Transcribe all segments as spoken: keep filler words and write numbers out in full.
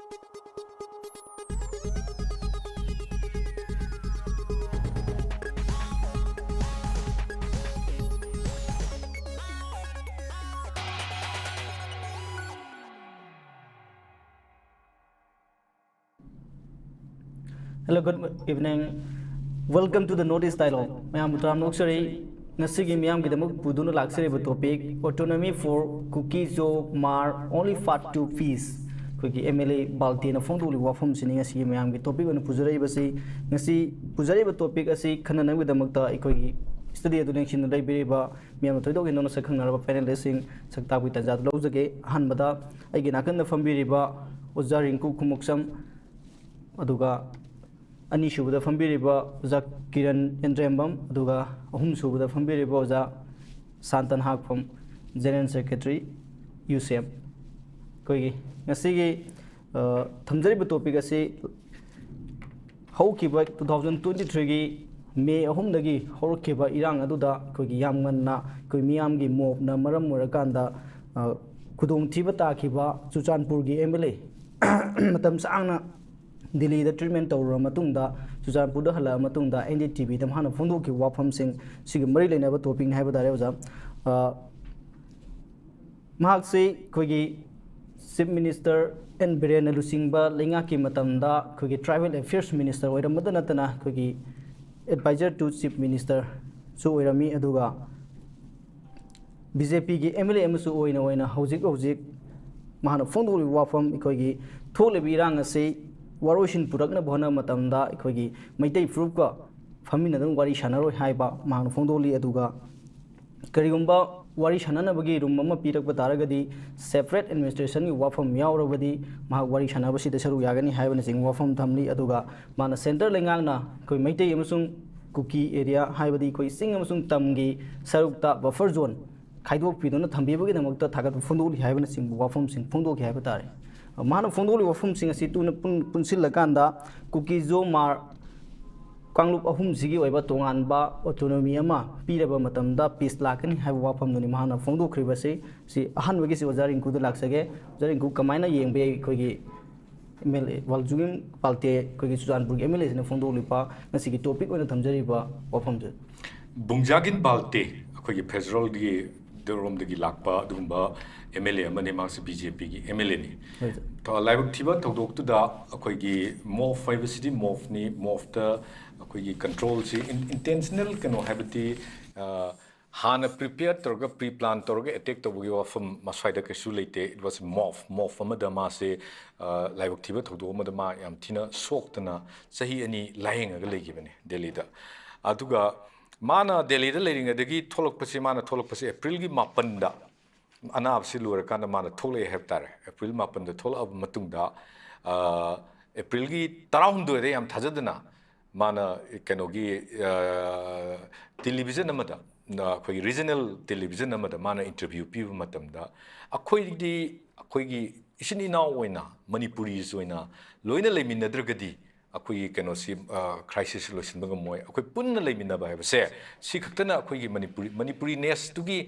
Hello, good evening. Welcome to the North East Dialogue. ꯃꯌꯥꯝꯕꯨ ꯇꯔꯥꯝꯅ ꯑꯣꯛꯆꯔꯤ꯫ ꯉꯁꯤꯒꯤ ꯃꯤꯌꯥꯝꯒꯤꯗꯃꯛ ꯄꯨꯗꯨꯅ ꯂꯥꯛꯆꯔꯤꯕ topic, Autonomy for Kuki-Zo Hmar, Only Path to Peace꯫ ꯑꯩꯈꯣꯏꯒꯤ M L A ꯕꯥꯜꯇꯦꯅ ꯐꯣꯡꯗꯣꯛꯂꯤꯕ ꯋꯥꯐꯝꯁꯤꯅꯤ ꯉꯁꯤꯒꯤ ꯃꯌꯥꯝꯒꯤ topic ꯑꯣꯏꯅ ꯄꯨꯖꯔꯛꯏꯕꯁꯤ꯫ ꯉꯁꯤ ꯄꯨꯖꯔꯛꯏꯕ topic ꯑꯁꯤ ꯈꯟꯅꯅꯕꯒꯤꯗꯃꯛꯇ ꯑꯩꯈꯣꯏꯒꯤ studio ꯑꯗꯨ ꯂꯦꯡꯁꯤꯟꯗꯨꯅ ꯂꯩꯕꯤꯔꯤꯕ ꯃꯤꯌꯥꯝꯅ ꯊꯣꯏꯗꯣꯛ ꯍꯦꯟꯗꯣꯛꯅ ꯁꯛ ꯈꯪꯅꯔꯕ panelistꯁꯤꯡ ꯁꯛ ꯇꯥꯛꯄꯒꯤ ꯇꯥꯟꯖꯥꯗꯨ ꯂꯧꯖꯒꯦ꯫ ꯑꯍꯥꯟꯕꯗ ꯑꯩꯒꯤ ꯅꯥꯀꯟꯗ ꯐꯝꯕꯤꯔꯤꯕ ꯑꯣꯖꯥ ꯔꯤꯡꯀꯨ ꯈꯨꯃꯨꯛꯁꯝ, ꯑꯗꯨꯒ ꯑꯅꯤꯁꯨꯕꯗ ꯐꯝꯕꯤꯔꯤꯕ ꯑꯣꯖꯥ ꯀꯤꯔꯟ ꯏꯟꯗ꯭ꯔꯦꯝꯕꯝ, ꯑꯗꯨꯒ ꯑꯍꯨꯝꯁꯨꯕꯗ ꯐꯝꯕꯤꯔꯤꯕ ꯑꯣꯖꯥ ꯁꯥꯟꯇꯟ ꯍꯥꯛꯐꯝ, General Secretary, UCM꯫ ꯑꯩꯈꯣꯏꯒꯤ ꯉꯁꯤꯒꯤ, ꯑ, ꯊꯝꯖꯔꯤꯕ topic ꯑꯁꯤ ꯍꯧꯈꯤꯕ two thousand twenty threeꯒꯤ May ꯑꯍꯨꯝꯗꯒꯤ ꯍꯧꯔꯛꯈꯤꯕ ꯏꯔꯥꯡ ꯑꯗꯨꯗ ꯑꯩꯈꯣꯏꯒꯤ ꯌꯥꯝ ꯉꯟꯅ ꯑꯩꯈꯣꯏ ꯃꯤꯌꯥꯝꯒꯤ ꯃꯣꯞꯅ ꯃꯔꯝ ꯑꯣꯏꯔꯀꯥꯟꯗ, ꯑ, ꯈꯨꯗꯣꯡꯊꯤꯕ ꯇꯥꯈꯤꯕ ꯆꯨꯔꯆꯥꯟꯄꯨꯔꯒꯤ M L A ꯃꯇꯝ ꯁꯥꯡꯅ ꯗꯤꯜꯂꯤꯗ treatment ꯇꯧꯔꯨꯔ ꯃꯇꯨꯡꯗ, ꯆꯨꯔꯆꯥꯟꯄꯨꯔꯗ ꯍꯜꯂꯛꯑ ꯃꯇꯨꯡꯗ, N D T Vꯗ ꯃꯍꯥꯛꯅ ꯐꯣꯡꯗꯣꯛꯈꯤꯕ ꯋꯥꯐꯝꯁꯤꯡ ꯁꯤꯒ ꯃꯔꯤ ꯂꯩꯅꯕ topicꯅꯤ ꯍꯥꯏꯕ ꯇꯥꯔꯦ, ꯑꯣꯖꯥ꯫ ꯑ, ꯃꯍꯥꯛꯁꯤ ꯑꯩꯈꯣꯏꯒꯤ Chief Minister N ꯕꯤꯔꯦꯟꯅ ꯂꯨꯆꯤꯡꯕ ꯂꯩꯉꯥꯛꯀꯤ ꯃꯇꯝꯗ ꯑꯩꯈꯣꯏꯒꯤ Tribal Affairs Minister ꯑꯣꯏꯔꯝꯕꯗ ꯅꯠꯇꯅ, ꯑꯩꯈꯣꯏꯒꯤ Advisor to Chief Ministerꯁꯨ ꯑꯣꯏꯔꯝꯃꯤ꯫ ꯑꯗꯨꯒ BJPꯒꯤ M L A ꯑꯃꯁꯨ ꯑꯣꯏꯅ, ꯑꯣꯏꯅ ꯍꯧꯖꯤꯛ ꯍꯧꯖꯤꯛ ꯃꯍꯥꯛꯅ ꯐꯣꯡꯗꯣꯛꯂꯤꯕ ꯋꯥꯐꯝ, ꯑꯩꯈꯣꯏꯒꯤ ꯊꯣꯛꯂꯤꯕ ꯏꯔꯥꯡ ꯑꯁꯤ ꯋꯥꯔꯣꯏꯁꯤꯟ ꯄꯨꯔꯛꯅꯕ ꯍꯣꯠꯅꯕ ꯃꯇꯝꯗ ꯑꯩꯈꯣꯏꯒꯤ ꯃꯩꯇꯩ ꯐꯨꯔꯨꯞꯀ ꯐꯝꯃꯤꯟꯅꯗꯨꯅ ꯋꯥꯔꯤ ꯁꯥꯟꯅꯔꯣꯏ ꯍꯥꯏꯕ ꯃꯍꯥꯛꯅ ꯐꯣꯡꯗꯣꯛꯂꯤ꯫ ꯑꯗꯨꯒ ꯀꯔꯤꯒꯨꯝꯕ ꯋꯥꯔꯤ ꯁꯥꯟꯅꯅꯕꯒꯤ room ꯑꯃ ꯄꯤꯔꯛꯄ ꯇꯥꯔꯒꯗꯤ, separate administrationꯒꯤ ꯋꯥꯐꯝ ꯌꯥꯎꯔꯕꯗꯤ ꯃꯍꯥꯛ ꯋꯥꯔꯤ ꯁꯥꯟꯅꯕꯁꯤꯗ ꯁꯔꯨꯛ ꯌꯥꯒꯅꯤ ꯍꯥꯏꯕꯅꯆꯤꯡꯕ ꯋꯥꯐꯝ ꯊꯝꯂꯤ꯫ ꯑꯗꯨꯒ ꯃꯥꯅ centre ꯂꯩꯉꯥꯛꯅ ꯑꯩꯈꯣꯏ ꯃꯩꯇꯩ ꯑꯃꯁꯨꯡ ꯀꯨꯀꯤ area, ꯍꯥꯏꯕꯗꯤ ꯑꯩꯈꯣꯏ ꯆꯤꯡ ꯑꯃꯁꯨꯡ ꯇꯝꯒꯤ ꯁꯔꯨꯛꯇ buffer zone ꯈꯥꯏꯗꯣꯛꯄꯤꯗꯨꯅ ꯊꯝꯕꯤꯕꯒꯤꯗꯃꯛꯇ ꯊꯥꯒꯠꯄ ꯐꯣꯡꯗꯣꯛꯂꯤ ꯍꯥꯏꯕꯅꯆꯤꯡꯕ ꯋꯥꯐꯝꯁꯤꯡ ꯐꯣꯡꯗꯣꯛꯈꯤ ꯍꯥꯏꯕ ꯇꯥꯔꯦ꯫ ꯃꯍꯥꯛꯅ ꯐꯣꯡꯗꯣꯛꯂꯤꯕ ꯋꯥꯐꯝꯁꯤꯡ ꯑꯁꯤ ꯇꯨꯅ ꯄꯨꯟ-, ꯄꯨꯟꯁꯤꯜꯂꯀꯥꯟꯗ ꯀꯨꯀꯤ-ꯖꯣ ꯍꯃꯥꯔ ꯀꯥꯡꯂꯨꯞ ꯑꯍꯨꯝꯁꯤꯒꯤ ꯑꯣꯏꯕ ꯇꯣꯉꯥꯟꯕ autonomy ꯑꯃ ꯄꯤꯔꯕ ꯃꯇꯝꯗ peace ꯂꯥꯛꯀꯅꯤ ꯍꯥꯏꯕ ꯋꯥꯐꯝꯗꯨꯅꯤ ꯃꯍꯥꯛꯅ ꯐꯣꯡꯗꯣꯛꯈ꯭ꯔꯤꯕꯁꯤ꯫ ꯁꯤ ꯑꯍꯥꯟꯕꯒꯤꯁꯤ ꯑꯣꯖꯥ ꯔꯤꯡꯀꯨꯗ ꯂꯥꯛꯆꯒꯦ꯫ ꯑꯣꯖꯥ ꯔꯤꯡꯀꯨ, ꯀꯃꯥꯏꯅ ꯌꯦꯡꯕ ꯌꯥꯏ ꯑꯩꯈꯣꯏꯒꯤ ꯑꯦꯝ ꯑꯦꯜ ꯑꯦ ꯕꯨꯡꯖꯥꯒꯤꯟ ꯄꯥꯜꯇꯦ, ꯑꯩꯈꯣꯏꯒꯤ ꯆꯨꯔꯆꯥꯟꯄꯨꯔꯒꯤ ꯑꯦꯝ ꯑꯦꯜ ꯑꯦꯁꯤꯅ ꯐꯣꯡꯗꯣꯛꯂꯤꯕ ꯉꯁꯤꯒꯤ ꯇꯣꯄꯤꯛ ꯑꯣꯏꯅ ꯊꯝꯖꯔꯤꯕ ꯋꯥꯐꯝꯁꯦ? ꯕꯨꯡꯖꯥꯒꯤꯟ ꯄꯥꯜꯇꯦ ꯑꯩꯈꯣꯏꯒꯤ ꯐꯦꯗꯔꯦꯜꯒꯤ ꯔꯣꯝꯗꯒꯤ ꯂꯥꯛꯄ ꯑꯗꯨꯒꯨꯝꯕ ꯑꯦꯝ ꯑꯦꯜ ꯑꯦ ꯑꯃꯅꯤ꯫ ꯃꯍꯥꯛꯁꯦ ꯕꯤ ꯖꯦ ꯄꯤꯒꯤ ꯑꯦꯝ ꯑꯦꯜ ꯑꯦꯅꯤ꯫ ꯍꯣꯏ, ꯁꯥꯔ꯫ ꯊ- ꯂꯥꯏꯕꯛ ꯊꯤꯕ ꯊꯧꯗꯣꯛꯇꯨꯗ ꯑꯩꯈꯣꯏꯒꯤ ꯃꯣꯐ ꯍꯥꯏꯕꯁꯤꯗꯤ ꯃꯣꯐꯅꯤ꯫ ꯃꯣꯐꯇ ꯑꯩꯈꯣꯏꯒꯤ ꯀꯟꯇ꯭ꯔꯣꯜꯁꯤ ꯏꯟꯇꯦꯟꯁꯅꯦꯜ ꯀꯩꯅꯣ ꯍꯥꯏꯕꯗꯤ ꯑ, ꯍꯥꯟꯅ ꯄ꯭ꯔꯤꯄꯦꯌꯔ ꯇꯧꯔꯒ ꯄ꯭ꯔꯤ ꯄ꯭ꯂꯥꯟ ꯇꯧꯔꯒ ꯑꯦꯇꯦꯛ ꯇꯧꯕꯒꯤ ꯋꯥꯐꯝ ꯃꯁ꯭ꯋꯥꯏꯗ ꯀꯩꯁꯨ ꯂꯩꯇꯦ꯫ It was mob, mob ꯑꯃꯗ ꯃꯥꯁꯦ ꯑ, ꯂꯥꯏꯕꯛ ꯊꯤꯕ ꯊꯧꯗꯣꯛ ꯑꯃꯗ ꯃꯥ ꯌꯥꯝ ꯊꯤꯅ ꯁꯣꯛꯇꯅ ꯆꯍꯤ ꯑꯅꯤ ꯂꯥꯏꯌꯦꯡꯉꯒ ꯂꯩꯈꯤꯕꯅꯤ ꯗꯦꯜꯂꯤꯗ꯫ ꯑꯗꯨꯒ ꯃꯥꯅ ꯗꯦꯜꯂꯤꯗ ꯂꯩꯔꯤꯉꯩꯗꯒꯤ ꯊꯣꯛꯂꯛꯄꯁꯤ, ꯃꯥꯅ ꯊꯣꯛꯂꯛꯄꯁꯤ ꯑꯦꯄ꯭ꯔꯤꯜꯒꯤ ꯃꯥꯄꯟꯗ, ꯑꯅꯥꯕꯁꯤ ꯂꯣꯏꯔꯀꯥꯟꯗ ꯃꯥꯅ ꯊꯣꯛꯂꯛꯑꯦ ꯍꯥꯏꯕ ꯇꯥꯔꯦ꯫ ꯑꯦꯄ꯭ꯔꯤꯜ ꯃꯥꯄꯟꯗ ꯊꯣꯛꯂꯛꯑꯕ ꯃꯇꯨꯡꯗ ꯑ, ꯑꯦꯄ꯭ꯔꯤꯜꯒꯤ ꯇꯔꯥꯍꯨꯝꯗꯣꯏꯗ ꯌꯥꯝ ꯊꯥꯖꯗꯅ ꯃꯥꯅ ꯀꯩꯅꯣꯒꯤ ꯑ, ꯇꯦꯂꯤꯚꯤꯖꯟ ꯑꯃꯗ, ꯑ, ꯑꯩꯈꯣꯏꯒꯤ ꯔꯤꯖꯅꯦꯜ ꯇꯦꯂꯤꯚꯤꯖꯟ ꯑꯃꯗ ꯃꯥꯅ ꯏꯟꯇꯔꯚ꯭ꯌꯨ ꯄꯤꯕ ꯃꯇꯝꯗ, ꯑꯩꯈꯣꯏꯗꯤ, ꯑꯩꯈꯣꯏꯒꯤ ꯏꯆꯤꯟ ꯏꯅꯥꯎ ꯑꯣꯏꯅ, ꯃꯅꯤꯄꯨꯔꯤꯁ ꯑꯣꯏꯅ ꯂꯣꯏꯅ ꯂꯩꯃꯤꯟꯅꯗ꯭ꯔꯒꯗꯤ ꯑꯩꯈꯣꯏꯒꯤ ꯀꯩꯅꯣꯁꯤ, ꯑ, ꯀ꯭ꯔꯥꯏꯁꯤꯁꯁꯤ ꯂꯣꯏꯁꯤꯟꯕ ꯉꯝꯃꯣꯏ꯫ ꯑꯩꯈꯣꯏ ꯄꯨꯟꯅ ꯂꯩꯃꯤꯟꯅꯕ ꯍꯥꯏꯕꯁꯦ ꯁꯤ ꯈꯛꯇꯅ ꯑꯩꯈꯣꯏꯒꯤ ꯃꯅꯤꯄꯨꯔꯤ, ꯃꯅꯤꯄꯨꯔꯤꯅꯦꯁꯇꯨꯒꯤ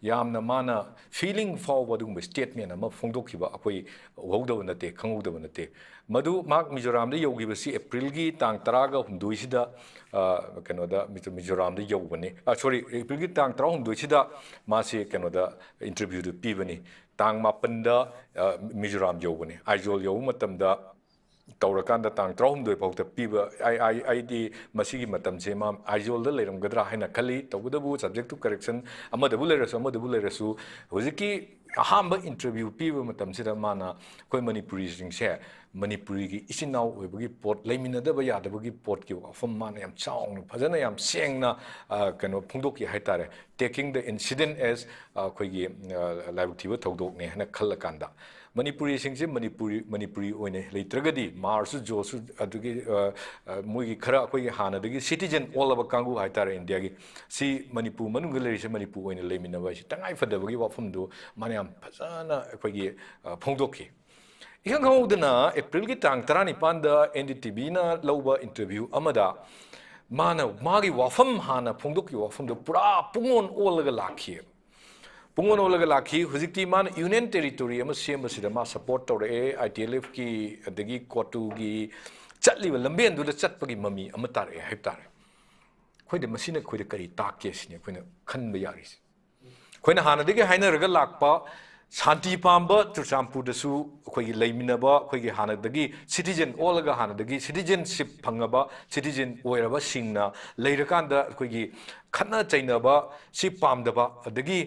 ꯌꯥꯝꯅ ꯃꯥꯅ ꯐꯤꯂꯤꯡ ꯐꯥꯎꯕ ꯑꯗꯨꯒꯨꯝꯕ ꯁ꯭ꯇꯦꯠꯃꯦꯟ ꯑꯃ ꯐꯣꯡꯗꯣꯛꯈꯤꯕ ꯑꯩꯈꯣꯏ ꯎꯍꯧꯗꯕ ꯅꯠꯇꯦ, ꯈꯪꯍꯧꯗꯕ ꯅꯠꯇꯦ꯫ ꯃꯗꯨ ꯃꯍꯥꯛ ꯃꯤꯖꯣꯔꯥꯝꯗ ꯌꯧꯈꯤꯕꯁꯤ ꯑꯦꯄ꯭ꯔꯤꯜꯒꯤ ꯇꯥꯡ ꯇꯔꯥꯒ ꯍꯨꯝꯗꯣꯏꯁꯤꯗ, ꯑ, ꯀꯩꯅꯣꯗ, ꯃꯤꯖꯣ-, ꯃꯤꯖꯣꯔꯥꯝꯗ ꯌꯧꯕꯅꯤ꯫ ꯑ, ꯁꯣꯔꯤ, ꯑꯦꯄ꯭ꯔꯤꯜꯒꯤ ꯇꯥꯡ ꯇꯔꯥꯍꯨꯝꯗꯣꯏꯁꯤꯗ ꯃꯥꯁꯤ ꯀꯩꯅꯣꯗ ꯏꯟꯇꯔꯚ꯭ꯌꯨꯗꯨ ꯄꯤꯕꯅꯤ꯫ ꯇꯥꯡ ꯃꯥꯄꯟꯗ, ꯑ, ꯃꯤꯖꯣꯔꯥꯝ ꯌꯧꯕꯅꯤ꯫ ꯑꯥꯏꯖꯣꯜ ꯌꯧꯕ ꯃꯇꯝꯗ ꯇꯧꯔꯀꯥꯟꯗ ꯇꯥꯡ ꯇꯔꯥꯍꯨꯝꯗꯣꯏ ꯐꯥꯎꯗ ꯄꯤꯕ, ꯑꯩ, ꯑꯩ, ꯑꯩꯗꯤ ꯃꯁꯤꯒꯤ ꯃꯇꯝꯁꯦ ꯃꯥ ꯑꯥꯏꯖꯣꯜꯗ ꯂꯩꯔꯝꯒꯗ꯭ꯔꯥ ꯍꯥꯏꯅ ꯈꯜꯂꯤ꯫ ꯇꯧꯕꯇꯕꯨ, subject to correction ꯑꯃꯗꯕꯨ ꯂꯩꯔꯁꯨ, ꯑꯃꯗꯕꯨ ꯂꯩꯔꯁꯨ, ꯍꯧꯖꯤꯛꯀꯤ ꯑꯍꯥꯟꯕ ꯏꯟꯇꯔꯚ꯭ꯌꯨ ꯄꯤꯕ ꯃꯇꯝꯁꯤꯗ ꯃꯥꯅ ꯑꯩꯈꯣꯏ ꯃꯅꯤꯄꯨꯔꯤꯁꯤꯡꯁꯦ ꯃꯅꯤꯄꯨꯔꯤꯒꯤ ꯏꯆꯤꯟ ꯏꯅꯥꯎ ꯑꯣꯏꯕꯒꯤ ꯄꯣꯠ, ꯂꯩꯃꯤꯟꯅꯗꯕ ꯌꯥꯗꯕꯒꯤ ꯄꯣꯠꯀꯤ ꯋꯥꯐꯝ ꯃꯥꯅ ꯌꯥꯝ ꯆꯥꯎꯅ, ꯐꯖꯅ, ꯌꯥꯝ ꯁꯦꯡꯅ, ꯑ, ꯀꯩꯅꯣ ꯐꯣꯡꯗꯣꯛꯈꯤ ꯍꯥꯏꯇꯥꯔꯦ꯫ Taking the incident as, ꯑ, ꯑꯩꯈꯣꯏꯒꯤ, ꯑ, ꯂꯥꯏꯕꯛ ꯊꯤꯕ ꯊꯧꯗꯣꯛꯅꯦ ꯍꯥꯏꯅ ꯈꯜꯂꯀꯥꯟꯗ, ꯃꯅꯤꯄꯨꯔꯤꯁꯤꯡꯁꯦ ꯃꯅꯤꯄꯨꯔꯤ, ꯃꯅꯤꯄꯨꯔꯤ ꯑꯣꯏꯅ ꯂꯩꯇ꯭ꯔꯒꯗꯤ ꯃꯥꯔꯁꯨ, ꯖꯣꯁꯨ, ꯑꯗꯨꯒꯤ, ꯑ, ꯑ, ꯃꯣꯏꯒꯤ ꯈꯔ ꯑꯩꯈꯣꯏꯒꯤ ꯍꯥꯟꯅꯗꯒꯤ ꯁꯤꯇꯤꯖꯟ ꯑꯣꯜꯂꯕ ꯀꯥꯡꯕꯨ ꯍꯥꯏꯇꯥꯔꯦ ꯏꯟꯗꯤꯌꯥꯒꯤ, ꯁꯤ ꯃꯅꯤꯄꯨꯔ ꯃꯅꯨꯡꯗ ꯂꯩꯔꯤꯁꯦ ꯃꯅꯤꯄꯨꯔ ꯑꯣꯏꯅ ꯂꯩꯃꯤꯟꯅꯕ ꯍꯥꯏꯁꯤ ꯇꯉꯥꯏ ꯐꯗꯕꯒꯤ ꯋꯥꯐꯝꯗꯨ ꯃꯥꯅ ꯌꯥꯝ ꯐꯖꯅ ꯑꯩꯈꯣꯏꯒꯤ, ꯑ, ꯐꯣꯡꯗꯣꯛꯈꯤ꯫ ꯏꯈꯪ ꯈꯪꯍꯧꯗꯅ ꯑꯦꯄ꯭ꯔꯤꯜꯒꯤ ꯇꯥꯡ ꯇꯔꯥꯅꯤꯄꯥꯟꯗ ꯑꯦꯟ ꯗꯤ ꯇꯤ ꯚꯤꯅ ꯂꯧꯕ ꯏꯟꯇꯔꯚ꯭ꯌꯨ ꯑꯃꯗ ꯃꯥꯅ ꯃꯥꯒꯤ ꯋꯥꯐꯝ, ꯍꯥꯟꯅ ꯐꯣꯡꯗꯣꯛꯈꯤꯕ ꯋꯥꯐꯝꯗꯣ ꯄꯨꯔꯥ ꯄꯨꯡꯑꯣꯟ ꯑꯣꯜꯂꯒ ꯂꯥꯛꯈꯤꯑꯕ꯫ ꯄꯨꯡꯑꯣꯟ ꯑꯣꯜꯂꯒ ꯂꯥꯛꯈꯤ꯫ ꯍꯧꯖꯤꯛꯇꯤ ꯃꯥꯅ ꯌꯨꯅꯤꯌꯟ ꯇꯦꯔꯤꯇꯣꯔꯤ ꯑꯃ ꯁꯦꯝꯕꯁꯤꯗ ꯃꯥ ꯁꯄꯣꯔꯠ ꯇꯧꯔꯛꯑꯦ꯫ ꯑꯥꯏ ꯇꯤ ꯑꯦꯜ ꯑꯦꯐꯀꯤ ꯑꯗꯒꯤ ꯀꯣꯇꯨꯒꯤ ꯆꯠꯂꯤꯕ ꯂꯝꯕꯦꯟꯗꯨꯗ ꯆꯠꯄꯒꯤ ꯃꯃꯤ ꯑꯃ ꯇꯥꯔꯛꯑꯦ ꯍꯥꯏꯕ ꯇꯥꯔꯦ꯫ ꯑꯩꯈꯣꯏꯗ ꯃꯁꯤꯅ ꯑꯩꯈꯣꯏꯗ ꯀꯔꯤ ꯇꯥꯛꯀꯦ ꯁꯤꯅꯤ ꯑꯩꯈꯣꯏꯅ ꯈꯟꯕ ꯌꯥꯔꯤꯁꯦ꯫ ꯑꯩꯈꯣꯏꯅ ꯍꯥꯟꯅꯗꯒꯤ ꯍꯥꯏꯅꯔꯒ ꯂꯥꯛꯄ ꯁꯥꯟꯇꯤ ꯄꯥꯝꯕ ꯆꯨꯔꯆꯥꯟꯄꯨꯔꯗꯁꯨ ꯑꯩꯈꯣꯏꯒꯤ ꯂꯩꯃꯤꯟꯅꯕ, ꯑꯩꯈꯣꯏꯒꯤ ꯍꯥꯟꯅꯗꯒꯤ ꯁꯤꯇꯤꯖꯦꯟ ꯑꯣꯜꯂꯒ ꯍꯥꯟꯅꯗꯒꯤ ꯁꯤꯇꯤꯖꯦꯟꯁꯤꯞ ꯐꯪꯉꯕ ꯁꯤꯇꯤꯖꯦꯟ ꯑꯣꯏꯔꯕꯁꯤꯡꯅ ꯂꯩꯔꯀꯥꯟꯗ ꯑꯩꯈꯣꯏꯒꯤ ꯈꯠꯅ ꯆꯩꯅꯕ ꯁꯤ ꯄꯥꯝꯗꯕ, ꯑꯗꯒꯤ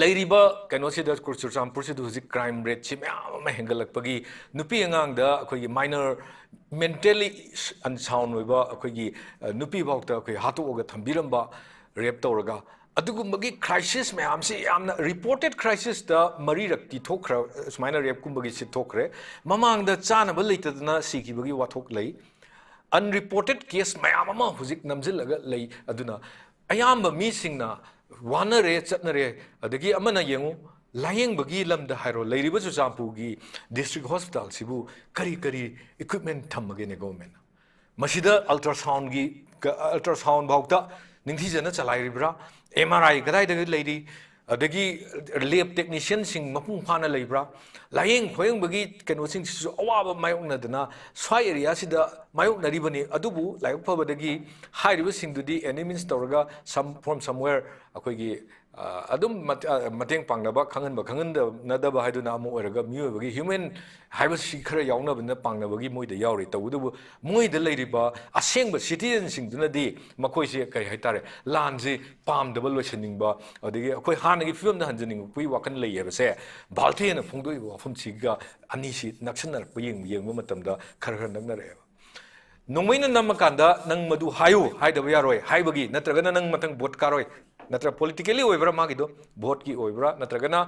ꯂꯩꯔꯤꯕ ꯀꯩꯅꯣꯁꯤꯗ, ꯆꯨꯔꯆꯥꯟꯄꯨꯔꯁꯤꯗ ꯍꯧꯖꯤꯛ ꯀ꯭ꯔꯥꯏꯝ ꯔꯦꯠꯁꯤ ꯃꯌꯥꯝ ꯑꯃ ꯍꯦꯟꯒꯠꯂꯛꯄꯒꯤ, ꯅꯨꯄꯤ ꯑꯉꯥꯡꯗ ꯑꯩꯈꯣꯏꯒꯤ ꯃꯥꯏꯅꯔ, ꯃꯦꯟꯇꯦꯜꯂꯤ ꯑꯟꯁꯥꯎꯟ ꯑꯣꯏꯕ ꯑꯩꯈꯣꯏꯒꯤ, ꯑ, ꯅꯨꯄꯤ ꯐꯥꯎꯗ ꯑꯩꯈꯣꯏ ꯍꯥꯠꯇꯣꯛꯑꯒ ꯊꯝꯕꯤꯔꯝꯕ, ꯔꯦꯞ ꯇꯧꯔꯒ, ꯑꯗꯨꯒꯨꯝꯕꯒꯤ ꯀ꯭ꯔꯥꯏꯁꯤꯁ ꯃꯌꯥꯝꯁꯤ ꯌꯥꯝꯅ ꯔꯤꯄꯣꯔꯇꯦꯠ ꯀ꯭ꯔꯥꯏꯁꯤꯁꯇ ꯃꯔꯤꯔꯛꯇꯤ ꯊꯣꯛꯈ꯭ꯔ, ꯁꯨꯃꯥꯏꯅ ꯔꯦꯞꯀꯨꯝꯕꯒꯤꯁꯤ ꯊꯣꯛꯈ꯭ꯔꯦ꯫ ꯃꯃꯥꯡꯗ ꯆꯥꯅꯕ ꯂꯩꯇꯗꯅ ꯁꯤꯈꯤꯕꯒꯤ ꯋꯥꯊꯣꯛ ꯂꯩ꯫ ꯑꯟꯔꯤꯄꯣꯔꯇꯦꯠ ꯀꯦꯁ ꯃꯌꯥꯝ ꯑꯃ ꯍꯧꯖꯤꯛ ꯅꯝꯁꯤꯜꯂꯒ ꯂꯩ꯫ ꯑꯗꯨꯅ ꯑꯌꯥꯝꯕ ꯃꯤꯁꯤꯡꯅ ꯋꯥꯅꯔꯦ, ꯆꯠꯅꯔꯦ꯫ ꯑꯗꯒꯤ ꯑꯃꯅ ꯌꯦꯡꯉꯨ, ꯂꯥꯌꯦꯡꯕꯒꯤ ꯂꯝꯗ ꯍꯥꯏꯔꯣ, ꯂꯩꯔꯤꯕ ꯆꯨꯔꯆꯥꯟꯄꯨꯔꯒꯤ ꯗꯤꯁꯇ꯭ꯔꯤꯛ ꯍꯣꯁꯄꯤꯇꯥꯜꯁꯤꯕꯨ ꯀꯔꯤ ꯀꯔꯤ ꯏꯀ꯭ꯋꯤꯞꯃꯦꯟ ꯊꯝꯃꯒꯦꯅꯦ ꯒꯣꯚꯔꯟꯃꯦꯟꯠꯅ? ꯃꯁꯤꯗ ꯑꯜꯇ꯭ꯔꯥꯁꯥꯎꯟꯒꯤ, ꯀ-, ꯑꯜꯇ꯭ꯔꯥꯁꯥꯎꯟ ꯐꯥꯎꯗ ꯅꯤꯡꯊꯤꯖꯅ ꯆꯂꯥꯏꯔꯤꯕ꯭ꯔꯥ? ꯑꯦꯝ ꯑꯥꯔ ꯑꯥꯏ ꯀꯗꯥꯏꯗ ꯂꯩꯔꯤ? ꯑꯗꯒꯤ ꯂꯦꯕ ꯇꯦꯛꯅꯤꯁꯤꯌꯟꯁꯤꯡ ꯃꯄꯨꯡ ꯐꯥꯅ ꯂꯩꯕ꯭ꯔꯥ? ꯂꯥꯌꯦꯡ ꯈꯣꯌꯦꯡꯕꯒꯤ ꯀꯩꯅꯣꯁꯤꯡꯁꯤꯁꯨ ꯑꯋꯥꯕ ꯃꯥꯌꯣꯛꯅꯗꯅ ꯁ꯭ꯋꯥꯏ ꯑꯦꯔꯤꯌꯥꯁꯤꯗ ꯃꯥꯌꯣꯛꯅꯔꯤꯕꯅꯤ꯫ ꯑꯗꯨꯕꯨ ꯂꯥꯏꯕꯛ ꯐꯕꯗꯒꯤ ꯍꯥꯏꯔꯤꯕꯁꯤꯡꯗꯨꯗꯤ any means ꯇꯧꯔꯒ some, from somewhere ꯑꯩꯈꯣꯏꯒꯤ, ꯑ, ꯑꯗꯨꯝ ꯃꯠ-, ꯑ, ꯃꯇꯦꯡ ꯄꯥꯡꯅꯕ, ꯈꯪꯍꯟꯕ ꯈꯪꯍꯟꯅꯗꯕ ꯍꯥꯏꯗꯨꯅ ꯑꯃ ꯑꯣꯏꯔꯒ, ꯃꯤꯑꯣꯏꯕꯒꯤ ꯍ꯭ꯌꯨꯃꯦꯟ ꯍꯥꯏꯕꯁꯤ ꯈꯔ ꯌꯥꯎꯅꯕꯅ ꯄꯥꯡꯅꯕꯒꯤ ꯃꯣꯏꯗ ꯌꯥꯎꯔꯤ꯫ ꯇꯧꯕꯇꯕꯨ ꯃꯣꯏꯗ ꯂꯩꯔꯤꯕ ꯑꯁꯦꯡꯕ ꯁꯤꯇꯤꯖꯟꯁꯤꯡꯗꯨꯅꯗꯤ ꯃꯈꯣꯏꯁꯦ ꯀꯔꯤ ꯍꯥꯏꯇꯥꯔꯦ, ꯂꯥꯟꯁꯦ ꯄꯥꯝꯗꯕ, ꯂꯣꯏꯁꯤꯟꯅꯤꯡꯕ, ꯑꯗꯒꯤ ꯑꯩꯈꯣꯏ ꯍꯥꯟꯅꯒꯤ ꯐꯤꯕꯝꯗ ꯍꯟꯖꯅꯤꯡꯕꯒꯤ ꯋꯥꯈꯜ ꯂꯩ ꯍꯥꯏꯕꯁꯦ ꯚꯥꯜꯇꯦꯅ ꯐꯣꯡꯗꯣꯛꯏꯕ ꯋꯥꯐꯝꯁꯤꯒ ꯑꯅꯤꯁꯤ ꯅꯛꯁꯟꯅꯔꯛꯄ ꯌꯦꯡꯕ, ꯌꯦꯡꯕ ꯃꯇꯝꯗ ꯈꯔ ꯈꯔ ꯅꯛꯅꯔꯛꯑꯦꯕ꯫ ꯅꯣꯡꯃꯩꯅ ꯅꯝꯃꯀꯥꯟꯗ ꯅꯪ ꯃꯗꯨ ꯍꯥꯏꯌꯨ ꯍꯥꯏꯗꯕ ꯌꯥꯔꯣꯏ ꯍꯥꯏꯕꯒꯤ, ꯅꯠꯇ꯭ꯔꯒꯅ ꯅꯪ ꯃꯊꯪ ꯚꯣꯠ ꯀꯥꯔꯣꯏ, ꯅꯠꯇ꯭ꯔ ꯄꯣꯂꯤꯇꯤꯀꯦꯜꯂꯤ ꯑꯣꯏꯕ꯭ꯔꯥ ꯃꯥꯒꯤꯗꯣ, ꯚꯣꯠꯀꯤ ꯑꯣꯏꯕ꯭ꯔꯥ, ꯅꯠꯇ꯭ꯔꯒꯅ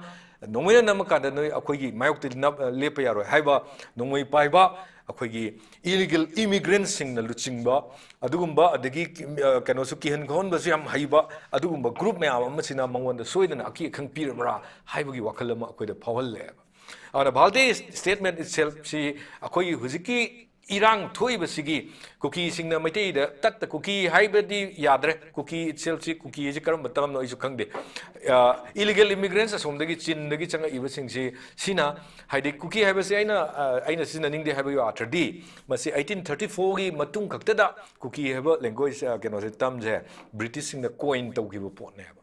ꯅꯣꯡꯃꯩꯅ ꯅꯝꯃꯀꯥꯟꯗ ꯅꯣꯏ ꯑꯩꯈꯣꯏꯒꯤ ꯃꯥꯌꯣꯛꯇꯗꯤ ꯅꯞ-, ꯂꯦꯞꯄ ꯌꯥꯔꯣꯏ ꯍꯥꯏꯕ ꯅꯣꯡꯃꯩ ꯄꯥꯏꯕ ꯑꯩꯈꯣꯏꯒꯤ ꯏꯂꯤꯒꯦꯜ ꯏꯃꯤꯒ꯭ꯔꯦꯟꯠꯁꯤꯡꯅ ꯂꯨꯆꯤꯡꯕ ꯑꯗꯨꯒꯨꯝꯕ, ꯑꯗꯒꯤ, ꯑ, ꯀꯩꯅꯣꯁꯨ ꯀꯤꯍꯟ ꯈꯪꯍꯟꯕꯁꯨ ꯌꯥꯝ ꯍꯩꯕ ꯑꯗꯨꯒꯨꯝꯕ ꯒ꯭ꯔꯨꯞ ꯃꯌꯥꯝ ꯑꯃꯁꯤꯅ ꯃꯉꯣꯟꯗ ꯁꯣꯏꯗꯅ ꯑꯀꯤ ꯑꯈꯪ ꯄꯤꯔꯕ꯭ꯔꯥ ꯍꯥꯏꯕꯒꯤ ꯋꯥꯈꯜ ꯑꯃ ꯑꯩꯈꯣꯏꯗ ꯐꯥꯎꯍꯜꯂꯦꯕ꯫ ꯑꯗꯨꯅ ꯚꯥꯜꯇꯦ statement itself ꯁꯤ ꯑꯩꯈꯣꯏꯒꯤ ꯍꯧꯖꯤꯛꯀꯤ ꯏꯔꯥꯡ ꯊꯣꯛꯏꯕꯁꯤꯒꯤ ꯀꯨꯀꯤꯁꯤꯡꯅ ꯃꯩꯇꯩꯗ ꯇꯠꯇ, ꯀꯨꯀꯤ ꯍꯥꯏꯕꯗꯤ ꯌꯥꯗ꯭ꯔꯦ, ꯀꯨꯀꯤ ꯏꯠꯁꯦꯜꯐꯁꯤ ꯀꯨꯀꯤ ꯍꯥꯏꯁꯤ ꯀꯔꯝꯕ ꯇꯔꯝꯅꯣ ꯑꯩꯁꯨ ꯈꯪꯗꯦ꯫ ꯏꯂꯤꯒꯦꯜ ꯏꯃꯤꯒ꯭ꯔꯦꯟꯁ ꯑꯁꯣꯝꯗꯒꯤ ꯆꯤꯟꯗꯒꯤ ꯆꯪꯉꯛꯏꯕꯁꯤꯡꯁꯤ ꯁꯤꯅ, ꯍꯥꯏꯗꯤ ꯀꯨꯀꯤ ꯍꯥꯏꯕꯁꯤ ꯑꯩꯅ ꯑ, ꯑꯩꯅ ꯁꯤꯖꯤꯟꯅꯅꯤꯡꯗꯦ ꯍꯥꯏꯕꯒꯤ ꯑꯥꯔꯊꯗꯤ, ꯃꯁꯤ ꯑꯩꯇꯤꯟ ꯊꯥꯔꯇꯤ ꯐꯣꯔꯒꯤ ꯃꯇꯨꯡ ꯈꯛꯇꯗ ꯀꯨꯀꯤ ꯍꯥꯏꯕ ꯂꯦꯡꯒ꯭ꯋꯦꯖ ꯀꯩꯅꯣꯁꯦ, ꯇꯔꯝꯁꯦ ꯕ꯭ꯔꯤꯇꯤꯁꯁꯤꯡꯅ ꯀꯣꯏꯟ ꯇꯧꯈꯤꯕ ꯄꯣꯠꯅꯦꯕ꯫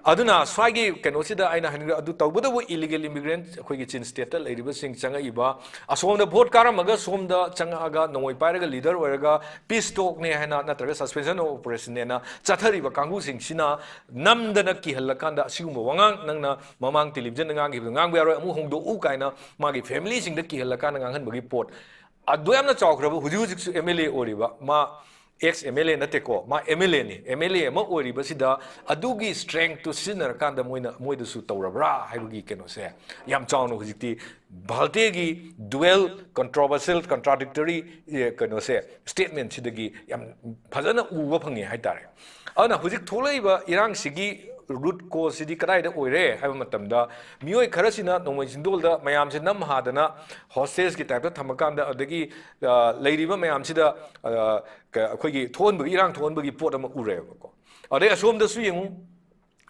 ꯑꯗꯨꯅ ꯁ꯭ꯋꯥꯏꯒꯤ ꯀꯩꯅꯣꯁꯤꯗ ꯑꯩꯅ ꯍꯥꯏꯅꯤꯡꯕ ꯑꯗꯨ ꯇꯧꯕꯇꯕꯨ ꯏꯂꯤꯒꯦꯜ ꯏꯃꯤꯒ꯭ꯔꯦꯟꯠ ꯑꯩꯈꯣꯏꯒꯤ ꯆꯤꯟ ꯁ꯭ꯇꯦꯠꯇ ꯂꯩꯔꯤꯕꯁꯤꯡ ꯆꯪꯉꯛꯏꯕ, ꯑꯁꯣꯝꯗ ꯚꯣꯠ ꯀꯥꯔꯝꯃꯒ ꯁꯣꯝꯗ ꯆꯪꯉꯛꯑꯒ ꯅꯣꯡꯃꯩ ꯄꯥꯏꯔꯒ ꯂꯤꯗꯔ ꯑꯣꯏꯔꯒ ꯄꯤꯁ ꯇꯣꯛꯅꯦ ꯍꯥꯏꯅ ꯅꯠꯇ꯭ꯔꯒ ꯁꯁꯄꯦꯟꯁꯟ ꯑꯣꯐ ꯑꯣꯄꯔꯦꯁꯟꯅꯦꯅ ꯆꯠꯊꯔꯤꯕ ꯀꯥꯡꯕꯨꯁꯤꯡꯁꯤꯅ ꯅꯝꯗꯅ ꯀꯤꯍꯜꯂꯀꯥꯟꯗ ꯑꯁꯤꯒꯨꯝꯕ ꯋꯥꯉꯥꯡ ꯅꯪꯅ ꯃꯃꯥꯡ ꯇꯦꯂꯤꯚꯤꯖꯟꯗ ꯉꯥꯡꯈꯤꯕꯗꯣ ꯉꯥꯡꯕ ꯌꯥꯔꯣꯏ, ꯑꯃꯨꯛ ꯍꯣꯡꯗꯣꯛꯎ ꯀꯥꯏꯅ ꯃꯥꯒꯤ ꯐꯦꯃꯤꯂꯤꯁꯤꯡꯗ ꯀꯤꯍꯜꯂꯀꯥꯟꯗ ꯉꯥꯡꯍꯟꯕꯒꯤ ꯄꯣꯠ ꯑꯗꯨ ꯌꯥꯝꯅ ꯆꯥꯎꯈ꯭ꯔꯕ, ꯍꯧꯖꯤꯛ ꯍꯧꯖꯤꯛꯁꯨ ꯑꯦꯝ ꯑꯦꯜ ꯑꯦ ꯑꯣꯏꯔꯤꯕ, ꯃꯥ ꯑꯦꯛꯁ ꯑꯦꯝ ꯑꯦꯜ ꯑꯦ ꯅꯠꯇꯦꯀꯣ, ꯃꯥ M L any, M L A ꯑꯃ ꯑꯣꯏꯔꯤꯕꯁꯤꯗ ꯑꯗꯨꯒꯤ ꯁ꯭ꯇꯔꯦꯡꯇꯨ ꯁꯤꯖꯤꯟꯅꯔꯀꯥꯟꯗ ꯃꯣꯏꯅ, ꯃꯣꯏꯗꯁꯨ ꯇꯧꯔꯕ꯭ꯔꯥ ꯍꯥꯏꯕꯒꯤ ꯀꯩꯅꯣꯁꯦ ꯌꯥꯝ ꯆꯥꯎꯅ ꯍꯧꯖꯤꯛꯇꯤ ꯚꯥꯔꯇꯤꯌꯥꯒꯤ ꯗꯨꯋꯦꯜ ꯀꯟꯇ꯭ꯔꯣꯚꯔꯁꯤꯌꯦꯜ ꯀꯟꯇ꯭ꯔꯥꯗꯤꯛꯇꯔꯤ ꯀꯩꯅꯣꯁꯦ, ꯁ꯭ꯇꯦꯠꯃꯦꯟꯁꯤꯗꯒꯤ ꯌꯥꯝ ꯐꯖꯅ ꯎꯕ ꯐꯪꯉꯦ ꯍꯥꯏꯇꯥꯔꯦ꯫ ꯑꯗꯨꯅ ꯍꯧꯖꯤꯛ ꯊꯣꯛꯂꯛꯏꯕ ꯏꯔꯥꯡꯁꯤꯒꯤ ꯔꯨꯠ ꯀꯣꯁꯁꯤꯗꯤ ꯀꯗꯥꯏꯗ ꯑꯣꯏꯔꯦ ꯍꯥꯏꯕ ꯃꯇꯝꯗ, ꯃꯤꯑꯣꯏ ꯈꯔꯁꯤꯅ ꯅꯣꯡꯃꯩ ꯆꯤꯡꯗꯣꯜꯗ ꯃꯌꯥꯝꯁꯦ ꯅꯝ ꯍꯥꯗꯅ ꯍꯣꯁꯇꯦꯖꯀꯤ ꯇꯥꯏꯞꯇ ꯊꯝꯃꯀꯥꯟꯗ, ꯑꯗꯒꯤ ꯑ, ꯂꯩꯔꯤꯕ ꯃꯌꯥꯝꯁꯤꯗ ꯑ, ꯀ-, ꯑꯩꯈꯣꯏꯒꯤ ꯊꯣꯛꯍꯟꯕꯒꯤ, ꯏꯔꯥꯡ ꯊꯣꯛꯍꯟꯕꯒꯤ ꯄꯣꯠ ꯑꯃ ꯎꯔꯦꯕꯀꯣ꯫ ꯑꯗꯩ ꯑꯁꯣꯝꯗꯁꯨ ꯌꯦꯡꯉꯨ,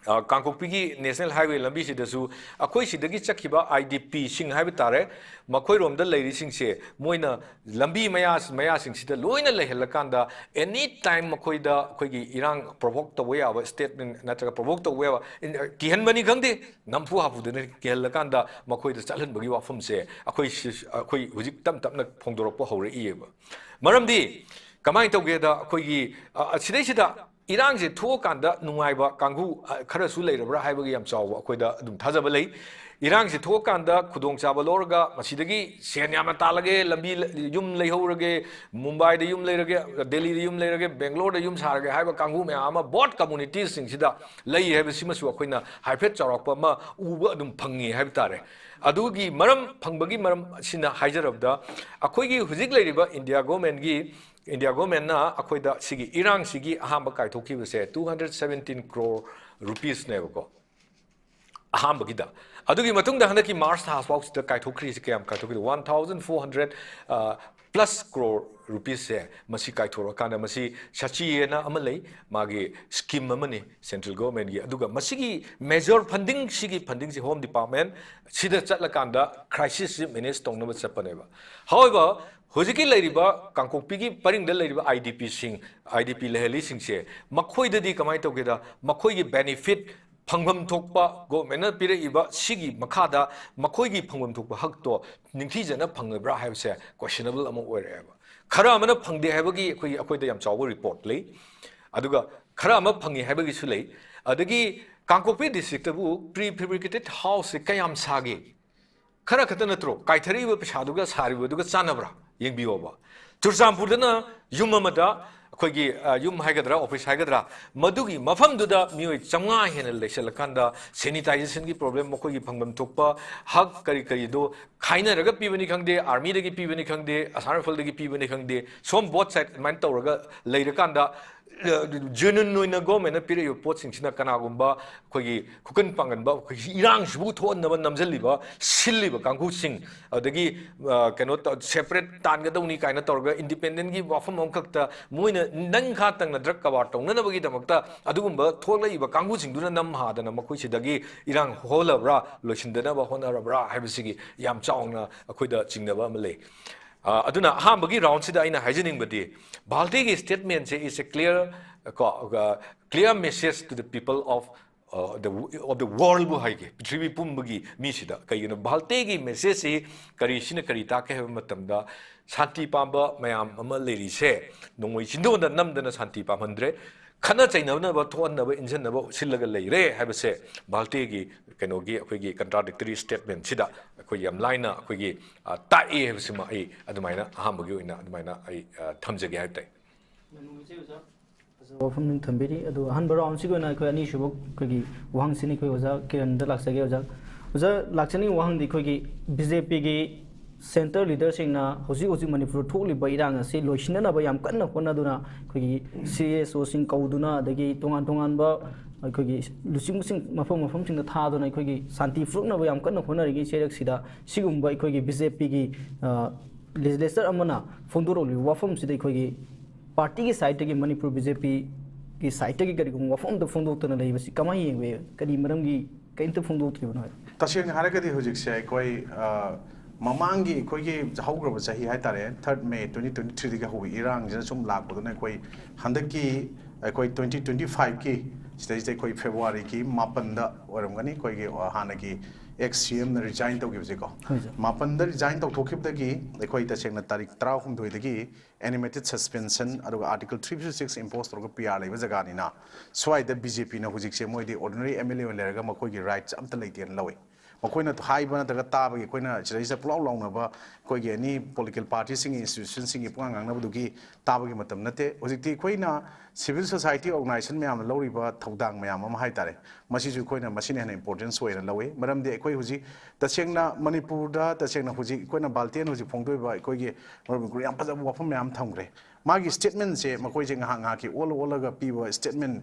ꯑ, ꯀꯥꯡꯄꯣꯛꯄꯤꯒꯤ ꯅꯦꯁꯅꯦꯜ ꯍꯥꯏꯋꯦ ꯂꯝꯕꯤꯁꯤꯗꯁꯨ ꯑꯩꯈꯣꯏ ꯁꯤꯗꯒꯤ ꯆꯠꯈꯤꯕ ꯑꯥꯏ ꯗꯤ ꯄꯤꯁꯤꯡ ꯍꯥꯏꯕ ꯇꯥꯔꯦ, ꯃꯈꯣꯏꯔꯣꯝꯗ ꯂꯩꯔꯤꯁꯤꯡꯁꯦ ꯃꯣꯏꯅ ꯂꯝꯕꯤ ꯃꯌꯥ, ꯃꯌꯥꯁꯤꯡꯁꯤꯗ ꯂꯣꯏꯅ ꯂꯩꯍꯜꯂꯀꯥꯟꯗ ꯑꯦꯅꯤ ꯇꯥꯏꯝ ꯃꯈꯣꯏꯗ ꯑꯩꯈꯣꯏꯒꯤ ꯏꯔꯥꯡ ꯄ꯭ꯔꯣꯚꯣꯛ ꯇꯧꯕ ꯌꯥꯕ ꯁ꯭ꯇꯦꯠꯃꯦꯟ ꯅꯠꯇ꯭ꯔꯒ ꯄ꯭ꯔꯣꯚꯣꯛ ꯇꯧꯕ ꯌꯥꯕ, ꯏꯟ-, ꯀꯤꯍꯟꯕꯅꯤ ꯈꯪꯗꯦ, ꯅꯝꯐꯨ ꯍꯥꯐꯨꯗꯅ ꯀꯤꯍꯜꯂꯀꯥꯟꯗ ꯃꯈꯣꯏꯗ ꯆꯠꯍꯟꯕꯒꯤ ꯋꯥꯐꯝꯁꯦ ꯑꯩꯈꯣꯏ ꯁꯤ-, ꯑꯩꯈꯣꯏ ꯍꯧꯖꯤꯛ ꯇꯞ ꯇꯞꯅ ꯐꯣꯡꯗꯣꯔꯛꯄ ꯍꯧꯔꯛꯏꯑꯕ꯫ ꯃꯔꯝꯗꯤ ꯀꯃꯥꯏꯅ ꯇꯧꯒꯦꯗ, ꯑꯩꯈꯣꯏꯒꯤ, ꯑ, ꯁꯤꯗꯩꯁꯤꯗ ꯏꯔꯥꯡꯁꯦ ꯊꯣꯛꯑꯀꯥꯟꯗ ꯅꯨꯡꯉꯥꯏꯕ ꯀꯥꯡꯕꯨ, ꯑ, ꯈꯔꯁꯨ ꯂꯩꯔꯕ꯭ꯔꯥ ꯍꯥꯏꯕꯒꯤ ꯌꯥꯝ ꯆꯥꯎꯕ ꯑꯩꯈꯣꯏꯗ ꯑꯗꯨꯝ ꯊꯥꯖꯕ ꯂꯩ꯫ ꯏꯔꯥꯡꯁꯦ ꯊꯣꯛꯑꯀꯥꯟꯗ ꯈꯨꯗꯣꯡꯆꯥꯕ ꯂꯧꯔꯒ ꯃꯁꯤꯗꯒꯤ ꯁꯦꯟ ꯌꯥꯝꯅ ꯇꯥꯜꯂꯒꯦ, ꯂꯝꯕꯤ ꯂ-, ꯌꯨꯝ ꯂꯩꯍꯧꯔꯒꯦ, ꯃꯨꯝꯕꯥꯏꯗ ꯌꯨꯝ ꯂꯩꯔꯒꯦ, ꯗꯦꯜꯂꯤꯗ ꯌꯨꯝ ꯂꯩꯔꯒꯦ, ꯕꯦꯡꯒ꯭ꯂꯣꯔꯗ ꯌꯨꯝ ꯁꯥꯔꯒꯦ ꯍꯥꯏꯕ ꯀꯥꯡꯕꯨ ꯃꯌꯥꯝ ꯑꯃ ꯕꯣꯠ ꯀꯝꯃꯨꯅꯤꯇꯤꯁꯁꯤꯡꯁꯤꯗ ꯂꯩ ꯍꯥꯏꯕꯁꯤꯃꯁꯨ ꯑꯩꯈꯣꯏꯅ ꯍꯥꯏꯐꯦꯠ ꯆꯥꯎꯔꯥꯛꯄ ꯑꯃ ꯎꯕ ꯑꯗꯨꯝ ꯐꯪꯉꯤ ꯍꯥꯏꯕ ꯇꯥꯔꯦ꯫ ꯑꯗꯨꯒꯤ ꯃꯔꯝ ꯐꯪꯕꯒꯤ ꯃꯔꯝ ꯑꯁꯤꯅ ꯍꯥꯏꯖꯔꯕꯗ, ꯑꯩꯈꯣꯏꯒꯤ ꯍꯧꯖꯤꯛ ꯂꯩꯔꯤꯕ ꯏꯟꯗꯤꯌꯥ ꯒꯣꯔꯃꯦꯟꯒꯤ, ꯏꯟꯗꯤꯌꯥ ꯒꯣꯔꯃꯦꯟꯅ ꯑꯩꯈꯣꯏꯗ ꯁꯤꯒꯤ ꯏꯔꯥꯡꯁꯤꯒꯤ ꯑꯍꯥꯟꯕ ꯀꯥꯏꯊꯣꯛꯈꯤꯕꯁꯦ two hundred seventeen crore rupeesꯅꯦꯕꯀꯣ, ꯑꯍꯥꯟꯕꯒꯤꯗ꯫ ꯑꯗꯨꯒꯤ ꯃꯇꯨꯡꯗ ꯍꯟꯗꯛꯀꯤ ꯃꯥꯔꯆ ꯊꯥ ꯐꯥꯎꯁꯤꯗ ꯀꯥꯏꯊꯣꯛꯈ꯭ꯔꯤꯁꯤ ꯀꯌꯥꯝ ꯀꯥꯏꯊꯣꯛꯈ꯭ꯔꯤ? One thousand four hundred, ꯑ, plus crore rupees ꯁꯦ ꯃꯁꯤ ꯀꯥꯏꯊꯣꯔꯛꯑꯀꯥꯟꯗ, ꯃꯁꯤ ꯁꯆꯤꯑꯅ ꯑꯃ ꯂꯩ, ꯃꯥꯒꯤ scheme ꯑꯃꯅꯤ central government ꯀꯤ꯫ ꯑꯗꯨꯒ ꯃꯁꯤꯒꯤ major funding, ꯁꯤꯒꯤ funding ꯁꯤ Home Department ꯁꯤꯗ ꯆꯠꯂꯀꯥꯟꯗ crisis ꯁꯤ manage ꯇꯧꯅꯕ ꯆꯠꯄꯅꯦꯕ꯫ However, ꯍꯧꯖꯤꯛꯀꯤ ꯂꯩꯔꯤꯕ ꯀꯥꯡꯄꯣꯛꯄꯤꯒꯤ ꯄꯔꯤꯡꯗ ꯂꯩꯔꯤꯕ IDP ꯁꯤꯡ, IDP ꯂꯩꯍꯜꯂꯤꯁꯤꯡꯁꯦ, ꯃꯈꯣꯏꯗꯗꯤ ꯀꯃꯥꯏꯅ ꯇꯧꯒꯦꯗ, ꯃꯈꯣꯏꯒꯤ benefit ꯐꯪꯐꯝ ꯊꯣꯛꯄ, government ꯅ ꯄꯤꯔꯛꯏꯕ ꯁꯤꯒꯤ ꯃꯈꯥꯗ ꯃꯈꯣꯏꯒꯤ ꯐꯪꯐꯝ ꯊꯣꯛꯄ ꯍꯛꯇꯣ ꯅꯤꯡꯊꯤꯖꯅ ꯐꯪꯉꯕ꯭ꯔꯥ ꯍꯥꯏꯕꯁꯦ questionable ꯑꯃ ꯑꯣꯏꯔꯛꯑꯦꯕ꯫ ꯈꯔ ꯑꯃꯅ ꯐꯪꯗꯦ ꯍꯥꯏꯕꯒꯤ ꯑꯩꯈꯣꯏꯒꯤ, ꯑꯩꯈꯣꯏꯗ ꯌꯥꯝ ꯆꯥꯎꯕ report ꯂꯩ, ꯑꯗꯨꯒ ꯈꯔ ꯑꯃ ꯐꯪꯉꯤ ꯍꯥꯏꯕꯒꯤꯁꯨ ꯂꯩ꯫ ꯑꯗꯒꯤ ꯀꯥꯡꯄꯣꯛꯄꯤ district ꯇꯕꯨ prefabricated house ꯁꯦ ꯀꯌꯥꯝ ꯁꯥꯒꯦ? ꯈꯔ ꯈꯛꯇ ꯅꯠꯇ꯭ꯔꯣ? ꯀꯥꯏꯊꯔꯛꯏꯕ ꯄꯩꯁꯥꯗꯨꯒ ꯁꯥꯔꯤꯕꯗꯨꯒ ꯆꯥꯟꯅꯕ꯭ꯔꯥ? ꯌꯦꯡꯕꯤꯌꯣꯕ꯫ ꯆꯨꯔꯆꯥꯟꯄꯨꯔꯗꯅ ꯌꯨꯝ ꯑꯃꯗ ꯑꯩꯈꯣꯏꯒꯤ, ꯑ, ꯌꯨꯝ ꯍꯥꯏꯒꯗ꯭ꯔꯥ, office ꯍꯥꯏꯒꯗ꯭ꯔꯥ, ꯃꯗꯨꯒꯤ ꯃꯐꯝꯗꯨꯗ ꯃꯤꯑꯣꯏ ꯆꯥꯝꯃꯉꯥ ꯍꯦꯟꯅ ꯂꯩꯁꯜꯂꯀꯥꯟꯗ, sanitization ꯒꯤ problem, ꯃꯈꯣꯏꯒꯤ ꯐꯪꯐꯝ ꯊꯣꯛꯄ ꯍꯛ ꯀꯔꯤ ꯀꯔꯤꯗꯣ ꯈꯥꯏꯅꯔꯒ ꯄꯤꯕꯅꯤ ꯈꯪꯗꯦ, army ꯗꯒꯤ ꯄꯤꯕꯅꯤ ꯈꯪꯗꯦ, Assam Rifle ꯗꯒꯤ ꯄꯤꯕꯅꯤ ꯈꯪꯗꯦ, ꯁꯣꯝ both side ꯑꯗꯨꯃꯥꯏꯅ ꯇꯧꯔꯒ ꯂꯩꯔꯀꯥꯟꯗ, genuine ꯑꯣꯏꯅ government ꯅ ꯄꯤꯔꯛꯏꯕ ꯄꯣꯠꯁꯤꯡꯁꯤꯅ ꯀꯅꯥꯒꯨꯝꯕ ꯑꯩꯈꯣꯏꯒꯤ ꯈꯨꯀꯟ ꯄꯥꯡꯒꯟꯕ, ꯑꯩꯈꯣꯏꯒꯤ ꯏꯔꯥꯡꯁꯤꯕꯨ ꯊꯣꯛꯍꯟꯅꯕ ꯅꯝꯁꯤꯜꯂꯤꯕ, ꯁꯤꯜꯂꯤꯕ ꯀꯥꯡꯕꯨꯁꯤꯡ, ꯑꯗꯒꯤ, ꯑ, ꯀꯩꯅꯣ ꯇꯧ-, separate ꯇꯥꯟꯒꯗꯧꯅꯤ ꯀꯥꯏꯅ ꯇꯧꯔꯒ independent ꯒꯤ ꯋꯥꯐꯝ ꯑꯃꯈꯛꯇ ꯃꯣꯏꯅ ꯅꯪ ꯈꯥ ꯇꯪꯅ drug ꯀꯕꯥꯔ ꯇꯧꯅꯅꯕꯒꯤꯗꯃꯛꯇ ꯑꯗꯨꯒꯨꯝꯕ ꯊꯣꯛꯂꯛꯏꯕ ꯀꯥꯡꯕꯨꯁꯤꯡꯗꯨꯅ ꯅꯝꯍꯥꯗꯅ ꯃꯈꯣꯏꯁꯤꯗꯒꯤ ꯏꯔꯥꯡ ꯍꯧꯍꯜꯂꯕ꯭ꯔꯥ, ꯂꯣꯏꯁꯤꯟꯗꯅꯕ ꯍꯣꯠꯅꯔꯕ꯭ꯔꯥ ꯍꯥꯏꯕꯁꯤꯒꯤ ꯌꯥꯝ ꯆꯥꯎꯅ ꯑꯩꯈꯣꯏꯗ ꯆꯤꯡꯅꯕ ꯑꯃ ꯂꯩ꯫ ꯑ, ꯑꯗꯨꯅ ꯑꯍꯥꯟꯕꯒꯤ round ꯁꯤꯗ ꯑꯩꯅ ꯍꯥꯏꯖꯅꯤꯡꯕꯗꯤ, ꯚꯥꯜꯇꯦꯒꯤ statement say is a clear, ꯀꯣ, ꯑ, clear message to the people of, ꯑ, the, of the world ꯕꯨ ꯍꯥꯏꯒꯦ, ꯄ꯭ꯔꯤꯊꯤꯕꯤ ꯄꯨꯝꯕꯒꯤ ꯃꯤꯁꯤꯗ꯫ ꯀꯩꯒꯤꯅꯣ, ꯚꯥꯜꯇꯦꯒꯤ message ꯁꯤ ꯀꯔꯤꯁꯤꯅ ꯀꯔꯤ ꯇꯥꯛꯀꯦ ꯍꯥꯏꯕ ꯃꯇꯝꯗ, ꯁꯥꯟꯇꯤ ꯄꯥꯝꯕ ꯃꯌꯥꯝ ꯑꯃ ꯂꯩꯔꯤꯁꯦ ꯅꯣꯡꯃꯩ ꯆꯤꯟꯗꯣꯟꯗ ꯅꯝꯗꯅ ꯁꯥꯟꯇꯤ ꯄꯥꯝꯍꯟꯗ꯭ꯔꯦ꯫ ꯈꯠꯅ ꯆꯩꯅꯅꯕ, ꯊꯣꯛꯍꯟꯅꯕ, ꯏꯟꯖꯟꯅꯕ ꯁꯤꯜꯂꯒ ꯂꯩꯔꯦ ꯍꯥꯏꯕꯁꯦ ꯚꯥꯜꯇꯦꯒꯤ ꯀꯩꯅꯣꯒꯤ ꯑꯩꯈꯣꯏꯒꯤ contradictory statement ꯁꯤꯗ ꯑꯩꯈꯣꯏ ꯌꯥꯝ ꯂꯥꯏꯅ ꯑꯩꯈꯣꯏꯒꯤ, ꯑ, ꯇꯥꯛꯑꯦ ꯍꯥꯏꯕꯁꯤꯃ ꯑꯩ ꯑꯗꯨꯃꯥꯏꯅ ꯑꯍꯥꯟꯕꯒꯤ ꯑꯣꯏꯅ ꯑꯗꯨꯃꯥꯏꯅ ꯑꯩ, ꯑ, ꯊꯝꯖꯒꯦ ꯍꯥꯏꯕ ꯇꯥꯏ꯫ ꯐꯖꯕ ꯋꯥꯐꯝ ꯊꯝꯕꯤꯔꯤ꯫ ꯑꯗꯨ ꯑꯍꯥꯟꯕ round ꯁꯤꯒꯤ ꯑꯣꯏꯅ ꯑꯩꯈꯣꯏ ꯑꯅꯤꯁꯨꯕ ꯑꯩꯈꯣꯏꯒꯤ ꯋꯥꯍꯪꯁꯤꯅ ꯑꯩꯈꯣꯏ ꯑꯣꯖꯥ ꯀꯤꯔꯟꯗ ꯂꯥꯛꯆꯒꯦ꯫ ꯑꯣꯖꯥ, ꯑꯣꯖꯥ ꯂꯥꯛꯆꯅꯤꯡꯕ ꯋꯥꯍꯪꯗꯤ ꯑꯩꯈꯣꯏꯒꯤ BJP ꯒꯤ centre leader ꯁꯤꯡꯅ ꯍꯧꯖꯤꯛ ꯍꯧꯖꯤꯛ ꯃꯅꯤꯄꯨꯔꯗ ꯊꯣꯛꯂꯤꯕ ꯏꯔꯥꯡ ꯑꯁꯤ ꯂꯣꯏꯁꯤꯟꯅꯅꯕ ꯌꯥꯝ ꯀꯟꯅ ꯍꯣꯠꯅꯗꯨꯅ, ꯑꯩꯈꯣꯏꯒꯤ CSO ꯁꯤꯡ ꯀꯧꯗꯨꯅ, ꯑꯗꯒꯤ ꯇꯣꯉꯥꯟ ꯇꯣꯉꯥꯟꯕ ꯑꯩꯈꯣꯏꯒꯤ ꯂꯨꯆꯤꯡꯕꯁꯤꯡ ꯃꯐꯝ ꯃꯐꯝꯁꯤꯡꯗ ꯊꯥꯗꯨꯅ ꯑꯩꯈꯣꯏꯒꯤ ꯁꯥꯟꯇꯤ ꯄꯨꯔꯛꯅꯕ ꯌꯥꯝ ꯀꯟꯅ ꯍꯣꯠꯅꯔꯤꯉꯩ ꯆꯩꯔꯛꯁꯤꯗ, ꯁꯤꯒꯨꯝꯕ ꯑꯩꯈꯣꯏꯒꯤ BJP ꯒꯤ, ꯑ, ꯂꯦꯖꯤꯁꯂꯦꯆꯔ ꯑꯃꯅ ꯐꯣꯡꯗꯣꯔꯛꯂꯤꯕ ꯋꯥꯐꯝꯁꯤꯗ ꯑꯩꯈꯣꯏꯒꯤ ꯄꯥꯔꯇꯤꯒꯤ ꯁꯥꯏꯠꯇꯒꯤ, ꯃꯅꯤꯄꯨꯔ ꯕꯤ ꯖꯦ ꯄꯤꯒꯤ ꯁꯥꯏꯠꯇꯒꯤ ꯀꯔꯤꯒꯨꯝꯕ ꯋꯥꯐꯝ ꯑꯝꯇ ꯐꯣꯡꯗꯣꯛꯇꯅ ꯂꯩꯕꯁꯤ ꯀꯃꯥꯏꯅ ꯌꯦꯡꯕ ꯌꯥꯏ? ꯀꯔꯤ ꯃꯔꯝꯒꯤ ꯀꯔꯤꯝꯇ ꯐꯣꯡꯗꯣꯛꯇ꯭ꯔꯤꯕꯅꯣ ꯍꯥꯏꯕ? ꯇꯁꯦꯡꯅ ꯍꯥꯏꯔꯒꯗꯤ ꯍꯧꯖꯤꯛꯁꯦ ꯑꯩꯈꯣꯏ ꯑ, ꯃꯃꯥꯡꯒꯤ ꯑꯩꯈꯣꯏꯒꯤ ꯍꯧꯈ꯭ꯔꯕ ꯆꯍꯤ ꯍꯥꯏꯇꯥꯔꯦ, ꯊꯥꯔꯠ ꯃꯦ ꯇ꯭ꯋꯦꯟꯇꯤ ꯇ꯭ꯋꯦꯟꯇꯤ ꯊ꯭ꯔꯤꯗꯒꯤ ꯍꯧꯕ ꯏꯔꯥꯡꯁꯤꯅ ꯁꯨꯝ ꯂꯥꯛꯄꯗꯨꯅ ꯑꯩꯈꯣꯏ ꯍꯟꯗꯛꯀꯤ ꯑꯩꯈꯣꯏ ꯇ꯭ꯋꯦꯟꯇꯤ ꯇ꯭ꯋꯦꯟꯇꯤ ꯐꯥꯏꯚꯀꯤ ꯁꯤꯗꯩꯁꯤꯗ ꯑꯩꯈꯣꯏ ꯐꯦꯕ꯭ꯔꯨꯋꯥꯔꯤꯒꯤ ꯃꯥꯄꯟꯗ ꯑꯣꯏꯔꯝꯒꯅꯤ, ꯑꯩꯈꯣꯏꯒꯤ ꯑ, ꯍꯥꯟꯅꯒꯤ ꯑꯦꯛꯁ ꯁꯤ ꯑꯦꯝꯅ ꯔꯤꯖꯥꯏꯟ ꯇꯧꯈꯤꯕꯁꯦꯀꯣ꯫ ꯍꯣꯏ, ꯁꯥꯔ꯫ ꯃꯥꯄꯟꯗ ꯔꯤꯖꯥꯏꯟ ꯇꯧꯊꯣꯛꯈꯤꯕꯗꯒꯤ ꯑꯩꯈꯣꯏ ꯇꯁꯦꯡꯅ ꯇꯥꯔꯤꯛ ꯇꯔꯥꯍꯨꯝꯗꯣꯏꯗꯒꯤ ꯑꯦꯅꯤꯃꯦꯇꯦꯠ ꯁꯁꯄꯦꯟꯁꯟ ꯑꯗꯨꯒ ꯑꯥꯔꯇꯤꯀꯜ ꯊ꯭ꯔꯤ ꯐꯤꯐꯇꯤ ꯁꯤꯛꯁ ꯏꯝꯄꯣꯁ ꯇꯧꯔꯒ ꯄꯤ ꯑꯥꯔ ꯂꯩꯕ ꯖꯒꯥꯅꯤꯅ, ꯁ꯭ꯋꯥꯏꯗ ꯕꯤ ꯖꯦ ꯄꯤꯅ ꯍꯧꯖꯤꯛꯁꯦ ꯃꯣꯏꯗꯤ ꯑꯣꯔꯗꯤꯅꯔꯤ ꯑꯦꯝ ꯑꯦꯜ ꯑꯦ ꯑꯣꯏꯅ ꯂꯩꯔꯒ ꯃꯈꯣꯏꯒꯤ ꯔꯥꯏꯠꯁ ꯑꯝꯇ ꯂꯩꯇꯦꯅ ꯂꯧꯏ꯫ ꯃꯈꯣꯏꯅ ꯍꯥꯏꯕ ꯅꯠꯇ꯭ꯔꯒ ꯇꯥꯕꯒꯤ ꯑꯩꯈꯣꯏꯅ ꯁꯤꯗꯩꯁꯤꯗ ꯄꯨꯂꯥꯎ ꯂꯥꯎꯅꯕ ꯑꯩꯈꯣꯏꯒꯤ ꯑꯦꯅꯤ ꯄꯣꯂꯤꯇꯤꯀꯦꯜ ꯄꯥꯔꯇꯤꯁꯤꯡꯒꯤ, ꯏꯟꯁꯇꯤꯇ꯭ꯌꯨꯁꯟꯁꯤꯡꯒꯤ ꯄꯨꯡꯉꯥꯡ ꯉꯥꯡꯅꯕꯗꯨꯒꯤ ꯇꯥꯕꯒꯤ ꯃꯇꯝ ꯅꯠꯇꯦ꯫ ꯍꯧꯖꯤꯛꯇꯤ ꯑꯩꯈꯣꯏꯅ ꯁꯤꯚꯤꯜ ꯁꯣꯁꯥꯏꯇꯤ ꯑꯣꯔꯒꯅꯥꯏꯖꯦꯁꯟ ꯃꯌꯥꯝꯅ ꯂꯧꯔꯤꯕ ꯊꯧꯗꯥꯡ ꯃꯌꯥꯝ ꯑꯃ ꯍꯥꯏꯇꯥꯔꯦ, ꯃꯁꯤꯁꯨ ꯑꯩꯈꯣꯏꯅ ꯃꯁꯤꯅ ꯍꯦꯟꯅ ꯏꯝꯄꯣꯔꯇꯦꯟꯁ ꯑꯣꯏꯅ ꯂꯧꯏ꯫ ꯃꯔꯝꯗꯤ ꯑꯩꯈꯣꯏ ꯍꯧꯖꯤꯛ ꯇꯁꯦꯡꯅ ꯃꯅꯤꯄꯨꯔꯗ ꯇꯁꯦꯡꯅ ꯍꯧꯖꯤꯛ ꯑꯩꯈꯣꯏꯅ ꯕꯥꯜꯇꯦꯟ ꯍꯧꯖꯤꯛ ꯐꯣꯡꯗꯣꯛꯏꯕ ꯑꯩꯈꯣꯏꯒꯤ ꯃꯔꯨꯞ ꯌꯥꯝ ꯐꯖꯕ ꯋꯥꯐꯝ ꯃꯌꯥꯝ ꯊꯝꯈ꯭ꯔꯦ꯫ ꯃꯥꯒꯤ ꯁ꯭ꯇꯦꯠꯃꯦꯟꯁꯦ ꯃꯈꯣꯏꯁꯦ ꯉꯥꯏꯍꯥꯛ ꯉꯥꯏꯍꯥꯛꯀꯤ ꯑꯣꯜꯂ ꯑꯣꯜꯂꯒ ꯄꯤꯕ ꯁ꯭ꯇꯦꯠꯃꯦꯟ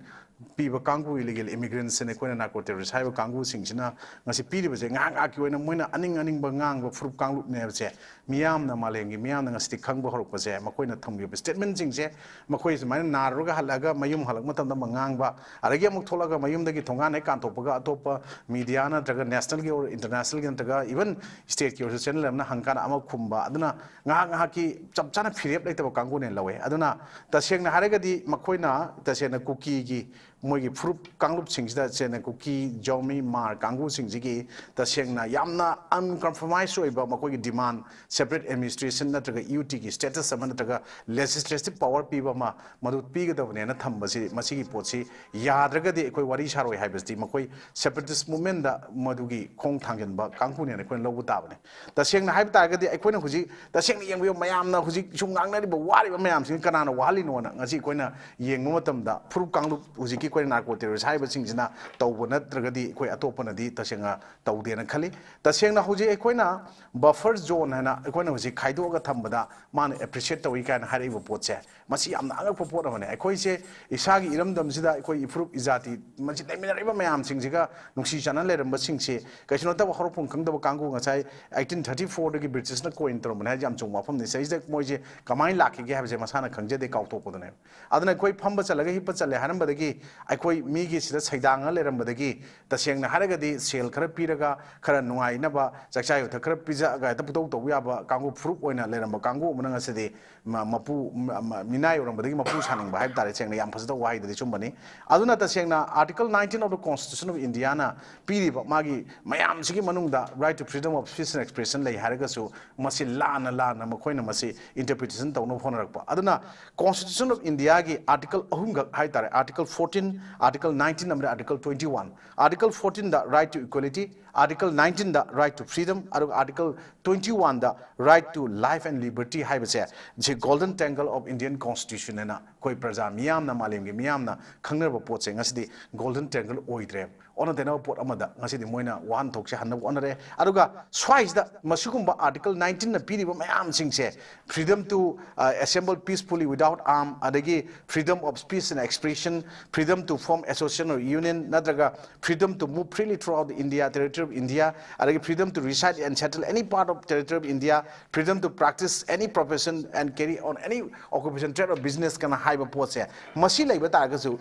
ꯄꯤꯕ ꯀꯥꯡꯕꯨ, ꯏꯂꯤꯒꯦꯜ ꯏꯃꯤꯒ꯭ꯔꯦꯟꯁꯤꯅ ꯑꯩꯈꯣꯏꯅ ꯅꯥꯔꯀꯣ ꯇꯦꯔꯣꯔꯤꯁ ꯍꯥꯏꯕ ꯀꯥꯡꯕꯨꯁꯤꯡꯁꯤꯅ ꯉꯁꯤ ꯄꯤꯔꯤꯕꯁꯦ ꯉꯥꯏꯍꯥꯛ ꯉꯥꯏꯍꯥꯛꯀꯤ ꯑꯣꯏꯅ ꯃꯣꯏꯅ ꯑꯅꯤꯡ ꯑꯅꯤꯡꯕ ꯉꯥꯡꯕ ꯐꯨꯔꯨꯞ ꯀꯥꯡꯂꯨꯞꯅꯦ ꯍꯥꯏꯕꯁꯦ ꯃꯤꯌꯥꯝꯅ, ꯃꯥꯂꯦꯝꯒꯤ ꯃꯤꯌꯥꯝꯅ ꯉꯁꯤꯗꯤ ꯈꯪꯕ ꯍꯧꯔꯛꯄꯁꯦ ꯃꯈꯣꯏꯅ ꯊꯝꯈꯤꯕ ꯁ꯭ꯇꯦꯠꯃꯦꯟꯁꯤꯡꯁꯦ꯫ ꯃꯈꯣꯏ ꯁꯨꯃꯥꯏꯅ ꯅꯥꯔꯨꯔꯒ ꯍꯜꯂꯛꯑꯒ ꯃꯌꯨꯝ ꯍꯜꯂꯛꯄ ꯃꯇꯝꯗ ꯑꯃ ꯉꯥꯡꯕ, ꯑꯗꯒꯤ ꯑꯃꯨꯛ ꯊꯣꯛꯂꯒ ꯃꯌꯨꯝꯗꯒꯤ ꯊꯣꯡꯒꯥꯟ ꯍꯦꯛ ꯀꯥꯟꯊꯣꯛꯄꯒ ꯑꯇꯣꯞꯄ ꯃꯤꯗꯤꯌꯥ ꯅꯠꯇ꯭ꯔꯒ ꯅꯦꯁꯅꯦꯜꯒꯤ ꯑꯣꯏꯔꯣ, ꯏꯟꯇꯔꯅꯦꯁꯅꯦꯜꯒꯤ ꯅꯠꯇ꯭ꯔꯒ ꯏꯚꯟ ꯁ꯭ꯇꯦꯠꯀꯤ ꯑꯣꯏꯔꯁꯨ ꯆꯦꯅꯦꯜ ꯑꯃꯅ ꯍꯪꯀꯥꯟꯗ ꯑꯃ ꯈꯨꯝꯕ, ꯑꯗꯨꯅ ꯉꯥꯏꯍꯥꯛ ꯉꯥꯏꯍꯥꯛꯀꯤ ꯆꯞ ꯆꯥꯅ ꯐꯤꯔꯦꯞ ꯂꯩꯇꯕ ꯀꯥꯡꯕꯨꯅꯦꯅ ꯂꯧꯋꯦ꯫ ꯑꯗꯨꯅ ꯇꯁꯦꯡꯅ ꯍꯥꯏꯔꯒꯗꯤ ꯃꯈꯣꯏꯅ ꯇꯁꯦꯡꯅ ꯀꯨꯀꯤꯒꯤ ꯃꯣꯏꯒꯤ ꯐꯨꯔꯨꯞ ꯀꯥꯡꯂꯨꯞꯁꯤꯡꯁꯤꯗ ꯇꯁꯦꯡꯅ ꯀꯨꯀꯤ, ꯖꯥꯎꯃꯤ, ꯃꯥꯔ ꯀꯥꯡꯕꯨꯁꯤꯡꯁꯤꯒꯤ ꯇꯁꯦꯡꯅ ꯌꯥꯝꯅ ꯑꯟꯀꯝꯄ꯭ꯔꯣꯃꯥꯏꯁ ꯑꯣꯏꯕ ꯃꯈꯣꯏꯒꯤ ꯗꯤꯃꯥꯟ, ꯁꯦꯄꯔꯦꯠ ꯑꯦꯗꯃꯤꯅꯤꯁꯇ꯭ꯔꯦꯁꯟ ꯅꯠꯇ꯭ꯔꯒ ꯌꯨ ꯇꯤꯒꯤ ꯁ꯭ꯇꯦꯇꯁ ꯑꯃ ꯅꯠꯇ꯭ꯔꯒ ꯂꯦꯖꯤꯁꯂꯦꯇꯤꯚ ꯄꯋꯥꯔ ꯄꯤꯕ ꯑꯃ ꯃꯗꯨ ꯄꯤꯒꯗꯕꯅꯦꯅ ꯊꯝꯕꯁꯤ, ꯃꯁꯤꯒꯤ ꯄꯣꯠꯁꯤ ꯌꯥꯗ꯭ꯔꯒꯗꯤ ꯑꯩꯈꯣꯏ ꯋꯥꯔꯤ ꯁꯥꯔꯣꯏ ꯍꯥꯏꯕꯁꯤꯗꯤ ꯃꯈꯣꯏ ꯁꯦꯄꯔꯦꯇꯤꯁ ꯃꯨꯞꯃꯦꯟꯗ ꯃꯗꯨꯒꯤ ꯈꯣꯡ ꯊꯥꯡꯖꯤꯟꯕ ꯀꯥꯡꯕꯨꯅꯦꯅ ꯑꯩꯈꯣꯏꯅ ꯂꯧꯕ ꯇꯥꯕꯅꯤ꯫ ꯇꯁꯦꯡꯅ ꯍꯥꯏꯕ ꯇꯥꯔꯒꯗꯤ ꯑꯩꯈꯣꯏꯅ ꯍꯧꯖꯤꯛ ꯇꯁꯦꯡꯅ ꯌꯦꯡꯕꯤꯌꯨ, ꯃꯌꯥꯝꯅ ꯍꯧꯖꯤꯛ ꯁꯨꯝ ꯉꯥꯡꯅꯔꯤꯕ, ꯋꯥꯔꯤꯕ ꯃꯌꯥꯝꯁꯤꯡ ꯀꯅꯥꯅ ꯋꯥꯍꯜꯂꯤꯅꯣꯅ ꯉꯁꯤ ꯑꯩꯈꯣꯏꯅ ꯌꯦꯡꯕ ꯃꯇꯝꯗ ꯐꯨꯔꯨꯞ ꯀꯥꯡꯂꯨꯞ ꯍꯧꯖꯤꯛꯀꯤ ꯑꯩꯈꯣꯏꯅ ꯅꯥꯔꯀꯣ ꯇꯦꯔꯣꯔꯤꯁ ꯍꯥꯏꯔꯤꯕꯁꯤꯡꯁꯤꯅ ꯇꯧꯕ ꯅꯠꯇ꯭ꯔꯒꯗꯤ ꯑꯩꯈꯣꯏ ꯑꯇꯣꯞꯄꯅꯗꯤ ꯇꯁꯦꯡꯅ ꯇꯧꯗꯦꯅ ꯈꯜꯂꯤ꯫ ꯇꯁꯦꯡꯅ ꯍꯧꯖꯤꯛ ꯑꯩꯈꯣꯏꯅ ꯕꯐꯔ ꯖꯣꯟ ꯍꯥꯏꯅ ꯑꯩꯈꯣꯏꯅ ꯍꯧꯖꯤꯛ ꯈꯥꯏꯗꯣꯛꯑꯒ ꯊꯝꯕꯗ ꯃꯥꯅ ꯑꯦꯄ꯭ꯔꯤꯁꯤꯌꯦꯠ ꯇꯧꯏ ꯀꯥꯏꯅ ꯍꯥꯏꯔꯛꯏꯕ ꯄꯣꯠꯁꯦ, ꯃꯁꯤ ꯌꯥꯝꯅ ꯑꯉꯛꯄ ꯄꯣꯠ ꯑꯃꯅꯤ꯫ ꯑꯩꯈꯣꯏꯁꯦ ꯏꯁꯥꯒꯤ ꯏꯔꯝꯗꯝꯁꯤꯗ ꯑꯩꯈꯣꯏ ꯏꯐꯨꯔꯨꯞ ꯏꯖꯥꯇꯤ ꯃꯁꯤ ꯂꯩꯃꯤꯟꯅꯔꯤꯕ ꯃꯌꯥꯝꯁꯤꯡꯁꯤꯒ ꯅꯨꯡꯁꯤ ꯆꯥꯟꯅ ꯂꯩꯔꯝꯕꯁꯤꯡꯁꯤ ꯀꯩꯁꯨ ꯅꯠꯇꯕ ꯍꯧꯔꯛꯐꯝ ꯈꯪꯗꯕ ꯀꯥꯡꯕꯨ ꯉꯁꯥꯏ ꯑꯩꯠꯇꯤꯟ ꯊꯥꯔꯇꯤ ꯐꯣꯔꯗꯒꯤ ꯕ꯭ꯔꯤꯇꯤꯁꯅ ꯀꯣꯏꯟ ꯇꯧꯔꯝꯕꯅꯤ ꯍꯥꯏꯁꯦ ꯌꯥꯝ ꯆꯨꯝꯕ ꯋꯥꯐꯝꯅꯤ꯫ ꯁꯤꯗꯩꯁꯤꯗ ꯃꯣꯏꯁꯦ ꯀꯃꯥꯏꯅ ꯂꯥꯛꯈꯤꯒꯦ ꯍꯥꯏꯕꯁꯦ ꯃꯁꯥꯅ ꯈꯪꯖꯗꯦ, ꯀꯥꯎꯊꯣꯛꯄꯗꯨꯅꯦꯕ꯫ ꯑꯗꯨꯅ ꯑꯩꯈꯣꯏ ꯐꯝꯕ ꯆꯠꯂꯒ ꯍꯤꯞꯄ ꯆꯠꯂꯦ ꯍꯥꯏꯔꯝꯕꯗꯒꯤ, ꯑꯩꯈꯣꯏ ꯃꯤꯒꯤ ꯁꯤꯗ ꯁꯩꯗꯥꯡꯉ ꯂꯩꯔꯝꯕꯗꯒꯤ, ꯇꯁꯦꯡꯅ ꯍꯥꯏꯔꯒꯗꯤ ꯁꯦꯜ ꯈꯔ ꯄꯤꯔꯒ ꯈꯔ ꯅꯨꯡꯉꯥꯏꯅꯕ ꯆꯥꯛꯆꯥ ꯌꯨꯊꯛ ꯈꯔ ꯄꯤꯖꯒ ꯍꯦꯛꯇ ꯄꯨꯇꯧ ꯇꯧꯕ ꯌꯥꯕ ꯀꯥꯡꯕꯨ, ꯐꯨꯔꯨꯞ ꯑꯣꯏꯅ ꯂꯩꯔꯝꯕ ꯀꯥꯡꯕꯨ ꯑꯃꯅ ꯉꯁꯤꯗꯤ ꯃ-, ꯃꯄꯨ, ꯃ-, ꯃ-, ꯃꯤꯅꯥꯏ ꯑꯣꯏꯔꯝꯕꯗꯒꯤ ꯃꯄꯨ ꯁꯥꯅꯤꯡꯕ ꯍꯥꯏꯕ ꯇꯥꯔꯦ, ꯁꯦꯡꯅ ꯌꯥꯝ ꯐꯖꯗꯕ ꯋꯥꯍꯩꯗꯗꯤ ꯆꯨꯝꯕꯅꯤ꯫ ꯑꯗꯨꯅ ꯇꯁꯦꯡꯅ Article nineteen of the Constitution of Indiaꯅ ꯄꯤꯔꯤꯕ ꯃꯥꯒꯤ ꯃꯌꯥꯝꯁꯤꯒꯤ ꯃꯅꯨꯡꯗ right to freedom of speech and expression ꯂꯩ ꯍꯥꯏꯔꯒꯁꯨ, ꯃꯁꯤ ꯂꯥꯟꯅ ꯂꯥꯟꯅ ꯃꯈꯣꯏꯅ ꯃꯁꯤ interpretation ꯇꯧꯅꯕ ꯍꯣꯠꯅꯔꯛꯄ꯫ ꯑꯗꯨꯅ Constitution of Indiaꯒꯤ Article ꯑꯍꯨꯝꯈꯛ ꯍꯥꯏ ꯇꯥꯔꯦ, Article fourteen, Article nineteen ꯑꯃꯗꯤ Article twenty one꯫ Article fourteenꯗ right to equality, Article nineteenꯗ right to freedom, ꯑꯗꯨꯒ Article twenty oneꯗ right to life and liberty ꯍꯥꯏꯕꯁꯦ, ꯁꯤ Golden Triangle of Indian Constitution ꯍꯥꯏꯅ ꯑꯩꯈꯣꯏ ꯄ꯭ꯔꯖꯥ ꯃꯤꯌꯥꯝꯅ, ꯃꯥꯂꯦꯝꯒꯤ ꯃꯤꯌꯥꯝꯅ ꯈꯪꯅꯔꯕ ꯄꯣꯠꯁꯦ ꯉꯁꯤꯗꯤ Golden Triangle ꯑꯣꯏꯗ꯭ꯔꯦ꯫ ꯑꯣꯟꯅ ꯇꯩꯅꯕ ꯄꯣꯠ ꯑꯃꯗ ꯉꯁꯤꯗꯤ ꯃꯣꯏꯅ ꯋꯥꯍꯟꯊꯣꯛꯁꯦ ꯍꯟꯅꯕ ꯍꯣꯠꯅꯔꯦ꯫ ꯑꯗꯨꯒ ꯁ꯭ꯋꯥꯏꯁꯤꯗ ꯃꯁꯤꯒꯨꯝꯕ Article nineteenꯅ ꯄꯤꯔꯤꯕ ꯃꯌꯥꯝꯁꯤꯡꯁꯦ, freedom to, uh, assemble peacefully without arm, ꯑꯗꯒꯤ freedom of speech and expression, freedom to form association or union, ꯅꯠꯇ꯭ꯔꯒ freedom to move freely throughout the India, territory of India, ꯑꯗꯒꯤ freedom to reside and settle any part of territory of India, freedom to practice any profession and carry on any occupation, trade or business ꯀꯅ ꯍꯥꯏꯕ ꯄꯣꯠꯁꯦ, ꯃꯁꯤ ꯂꯩꯕ ꯇꯥꯔꯒꯁꯨ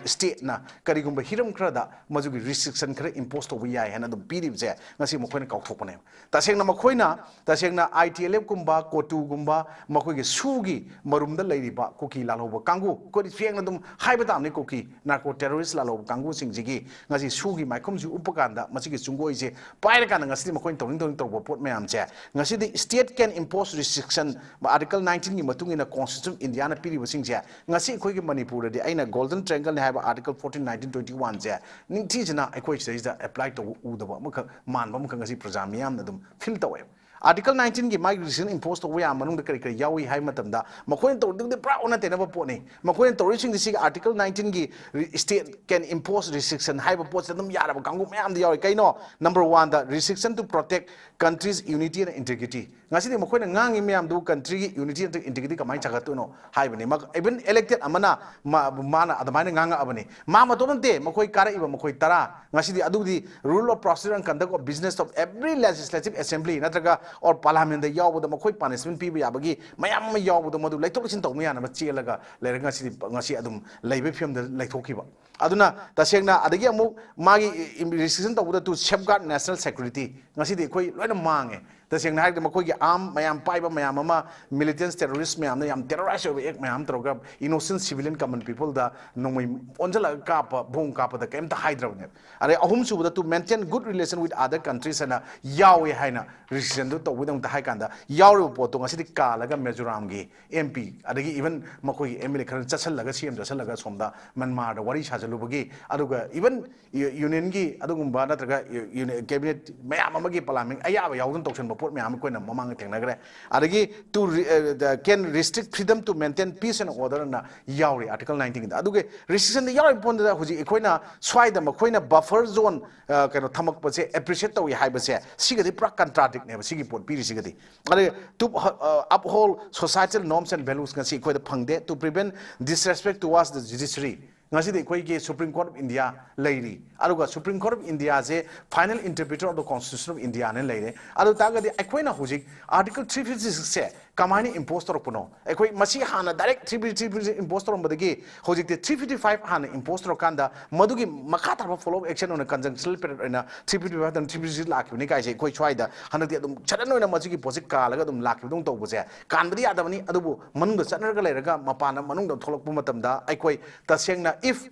stateꯅ ꯀꯔꯤꯒꯨꯝꯕ ꯍꯤꯔꯝ ꯈꯔꯗ ꯃꯗꯨꯒꯤ restriction ꯈꯔ impose ꯇꯧꯕ ꯌꯥꯏ ꯍꯥꯏꯅ ꯑꯗꯨꯝ ꯄꯤꯔꯤꯕꯁꯦ ꯉꯁꯤ ꯃꯈꯣꯏꯅ ꯀꯥꯎꯊꯣꯛꯄꯅꯦꯕ꯫ ꯇꯁꯦꯡꯅ ꯃꯈꯣꯏꯅ, ꯇꯁꯦꯡꯅ ITLFꯀꯨꯝꯕ, ꯀꯣꯇꯨꯒꯨꯝꯕ, ꯃꯈꯣꯏꯒꯤ ꯁꯨꯒꯤ ꯃꯔꯨꯝꯗ ꯂꯩꯔꯤꯕ ꯀꯨꯀꯤ ꯂꯥꯜꯍꯧꯕ ꯀꯥꯡꯕꯨ, ꯑꯩꯈꯣꯏꯗꯤ ꯁꯦꯡꯅ ꯑꯗꯨꯝ ꯍꯥꯏꯕ ꯇꯥꯕꯅꯤ, ꯀꯨꯀꯤ ꯅꯥꯔꯀꯣ ꯇꯦꯔꯣꯔꯤꯁ ꯂꯥꯜꯍꯧꯕ ꯀꯥꯡꯕꯨꯁꯤꯡꯁꯤꯒꯤ ꯉꯁꯤ ꯁꯨꯒꯤ ꯃꯥꯏꯈꯨꯝꯁꯤ ꯎꯞꯄ ꯀꯥꯟꯗ, ꯃꯁꯤꯒꯤ ꯆꯨꯡꯒꯣꯏꯁꯦ ꯄꯥꯏꯔꯀꯥꯟꯗ ꯉꯁꯤꯗꯤ ꯃꯈꯣꯏꯅ ꯇꯧꯅꯤꯡ ꯇꯧꯅꯤꯡ ꯇꯧꯕ ꯄꯣꯠ ꯃꯌꯥꯝꯁꯦ, ꯉꯁꯤꯗꯤ state can impose restriction, Article nineteenꯒꯤ ꯃꯇꯨꯡ ꯏꯟꯅ Constitution of Indiaꯅ ꯄꯤꯔꯤꯕꯁꯤꯡꯁꯦ, ꯉꯁꯤ ꯑꯩꯈꯣꯏꯒꯤ ꯃꯅꯤꯄꯨꯔꯗꯗꯤ ꯑꯩꯅ Golden Triangleꯅꯤ ꯍꯥꯏꯕ Article fourteen, nineteen, twenty oneꯁꯦ ꯅꯤꯡꯊꯤꯖꯅ ꯑꯩꯈꯣꯏ ꯁꯤꯗꯩꯁꯤꯗ apply ꯇꯧꯕ ꯎꯗꯕ ꯑꯃꯈꯛ, ꯃꯥꯟꯕ ꯑꯃꯈꯛ ꯉꯁꯤ ꯄ꯭ꯔꯖꯥ ꯃꯤꯌꯥꯝꯅ ꯑꯗꯨꯝ feel ꯇꯧꯋꯦꯕ꯫ Article nineteen ꯒꯤ ꯃꯥꯒꯤ restriction impose ꯇꯧꯕ ꯌꯥꯕ ꯃꯅꯨꯡꯗ ꯀꯔꯤ ꯀꯔꯤ ꯌꯥꯎꯏ ꯍꯥꯏꯕ ꯃꯇꯝꯗ, ꯃꯈꯣꯏꯅ ꯇꯧꯔꯤꯗꯨꯗꯤ ꯄꯨꯔꯥ ꯑꯣꯟꯅ ꯇꯩꯅꯕ ꯄꯣꯠꯅꯤ꯫ ꯃꯈꯣꯏꯅ ꯇꯧꯔꯤꯁꯤꯡꯗꯤ ꯁꯤꯒꯤ Article nineteen ꯒꯤ ꯔꯤ-, state can impose restriction ꯍꯥꯏꯕ ꯄꯣꯠꯁꯦ ꯑꯗꯨꯝ ꯌꯥꯔꯕ ꯀꯥꯡꯕꯨ ꯃꯌꯥꯝꯗꯤ ꯌꯥꯎꯔꯤ꯫ ꯀꯩꯅꯣ? Number one the, restriction to protect country's unity and integrity꯫ ꯉꯁꯤꯗꯤ ꯃꯈꯣꯏꯅ ꯉꯥꯡꯉꯤ ꯃꯌꯥꯝꯗꯨ country ꯒꯤ unity ꯅꯠꯇ꯭ꯔꯒ integrity ꯀꯃꯥꯏꯅ ꯁꯥꯒꯠꯇꯣꯏꯅꯣ ꯍꯥꯏꯕꯅꯤ꯫ ꯃ-, even elected ꯑꯃꯅ ꯃꯥ-, ꯃꯥꯅ ꯑꯗꯨꯃꯥꯏꯅ ꯉꯥꯡꯉꯛꯑꯕꯅꯤ꯫ ꯃꯥ ꯃꯇꯣꯝ ꯅꯠꯇꯦ, ꯃꯈꯣꯏ ꯀꯥꯔꯛꯏꯕ ꯃꯈꯣꯏ ꯇꯔꯥ꯫ ꯉꯁꯤꯗꯤ ꯑꯗꯨꯒꯤꯗꯤ rule of procedure and conduct of business of every legislative assembly ꯅꯠꯇ꯭ꯔꯒ or parliament ꯇ ꯌꯥꯎꯕꯗ ꯃꯈꯣꯏ punishment ꯄꯤꯕ ꯌꯥꯕꯒꯤ ꯃꯌꯥꯝ ꯑꯃ ꯌꯥꯎꯕꯗꯣ, ꯃꯗꯨ ꯂꯩꯊꯣꯛ ꯂꯩꯁꯤꯟ ꯇꯧꯕ ꯌꯥꯅꯕ ꯆꯦꯜꯂꯒ ꯂꯩꯔꯒ ꯉꯁꯤꯗꯤ, ꯉꯁꯤ ꯑꯗꯨꯝ ꯂꯩꯕꯒꯤ ꯐꯤꯕꯝꯗ ꯂꯩꯊꯣꯛꯈꯤꯕ꯫ ꯑꯗꯨꯅ ꯇꯁꯦꯡꯅ, ꯑꯗꯒꯤ ꯑꯃꯨꯛ ꯃꯥꯒꯤ restriction ꯇꯧꯕꯗ to safeguard national security, ꯉꯁꯤꯗꯤ ꯑꯩꯈꯣꯏ ꯂꯣꯏꯅ ꯃꯥꯡꯉꯦ꯫ ꯇꯁꯦꯡꯅ ꯍꯥꯏꯔꯒꯗꯤ ꯃꯈꯣꯏꯒꯤ arm ꯃꯌꯥꯝ ꯄꯥꯏꯕ ꯃꯌꯥꯝ ꯑꯃ, militants, terrorist ꯃꯌꯥꯝꯅ ꯌꯥꯝ terrorize ꯑꯣꯏꯕ act ꯃꯌꯥꯝ ꯇꯧꯔꯒ innocent civilian common people ꯗ ꯅꯣꯡꯃꯩ ꯑꯣꯟꯁꯤꯜꯂꯒ ꯀꯥꯞꯄ, bomb ꯀꯥꯞꯄꯗ ꯀꯩꯝꯇ ꯍꯥꯏꯗ꯭ꯔꯕꯅꯦꯕ꯫ ꯑꯗꯩ ꯑꯍꯨꯝꯁꯨꯕꯗ to maintain good relation with other countries ꯍꯥꯏꯅ ꯌꯥꯎꯋꯦ ꯍꯥꯏꯅ restriction ꯗꯨ ꯇꯧꯕꯒꯤꯗꯃꯛꯇ ꯍꯥꯏ ꯀꯥꯟꯗ, ꯌꯥꯎꯔꯤꯕ ꯄꯣꯠꯇꯣ ꯉꯁꯤꯗꯤ ꯀꯥꯜꯂꯒ ꯃꯤꯖꯣꯔꯥꯝꯒꯤ M P, ꯑꯗꯒꯤ even ꯃꯈꯣꯏꯒꯤ M L A ꯈꯔ ꯆꯠꯁꯤꯜꯂꯒ, C M ꯆꯠꯁꯤꯜꯂꯒ ꯁꯣꯝꯗ ꯃ꯭ꯌꯥꯟꯃꯥꯔꯗ ꯋꯥꯔꯤ ꯁꯥꯖꯜꯂꯨꯕꯒꯤ, ꯑꯗꯨꯒ even ꯌꯨ-, union ꯒꯤ ꯑꯗꯨꯒꯨꯝꯕ ꯅꯠꯇ꯭ꯔꯒ ꯌꯨ-, ꯌꯨꯅꯤ-, cabinet ꯃꯌꯥꯝ ꯑꯃꯒꯤ parliament ꯑꯌꯥꯕ ꯌꯥꯎꯗꯅ ꯇꯧꯁꯟꯕ ꯄꯣꯠ ꯃꯌꯥꯝ ꯑꯩꯈꯣꯏꯅ ꯃꯃꯥꯡꯗ ꯊꯦꯡꯅꯈ꯭ꯔꯦ꯫ ꯑꯗꯒꯤ to re-, uh, the, can restrict freedom to maintain peace and order ꯑꯅ ꯌꯥꯎꯔꯤ Article nineteen ꯗ꯫ ꯑꯗꯨꯒ restriction ꯗ ꯌꯥꯎꯔꯤꯕ ꯄꯣꯠꯇꯨꯗ ꯍꯧꯖꯤꯛ ꯑꯩꯈꯣꯏꯅ ꯁ꯭ꯋꯥꯏꯗ ꯃꯈꯣꯏꯅ buffer zone, ꯑ, ꯀꯩꯅꯣ, ꯊꯝꯃꯛꯄꯁꯦ appreciate ꯇꯧꯏ ꯍꯥꯏꯕꯁꯦ, ꯁꯤꯒꯗꯤ ꯄꯨꯔꯥ contradict ꯅꯦꯕ ꯁꯤꯒꯤ ꯄꯣꯠ ꯄꯤꯔꯤꯁꯤꯒꯗꯤ꯫ ꯑꯗꯩ to, uh, uphold societal norms and values ꯉꯁꯤ ꯑꯩꯈꯣꯏꯗ ꯐꯪꯗꯦ, to prevent disrespect towards the judiciary꯫ ꯉꯁꯤꯗꯤ ꯑꯩꯈꯣꯏꯒꯤ Supreme Court of India ꯂꯩꯔꯤ, ꯑꯗꯨꯒ Supreme Court of India say final interpreter of the Constitution of India ꯅ ꯂꯩꯔꯦ꯫ ꯑꯗꯨ ꯇꯥꯔꯒꯗꯤ ꯑꯩꯈꯣꯏꯅ ꯍꯧꯖꯤꯛ Article three fifty six ꯁꯦ ꯀꯃꯥꯏꯅ impose ꯇꯧꯔꯛꯄꯅꯣ? ꯑꯩꯈꯣꯏ ꯃꯁꯤ ꯍꯥꯟꯅ direct three fifty, three fifty impose ꯇꯧꯔꯝꯕꯗꯒꯤ ꯍꯧꯖꯤꯛꯇꯤ three fifty five ꯍꯥꯟꯅ impose ꯇꯧꯔꯀꯥꯟꯗ ꯃꯗꯨꯒꯤ ꯃꯈꯥ ꯇꯥꯕ follow up action ꯑꯣꯏꯅ conjunctional period ꯑꯣꯏꯅ three fifty five ꯅꯠꯇ꯭ꯔꯒ three fifty six ꯂꯥꯛꯈꯤꯕꯅꯤ ꯀꯥꯏꯁꯦ ꯑꯩꯈꯣꯏ ꯁ꯭ꯋꯥꯏꯗ ꯍꯟꯗꯛꯇꯤ ꯑꯗꯨꯝ sudden ꯑꯣꯏꯅ ꯃꯁꯤꯒꯤ ꯄꯣꯠꯁꯤ ꯀꯥꯜꯂꯒ ꯑꯗꯨꯝ ꯂꯥꯛꯈꯤꯕꯗꯧꯅ ꯇꯧꯕꯁꯦ ꯀꯥꯟꯕꯗꯤ ꯌꯥꯗꯕꯅꯤ꯫ ꯑꯗꯨꯕꯨ ꯃꯅꯨꯡꯗ ꯆꯠꯅꯔꯒ ꯂꯩꯔꯒ ꯃꯄꯥꯟꯗ ꯃꯅꯨꯡꯗ ꯊꯣꯛꯂꯛꯄ ꯃꯇꯝꯗ ꯑꯩꯈꯣꯏ ꯇꯁꯦꯡꯅ if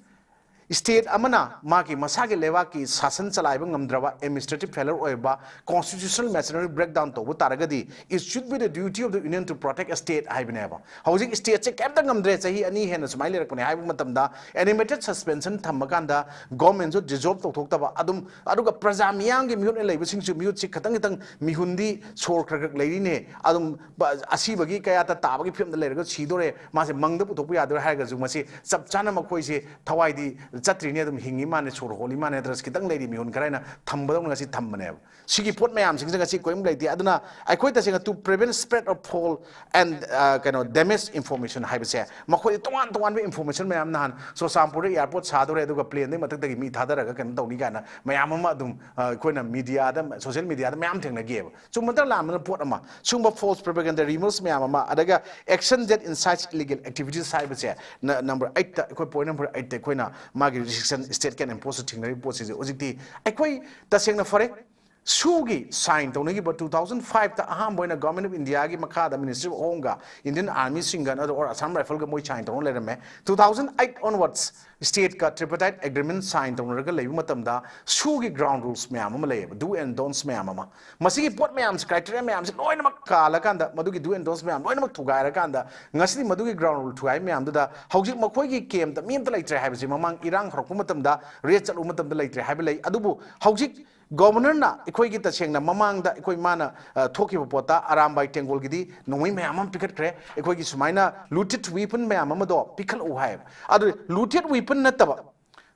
State ꯑꯃꯅ ꯃꯥꯒꯤ ꯃꯁꯥꯒꯤ ꯂꯩꯕꯥꯛꯀꯤ ꯁꯥꯁꯟ ꯆꯂꯥꯏꯕ ꯉꯝꯗ꯭ꯔꯕ, administrative failure ꯑꯣꯏꯕ, constitutional machinery breakdown ꯇꯧꯕ ꯇꯥꯔꯒꯗꯤ, it should be the duty of the union to protect a state ꯍꯥꯏꯕꯅꯦꯕ꯫ ꯍꯧꯖꯤꯛ stateꯁꯦ ꯀꯩꯝꯇ ꯉꯝꯗ꯭ꯔꯦ, ꯆꯍꯤ ꯑꯅꯤ ꯍꯦꯟꯅ ꯁꯨꯃꯥꯏꯅ ꯂꯩꯔꯛꯄꯅꯦ ꯍꯥꯏꯕ ꯃꯇꯝꯗ, animated suspension ꯊꯝꯃꯀꯥꯟꯗ governmentꯁꯨ dissolve ꯇꯧꯊꯣꯛꯇꯕ, ꯑꯗꯨꯝ, ꯑꯗꯨꯒ ꯄ꯭ꯔꯖꯥ ꯃꯤꯌꯥꯝꯒꯤ ꯃꯤꯍꯨꯠꯅ ꯂꯩꯕꯁꯤꯡꯁꯨ ꯃꯤꯍꯨꯠꯁꯤ ꯈꯤꯇꯪ ꯈꯤꯇꯪ ꯃꯤꯍꯨꯟꯗꯤ ꯁꯣꯔ ꯈꯔ ꯈꯔ ꯂꯩꯔꯤꯅꯦ, ꯑꯗꯨꯝ ꯕ-, ꯑꯁꯤꯕꯒꯤ ꯀꯌꯥꯇ ꯇꯥꯕꯒꯤ ꯐꯤꯕꯝꯗ ꯂꯩꯔꯒ ꯁꯤꯗꯣꯔꯦ, ꯃꯥꯁꯦ ꯃꯪꯗ ꯄꯨꯊꯣꯛꯄ ꯌꯥꯗꯣꯔꯦ ꯍꯥꯏꯔꯒꯁꯨ, ꯃꯁꯤ ꯆꯞ ꯆꯥꯅ ꯃꯈꯣꯏꯁꯦ ꯊꯋꯥꯏꯗꯤ ꯆꯠꯇ꯭ꯔꯤꯅꯦ, ꯑꯗꯨꯝ ꯍꯤꯡꯉꯤ ꯃꯥꯅꯦ, ꯁꯣꯔ ꯍꯣꯜꯂꯤ ꯃꯥꯅꯦ, ꯅꯠꯇ꯭ꯔꯒ ꯈꯤꯇꯪ ꯂꯩꯔꯤ ꯃꯤꯍꯨꯟ ꯈꯔ ꯍꯥꯏꯅ ꯊꯝꯕꯗꯧꯅ ꯉꯁꯤ ꯊꯝꯕꯅꯦꯕ꯫ ꯁꯤꯒꯤ ꯄꯣꯠ ꯃꯌꯥꯝꯁꯤꯡꯁꯦ ꯉꯁꯤ ꯀꯔꯤꯝ ꯂꯩꯇꯦ꯫ ꯑꯗꯨꯅ ꯑꯩꯈꯣꯏ ꯇꯁꯦꯡꯅ to prevent spread of false and, ꯑ, ꯀꯩꯅꯣ, damage information ꯍꯥꯏꯕꯁꯦ, ꯃꯈꯣꯏ ꯇꯣꯉꯥꯟ ꯇꯣꯉꯥꯟꯕ information ꯃꯌꯥꯝ, ꯅꯍꯥꯟ ꯆꯨꯔꯆꯥꯟꯄꯨꯔꯗ airport ꯁꯥꯗꯣꯔꯦ, ꯑꯗꯨꯒ planeꯗꯒꯤ ꯃꯊꯛꯇꯒꯤ ꯃꯤ ꯊꯥꯗꯔꯒ ꯀꯩꯅꯣ ꯇꯧꯅꯤ ꯀꯥꯏꯅ ꯃꯌꯥꯝ ꯑꯃ ꯑꯗꯨꯝ, ꯑ, ꯑꯩꯈꯣꯏꯅ mediaꯗ, social mediaꯗ ꯃꯌꯥꯝ ꯊꯦꯡꯅꯈꯤꯑꯕ꯫ ꯆꯨꯝꯕ ꯅꯠꯇ꯭ꯔ ꯂꯥꯟꯕꯅ ꯄꯣꯠ ꯑꯃ, ꯁꯨꯝꯕ false propaganda, rumors ꯃꯌꯥꯝ ꯑꯃ, ꯑꯗꯨꯒ action that incites illegal activities ꯍꯥꯏꯕꯁꯦ, ꯅ-, number eightꯇ, ꯑꯩꯈꯣꯏ point number eightꯇ ꯑꯩꯈꯣꯏꯅ ꯃꯥꯒꯤ restriction state can impose ꯊꯦꯡꯅꯔꯤꯕ ꯄꯣꯠꯁꯤꯡꯁꯦ ꯍꯧꯖꯤꯛꯇꯤ ꯑꯩꯈꯣꯏ ꯇꯁꯦꯡꯅ ꯐꯔꯦ꯫ ꯁꯨꯒꯤ sign ꯇꯧꯅꯈꯤꯕ two thousand fiveꯇ ꯑꯍꯥꯟꯕ ꯑꯣꯏꯅ Government of Indiaꯒꯤ ꯃꯈꯥꯗ Ministry of Homeꯒ Indian Armyꯁꯤꯡꯒ, or Assam Rifleꯒ ꯃꯣꯏ sign ꯇꯧꯅ ꯂꯩꯔꯝꯃꯦ꯫ Two thousand eight onwards stateꯀ tripartite agreement sign ꯇꯧꯅꯔꯒ ꯂꯩꯕ ꯃꯇꯝꯗ ꯁꯨꯒꯤ ground rules ꯃꯌꯥꯝ ꯑꯃ ꯂꯩꯌꯦꯕ, do and don'ts ꯃꯌꯥꯝ ꯑꯃ꯫ ꯃꯁꯤꯒꯤ ꯄꯣꯠ ꯃꯌꯥꯝꯁꯦ, criteria ꯃꯌꯥꯝꯁꯦ ꯂꯣꯏꯅꯃꯛ ꯀꯥꯜꯂꯀꯥꯟꯗ, ꯃꯗꯨꯒꯤ do and don'ts ꯃꯌꯥꯝ ꯂꯣꯏꯅꯃꯛ ꯊꯨꯒꯥꯏꯔꯀꯥꯟꯗ, ꯉꯁꯤꯗꯤ ꯃꯗꯨꯒꯤ ground rule ꯊꯨꯒꯥꯏꯕ ꯃꯌꯥꯝꯗꯨꯗ ꯍꯧꯖꯤꯛ ꯃꯈꯣꯏꯒꯤ campꯇ ꯃꯤ ꯑꯝꯇ ꯂꯩꯇ꯭ꯔꯦ ꯍꯥꯏꯕꯁꯤ ꯃꯃꯥꯡ ꯏꯔꯥꯡ ꯍꯧꯔꯛꯄ ꯃꯇꯝꯗ, raid ꯆꯠꯂꯨꯕ ꯃꯇꯝꯗ ꯂꯩꯇ꯭ꯔꯦ ꯍꯥꯏꯕ ꯂꯩ꯫ ꯑꯗꯨꯕꯨ ꯍꯧꯖꯤꯛ Governorꯅ ꯑꯩꯈꯣꯏꯒꯤ ꯇꯁꯦꯡꯅ ꯃꯃꯥꯡꯗ ꯑꯩꯈꯣꯏ ꯃꯥꯅ, ꯑ, ꯊꯣꯛꯈꯤꯕ ꯄꯣꯠꯇ ꯑꯔꯥꯝꯕꯥꯏ ꯇꯦꯡꯒꯣꯜꯒꯤꯗꯤ ꯅꯣꯡꯃꯩ ꯃꯌꯥꯝ ꯑꯃ ꯄꯤꯈꯠꯈ꯭ꯔꯦ꯫ ꯑꯩꯈꯣꯏꯒꯤ ꯁꯨꯃꯥꯏꯅ looted weapon ꯃꯌꯥꯝ ꯑꯃꯗꯣ ꯄꯤꯈꯠꯂꯛꯎ ꯍꯥꯏꯌꯦꯕ꯫ ꯑꯗꯨ looted weapon ꯅꯠꯇꯕ,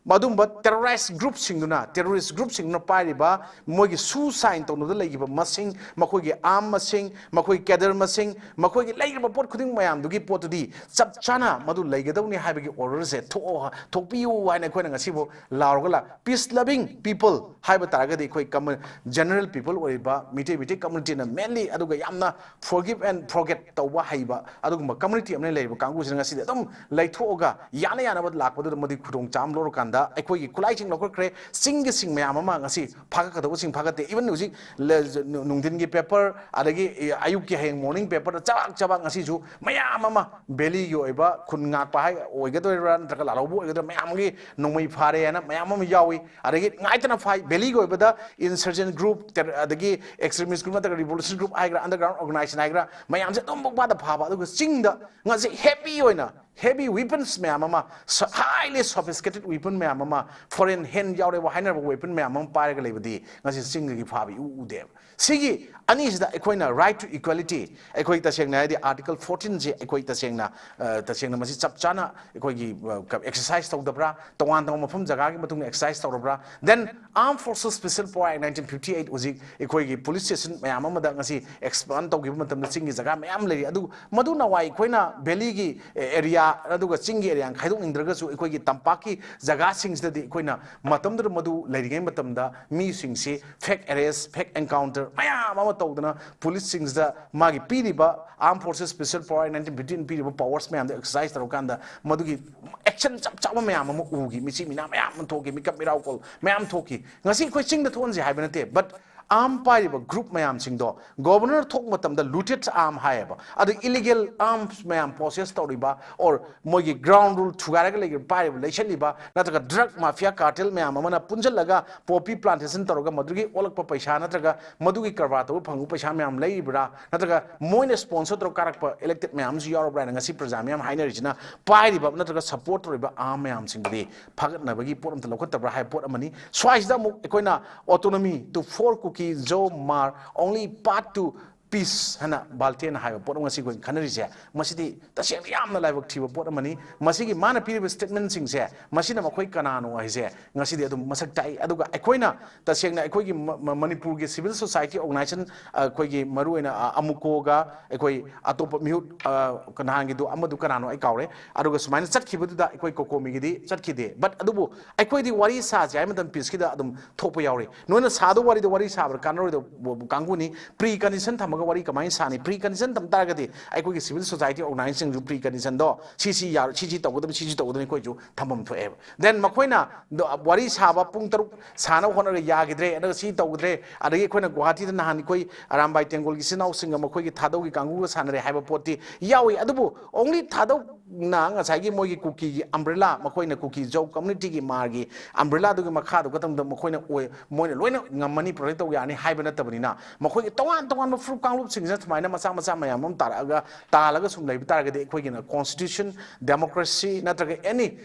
ꯃꯗꯨꯝꯕ terrorist groupꯁꯤꯡꯗꯨꯅ, terrorist groupꯁꯤꯡꯗꯨꯅ ꯄꯥꯏꯔꯤꯕ ꯃꯣꯏꯒꯤ ꯁꯨ sign ꯇꯧꯅꯕꯗ ꯂꯩꯈꯤꯕ ꯃꯁꯤꯡ, ꯃꯈꯣꯏꯒꯤ arm ꯃꯁꯤꯡ, ꯃꯈꯣꯏꯒꯤ cadre ꯃꯁꯤꯡ, ꯃꯈꯣꯏꯒꯤ ꯂꯩꯔꯤꯕ ꯄꯣꯠ ꯈꯨꯗꯤꯡꯃꯛ ꯃꯌꯥꯝꯗꯨꯒꯤ ꯄꯣꯠꯇꯨꯗꯤ ꯆꯞ ꯆꯥꯅ ꯃꯗꯨ ꯂꯩꯒꯗꯧꯅꯤ ꯍꯥꯏꯕꯒꯤ orderꯁꯦ ꯊꯣꯛꯑꯣ, ꯊꯣꯛꯄꯤꯌꯨ ꯍꯥꯏꯅ ꯑꯩꯈꯣꯏꯅ ꯉꯁꯤꯕꯨ ꯂꯥꯎꯔꯒ ꯂꯥꯛ-, peace loving people ꯍꯥꯏꯕ ꯇꯥꯔꯒꯗꯤ ꯑꯩꯈꯣꯏ commu-, general people ꯑꯣꯏꯔꯤꯕ ꯃꯤꯇꯩ, ꯃꯤꯇꯩ communityꯅ mainly, ꯑꯗꯨꯒ ꯌꯥꯝꯅ forgive and forget ꯇꯧꯕ ꯍꯩꯕ ꯑꯗꯨꯒꯨꯝꯕ community ꯑꯃꯅ ꯂꯩꯔꯤꯕ ꯀꯥꯡꯕꯨꯁꯤꯅ ꯉꯁꯤꯗꯤ ꯑꯗꯨꯝ ꯂꯩꯊꯣꯛꯑꯒ ꯌꯥꯅ ꯌꯥꯅꯕ ꯂꯥꯛꯄꯗꯨꯗ ꯃꯗꯨꯒꯤ ꯈꯨꯗꯣꯡꯆꯥꯕ ꯑꯃ ꯂꯧꯔꯀꯥꯟꯗ ꯗ ꯑꯩꯈꯣꯏꯒꯤ ꯈꯨꯠꯂꯥꯏꯁꯤꯡ ꯂꯧꯈꯠꯈ꯭ꯔꯦ꯫ ꯆꯤꯡꯒꯤ ꯁꯤꯡ ꯃꯌꯥꯝ ꯑꯃ ꯉꯁꯤ ꯐꯥꯒꯠꯀꯗꯧꯕꯁꯤꯡ ꯐꯥꯒꯠꯇꯦ꯫ Even ꯍꯧꯖꯤꯛ ꯂ-, ꯅꯨ-, ꯅꯨꯡꯊꯤꯟꯒꯤ ꯄꯦꯄꯔ, ꯑꯗꯒꯤ, ꯑꯦ, ꯑꯌꯨꯛꯀꯤ ꯍꯌꯦꯡ ꯃꯣꯔꯅꯤꯡ ꯄꯦꯄꯔꯗ ꯆꯕꯥꯛ ꯆꯕꯥꯛ ꯉꯁꯤꯁꯨ ꯃꯌꯥꯝ ꯑꯃ ꯚꯦꯂꯤꯒꯤ ꯑꯣꯏꯕ ꯈꯨꯟ ꯉꯥꯛꯄ ꯍꯥꯏ ꯑꯣꯏꯒꯗꯣꯏꯔꯥ ꯅꯠꯇ꯭ꯔꯒ ꯂꯥꯜꯍꯧꯕ ꯑꯣꯏꯒꯗꯣꯏꯔꯥ, ꯃꯌꯥꯝꯒꯤ ꯅꯣꯡꯃꯩ ꯐꯥꯔꯦ ꯍꯥꯏꯅ ꯃꯌꯥꯝ ꯑꯃ ꯌꯥꯎꯏ꯫ ꯑꯗꯒꯤ ꯉꯥꯏꯇꯅ ꯐꯥꯏ, ꯚꯦꯂꯤꯒꯤ ꯑꯣꯏꯕꯗ insurgent group, ꯇꯦꯔ-, ꯑꯗꯒꯤ extremist group ꯅꯠꯇ꯭ꯔꯒ revolution group ꯍꯥꯏꯒ꯭ꯔꯥ, underground organization ꯍꯥꯏꯒ꯭ꯔꯥ, ꯃꯌꯥꯝꯁꯦ ꯑꯗꯨꯝ ꯄꯪꯐꯥꯗ ꯐꯥꯕ꯫ ꯑꯗꯨꯒ ꯆꯤꯡꯗ ꯉꯁꯤ heavy ꯑꯣꯏꯅ heavy weapons ꯃꯌꯥꯝ ꯑꯃ, ꯁ-, highly sophisticated weapon ꯃꯌꯥꯝ ꯑꯃ, foreign hand ꯌꯥꯎꯔꯦꯕ ꯍꯥꯏꯅꯔꯕ weapon ꯃꯌꯥꯝ ꯑꯃ ꯄꯥꯏꯔꯒ ꯂꯩꯕꯗꯤ ꯉꯁꯤ ꯆꯤꯡꯗꯒꯤ ꯐꯥꯕ ꯏꯎ ꯎꯗꯦꯕ꯫ ꯁꯤꯒꯤ ꯑꯅꯤꯁꯤꯗ ꯑꯩꯈꯣꯏꯅ right to equality, ꯑꯩꯈꯣꯏ ꯇꯁꯦꯡꯅ ꯍꯥꯏꯗꯤ article fourteen ꯁꯦ ꯑꯩꯈꯣꯏ ꯇꯁꯦꯡꯅ, ꯑ, ꯇꯁꯦꯡꯅ ꯃꯁꯤ ꯆꯞ ꯆꯥꯅ ꯑꯩꯈꯣꯏꯒꯤ, ꯑ, ꯀ-, exercise ꯇꯧꯗꯕ꯭ꯔꯥ, ꯇꯣꯉꯥꯟ ꯇꯣꯉꯥꯟꯕ ꯃꯐꯝ ꯖꯒꯥꯒꯤ ꯃꯇꯨꯡ ꯏꯟꯅ exercise ꯇꯧꯔꯕ꯭ꯔꯥ? Then Armed Forces Special Power Act nineteen fifty eight ꯍꯧꯖꯤꯛ ꯑꯩꯈꯣꯏꯒꯤ police station ꯃꯌꯥꯝ ꯑꯃꯗ ꯉꯁꯤ expand ꯇꯧꯈꯤꯕ ꯃꯇꯝꯗ ꯆꯤꯡꯒꯤ ꯖꯒꯥ ꯃꯌꯥꯝ ꯂꯩꯔꯤ꯫ ꯑꯗꯨ ꯃꯗꯨ ꯅꯋꯥꯏ ꯑꯩꯈꯣꯏꯅ valley ꯒꯤ area ꯑꯗꯨꯒ ꯆꯤꯡꯒꯤ area ꯈꯥꯏꯗꯣꯛꯅꯤꯡꯗ꯭ꯔꯒꯁꯨ ꯑꯩꯈꯣꯏꯒꯤ ꯇꯝꯄꯥꯛꯀꯤ ꯖꯒꯥꯁꯤꯡꯁꯤꯗꯗꯤ ꯑꯩꯈꯣꯏꯅ ꯃꯇꯝꯗꯨꯗ ꯃꯗꯨ ꯂꯩꯔꯤꯉꯩ ꯃꯇꯝꯗ ꯃꯤꯁꯤꯡꯁꯤ fake arrest, fake encounter ꯃꯌꯥꯝ ꯑꯃ ꯇꯧꯗꯅ police ꯁꯤꯡꯁꯤꯗ ꯃꯥꯒꯤ ꯄꯤꯔꯤꯕ Armed Forces Special Power Act nineteen fifty eight ꯄꯤꯔꯤꯕ powers ꯃꯌꯥꯝꯗꯣ exercise ꯇꯧꯔꯀꯥꯟꯗ ꯃꯗꯨꯒꯤ action ꯆꯞ ꯆꯥꯕ ꯃꯌꯥꯝ ꯑꯃ ꯎꯈꯤ꯫ ꯃꯤꯆꯤ ꯃꯤꯅꯥ ꯃꯌꯥꯝ ꯑꯃ ꯊꯣꯛꯈꯤ, ꯃꯤꯀꯞ ꯃꯤꯔꯥꯎ ꯀꯣꯜ ꯃꯌꯥꯝ ꯊꯣꯛꯈꯤ꯫ ꯉꯁꯤ ꯑꯩꯈꯣꯏ ꯆꯤꯡꯗ ꯊꯣꯛꯍꯟꯁꯦ ꯍꯥꯏꯕ ꯅꯠꯇꯦ, but arm ꯄꯥꯏꯔꯤꯕ group ꯃꯌꯥꯝꯁꯤꯡꯗꯣ, governor ꯊꯣꯛꯄ ꯃꯇꯝꯗ looted arm ꯍꯥꯏꯌꯦꯕ, ꯑꯗꯨ illegal arms ꯃꯌꯥꯝ possess ꯇꯧꯔꯤꯕ, or ꯃꯣꯏꯒꯤ ground rule ꯊꯨꯒꯥꯏꯔꯒ ꯂꯩꯔꯤꯕ, ꯄꯥꯏꯔꯤꯕ, ꯂꯩꯁꯜꯂꯤꯕ, ꯅꯠꯇ꯭ꯔꯒ drug mafia cartel ꯃꯌꯥꯝ ꯑꯃꯅ ꯄꯨꯟꯁꯤꯜꯂꯒ poppy plantation ꯇꯧꯔꯒ ꯃꯗꯨꯒꯤ ꯑꯣꯜꯂꯛꯄ ꯄꯩꯁꯥ ꯅꯠꯇ꯭ꯔꯒ ꯃꯗꯨꯒꯤ ꯀꯔꯕꯥꯔ ꯇꯧꯕ ꯐꯪꯕ ꯄꯩꯁꯥ ꯃꯌꯥꯝ ꯂꯩꯔꯤꯕ꯭ꯔꯥ, ꯅꯠꯇ꯭ꯔꯒ ꯃꯣꯏꯅ sponsor ꯇꯧꯔ ꯀꯥꯔꯛꯄ elected ꯃꯌꯥꯝꯁꯨ ꯌꯥꯎꯔꯕ꯭ꯔꯥ ꯍꯥꯏꯅ ꯉꯁꯤ ꯄ꯭ꯔꯖꯥ ꯃꯌꯥꯝ ꯍꯥꯏꯅꯔꯤꯁꯤꯅ, ꯄꯥꯏꯔꯤꯕ ꯅꯠꯇ꯭ꯔꯒ support ꯇꯧꯔꯤꯕ arm ꯃꯌꯥꯝꯁꯤꯡꯗꯨꯗꯤ ꯐꯒꯠꯅꯕꯒꯤ ꯄꯣꯠ ꯑꯝꯇ ꯂꯧꯈꯠꯇꯕ꯭ꯔꯥ ꯍꯥꯏꯕ ꯄꯣꯠ ꯑꯃꯅꯤ꯫ ꯁ꯭ꯋꯥꯏꯁꯤꯗ ꯑꯃꯨꯛ ꯑꯩꯈꯣꯏꯅ autonomy to four Kuki, Zo, Hmar, only path to peace ꯍꯥꯏꯅ ꯕꯥꯜꯇꯦꯅ ꯍꯥꯏꯕ ꯄꯣꯠ ꯑꯃ ꯉꯁꯤ ꯑꯩꯈꯣꯏ ꯈꯟꯅꯔꯤꯁꯦ, ꯃꯁꯤꯗꯤ ꯇꯁꯦꯡꯅ ꯌꯥꯝꯅ ꯂꯥꯏꯕꯛ ꯊꯤꯕ ꯄꯣꯠ ꯑꯃꯅꯤ꯫ ꯃꯁꯤꯒꯤ ꯃꯥꯅ ꯄꯤꯔꯤꯕ statement ꯁꯤꯡꯁꯦ, ꯃꯁꯤꯅ ꯃꯈꯣꯏ ꯀꯅꯥꯅꯣ ꯍꯥꯏꯁꯦ ꯉꯁꯤꯗꯤ ꯑꯗꯨꯝ ꯃꯁꯛ ꯇꯥꯛꯏ꯫ ꯑꯗꯨꯒ ꯑꯩꯈꯣꯏꯅ ꯇꯁꯦꯡꯅ ꯑꯩꯈꯣꯏꯒꯤ ꯃ-, ꯃ-, ꯃꯅꯤꯄꯨꯔꯒꯤ civil society organization, ꯑ, ꯑꯩꯈꯣꯏꯒꯤ ꯃꯔꯨꯑꯣꯏꯅ, ꯑ, ꯑꯃꯨꯀꯣꯒ ꯑꯩꯈꯣꯏ ꯑꯇꯣꯞꯄ ꯃꯤꯍꯨꯠ, ꯑ, ꯅꯍꯥꯟꯒꯤꯗꯨ ꯑꯃꯗꯨ ꯀꯅꯥꯅꯣ ꯑꯩ ꯀꯥꯎꯔꯦ, ꯑꯗꯨꯒ ꯁꯨꯃꯥꯏꯅ ꯆꯠꯈꯤꯕꯗꯨꯗ ꯑꯩꯈꯣꯏ ꯀꯣꯀꯣꯃꯤꯒꯤꯗꯤ ꯆꯠꯈꯤꯗꯦ꯫ But ꯑꯗꯨꯕꯨ ꯑꯩꯈꯣꯏꯗꯤ ꯋꯥꯔꯤ ꯁꯥꯁꯦ ꯍꯥꯏ ꯃꯇꯝ peace ꯀꯤꯗ ꯑꯗꯨꯝ ꯊꯣꯛꯄ ꯌꯥꯎꯔꯤ꯫ ꯅꯣꯏꯅ ꯁꯥꯗꯧ ꯋꯥꯔꯤꯗꯣ ꯋꯥꯔꯤ ꯁꯥꯕꯗ ꯀꯥꯟꯅꯔꯣꯏꯗꯕ ꯀꯥꯡꯕꯨꯅꯤ꯫ Precondition ꯊꯝꯃꯒ ꯋꯥꯔꯤ ꯀꯃꯥꯏꯅ ꯁꯥꯅꯤ? Precondition ꯊꯝ ꯇꯥꯔꯒꯗꯤ ꯑꯩꯈꯣꯏꯒꯤ civil society organizationꯁꯤꯡꯁꯨ preconditionꯗꯣ ꯁꯤ ꯁꯤ ꯌꯥꯔꯣꯏ, ꯁꯤ ꯁꯤ ꯇꯧꯒꯗꯕꯅꯤ, ꯁꯤ ꯁꯤ ꯇꯧꯒꯗꯕꯅꯤ ꯑꯩꯈꯣꯏꯁꯨ ꯊꯝꯐꯝ ꯊꯣꯛꯑꯦꯕ꯫ Then ꯃꯈꯣꯏꯅ ꯗ-, ꯋꯥꯔꯤ ꯁꯥꯕ ꯄꯨꯡ ꯇꯔꯨꯛ ꯁꯥꯟꯅꯕ ꯍꯣꯠꯅꯔꯒ ꯌꯥꯈꯤꯗ꯭ꯔꯦ, ꯑꯗꯨꯒ ꯁꯤ ꯇꯧꯒꯗ꯭ꯔꯦ, ꯑꯗꯒꯤ ꯑꯩꯈꯣꯏꯅ ꯒꯨꯋꯥꯍꯥꯇꯤꯗ ꯅꯍꯥꯟ ꯑꯩꯈꯣꯏ ꯑꯔꯥꯝꯕꯥꯏ ꯇꯦꯡꯒꯣꯜꯒꯤ ꯏꯆꯤꯟ ꯏꯅꯥꯎꯁꯤꯡꯒ ꯃꯈꯣꯏꯒꯤ ꯊꯥꯗꯧꯒꯤ ꯀꯥꯡꯕꯨꯒ ꯁꯥꯟꯅꯔꯦ ꯍꯥꯏꯕ ꯄꯣꯠꯇꯤ ꯌꯥꯎꯏ꯫ ꯑꯗꯨꯕꯨ only ꯊꯥꯗꯧ ꯅ ꯉꯁꯥꯏꯒꯤ ꯃꯣꯏꯒꯤ ꯀꯨꯀꯤꯒꯤ umbrella, ꯃꯈꯣꯏꯅ ꯀꯨꯀꯤ ꯖꯧ communityꯒꯤ ꯃꯥꯔꯒꯤ umbrellaꯗꯨꯒꯤ ꯃꯈꯥꯗ ꯈꯛꯇꯪꯗ ꯃꯈꯣꯏꯅ ꯑꯣꯏ-, ꯃꯣꯏꯅ ꯂꯣꯏꯅ ꯉꯝꯃꯅꯤ, protect ꯇꯧꯕ ꯌꯥꯅꯤ ꯍꯥꯏꯕ ꯅꯠꯇꯕꯅꯤꯅ, ꯃꯈꯣꯏꯒꯤ ꯇꯣꯉꯥꯟ ꯇꯣꯉꯥꯟꯕ ꯐꯨꯔꯨꯞ ꯀꯥꯡꯂꯨꯞꯁꯤꯡꯁꯤꯅ ꯁꯨꯃꯥꯏꯅ ꯃꯆꯥ ꯃꯆꯥ ꯃꯌꯥꯝ ꯑꯃ ꯇꯥꯔꯛꯑꯒ, ꯇꯥꯜꯂꯒ ꯁꯨꯝ ꯂꯩꯕ ꯇꯥꯔꯒꯗꯤ, ꯑꯩꯈꯣꯏꯒꯤꯅ constitution, democracy ꯅꯠꯇ꯭ꯔꯒ any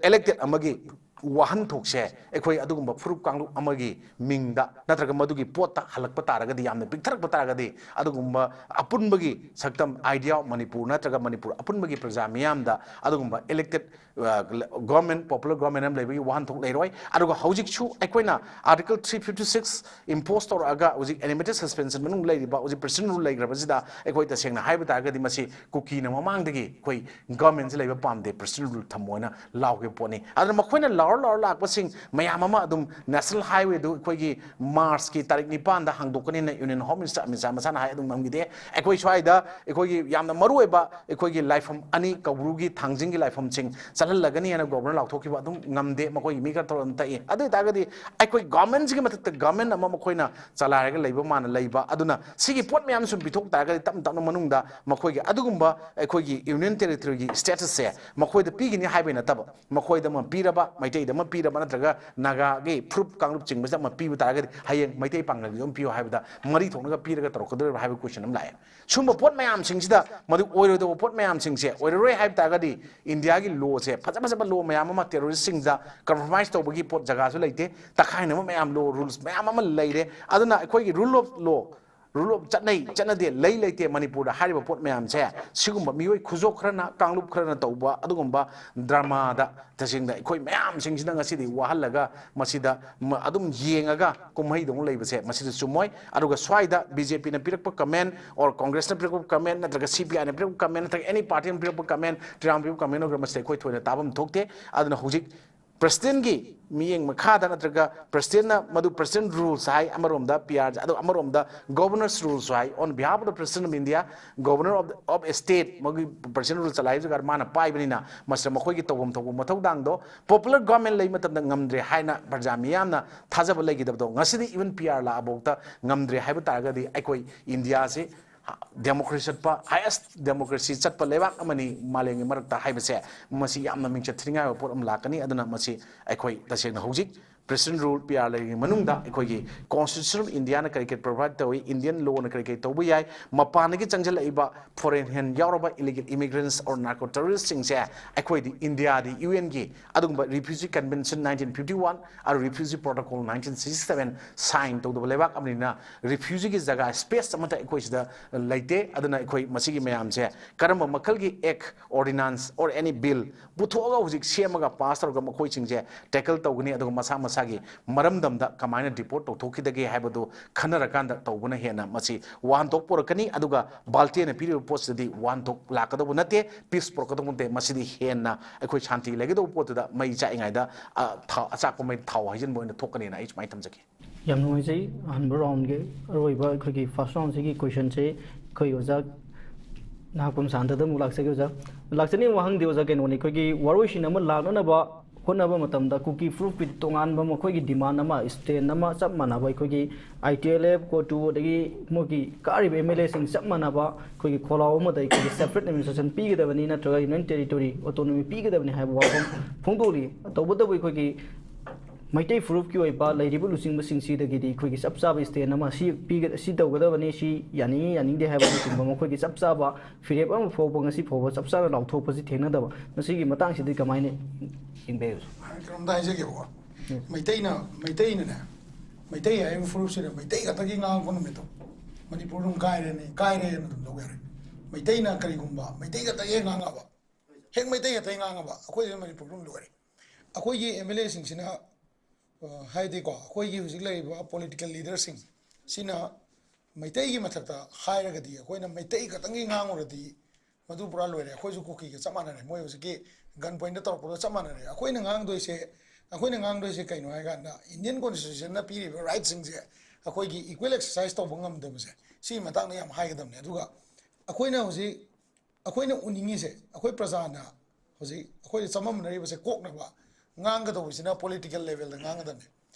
elected ꯑꯃꯒꯤ ꯋꯥꯍꯟꯊꯣꯛꯁꯦ ꯑꯩꯈꯣꯏ ꯑꯗꯨꯒꯨꯝꯕ ꯐꯨꯔꯨꯞ ꯀꯥꯡꯂꯨꯞ ꯑꯃꯒꯤ ꯃꯤꯡꯗ ꯅꯠꯇ꯭ꯔꯒ ꯃꯗꯨꯒꯤ ꯄꯣꯠꯇ ꯍꯜꯂꯛꯄ ꯇꯥꯔꯒꯗꯤ, ꯌꯥꯝꯅ ꯄꯤꯛꯊꯔꯛꯄ ꯇꯥꯔꯒꯗꯤ, ꯑꯗꯨꯒꯨꯝꯕ ꯑꯄꯨꯟꯕꯒꯤ ꯁꯛꯇꯝ, idea of ꯃꯅꯤꯄꯨꯔ ꯅꯠꯇ꯭ꯔꯒ ꯃꯅꯤꯄꯨꯔ ꯑꯄꯨꯟꯕꯒꯤ ꯄ꯭ꯔꯖꯥ ꯃꯤꯌꯥꯝꯗ ꯑꯗꯨꯒꯨꯝꯕ elected, ꯑ, government, popular government ꯑꯃ ꯂꯩꯕꯒꯤ ꯋꯥꯍꯟꯊꯣꯛ ꯂꯩꯔꯣꯏ꯫ ꯑꯗꯨꯒ ꯍꯧꯖꯤꯛꯁꯨ ꯑꯩꯈꯣꯏꯅ Article three fifty six impose ꯇꯧꯔꯛꯑꯒ ꯍꯧꯖꯤꯛ administrative suspension ꯃꯅꯨꯡ ꯂꯩꯔꯤꯕ, ꯍꯧꯖꯤꯛ president rule ꯂꯩꯈ꯭ꯔꯕꯁꯤꯗ, ꯑꯩꯈꯣꯏ ꯇꯁꯦꯡꯅ ꯍꯥꯏꯕ ꯇꯥꯔꯒꯗꯤ ꯃꯁꯤ ꯀꯨꯀꯤꯅ ꯃꯃꯥꯡꯗꯒꯤ ꯑꯩꯈꯣꯏ governmentꯁꯤ ꯂꯩꯕ ꯄꯥꯝꯗꯦ, president rule ꯊꯝꯃꯣ ꯍꯥꯏꯅ ꯂꯥꯎꯈꯤꯕ ꯄꯣꯠꯅꯤ꯫ ꯑꯗꯨꯅ ꯃꯈꯣꯏꯅ ꯂꯥꯎꯔ ꯂꯥꯎꯔ ꯂꯥꯛꯄꯁꯤꯡ ꯃꯌꯥꯝ ꯑꯃ ꯑꯗꯨꯝ national highwayꯗꯨ ꯑꯩꯈꯣꯏꯒꯤ Marchꯀꯤ ꯇꯥꯔꯤꯛ ꯅꯤꯄꯥꯟꯗ ꯍꯥꯡꯗꯣꯛꯀꯅꯤꯅ Union Home Minister Amit Shah ꯃꯁꯥꯅ ꯍꯥꯏ, ꯑꯗꯨꯝ ꯉꯝꯈꯤꯗꯦ꯫ ꯑꯩꯈꯣꯏ ꯁ꯭ꯋꯥꯏꯗ ꯑꯩꯈꯣꯏꯒꯤ ꯌꯥꯝꯅ ꯃꯔꯨ ꯑꯣꯏꯕ ꯑꯩꯈꯣꯏꯒꯤ ꯂꯥꯏꯐꯝ ꯑꯅꯤ, ꯀꯧꯕ꯭ꯔꯨꯒꯤ, ꯊꯥꯡꯖꯤꯡꯒꯤ ꯂꯥꯏꯐꯝꯁꯤꯡ ꯆꯠꯍꯜꯂꯒꯅꯤ ꯍꯥꯏꯅ governor ꯂꯥꯎꯊꯣꯛꯈꯤꯕ ꯑꯗꯨꯝ ꯉꯝꯗꯦ, ꯃꯈꯣꯏꯒꯤ ꯃꯤ ꯈꯔ ꯊꯣꯛꯂꯒ ꯑꯗꯨꯝ ꯇꯛꯏ꯫ ꯑꯗꯨ ꯑꯣꯏꯇꯥꯔꯒꯗꯤ ꯑꯩꯈꯣꯏ governmentꯁꯤꯒꯤ ꯃꯊꯛꯇ government ꯑꯃ ꯃꯈꯣꯏꯅ ꯆꯂꯥꯏꯔꯒ ꯂꯩꯕ ꯃꯥꯅ ꯂꯩꯕ꯫ ꯑꯗꯨꯅ ꯁꯤꯒꯤ ꯄꯣꯠ ꯃꯌꯥꯝ ꯁꯨꯝ ꯄꯤꯊꯣꯛ ꯇꯥꯔꯒꯗꯤ ꯇꯞꯅ ꯇꯞꯅ ꯃꯅꯨꯡꯗ ꯃꯈꯣꯏꯒꯤ ꯑꯗꯨꯒꯨꯝꯕ ꯑꯩꯈꯣꯏꯒꯤ Union Territoryꯒꯤ statusꯁꯦ ꯃꯈꯣꯏꯗ ꯄꯤꯒꯅꯤ ꯍꯥꯏꯕꯩ ꯅꯠꯇꯕ, ꯃꯈꯣꯏꯗ ꯑꯃ ꯄꯤꯔꯕ, ꯃꯩꯇꯩꯗ ꯑꯃ ꯄꯤꯔꯕ, ꯅꯠꯇ꯭ꯔꯒ ꯅꯥꯒꯥꯒꯤ ꯐꯨꯔꯨꯞ ꯀꯥꯡꯂꯨꯞ ꯆꯤꯡꯕꯁꯤꯗ ꯑꯃ ꯄꯤꯕ ꯇꯥꯔꯒꯗꯤ ꯍꯌꯦꯡ ꯃꯩꯇꯩ ꯄꯥꯡꯒꯜꯒꯤꯁꯨ ꯑꯃ ꯄꯤꯌꯨ ꯍꯥꯏꯕꯗ ꯃꯔꯤ ꯊꯣꯛꯅꯒ ꯄꯤꯔꯒ ꯇꯧꯔꯛꯀꯗꯧꯔꯤꯕ꯭ꯔꯥ ꯍꯥꯏꯕ question ꯑꯃ ꯂꯥꯛꯑꯦ꯫ ꯁꯨꯝꯕ ꯄꯣꯠ ꯃꯌꯥꯝꯁꯤꯡꯁꯤꯗ ꯃꯗꯨ ꯑꯣꯏꯔꯣꯏꯗꯧꯕ ꯄꯣꯠ ꯃꯌꯥꯝꯁꯤꯡꯁꯦ ꯑꯣꯏꯔꯔꯣꯏ ꯍꯥꯏꯕ ꯇꯥꯔꯒꯗꯤ Indiaꯒꯤ lawꯁꯦ, ꯐꯖ ꯐꯖꯕ law ꯃꯌꯥꯝ ꯑꯃ terroristꯁꯤꯡꯗ compromise ꯇꯧꯕꯒꯤ ꯄꯣꯠ ꯖꯒꯥꯁꯨ ꯂꯩꯇꯦ, ꯇꯛꯈꯥꯏꯅꯕ ꯃꯌꯥꯝ law, rules ꯃꯌꯥꯝ ꯑꯃ ꯂꯩꯔꯦ꯫ ꯑꯗꯨꯅ ꯑꯩꯈꯣꯏꯒꯤ rule of law, rule of ꯆꯠꯅꯩ ꯆꯠꯅꯗꯦ, ꯂꯩ ꯂꯩꯇꯦ ꯃꯅꯤꯄꯨꯔꯗ ꯍꯥꯏꯔꯤꯕ ꯄꯣꯠ ꯃꯌꯥꯝꯁꯦ, ꯁꯤꯒꯨꯝꯕ ꯃꯤꯑꯣꯏ ꯈꯨꯖꯣꯞ ꯈꯔꯅ, ꯀꯥꯡꯂꯨꯞ ꯈꯔꯅ ꯇꯧꯕ ꯑꯗꯨꯒꯨꯝꯕ dramaꯗ ꯇꯁꯦꯡꯅ ꯑꯩꯈꯣꯏ ꯃꯌꯥꯝꯁꯤꯡꯁꯤꯅ ꯉꯁꯤꯗꯤ ꯋꯥꯍꯜꯂꯒ ꯃꯁꯤꯗ ꯃ-, ꯑꯗꯨꯝ ꯌꯦꯡꯉꯒ ꯀꯨꯝꯍꯩꯗꯧꯅ ꯂꯩꯕꯁꯦ ꯃꯁꯤꯗ ꯆꯨꯝꯃꯣꯏ꯫ ꯑꯗꯨꯒ ꯁ꯭ꯋꯥꯏꯗ BJPꯅ ꯄꯤꯔꯛꯄ comment, or Congressꯅ ꯄꯤꯔꯛꯄ comment, ꯅꯠꯇ꯭ꯔꯒ CPIꯅ ꯄꯤꯔꯛꯄ comment, ꯅꯠꯇ꯭ꯔꯒ any partyꯅ ꯄꯤꯔꯛꯄ comment, ꯇ꯭ꯔꯤꯔꯥꯡ ꯄꯤꯔꯛꯄ comment ꯑꯣꯏꯒꯦꯔꯥ, ꯃꯁꯤꯗ ꯑꯩꯈꯣꯏ ꯊꯣꯏꯅ ꯇꯥꯐꯝ ꯊꯣꯛꯇꯦ꯫ ꯑꯗꯨꯅ ꯍꯧꯖꯤꯛ ꯄ꯭ꯔꯁꯤꯗꯦꯟꯒꯤ ꯃꯤꯠꯌꯦꯡ ꯃꯈꯥꯗ ꯅꯠꯇ꯭ꯔꯒ ꯄ꯭ꯔꯁꯤꯗꯦꯟꯅ ꯃꯗꯨ ꯄ꯭ꯔꯁꯤꯗꯦꯟ ꯔꯨꯜꯁ ꯍꯥꯏ ꯑꯃꯔꯣꯝꯗ, ꯄꯤ ꯑꯥꯔ ꯑꯗꯣ ꯑꯃꯔꯣꯝꯗ ꯒꯣꯕꯔꯅꯔꯁ ꯔꯨꯜꯁ ꯍꯥꯏ꯫ On behalf of the President of India, Governor of, of a state, ꯃꯣꯏꯒꯤ ꯄ꯭ꯔꯁꯤꯗꯦꯟ ꯔꯨꯜ ꯆꯂꯥꯏꯕꯁꯤꯒ ꯃꯥꯅ ꯄꯥꯏꯕꯅꯤꯅ ꯃꯁꯤꯗ ꯃꯈꯣꯏꯒꯤ ꯇꯧꯐꯝ ꯊꯣꯛꯄ ꯃꯊꯧ ꯗꯥꯡꯗꯣ, ꯄꯣꯄꯨꯂꯔ ꯒꯣꯕꯔꯟꯃꯦꯟ ꯂꯩ ꯃꯇꯝꯗ ꯉꯝꯗ꯭ꯔꯦ ꯍꯥꯏꯅ ꯄ꯭ꯔꯖꯥ ꯃꯤꯌꯥꯝꯅ ꯊꯥꯖꯕ ꯂꯩꯈꯤꯗꯕꯗꯣ ꯉꯁꯤꯗꯤ ꯏꯚꯟ ꯄꯤ ꯑꯥꯔ ꯂꯥꯛꯑꯐꯥꯎꯗ ꯉꯝꯗ꯭ꯔꯦ ꯍꯥꯏꯕ ꯇꯥꯔꯒꯗꯤ ꯑꯩꯈꯣꯏ ꯏꯟꯗꯤꯌꯥꯁꯤ ꯗꯦꯃꯣꯀ꯭ꯔꯦꯁꯤ ꯆꯠꯄ, ꯍꯥꯏꯌꯦꯁ ꯗꯦꯃꯣꯀ꯭ꯔꯦꯁꯤ ꯆꯠꯄ ꯂꯩꯕꯥꯛ ꯑꯃꯅꯤ ꯃꯥꯂꯦꯝꯒꯤ ꯃꯔꯛꯇ ꯍꯥꯏꯕꯁꯦ, ꯃꯁꯤ ꯌꯥꯝꯅ ꯃꯤꯡꯆꯠ ꯊꯤꯅꯤꯡꯉꯥꯏ ꯑꯣꯏꯕ ꯄꯣꯠ ꯑꯃ ꯂꯥꯛꯀꯅꯤ꯫ ꯑꯗꯨꯅ ꯃꯁꯤ ꯑꯩꯈꯣꯏ ꯇꯁꯦꯡꯅ ꯍꯧꯖꯤꯛ ꯄ꯭ꯔꯁꯤꯗꯦꯟ ꯔꯨꯜ, ꯄꯤ ꯑꯥꯔ ꯂꯩꯔꯤꯉꯩ ꯃꯅꯨꯡꯗ ꯑꯩꯈꯣꯏꯒꯤ Constitution of India ꯅ ꯀꯔꯤ ꯀꯔꯤ ꯄ꯭ꯔꯣꯚꯥꯏꯠ ꯇꯧꯏ, ꯏꯟꯗꯤꯌꯟ ꯂꯣꯅ ꯀꯔꯤ ꯀꯔꯤ ꯇꯧꯕ ꯌꯥꯏ, ꯃꯄꯥꯟꯗꯒꯤ ꯆꯪꯁꯤꯜꯂꯛꯏꯕ ꯐꯣꯔꯦꯟ ꯍꯦꯟ ꯌꯥꯎꯔꯕ ꯏꯂꯤꯒꯦꯜ ꯏꯃꯤꯒ꯭ꯔꯦꯟꯁ ꯑꯣꯔ ꯅꯥꯔꯀꯣ ꯇꯦꯔꯣꯔꯤꯁꯁꯤꯡꯁꯦ ꯑꯩꯈꯣꯏꯗꯤ ꯏꯟꯗꯤꯌꯥꯗꯤ ꯌꯨ ꯑꯦꯟꯒꯤ ꯑꯗꯨꯒꯨꯝꯕ refugee convention nineteen fifty one ꯑꯗꯨ refugee protocol nineteen sixty seven sign ꯇꯧꯗꯕ ꯂꯩꯕꯥꯛ ꯑꯃꯅꯤꯅ ꯔꯤꯐ꯭ꯌꯨꯖꯤꯒꯤ ꯖꯒꯥ ꯁ꯭ꯄꯦꯁ ꯑꯃꯠꯇ ꯑꯩꯈꯣꯏ ꯁꯤꯗ ꯂꯩꯇꯦ꯫ ꯑꯗꯨꯅ ꯑꯩꯈꯣꯏ ꯃꯁꯤꯒꯤ ꯃꯌꯥꯝꯁꯦ ꯀꯔꯝꯕ ꯃꯈꯜꯒꯤ ꯑꯦꯛ, ꯑꯣꯔꯗꯤꯅꯥꯟꯁ ꯑꯣꯔ ꯑꯦꯅꯤ ꯕꯤꯜ ꯄꯨꯊꯣꯛꯑꯒ ꯍꯧꯖꯤꯛ ꯁꯦꯝꯃꯒ ꯄꯥꯁ ꯇꯧꯔꯒ ꯃꯈꯣꯏꯁꯤꯡꯁꯦ ꯇꯦꯀꯜ ꯇꯧꯒꯅꯤ, ꯑꯗꯨꯒ ꯃꯁꯥ ꯃꯁꯥꯒꯤ ꯃꯔꯝꯗꯝꯗ ꯀꯃꯥꯏꯅ ꯗꯤꯄꯣꯔꯠ ꯇꯧꯊꯣꯛꯈꯤꯗꯒꯦ ꯍꯥꯏꯕꯗꯨ ꯈꯟꯅꯔꯀꯥꯟꯗ ꯇꯧꯕꯅ ꯍꯦꯟꯅ ꯃꯁꯤ ꯋꯥꯍꯟꯊꯣꯛ ꯄꯨꯔꯛꯀꯅꯤ꯫ ꯑꯗꯨꯒ ꯕꯥꯜꯇꯦꯅ ꯄꯤꯔꯤꯕ ꯄꯣꯠꯁꯤꯗꯗꯤ ꯋꯥꯍꯟꯊꯣꯛ ꯂꯥꯛꯀꯗꯧꯕ ꯅꯠꯇꯦ, ꯄꯤꯁ ꯄꯨꯔꯛꯀꯗꯧꯕ ꯅꯠꯇꯦ꯫ ꯃꯁꯤꯗꯤ ꯍꯦꯟꯅ ꯑꯩꯈꯣꯏ ꯁꯥꯟꯇꯤ ꯂꯩꯒꯗꯧꯕ ꯄꯣꯠꯇꯨꯗ ꯃꯩ ꯆꯥꯛꯏꯉꯩꯗ, ꯑ, ꯊꯥꯎ, ꯑꯆꯥꯛꯄ ꯃꯩ ꯊꯥꯎ ꯍꯩꯖꯤꯟꯕ ꯑꯣꯏꯅ ꯊꯣꯛꯀꯅꯤꯅ ꯑꯩ ꯁꯨꯃꯥꯏꯅ ꯊꯝꯖꯒꯦ꯫ ꯌꯥꯝ ꯅꯨꯡꯉꯥꯏꯖꯩ꯫ ꯑꯍꯥꯟꯕ ꯔꯥꯎꯟꯒꯤ ꯑꯔꯣꯏꯕ ꯑꯩꯈꯣꯏꯒꯤ ꯐꯥꯔꯁ ꯔꯥꯎꯟꯁꯤꯒꯤ ꯀꯣꯏꯁꯟꯁꯦ ꯑꯩꯈꯣꯏ ꯑꯣꯖꯥ ꯅꯍꯥꯛꯄꯝ ꯁꯥꯟꯇꯗ ꯑꯃꯨꯛ ꯂꯥꯛꯆꯒꯦ ꯑꯣꯖꯥ꯫ ꯂꯥꯛꯆꯅꯤꯡꯕ ꯋꯥꯍꯪꯗꯤ ꯑꯣꯖꯥ ꯀꯩꯅꯣꯅꯤ, ꯑꯩꯈꯣꯏꯒꯤ ꯋꯥꯔꯣꯏꯁꯤꯟ ꯑꯃ ꯂꯥꯛꯅꯅꯕ ꯍꯣꯠꯅꯕ ꯃꯇꯝꯗ ꯀꯨꯀꯤ ꯐꯨꯔꯨꯞꯀꯤ ꯇꯣꯉꯥꯟꯕ ꯃꯈꯣꯏꯒꯤ ꯗꯤꯃꯥꯟ ꯑꯃ, ꯁ꯭ꯇꯦꯟ ꯑꯃ ꯆꯞ ꯃꯥꯟꯅꯕ ꯑꯩꯈꯣꯏꯒꯤ ꯑꯥꯏ ꯇꯤ ꯑꯦꯜ ꯑꯦꯐ, ꯀꯣꯇꯨ ꯑꯗꯒꯤ ꯃꯣꯏꯒꯤ ꯀꯥꯔꯤꯕ ꯑꯦꯝ ꯑꯦꯜ ꯑꯦꯁꯤꯡ ꯆꯞ ꯃꯥꯟꯅꯕ ꯑꯩꯈꯣꯏꯒꯤ ꯈꯣꯜꯂꯥꯎ ꯑꯃꯗ ꯑꯩꯈꯣꯏꯒꯤ ꯁꯦꯄꯔꯦꯠ ꯑꯦꯗꯃꯤꯅꯤꯁꯇ꯭ꯔꯦꯁꯟ ꯄꯤꯒꯗꯕꯅꯤ ꯅꯠꯇ꯭ꯔꯒ ꯌꯨꯅꯤꯌꯟ ꯇꯦꯔꯤꯇꯣꯔꯤ ꯑꯣꯇꯣꯅꯣꯃꯤ ꯄꯤꯒꯗꯕꯅꯤ ꯍꯥꯏꯕ ꯋꯥꯐꯝ ꯐꯣꯡꯗꯣꯛꯂꯤ꯫ ꯇꯧꯕꯇꯕꯨ ꯑꯩꯈꯣꯏꯒꯤ ꯃꯩꯇꯩ ꯐꯨꯔꯨꯞꯀꯤ ꯑꯣꯏꯕ ꯂꯩꯔꯤꯕ ꯂꯨꯆꯤꯡꯕꯁꯤꯡꯁꯤꯗꯒꯤꯗꯤ ꯑꯩꯈꯣꯏꯒꯤ ꯆꯞ ꯆꯥꯕ ꯁ꯭ꯇꯦꯟ ꯑꯃ ꯁꯤ ꯄꯤꯒ-, ꯁꯤ ꯇꯧꯒꯗꯕꯅꯤ, ꯁꯤ ꯌꯥꯅꯤꯡꯉꯤ ꯌꯥꯅꯤꯡꯗꯦ ꯍꯥꯏꯕꯅꯆꯤꯡꯕ ꯃꯈꯣꯏꯒꯤ ꯆꯞ ꯆꯥꯕ ꯐꯤꯔꯦꯞ ꯑꯃ ꯐꯥꯎꯕ ꯉꯁꯤ ꯐꯥꯎꯕ ꯆꯞ ꯆꯥꯅ ꯂꯥꯎꯊꯣꯛꯄꯁꯤ ꯊꯦꯡꯅꯗꯕ꯫ ꯃꯁꯤꯒꯤ ꯃꯇꯥꯡꯁꯤꯗꯤ ꯀꯃꯥꯏꯅ ꯌꯦꯡꯕꯤꯕ? ꯀꯩꯅꯣꯝꯇ ꯍꯥꯏꯖꯒꯦꯕꯀꯣ꯫ ꯎꯝ꯫ ꯃꯩꯇꯩꯅ, ꯃꯩꯇꯩꯅꯅꯦ, ꯃꯩꯇꯩ ꯍꯥꯏꯔꯤꯕ ꯐꯨꯔꯨꯞꯁꯤꯗ ꯃꯩꯇꯩ ꯈꯛꯇꯒꯤ ꯉꯥꯡꯉꯛꯄ ꯅꯨꯃꯤꯠꯇꯣ ꯃꯅꯤꯄꯨꯔ ꯑꯗꯨꯝ ꯀꯥꯏꯔꯦꯅꯦ, ꯀꯥꯏꯔꯦꯅ ꯑꯗꯨꯝ ꯂꯧ ꯌꯥꯔꯦ꯫ ꯃꯩꯇꯩꯅ ꯀꯔꯤꯒꯨꯝꯕ ꯃꯩꯇꯩ ꯈꯛꯇꯒꯤ ꯉꯥꯡꯉꯕ, ꯍꯦꯛ ꯃꯩꯇꯩ ꯈꯛꯇꯒꯤ ꯉꯥꯡꯉꯕ, ꯑꯩꯈꯣꯏꯁꯤꯅ ꯃꯅꯤꯄꯨꯔ ꯑꯗꯨꯝ ꯂꯣꯏꯔꯦ꯫ ꯑꯩꯈꯣꯏꯒꯤ ꯑꯦꯝ ꯑꯦꯜ ꯑꯦꯁꯤꯡꯁꯤꯅ, ꯑ, ꯍꯥꯏꯗꯤꯀꯣ, ꯑꯩꯈꯣꯏꯒꯤ ꯍꯧꯖꯤꯛ ꯂꯩꯔꯤꯕ ꯄꯣꯂꯤꯇꯤꯀꯦꯜ ꯂꯤꯗꯔꯁꯤꯡ ꯁꯤꯅ ꯃꯩꯇꯩꯒꯤ ꯃꯊꯛꯇ ꯍꯥꯏꯔꯒꯗꯤ, ꯑꯩꯈꯣꯏꯅ ꯃꯩꯇꯩ ꯈꯛꯇꯪꯒꯤ ꯉꯥꯡꯉꯨꯔꯗꯤ ꯃꯗꯨ ꯄꯨꯔꯥ ꯂꯣꯏꯔꯦ꯫ ꯑꯩꯈꯣꯏꯁꯨ ꯀꯨꯀꯤꯒ ꯆꯞ ꯃꯥꯟꯅꯔꯦ, ꯃꯣꯏ ꯍꯧꯖꯤꯛꯀꯤ gun pointꯗ ꯇꯧꯔꯛꯄꯗꯣ ꯆꯞ ꯃꯥꯟꯅꯔꯦ꯫ ꯑꯩꯈꯣꯏꯅ ꯉꯥꯡꯗꯣꯏꯁꯦ, ꯑꯩꯈꯣꯏꯅ ꯉꯥꯡꯗꯣꯏꯁꯦ ꯀꯩꯅꯣ ꯍꯥꯏ ꯀꯥꯟꯗ, Indian Constitutionꯅ ꯄꯤꯔꯤꯕ rightꯁꯤꯡꯁꯦ ꯑꯩꯈꯣꯏꯒꯤ equal exercise ꯇꯧꯕ ꯉꯝꯗꯕꯁꯦ, ꯁꯤꯒꯤ ꯃꯇꯥꯡꯗ ꯌꯥꯝ ꯍꯥꯏꯒꯗꯕꯅꯦ꯫ ꯑꯗꯨꯒ ꯑꯩꯈꯣꯏꯅ ꯍꯧꯖꯤꯛ, ꯑꯩꯈꯣꯏꯅ ꯎꯅꯤꯡꯉꯤꯁꯦ, ꯑꯩꯈꯣꯏ ꯄ꯭ꯔꯖꯥꯅ ꯍꯧꯖꯤꯛ ꯑꯩꯈꯣꯏꯗ ꯆꯃꯝꯅꯔꯤꯕꯁꯦ ꯀꯣꯛꯅꯕ ꯉꯥꯡꯒꯗꯧꯕꯁꯤꯅ political levelꯗ ꯉꯥꯡꯒꯗꯕꯅꯦ꯫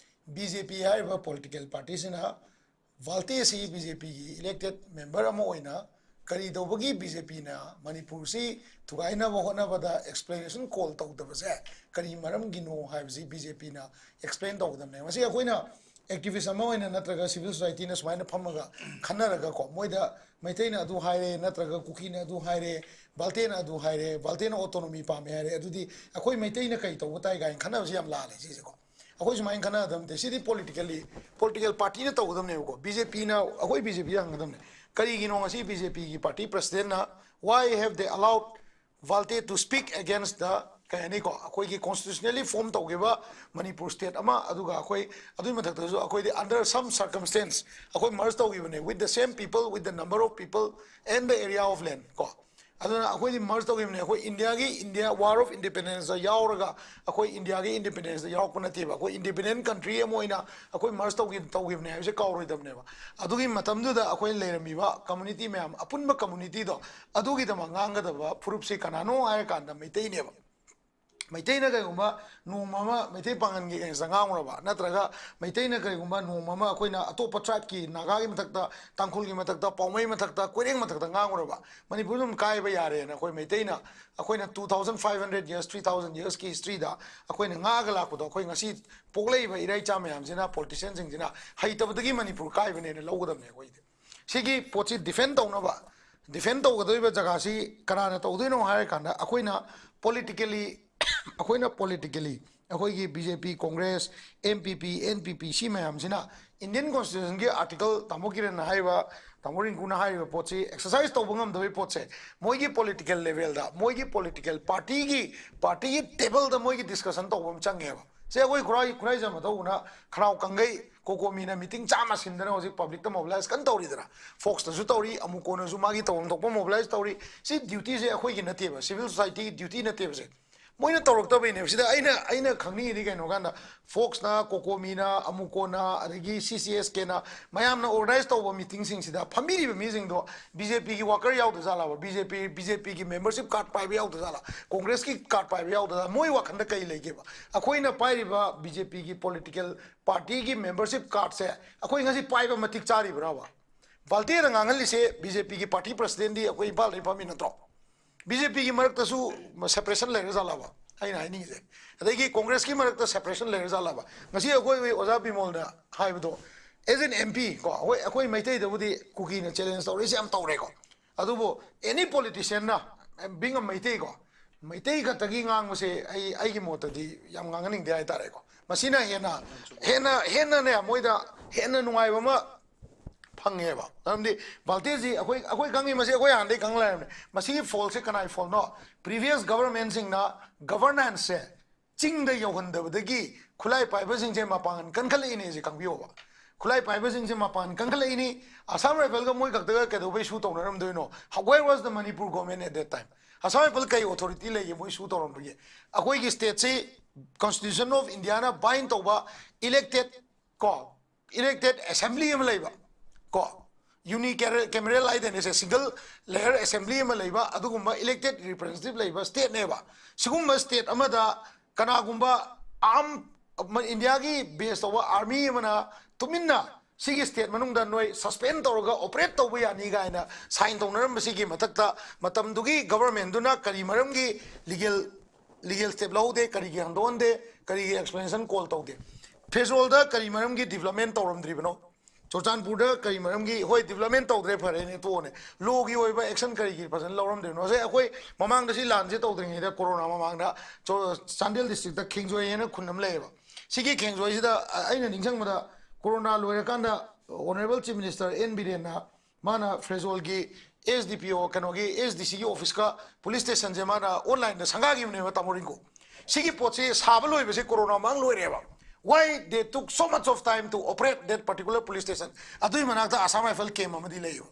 BJP ꯍꯥꯏꯔꯤꯕ political partyꯁꯤꯅ ꯚꯥꯜꯇꯦ ꯑꯁꯤ BJPꯒꯤ elected member ꯑꯃ ꯑꯣꯏꯅ ꯀꯔꯤ ꯇꯧꯕꯒꯤ BJPꯅ ꯃꯅꯤꯄꯨꯔꯁꯤ ꯊꯨꯒꯥꯏꯅꯕ ꯍꯣꯠꯅꯕꯗ explanation call ꯇꯧꯗꯕꯁꯦ ꯀꯔꯤ ꯃꯔꯝꯒꯤꯅꯣ ꯍꯥꯏꯕꯁꯤ BJPꯅ explain ꯇꯧꯒꯗꯕꯅꯦ꯫ ꯃꯁꯤ ꯑꯩꯈꯣꯏꯅ activist ꯑꯃ ꯑꯣꯏꯅ ꯅꯠꯇ꯭ꯔꯒ civil societyꯅ ꯁꯨꯃꯥꯏꯅ ꯐꯝꯃꯒ ꯈꯟꯅꯔꯒꯀꯣ, ꯃꯣꯏꯗ ꯃꯩꯇꯩꯅ ꯑꯗꯨ ꯍꯥꯏꯔꯦ, ꯅꯠꯇ꯭ꯔꯒ ꯀꯨꯀꯤꯅ ꯑꯗꯨ ꯍꯥꯏꯔꯦ, ꯚꯥꯜꯇꯦꯅ ꯑꯗꯨ ꯍꯥꯏꯔꯦ, ꯚꯥꯜꯇꯦꯅ autonomy ꯄꯥꯝꯃꯦ ꯍꯥꯏꯔꯦ, ꯑꯗꯨꯗꯤ ꯑꯩꯈꯣꯏ ꯃꯩꯇꯩꯅ ꯀꯩ ꯇꯧꯕ ꯇꯥꯏ ꯀꯥꯏꯅ ꯈꯟꯅꯕꯁꯤ ꯌꯥꯝ ꯂꯥꯜꯂꯦ ꯁꯤꯁꯦꯀꯣ꯫ ꯑꯩꯈꯣꯏ ꯁꯨꯃꯥꯏꯅ ꯈꯟꯅꯒꯗꯕ ꯅꯠꯇꯦ꯫ ꯁꯤꯗꯤ politically, political partyꯅ ꯇꯧꯒꯗꯕꯅꯦꯕꯀꯣ꯫ BJPꯅ, ꯑꯩꯈꯣꯏ BJPꯗ ꯍꯪꯒꯗꯕꯅꯦ, ꯀꯔꯤꯒꯤꯅꯣ ꯉꯁꯤ BJPꯒꯤ party presidentꯅ, why have they allowed ꯚꯥꯜꯇꯦ to speak against the, ꯀꯩ ꯍꯥꯏꯅꯤꯀꯣ, ꯑꯩꯈꯣꯏꯒꯤ constitutionally form ꯇꯧꯈꯤꯕ ꯃꯅꯤꯄꯨꯔ state ꯑꯃ, ꯑꯗꯨꯒ ꯑꯩꯈꯣꯏ ꯑꯗꯨꯒꯤ ꯃꯊꯛꯇꯁꯨ ꯑꯩꯈꯣꯏꯗꯤ under some circumstance ꯑꯩꯈꯣꯏ merge ꯇꯧꯈꯤꯕꯅꯦ with the same people, with the number of people and the area of land ꯀꯣ꯫ ꯑꯗꯨꯅ ꯑꯩꯈꯣꯏꯗꯤ merge ꯇꯧꯈꯤꯕꯅꯦ꯫ ꯑꯩꯈꯣꯏ ꯏꯟꯗꯤꯌꯥꯒꯤ, India War of Independence ꯌꯥꯎꯔꯒ, ꯑꯩꯈꯣꯏ ꯏꯟꯗꯤꯌꯥꯒꯤ independenceꯇ ꯌꯥꯎꯔꯛꯄ ꯅꯠꯇꯦꯕ꯫ ꯑꯩꯈꯣꯏ independent country ꯑꯃ ꯑꯣꯏꯅ ꯑꯩꯈꯣꯏ merge ꯇꯧꯈꯤ-, ꯇꯧꯈꯤꯕꯅꯦ ꯍꯥꯏꯕꯁꯦ ꯀꯥꯎꯔꯣꯏꯗꯕꯅꯦꯕ꯫ ꯑꯗꯨꯒꯤ ꯃꯇꯝꯗꯨꯗ ꯑꯩꯈꯣꯏ ꯂꯩꯔꯝꯃꯤꯕ community ꯃꯌꯥꯝ, ꯑꯄꯨꯟꯕ communityꯗꯣ, ꯑꯗꯨꯒꯤꯗꯃꯛ ꯉꯥꯡꯒꯗꯕ ꯐꯨꯔꯨꯞꯁꯤ ꯀꯅꯥꯅꯣ ꯍꯥꯏꯔꯀꯥꯟꯗ ꯃꯩꯇꯩꯅꯦꯕ꯫ ꯃꯩꯇꯩꯅ ꯀꯩꯒꯨꯝꯕ ꯅꯣꯡꯃ ꯑꯃ ꯃꯩꯇꯩ ꯄꯥꯉꯜꯒꯤ againstꯇ ꯉꯥꯡꯉꯨꯔꯕ, ꯅꯠꯇ꯭ꯔꯒ ꯃꯩꯇꯩꯅ ꯀꯩꯒꯨꯝꯕ ꯅꯣꯡꯃ ꯑꯃ ꯑꯩꯈꯣꯏꯅ ꯑꯇꯣꯞꯄ tribeꯀꯤ, ꯅꯥꯒꯥꯒꯤ ꯃꯊꯛꯇ, ꯇꯥꯡꯈꯨꯜꯒꯤ ꯃꯊꯛꯇ, ꯄꯥꯎꯃꯩ ꯃꯊꯛꯇ, ꯀꯣꯏꯔꯦꯡ ꯃꯊꯛꯇ ꯉꯥꯡꯉꯨꯔꯕ, ꯃꯅꯤꯄꯨꯔ ꯑꯗꯨꯝ ꯀꯥꯏꯕ ꯌꯥꯔꯦꯅ ꯑꯩꯈꯣꯏ ꯃꯩꯇꯩꯅ, ꯑꯩꯈꯣꯏꯅ two thousand five hundred years, three thousand yearsꯀꯤ historyꯗ ꯑꯩꯈꯣꯏꯅ ꯉꯥꯛꯑꯒ ꯂꯥꯛꯄꯗꯣ, ꯑꯩꯈꯣꯏ ꯉꯁꯤ ꯄꯣꯛꯂꯛꯏꯕ ꯏꯔꯩꯆꯥ ꯃꯌꯥꯝꯁꯤꯅ, politicianꯁꯤꯡꯁꯤꯅ ꯍꯩꯇꯕꯗꯒꯤ ꯃꯅꯤꯄꯨꯔ ꯀꯥꯏꯕꯅꯦꯅ ꯂꯧꯒꯗꯕꯅꯦ ꯑꯩꯈꯣꯏꯗꯤ꯫ ꯁꯤꯒꯤ ꯄꯣꯠꯁꯤ defend ꯇꯧꯅꯕ, defend ꯇꯧꯒꯗꯧꯔꯤꯕ ꯖꯒꯥꯁꯤ ꯀꯅꯥꯅ ꯇꯧꯗꯣꯏꯅꯣ ꯍꯥꯏꯔꯀꯥꯟꯗ, ꯑꯩꯈꯣꯏꯅ politically, ꯑꯩꯈꯣꯏꯅ politically, ꯑꯩꯈꯣꯏꯒꯤ BJP, Congress, NPP, NPP, ꯁꯤ ꯃꯌꯥꯝꯁꯤꯅ Indian Constitutionꯒꯤ article, ꯇꯥꯃꯣ ꯀꯤꯔꯟꯅ ꯍꯥꯏꯔꯤꯕ, ꯇꯥꯃꯣ ꯔꯤꯡꯀꯨꯅ ꯍꯥꯏꯔꯤꯕ ꯄꯣꯠꯁꯤ exercise ꯇꯧꯕ ꯉꯝꯗꯕꯒꯤ ꯄꯣꯠꯁꯦ, ꯃꯣꯏꯒꯤ political levelꯗ, ꯃꯣꯏꯒꯤ political partyꯒꯤ, partyꯒꯤ tableꯗ ꯃꯣꯏꯒꯤ discussion ꯇꯧꯕ ꯑꯃ ꯆꯪꯉꯦꯕ꯫ ꯁꯦ, ꯑꯩꯈꯣꯏ ꯈꯨꯔꯥꯏ, ꯈꯨꯔꯥꯏꯖꯝ ꯃꯊꯧꯅ ꯈꯅꯥꯎ ꯀꯪꯒꯩ, ꯀꯣꯀꯣꯃꯤꯅ ꯃꯤꯇꯤꯡ ꯆꯥꯝꯃ ꯁꯤꯟꯗꯅ ꯍꯧꯖꯤꯛ ꯄꯕ꯭ꯂꯤꯛꯇ ꯃꯣꯕꯤꯂꯥꯏꯁ ꯀꯟꯅ ꯇꯧꯔꯤꯗꯅ, ꯐꯣꯛꯁꯇꯁꯨ ꯇꯧꯔꯤ, ꯑꯃꯨꯀꯣꯅꯁꯨ ꯃꯥꯒꯤ ꯇꯧꯐꯝ ꯊꯣꯛꯄ ꯃꯣꯕꯤꯂꯥꯏꯁ ꯇꯧꯔꯤ꯫ ꯁꯤ ꯗ꯭ꯌꯨꯇꯤꯁꯦ ꯑꯩꯈꯣꯏꯒꯤ ꯅꯠꯇꯦꯕ, ꯁꯤꯚꯤꯜ ꯁꯣꯁꯥꯏꯇꯤꯒꯤ ꯗ꯭ꯌꯨꯇꯤ ꯅꯠꯇꯦꯕꯁꯦ꯫ ꯃꯣꯏꯅ ꯇꯧꯔꯛꯇꯕꯩꯅꯦꯕ꯫ ꯁꯤꯗ ꯑꯩꯅ ꯑꯩꯅ ꯈꯪꯅꯤꯡꯉꯤꯗꯤ ꯀꯩꯅꯣ ꯀꯥꯟꯗ, ꯐꯣꯛꯁꯅ, ꯀꯣꯀꯣꯃꯤꯅ, ꯑꯃꯨꯀꯣꯅ, ꯑꯗꯒꯤ ꯁꯤ ꯁꯤ ꯑꯦꯁ ꯀꯦꯅ ꯃꯌꯥꯝꯅ ꯑꯣꯔꯒꯅꯥꯏꯁ ꯇꯧꯕ ꯃꯤꯇꯤꯡꯁꯤꯡꯁꯤꯗ ꯐꯝꯕꯤꯔꯤꯕ ꯃꯤꯁꯤꯡꯗꯣ ꯕꯤ ꯖꯦ ꯄꯤꯒꯤ ꯋꯥꯀꯔ ꯌꯥꯎꯗ ꯖꯥꯠꯂꯕ? ꯕꯤ ꯖꯦ ꯄꯤ, ꯕꯤ ꯖꯦ ꯄꯤꯒꯤ ꯃꯦꯝꯕꯔꯁꯤꯞ ꯀꯥꯔꯗ ꯄꯥꯏꯕ ꯌꯥꯎꯗ ꯖꯥꯠꯂꯥ? ꯀꯣꯡꯒ꯭ꯔꯦꯁꯀꯤ ꯀꯥꯔꯗ ꯄꯥꯏꯕ ꯌꯥꯎꯗ ꯖꯥꯠꯂꯥ? ꯃꯣꯏ ꯋꯥꯈꯟꯗ ꯀꯩ ꯂꯩꯒꯦꯕ? ꯑꯩꯈꯣꯏꯅ ꯄꯥꯏꯔꯤꯕ ꯕꯤ ꯖꯦ ꯄꯤꯒꯤ ꯄꯣꯂꯤꯇꯤꯀꯦꯜ ꯄꯥꯔꯇꯤꯒꯤ ꯃꯦꯝꯕꯔꯁꯤꯞ ꯀꯥꯔꯗꯁꯦ ꯑꯩꯈꯣꯏ ꯉꯁꯤ ꯄꯥꯏꯕ ꯃꯇꯤꯛ ꯆꯥꯔꯤꯕ꯭ꯔꯕ? ꯚꯥꯜꯇꯦꯅ ꯉꯥꯡꯍꯜꯂꯤꯁꯦ ꯕꯤ ꯖꯦ ꯄꯤꯒꯤ ꯄꯥꯔꯇꯤ ꯄ꯭ꯔꯁꯤꯗꯦꯟꯗꯤ ꯑꯩꯈꯣꯏ ꯏꯝꯐꯥꯜꯗꯒꯤ ꯐꯝꯃꯤ ꯅꯠꯇ꯭ꯔꯣ? ꯕꯤ ꯖꯦ ꯄꯤꯒꯤ ꯃꯔꯛꯇꯁꯨ ꯁꯦꯄꯔꯦꯁꯟ ꯂꯩꯔ ꯖꯥꯠꯂꯕ? ꯑꯩꯅ ꯍꯥꯏꯅꯤꯡꯉꯤꯁꯦ꯫ ꯑꯗꯒꯤ ꯀꯣꯡꯒ꯭ꯔꯦꯁꯀꯤ ꯃꯔꯛꯇ ꯁꯦꯄꯔꯦꯁꯟ ꯂꯩꯔ ꯖꯥꯠꯂꯕ? ꯉꯁꯤ ꯑꯩꯈꯣꯏ ꯑꯣꯖꯥ ꯕꯤꯃꯣꯜꯅ ꯍꯥꯏꯕꯗꯣ, ꯑꯦꯖ ꯑꯦꯟ ꯑꯦꯝ ꯄꯤ ꯀꯣ, ꯑꯩꯈꯣꯏ ꯑꯩꯈꯣꯏ ꯃꯩꯇꯩꯗꯕꯨꯗꯤ ꯀꯨꯀꯤꯅ ꯆꯦꯂꯦꯟꯖ ꯇꯧꯔꯛꯏꯁꯦ ꯌꯥꯝ ꯇꯧꯔꯦꯀꯣ꯫ ꯑꯗꯨꯕꯨ ꯑꯦꯅꯤ ꯄꯣꯂꯤꯇꯤꯁꯤꯌꯟꯅ, ꯕꯤꯡ ꯑ ꯃꯩꯇꯩ ꯀꯣ, ꯃꯩꯇꯩ ꯈꯛꯇꯒꯤ ꯉꯥꯡꯕꯁꯦ ꯑꯩ ꯑꯩꯒꯤ ꯃꯣꯠꯇꯗꯤ ꯌꯥꯝ ꯉꯥꯡꯍꯟꯅꯤꯡꯗꯦ ꯍꯥꯏꯇꯥꯔꯦꯀꯣ꯫ ꯃꯁꯤꯅ ꯍꯦꯟꯅ ꯍꯦꯟꯅ ꯍꯦꯟꯅꯅꯦ, ꯃꯣꯏꯗ ꯍꯦꯟꯅ ꯅꯨꯡꯉꯥꯏꯕ ꯑꯃ ꯐꯪꯉꯦꯕ꯫ ꯃꯔꯝꯗꯤ ꯚꯥꯜꯇꯦꯁꯤ ꯑꯩꯈꯣꯏ ꯑꯩꯈꯣꯏ ꯈꯪꯉꯤ, ꯃꯁꯤ ꯑꯩꯈꯣꯏ ꯍꯥꯟꯅꯗꯒꯤ ꯈꯪ ꯂꯩꯔꯕꯅꯦ꯫ ꯃꯁꯤꯒꯤ ꯐꯣꯜꯁꯦ ꯀꯅꯥꯏ ꯐꯣꯜꯅꯣ? ꯄ꯭ꯔꯤꯚꯤꯌꯁ ꯒꯕꯔꯃꯦꯟꯁꯤꯡꯅ ꯒꯕꯔꯅꯦꯟꯁꯁꯦ ꯆꯤꯡꯗ ꯌꯧꯍꯟꯗꯕꯗꯒꯤ ꯈꯨꯠꯂꯥꯏ ꯄꯥꯏꯕꯁꯤꯡꯁꯦ ꯃꯄꯥꯡꯒꯜ ꯀꯟꯈꯠꯂꯛꯏꯅꯦꯁꯦ ꯈꯪꯕꯤꯌꯣꯕ꯫ ꯈꯨꯠꯂꯥꯏ ꯄꯥꯏꯕꯁꯤꯡꯁꯦ ꯃꯄꯥꯡꯒꯜ ꯀꯟꯈꯠꯂꯛꯏꯅꯤ꯫ ꯑꯁꯥꯝ ꯔꯥꯏꯐꯜꯒ ꯃꯣꯏ ꯈꯛꯇꯒ ꯀꯩꯗꯧꯕꯩ ꯁꯨ ꯇꯧꯅꯔꯝꯗꯣꯏꯅꯣ? Where was the Manipur government at that time? Assam rifle ꯀꯩ ꯑꯣꯊꯣꯔꯤꯇꯤ ꯂꯩꯒꯦ ꯃꯣꯏ ꯁꯨ ꯇꯧꯔꯝꯕꯒꯤ? ꯑꯩꯈꯣꯏꯒꯤ ꯁ꯭ꯇꯦꯠꯁꯤ ꯀꯣꯟꯁꯇꯤꯇ꯭ꯌꯨꯁꯟ ꯑꯣꯐ ꯏꯟꯗꯤꯌꯥꯅ ꯕꯥꯏꯟ ꯇꯧꯕ ꯏꯂꯦꯛꯇꯦꯠ ꯀꯣ, ꯏꯂꯦꯛꯇꯦꯠ ꯑꯦꯁꯦꯝꯕ꯭ꯂꯤ ꯑꯃ ꯂꯩꯕ ꯀꯣ, ꯌꯨꯅꯤ ꯀꯦꯃꯦꯔꯦꯜ ꯍꯥꯏꯗꯅꯦꯁꯦ, ꯁꯤꯡꯒꯜ ꯂꯦꯌꯔ ꯑꯦꯁꯦꯝꯕ꯭ꯂꯤ ꯑꯃ ꯂꯩꯕ, ꯑꯗꯨꯒꯨꯝꯕ ꯏꯂꯦꯛꯇꯦꯠ ꯔꯤꯄ꯭ꯔꯖꯦꯟꯇꯦꯇꯤꯚ ꯂꯩꯕ ꯁ꯭ꯇꯦꯠꯅꯦꯕ꯫ ꯁꯤꯒꯨꯝꯕ ꯁ꯭ꯇꯦꯠ ꯑꯃꯗ ꯀꯅꯥꯒꯨꯝꯕ ꯑꯥꯔꯝ, ꯏꯟꯗꯤꯌꯥꯒꯤ ꯕꯦꯁ ꯇꯧꯕ ꯑꯥꯔꯃꯤ ꯑꯃꯅ ꯇꯨꯃꯤꯟꯅ ꯁꯤꯒꯤ ꯁ꯭ꯇꯦꯠ ꯃꯅꯨꯡꯗ ꯅꯣꯏ ꯁꯁꯄꯦꯟ ꯇꯧꯔꯒ ꯑꯣꯄꯔꯦꯠ ꯇꯧꯕ ꯌꯥꯅꯤ ꯀꯥꯏꯅ ꯁꯥꯏꯟ ꯇꯧꯅꯔꯝꯕꯁꯤꯒꯤ ꯃꯊꯛꯇ ꯃꯇꯝꯗꯨꯒꯤ ꯒꯕꯔꯃꯦꯟꯗꯨꯅ ꯀꯔꯤ ꯃꯔꯝꯒꯤ ꯂꯤꯒꯦꯜ ꯂꯤꯒꯦꯜ ꯁ꯭ꯇꯦꯞ ꯂꯧꯗꯦ, ꯀꯔꯤꯒꯤ ꯍꯟꯗꯣꯛꯍꯟꯗꯦ, ꯀꯔꯤꯒꯤ ꯑꯦꯛꯁꯄ꯭ꯂꯦꯅꯦꯁꯟ ꯀꯣꯜ ꯇꯧꯗꯦ? ꯐꯦꯖꯣꯜꯗ ꯀꯔꯤ ꯃꯔꯝꯒꯤ ꯗꯤꯕꯂꯞꯃꯦꯟ ꯇꯧꯔꯝꯗ꯭ꯔꯤꯕꯅꯣ? ꯆꯨꯔꯆꯥꯟꯄꯨꯔꯗ ꯀꯔꯤ ꯃꯔꯝꯒꯤ, ꯍꯣꯏ, ꯗꯤꯕꯂꯞꯃꯦꯟ ꯇꯧꯗ꯭ꯔꯦ, ꯐꯔꯦꯅꯦ, ꯇꯣꯛꯑꯣꯅꯦ, ꯂꯣꯒꯤ ꯑꯣꯏꯕ ꯑꯦꯛꯁꯟ ꯀꯔꯤꯒꯤ ꯐꯖꯅ ꯂꯧꯔꯝꯗ꯭ꯔꯤꯕꯅꯣ? ꯉꯁꯥꯏ ꯑꯩꯈꯣꯏ ꯃꯃꯥꯡꯗ ꯁꯤ ꯂꯥꯟꯁꯦ ꯇꯧꯗ꯭ꯔꯤꯉꯩꯗ, ꯀꯣꯔꯣꯅꯥ ꯃꯃꯥꯡꯗ ꯆꯣ- ꯆꯥꯟꯗꯦꯜ ꯗꯤꯁꯇ꯭ꯔꯤꯛꯇ ꯈꯦꯡꯖꯣꯏ ꯍꯥꯏꯅ ꯈꯨꯟ ꯑꯃ ꯂꯩꯌꯦꯕ꯫ ꯁꯤꯒꯤ ꯈꯦꯡꯖꯣꯏꯁꯤꯗ ꯑ- ꯑꯩꯅ ꯅꯤꯡꯁꯤꯡꯕꯗ, ꯀꯣꯔꯣꯅꯥ ꯂꯣꯏꯔꯀꯥꯟꯗ ꯑꯣꯅꯔꯦꯕꯜ ꯆꯤꯐ ꯃꯤꯅꯤꯁꯇꯔ ꯑꯦꯟ ꯕꯤꯔꯦꯟꯅ ꯃꯥꯅ ꯐ꯭ꯔꯦꯖꯣꯜꯒꯤ ꯑꯦꯁ ꯗꯤ ꯄꯤ ꯑꯣ, ꯀꯩꯅꯣꯒꯤ ꯑꯦꯁ ꯗꯤ ꯁꯤꯒꯤ ꯑꯣꯐꯤꯁꯀ ꯄꯨꯂꯤꯁ ꯁ꯭ꯇꯦꯁꯟꯁꯦ ꯃꯥꯅ ꯑꯣꯟꯂꯥꯏꯟꯗ ꯁꯪꯒꯥꯈꯤꯕꯅꯦꯕ, ꯇꯥꯃꯣ ꯔꯤꯡꯀꯨ꯫ ꯁꯤꯒꯤ ꯄꯣꯠꯁꯤ ꯁꯥꯕ ꯂꯣꯏꯕꯁꯦ ꯀꯣꯔꯣꯅꯥ ꯃꯃꯥꯡ ꯂꯣꯏꯔꯦꯕ꯫ Why they took so much of time to operate that particular police station? ꯑꯗꯨꯒꯤ ꯃꯅꯥꯛꯇ Assam Rifle camp ꯑꯃꯗꯤ ꯂꯩꯌꯦꯕ꯫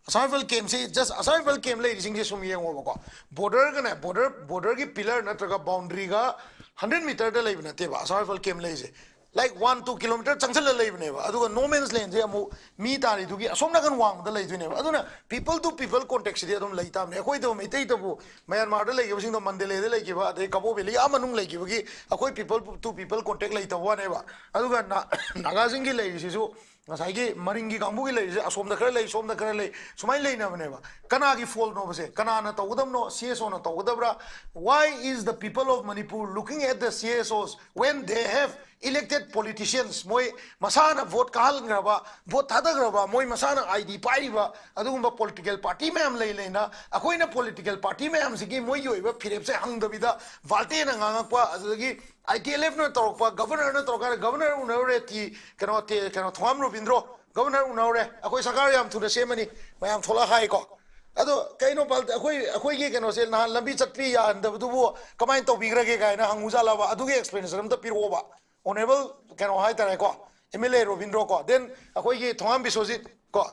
Assam Rifle campꯁꯤ just Assam Rifle camp ꯂꯩꯔꯤꯁꯤꯡꯁꯦ ꯁꯨꯝ ꯌꯦꯡꯉꯣꯕꯀꯣ, borderꯒꯅꯦ, border borderꯒꯤ pillar ꯅꯠꯇ꯭ꯔꯒ boundaryꯒ hundred meterꯗ ꯂꯩꯕ ꯅꯠꯇꯦꯕ Assam Rifle camp ꯂꯩꯔꯤꯁꯦ, like one two kilometer ꯆꯪꯁꯤꯜꯂ ꯂꯩꯕꯅꯦꯕ꯫ ꯑꯗꯨꯒ no man's landꯁꯦ ꯑꯃꯨꯛ ꯃꯤ ꯇꯥꯔꯤꯗꯨꯒꯤ ꯑꯁꯣꯝ ꯅꯥꯀꯟ ꯋꯥꯡꯃꯗ ꯂꯩꯗꯣꯏꯅꯦꯕ꯫ ꯑꯗꯨꯅ people to people contactꯁꯤꯗꯤ ꯑꯗꯨꯝ ꯂꯩ ꯇꯥꯕꯅꯦ꯫ ꯑꯩꯈꯣꯏꯗꯕꯨ ꯃꯩꯇꯩꯗꯕꯨ ꯃ꯭ꯌꯥꯟꯃꯥꯔꯗ ꯂꯩꯈꯤꯕꯁꯤꯡꯗꯣ, ꯃꯟꯗꯦꯂꯦꯗ ꯂꯩꯈꯤꯕ, ꯑꯗꯩ ꯀꯕꯣ ꯚꯦꯂꯤ ꯑꯥ ꯃꯅꯨꯡ ꯂꯩꯈꯤꯕꯒꯤ ꯑꯩꯈꯣꯏ people to people contact ꯂꯩꯇꯕ ꯋꯥꯅꯦꯕ꯫ ꯑꯗꯨꯒ ꯅꯥ- ꯅꯥꯒꯥꯁꯤꯡꯒꯤ ꯂꯩꯔꯤꯁꯤꯁꯨ ꯉꯁꯥꯏꯒꯤ ꯃꯔꯤꯡꯒꯤ ꯀꯥꯡꯕꯨꯒꯤ ꯂꯩꯔꯤꯁꯦ ꯑꯁꯣꯝꯗ ꯈꯔ ꯂꯩ, ꯁꯣꯝꯗ ꯈꯔ ꯂꯩ, ꯁꯨꯃꯥꯏꯅ ꯂꯩꯅꯕꯅꯦꯕ꯫ ꯀꯅꯥꯒꯤ faultꯅꯣꯕꯁꯦ? ꯀꯅꯥꯅ ꯇꯧꯒꯗꯕꯅꯣ? CSOꯅ ꯇꯧꯒꯗꯕ꯭ꯔꯥ? Why is the people of Manipur looking at the CSOs when they have elected politicians? ꯃꯣꯏ ꯃꯁꯥꯅ vote ꯀꯥꯍꯟꯈ꯭ꯔꯕ, vote ꯊꯥꯗꯈ꯭ꯔꯕ, ꯃꯣꯏ ꯃꯁꯥꯅ ID ꯄꯥꯏꯔꯤꯕ ꯑꯗꯨꯒꯨꯝꯕ political party ꯃꯌꯥꯝ ꯂꯩ ꯂꯩꯅ, ꯑꯩꯈꯣꯏꯅ political party ꯃꯌꯥꯝꯁꯤꯒꯤ ꯃꯣꯏꯒꯤ ꯑꯣꯏꯕ ꯐꯤꯔꯦꯞꯁꯦ ꯍꯪꯗꯕꯤꯗ ꯚꯥꯜꯇꯦꯅ ꯉꯥꯡꯉꯛꯄ, ꯑꯗꯨꯗꯒꯤ ITLFꯅ ꯇꯧꯔꯛꯄ, governorꯅ ꯇꯧꯔꯀꯥꯟꯗ, "Governor ꯎꯅꯔꯨꯔꯦ, ꯇꯤ ꯀꯩꯅꯣ ꯇꯦ ꯀꯩꯅꯣ ꯊꯣꯉꯥꯝ ꯔꯣꯕꯤꯟꯗ꯭ꯔꯣ, Governor ꯎꯅꯔꯨꯔꯦ, ꯑꯩꯈꯣꯏ ꯁꯔꯀꯥꯔ ꯌꯥꯝ ꯊꯨꯅ ꯁꯦꯝꯃꯅꯤ", ꯃꯌꯥꯝ ꯊꯣꯛꯂꯛꯑ ꯍꯥꯏꯀꯣ꯫ ꯑꯗꯣ ꯀꯩꯅꯣ ꯚꯥꯜꯇꯦ, ꯑꯩꯈꯣꯏ ꯑꯩꯈꯣꯏꯒꯤ ꯀꯩꯅꯣꯁꯦ ꯅꯍꯥꯟ ꯂꯝꯕꯤ ꯆꯠꯄꯤ ꯌꯥꯍꯟꯗꯕꯗꯨꯕꯨ ꯀꯃꯥꯏꯅ ꯇꯧꯕꯤꯈ꯭ꯔꯒꯦ ꯀꯥꯏꯅ ꯍꯪꯉꯨꯖꯥꯠꯂꯕ? ꯑꯗꯨꯒꯤ explanation ꯑꯝꯇ ꯄꯤꯔꯛꯑꯣꯕ꯫ Honourable ꯀꯩꯅꯣ ꯍꯥꯏꯇꯥꯔꯦꯀꯣ, MLA ꯔꯣꯕꯤꯟꯗ꯭ꯔꯣ ꯀꯣ, then ꯑꯩꯈꯣꯏꯒꯤ ꯊꯣꯉꯥꯝ ꯕꯤꯁ꯭ꯋꯖꯤꯠ ꯀꯣ,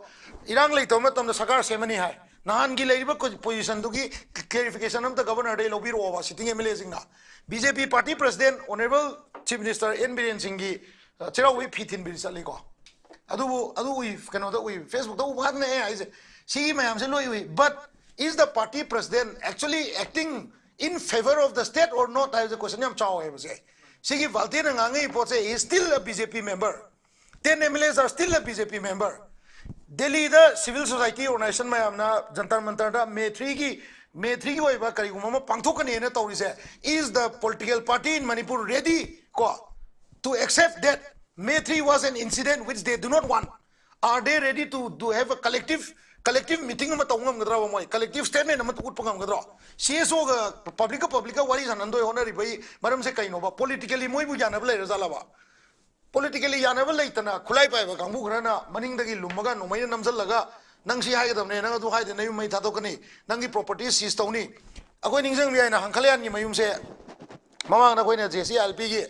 ꯏꯔꯥꯡ ꯂꯩꯇꯕ ꯃꯇꯝꯗ ꯁꯔꯀꯥꯔ ꯁꯦꯝꯃꯅꯤ ꯍꯥꯏ꯫ ꯅꯍꯥꯟꯒꯤ ꯂꯩꯔꯤꯕ ꯀꯣ-, positionꯗꯨꯒꯤ clarification ꯑꯝꯇ governorꯗꯒꯤ ꯂꯧꯕꯤꯔꯛꯑꯣꯕ, sitting MLAꯁꯤꯡꯅ꯫ BJP party president, Honourable Chief Minister N Biren ꯁꯤꯡꯒꯤ, ꯑ, ꯆꯩꯔꯥꯎꯕꯒꯤ ꯐꯤ ꯊꯤꯟꯕꯤꯗꯤ ꯆꯠꯂꯤꯀꯣ꯫ ꯑꯗꯨꯕꯨ, ꯑꯗꯨ ꯎꯏ, ꯀꯩꯅꯣꯗ ꯎꯏ, Facebookꯇ ꯎꯕ ꯉꯥꯛꯇꯅꯦ ꯑꯩ ꯍꯥꯏꯁꯦ꯫ ꯁꯤꯒꯤ ꯃꯌꯥꯝꯁꯦ ꯂꯣꯏ ꯎꯏ꯫ But is the party president actually acting in favour of the state or not ꯍꯥꯏꯕꯁꯦ question ꯌꯥꯝ ꯆꯥꯎꯋꯦꯕꯁꯦ꯫ ꯁꯤꯒꯤ ꯚꯥꯜꯇꯦꯅ ꯉꯥꯡꯉꯛꯏ ꯄꯣꯠꯁꯦ, he is still a BJP member. Ten MLAs are still a BJP member. ꯗꯦꯜꯂꯤꯗ civil society organization ꯃꯌꯥꯝꯅ Jantar ꯃꯟꯇꯔꯗ May threeꯒꯤ, May threeꯒꯤ ꯑꯣꯏꯕ ꯀꯔꯤꯒꯨꯝꯕ ꯑꯃ ꯄꯥꯡꯊꯣꯛꯀꯅꯤꯅ ꯇꯧꯔꯤꯁꯦ, is the political party in Manipur ready ꯀꯣ, to accept that May three was an incident which they do not want? Are they ready to, to have a collective, collective meeting ꯑꯃ ꯇꯧꯕ ꯉꯝꯒꯗ꯭ꯔꯕ ꯃꯣꯏ? Collective statement ꯑꯃ ꯎꯠꯄ ꯉꯝꯒꯗ꯭ꯔꯣ? CSOꯒ publicꯀ publicꯀ ꯋꯥꯔꯤ ꯁꯥꯟꯅꯗꯣꯏ ꯍꯣꯠꯅꯔꯤꯕꯒꯤ ꯃꯔꯝꯁꯦ ꯀꯩꯅꯣꯕ? Politically ꯃꯣꯏꯕꯨ ꯌꯥꯅꯕ ꯂꯩꯔꯖꯥꯠꯂꯕ? Politically ꯌꯥꯅꯕ ꯂꯩꯇꯅ ꯈꯨꯠꯂꯥꯏ ꯄꯥꯏꯕ ꯀꯥꯡꯕꯨ ꯈꯔꯅ ꯃꯅꯤꯡꯗꯒꯤ ꯂꯨꯝꯃꯒ ꯅꯣꯡꯃꯩꯅ ꯅꯝꯁꯤꯜꯂꯒ, "ꯅꯪ ꯁꯤ ꯍꯥꯏꯒꯗꯕꯅꯦ, ꯅꯪ ꯑꯗꯨ ꯍꯥꯏꯗꯦ, ꯅꯌꯨꯝ ꯃꯩ ꯊꯥꯗꯣꯛꯀꯅꯤ, ꯅꯪꯒꯤ property seize ꯇꯧꯅꯤ"꯫ ꯑꯩꯈꯣꯏ ꯅꯤꯡꯁꯤꯡꯕ ꯌꯥꯏꯅ, ꯍꯪꯈꯂꯌꯥꯟꯒꯤ ꯃꯌꯨꯝꯁꯦ ꯃꯃꯥꯡꯗ ꯑꯩꯈꯣꯏꯅ JCILPꯒꯤ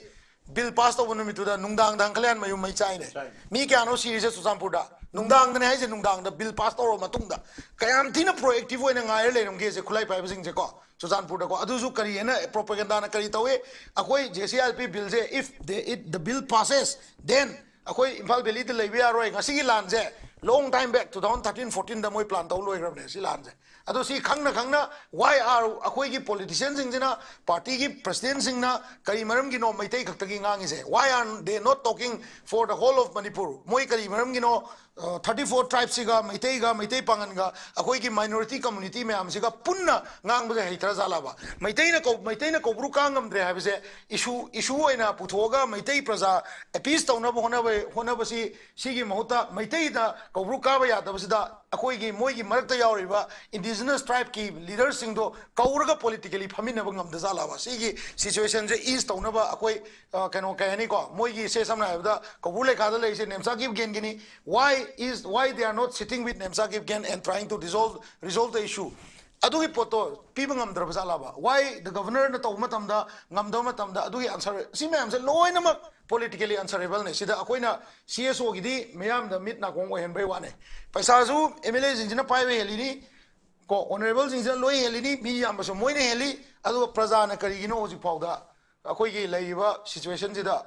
ꯕꯤꯜ ꯄꯥꯁ ꯇꯧꯕ ꯅꯨꯃꯤꯠꯇꯨꯗ ꯅꯨꯡꯗꯥꯡꯗ ꯍꯪꯈꯂꯌꯥꯟ ꯃꯌꯨꯝ ꯃꯩ ꯆꯥꯏꯅꯦ꯫ ꯃꯤ ꯀꯌꯥꯅꯣ ꯁꯤꯔꯤꯁꯦ ꯆꯨꯔꯆꯥꯟꯄꯨꯔꯗ? ꯅꯨꯡꯗꯥꯡꯗꯅꯦ ꯍꯥꯏꯁꯦ, ꯅꯨꯡꯗꯥꯡꯗ ꯕꯤꯜ ꯄꯥꯁ ꯇꯧꯔꯕ ꯃꯇꯨꯡꯗ꯫ ꯀꯌꯥꯝ ꯊꯤꯅ ꯄ꯭ꯔꯣꯑꯦꯛꯇꯤꯚ ꯑꯣꯏꯅ ꯉꯥꯏꯔ ꯂꯩꯔꯝꯒꯦꯁꯦ ꯈꯨꯠꯂꯥꯏ ꯄꯥꯏꯕꯁꯤꯡꯁꯦꯀꯣ, ꯆꯨꯔꯆꯥꯟꯄꯨꯔꯗꯀꯣ꯫ ꯑꯗꯨꯁꯨ ꯀꯔꯤ ꯍꯥꯏꯅ, ꯄ꯭ꯔꯣꯄꯦꯒꯦꯟꯗꯥꯅ ꯀꯔꯤ ꯇꯧꯏ? ꯑꯩꯈꯣꯏ J C I L P ꯕꯤꯜꯁꯦ, if the, it, the bill passes, then ꯑꯩꯈꯣꯏ ꯏꯝꯐꯥꯜ ꯚꯦꯂꯤꯗ ꯂꯩꯕ ꯌꯥꯔꯣꯏ, ꯉꯁꯤꯒꯤ ꯂꯥꯟꯁꯦ long time back, two thousand thirteen fourteenꯗ ꯃꯣꯏ ꯄ꯭ꯂꯥꯟ ꯇꯧ ꯂꯣꯏꯈ꯭ꯔꯕꯅꯦ ꯁꯤ ꯂꯥꯟꯁꯦ꯫ ꯑꯗꯣ ꯁꯤ ꯈꯪꯅ ꯈꯪꯅ why are ꯑꯩꯈꯣꯏꯒꯤ ꯄꯣꯂꯤꯇꯤꯁꯤꯌꯟꯁꯤꯡꯁꯤꯅ, ꯄꯥꯔꯇꯤꯒꯤ ꯄ꯭ꯔꯁꯤꯗꯦꯟꯁꯤꯡꯅ ꯀꯔꯤ ꯃꯔꯝꯒꯤꯅꯣ ꯃꯩꯇꯩ ꯈꯛꯇꯒꯤ ꯉꯥꯡꯉꯤꯁꯦ? Why are they not talking for the whole of Manipur? ꯃꯣꯏ ꯀꯔꯤ ꯃꯔꯝꯒꯤꯅꯣ ꯊꯥꯔꯇꯤ ꯐꯣꯔ ꯇ꯭ꯔꯥꯏꯕꯁꯤꯒ, ꯃꯩꯇꯩꯒ, ꯃꯩꯇꯩ ꯄꯥꯉꯟꯒ, ꯑꯩꯈꯣꯏꯒꯤ ꯃꯥꯏꯅꯣꯔꯤꯇꯤ ꯀꯝꯃꯨꯅꯤꯇꯤ ꯃꯌꯥꯝꯁꯤꯒ ꯄꯨꯟꯅ ꯉꯥꯡꯕꯁꯦ ꯍꯩꯇ꯭ꯔ ꯖꯥꯠꯂꯕ? ꯃꯩꯇꯩꯅ ꯀꯧ-, ꯃꯩꯇꯩꯅ ꯀꯧꯕ꯭ꯔꯨ ꯀꯥ ꯉꯝꯗ꯭ꯔꯦ ꯍꯥꯏꯕꯁꯦ ꯏꯁꯨ, ꯏꯁꯨ ꯑꯣꯏꯅ ꯄꯨꯊꯣꯛꯑꯒ ꯃꯩꯇꯩ ꯄ꯭ꯔꯖꯥ ꯑꯦꯄꯤꯁ ꯇꯧꯅꯕ ꯍꯣꯠꯅꯕ, ꯍꯣꯠꯅꯕꯁꯤ, ꯁꯤꯒꯤ ꯃꯍꯨꯠꯇ ꯃꯩꯇꯩꯗ ꯀꯧꯕ꯭ꯔꯨ ꯀꯥꯕ ꯌꯥꯗꯕꯁꯤꯗ ꯑꯩꯈꯣꯏꯒꯤ, ꯃꯣꯏꯒꯤ ꯃꯔꯛꯇ ꯌꯥꯎꯔꯤꯕ ꯏꯟꯗꯤꯖꯤꯅꯁ ꯇ꯭ꯔꯥꯏꯕꯀꯤ ꯂꯤꯗꯔꯁꯤꯡꯗꯣ ꯀꯧꯔꯒ ꯄꯣꯂꯤꯇꯤꯀꯦꯂꯤ ꯐꯝꯃꯤꯟꯅꯕ ꯉꯝꯗ ꯖꯥꯠꯂꯕ? ꯁꯤꯒꯤ ꯁꯤꯆꯨꯋꯦꯁꯟꯁꯦ ꯏꯁ ꯇꯧꯅꯕ ꯑꯩꯈꯣꯏ, ꯑ, ꯀꯩꯅꯣ, ꯀꯩ ꯍꯥꯏꯅꯤꯀꯣ, ꯃꯣꯏꯒꯤ ꯁꯦ, ꯁꯝꯅ ꯍꯥꯏꯔꯕꯗ ꯀꯧꯕ꯭ꯔꯨ ꯂꯩꯈꯥꯗ ꯂꯩꯔꯤꯁꯦ Nemcha ꯀꯤꯞꯒꯦꯟꯒꯤꯅꯤ꯫ Why is, why they are not sitting with Nemcha Kipgen and trying to resolve, resolve the issue? ꯑꯗꯨꯒꯤ ꯄꯣꯠꯇꯣ ꯄꯤꯕ ꯉꯝꯗ꯭ꯔꯕ ꯖꯥꯠꯂꯕ? Why the governorꯅ ꯇꯧꯕ ꯃꯇꯝꯗ ꯉꯝꯗꯕ ꯃꯇꯝꯗ? ꯑꯗꯨꯒꯤ ꯑꯟꯁꯔ, ꯁꯤ ꯃꯌꯥꯝꯁꯦ ꯂꯣꯏꯅꯃꯛ ꯄꯣꯂꯤꯇꯤꯀꯦꯂꯤ ꯑꯟꯁꯔꯦꯕꯜꯅꯦ꯫ ꯁꯤꯗ ꯑꯩꯈꯣꯏꯅ ꯁꯤ ꯑꯦꯁ ꯑꯣꯒꯤꯗꯤ ꯃꯤꯌꯥꯝꯗ ꯃꯤꯠ ꯅꯥꯀꯣꯡ ꯑꯣꯏꯍꯟꯕꯩ ꯋꯥꯅꯦ꯫ ꯄꯩꯁꯥꯁꯨ ꯑꯦꯝ ꯑꯦꯜ ꯑꯦꯁꯤꯡꯁꯤꯅ ꯄꯥꯏꯕ ꯍꯦꯜꯂꯤꯅꯤ, ꯀꯣ, ꯑꯣꯅꯔꯦꯕꯜꯁꯤꯡꯁꯤꯅ ꯂꯣꯏ ꯍꯦꯜꯂꯤꯅꯤ, ꯃꯤ ꯌꯥꯝꯕꯁꯨ ꯃꯣꯏꯅ ꯍꯦꯜꯂꯤ꯫ ꯑꯗꯨꯒ ꯄ꯭ꯔꯖꯥꯅ ꯀꯔꯤꯒꯤꯅꯣ ꯍꯧꯖꯤꯛ ꯐꯥꯎꯗ ꯑꯩꯈꯣꯏꯒꯤ ꯂꯩꯔꯤꯕ ꯁꯤꯆꯨꯋꯦꯁꯟꯁꯤꯗ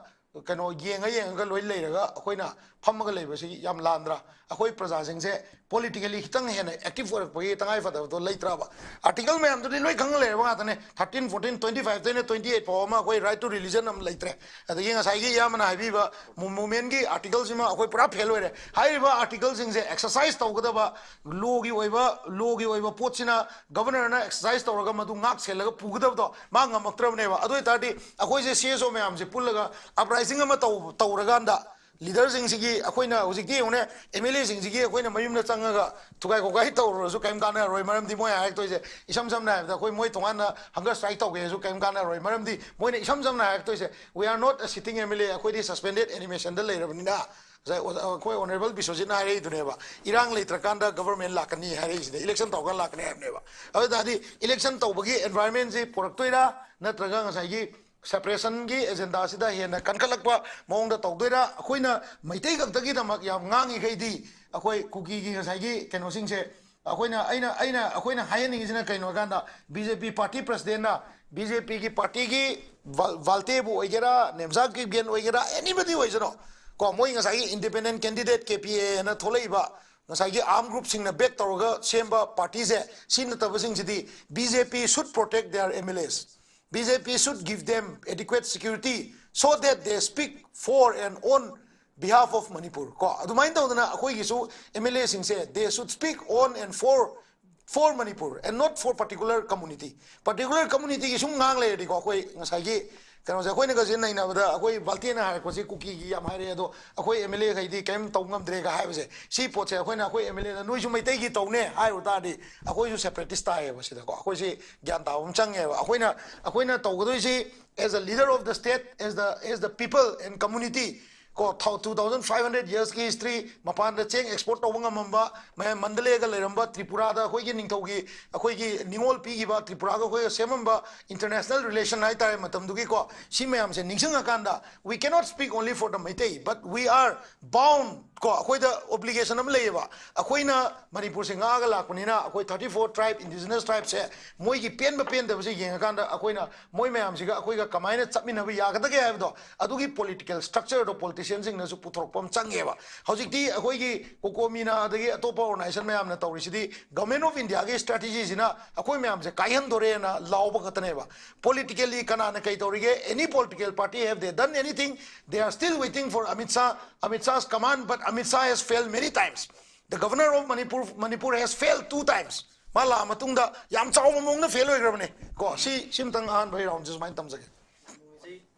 ꯀꯩꯅꯣ ꯌꯦꯡꯉ ꯌꯦꯡꯉꯒ ꯂꯣꯏ ꯂꯩꯔꯒ ꯑꯩꯈꯣꯏꯅ ꯐꯝꯃꯒ ꯂꯩꯕꯁꯤ ꯌꯥꯝ ꯂꯥꯟꯗ꯭ꯔꯥ? ꯑꯩꯈꯣꯏ ꯄ꯭ꯔꯖꯥꯁꯤꯡꯁꯦ ꯄꯣꯂꯤꯇꯤꯀꯦꯂꯤ ꯈꯤꯇꯪ ꯍꯦꯟꯅ ꯑꯦꯛꯇꯤꯚ ꯑꯣꯏꯔꯛꯄꯒꯤ ꯇꯉꯥꯏ ꯐꯗꯕꯗꯣ ꯂꯩꯇ꯭ꯔꯕ? ꯑꯥꯔꯇꯤꯀꯜ ꯃꯌꯥꯝꯗꯨꯗꯤ ꯂꯣꯏ ꯈꯪꯉ ꯂꯩꯔꯕ ꯉꯥꯛꯇꯅꯦ꯫ Thirteen, fourteen, twenty fiveꯇꯩꯅ twenty eight ꯐꯥꯎ ꯑꯃ ꯑꯩꯈꯣꯏ right to religion ꯑꯃ ꯂꯩꯇ꯭ꯔꯦ꯫ ꯑꯗꯒꯤ ꯉꯁꯥꯏꯒꯤ ꯏꯌꯥꯝꯕꯅ ꯍꯥꯏꯕꯤꯕ ꯃꯨ-, ꯃꯨꯚꯃꯦꯟꯒꯤ ꯑꯥꯔꯇꯤꯀꯜꯁꯤꯃ ꯑꯩꯈꯣꯏ ꯄꯨꯔꯥ ꯐꯦꯜ ꯑꯣꯏꯔꯦ꯫ ꯍꯥꯏꯔꯤꯕ ꯑꯥꯔꯇꯤꯀꯜꯁꯤꯡꯁꯦ ꯑꯦꯛꯁꯔꯁꯥꯏꯁ ꯇꯧꯒꯗꯕ, ꯂꯣꯒꯤ ꯑꯣꯏꯕ, ꯂꯣꯒꯤ ꯑꯣꯏꯕ ꯄꯣꯠꯁꯤꯅ ꯒꯕꯔꯅꯔꯅ ꯑꯦꯛꯁꯔꯁꯥꯏꯁ ꯇꯧꯔꯒ ꯃꯗꯨ ꯉꯥꯛ ꯁꯦꯜꯂꯒ ꯄꯨꯒꯗꯕꯗꯣ ꯃꯥ ꯉꯝꯃꯛꯇ꯭ꯔꯕꯅꯦꯕ꯫ ꯑꯗꯨ ꯑꯣꯏ ꯇꯥꯔꯗꯤ ꯑꯩꯈꯣꯏꯁꯦ ꯁꯤ ꯑꯦꯁ ꯑꯣ ꯃꯌꯥꯝꯁꯦ ꯄꯨꯜꯂꯒ ꯑꯞꯔꯥꯏꯖꯤꯡ ꯑꯃ ꯇꯧ-, ꯇꯧꯔꯀꯥꯟꯗ ꯂꯤꯗꯔꯁꯤꯡꯁꯤꯒꯤ, ꯑꯩꯈꯣꯏꯅ ꯍꯧꯖꯤꯛꯇꯤ ꯌꯦꯡꯉꯨꯅꯦ, ꯑꯦꯝ ꯑꯦꯜ ꯑꯦꯁꯤꯡꯁꯤꯒꯤ ꯑꯩꯈꯣꯏꯅ ꯃꯌꯨꯝꯗ ꯆꯪꯉꯒ ꯊꯨꯒꯥꯏ ꯈꯣꯠꯀꯥꯏ ꯇꯧꯔꯨꯔꯁꯨ ꯀꯔꯤꯝ ꯀꯥꯟꯅꯔꯣꯏ꯫ ꯃꯔꯝꯗꯤ ꯃꯣꯏ ꯍꯥꯏꯔꯛꯇꯣꯏꯁꯦ, ꯏꯁꯝ ꯁꯝꯅ ꯍꯥꯏꯔꯕꯗ ꯑꯩꯈꯣꯏ ꯃꯣꯏ ꯇꯣꯉꯥꯟꯅ ꯍꯪꯒꯔ ꯁ꯭ꯇ꯭ꯔꯥꯏꯛ ꯇꯧꯒꯦꯁꯨ ꯀꯔꯤꯝ ꯀꯥꯟꯅꯔꯣꯏ꯫ ꯃꯔꯝꯗꯤ ꯃꯣꯏꯅ ꯏꯁꯝ ꯁꯝꯅ ꯍꯥꯏꯔꯛꯇꯣꯏꯁꯦ, "We are not a sitting M L A, ꯑꯩꯈꯣꯏꯗꯤ ꯁꯁꯄꯦꯟꯗꯦꯗ ꯑꯦꯅꯤꯃꯦꯁꯟꯗ ꯂꯩꯔꯕꯅꯤꯅ", ꯉꯁꯥꯏ ꯑꯣꯖꯥ, ꯑꯩꯈꯣꯏ ꯑꯣꯅꯔꯦꯕꯜ ꯕꯤꯁ꯭ꯋꯖꯤꯠꯅ ꯍꯥꯏꯔꯛꯏꯗꯨꯅꯦꯕ, "ꯏꯔꯥꯡ ꯂꯩꯇ꯭ꯔꯀꯥꯟꯗ ꯒꯕꯔꯃꯦꯟ ꯂꯥꯛꯀꯅꯤ ꯍꯥꯏꯔꯛꯏꯁꯤꯅ, ꯏꯂꯦꯛꯁꯟ ꯇꯧꯔꯀꯥꯟꯗ ꯂꯥꯛꯀꯅꯤ" ꯍꯥꯏꯕꯅꯦꯕ꯫ ꯑꯗꯨ ꯑꯣꯏ ꯇꯥꯔꯗꯤ ꯏꯂꯦꯛꯁꯟ ꯇꯧꯕꯒꯤ ꯑꯦꯟꯚꯥꯏꯔꯟꯃꯦꯟꯁꯤ ꯄꯨꯔꯛꯇꯣꯏꯔꯥ, ꯅꯠꯇ꯭ꯔꯒ ꯉꯁꯥꯏꯒꯤ ꯁꯦꯄꯔꯦꯁꯟꯒꯤ ꯑꯦꯖꯦꯟꯗꯥꯁꯤꯗ ꯍꯦꯟꯅ ꯀꯟꯈꯠꯂꯛꯄ ꯃꯑꯣꯡꯗ ꯇꯧꯗꯣꯏꯔꯥ? ꯑꯩꯈꯣꯏꯅ ꯃꯩꯇꯩ ꯈꯛꯇꯒꯤꯗꯃꯛ ꯌꯥꯝ ꯉꯥꯡꯉꯤꯈꯩꯗꯤ, ꯑꯩꯈꯣꯏ ꯀꯨꯀꯤꯒꯤ ꯉꯁꯥꯏꯒꯤ ꯀꯩꯅꯣꯁꯤꯡꯁꯦ, ꯑꯩꯈꯣꯏꯅ, ꯑꯩꯅ, ꯑꯩꯅ, ꯑꯩꯈꯣꯏꯅ ꯍꯥꯏꯍꯟꯅꯤꯡꯉꯤꯁꯤꯅ ꯀꯩꯅꯣ ꯍꯥꯏ ꯀꯥꯟꯗ, ꯕꯤ ꯖꯦ ꯄꯤ ꯄꯥꯔꯇꯤ ꯄ꯭ꯔꯁꯤꯗꯦꯟꯅ, ꯕꯤ ꯖꯦ ꯄꯤꯒꯤ ꯄꯥꯔꯇꯤꯒꯤ ꯚꯥꯜ-, ꯚꯥꯜꯇꯦꯕꯨ ꯑꯣꯏꯒꯦꯔꯥ, ꯅꯦꯝꯖꯥ ꯀꯤꯞꯒꯦꯟ ꯑꯣꯏꯒꯦꯔꯥ, ꯑꯦꯅꯤꯕꯗꯤ ꯑꯣꯏꯁꯅꯣ, ꯀꯣ, ꯃꯣꯏ ꯉꯁꯥꯏꯒꯤ ꯏꯟꯗꯤꯄꯦꯟꯗꯦꯟ ꯀꯦꯟꯗꯤꯗꯦꯠ ꯀꯦ ꯄꯤ ꯑꯦ ꯍꯥꯏꯅ ꯊꯣꯛꯂꯛꯏꯕ, ꯉꯁꯥꯏꯒꯤ ꯑꯥꯔꯝ ꯒ꯭ꯔꯨꯞꯁꯤꯡꯅ ꯕꯦꯛ ꯇꯧꯔꯒ ꯁꯦꯝꯕ ꯄꯥꯔꯇꯤꯁꯦ, ꯁꯤ ꯅꯠꯇꯕꯁꯤꯡꯁꯤꯗꯤ, B J P should protect their M L As. B J P should give them adequate security so that they speak for and on behalf of Manipur. ꯀꯣ, ꯑꯗꯨꯃꯥꯏꯅ ꯇꯧꯗꯅ ꯑꯩꯈꯣꯏꯒꯤꯁꯨ M L A ꯁꯤꯡꯁꯦ, they should speak on and for, for Manipur and not for particular community. Particular community ꯒꯤ ꯁꯨꯝ ꯉꯥꯡ ꯂꯩꯔꯗꯤꯀꯣ, ꯑꯩꯈꯣꯏ ꯉꯁꯥꯏꯒꯤ ꯀꯩꯅꯣꯁꯦ, ꯑꯩꯈꯣꯏꯅꯒꯁꯦ ꯅꯩꯅꯕꯗ, ꯑꯩꯈꯣꯏ ꯚꯥꯜꯇꯦꯅ ꯍꯥꯏꯔꯛꯄꯁꯦ ꯀꯨꯀꯤꯒꯤ ꯌꯥꯝ ꯍꯥꯏꯔꯛꯑꯦ, ꯑꯗꯣ ꯑꯩꯈꯣꯏ M L A ꯈꯩꯗꯤ ꯀꯔꯤꯝ ꯇꯧ ꯉꯝꯗ꯭ꯔꯦꯒ ꯍꯥꯏꯕꯁꯦ, ꯁꯤ ꯄꯣꯠꯁꯦ ꯑꯩꯈꯣꯏꯅ, ꯑꯩꯈꯣꯏ M L A ꯗ "ꯅꯣꯏꯁꯨ ꯃꯩꯇꯩꯒꯤ ꯇꯧꯅꯦ" ꯍꯥꯏꯔꯨ ꯇꯥꯔꯗꯤ, ꯑꯩꯈꯣꯏꯁꯨ separatist ꯇꯥꯏꯌꯦꯕ ꯁꯤꯗꯀꯣ꯫ ꯑꯩꯈꯣꯏꯁꯤ ꯒ꯭ꯌꯥꯟ ꯇꯥꯕ ꯑꯃ ꯆꯪꯉꯦꯕ꯫ ꯑꯩꯈꯣꯏꯅ, ꯑꯩꯈꯣꯏꯅ ꯇꯧꯒꯗꯣꯏꯁꯤ, as a leader of the state, as the, as the people and community, ꯀꯣ, ꯊꯥꯎ-, two thousand five hundred years ꯀꯤ history, ꯃꯄꯥꯟꯗ ꯆꯦꯡ export ꯇꯧꯕ ꯉꯝꯃꯝꯕ, ꯃꯌꯥꯝ ꯃꯟꯗꯂꯦꯒ ꯂꯩꯔꯝꯕ, ꯇ꯭ꯔꯤꯄꯨꯔꯥꯗ ꯑꯩꯈꯣꯏꯒꯤ ꯅꯤꯡꯊꯧꯒꯤ, ꯑꯩꯈꯣꯏꯒꯤ ꯅꯤꯉꯣꯜ ꯄꯤꯈꯤꯕ, ꯇ꯭ꯔꯤꯄꯨꯔꯥꯒ ꯑꯩꯈꯣꯏꯒ ꯁꯦꯝꯃꯝꯕ international relation ꯍꯥꯏꯇꯥꯔꯦ ꯃꯇꯝꯗꯨꯒꯤꯀꯣ, ꯁꯤ ꯃꯌꯥꯝꯁꯦ ꯅꯤꯡꯁꯤꯡꯉꯀꯥꯟꯗ, we cannot speak only for the Meitei, but we are bound, ꯀꯣ, ꯑꯩꯈꯣꯏꯗ obligation ꯑꯃ ꯂꯩꯌꯦꯕ꯫ ꯑꯩꯈꯣꯏꯅ ꯃꯅꯤꯄꯨꯔꯁꯦ ꯉꯥꯛꯑꯒ ꯂꯥꯛꯄꯅꯤꯅ, ꯑꯩꯈꯣꯏ thirty four tribe, indigenous tribe ꯁꯦ, ꯃꯣꯏꯒꯤ ꯄꯦꯟꯕ ꯄꯦꯟꯗꯕꯁꯦ ꯌꯦꯡꯉꯀꯥꯟꯗ, ꯑꯩꯈꯣꯏꯅ ꯃꯣꯏ ꯃꯌꯥꯝꯁꯤꯒ ꯑꯩꯈꯣꯏꯒ ꯀꯃꯥꯏꯅ ꯆꯠꯃꯤꯟꯅꯕ ꯌꯥꯒꯗꯒꯦ ꯍꯥꯏꯕꯗꯣ, ꯑꯗꯨꯒꯤ political structure ꯗꯣ politician ꯁꯤꯡꯅꯁꯨ ꯄꯨꯊꯣꯔꯛꯄ ꯑꯃ ꯆꯪꯉꯦꯕ꯫ ꯍꯧꯖꯤꯛꯇꯤ ꯑꯩꯈꯣꯏꯒꯤ COCOMINA ꯑꯗꯒꯤ ꯑꯇꯣꯞꯄ organization ꯃꯌꯥꯝꯅ ꯇꯧꯔꯤꯁꯤꯗꯤ Government of India ꯒꯤ strategy ꯁꯤꯅ ꯑꯩꯈꯣꯏ ꯃꯌꯥꯝꯁꯦ ꯀꯥꯏꯍꯟꯗꯣꯔꯦꯅ ꯂꯥꯎꯕ ꯈꯛꯇꯅꯦꯕ꯫ Politically ꯀꯅꯥꯅ ꯀꯩ ꯇꯧꯔꯤꯒꯦ? Any political party, have they done anything? They are still waiting for Amit Shah, Amit Shah's command, but Amit Shah has failed many times. The governor of Manipur, Manipur has failed two times. ꯃꯥ ꯂꯥꯛꯑ ꯃꯇꯨꯡꯗ ꯌꯥꯝ ꯆꯥꯎꯕ ꯃꯑꯣꯡꯗ fail ꯑꯣꯏꯈ꯭ꯔꯕꯅꯦ꯫ ꯀꯣ, ꯁꯤ, ꯁꯤꯃꯇꯪ ꯑꯍꯥꯟꯕ round ꯁꯤ ꯁꯨꯃꯥꯏꯅ ꯇꯝꯖꯒꯦ꯫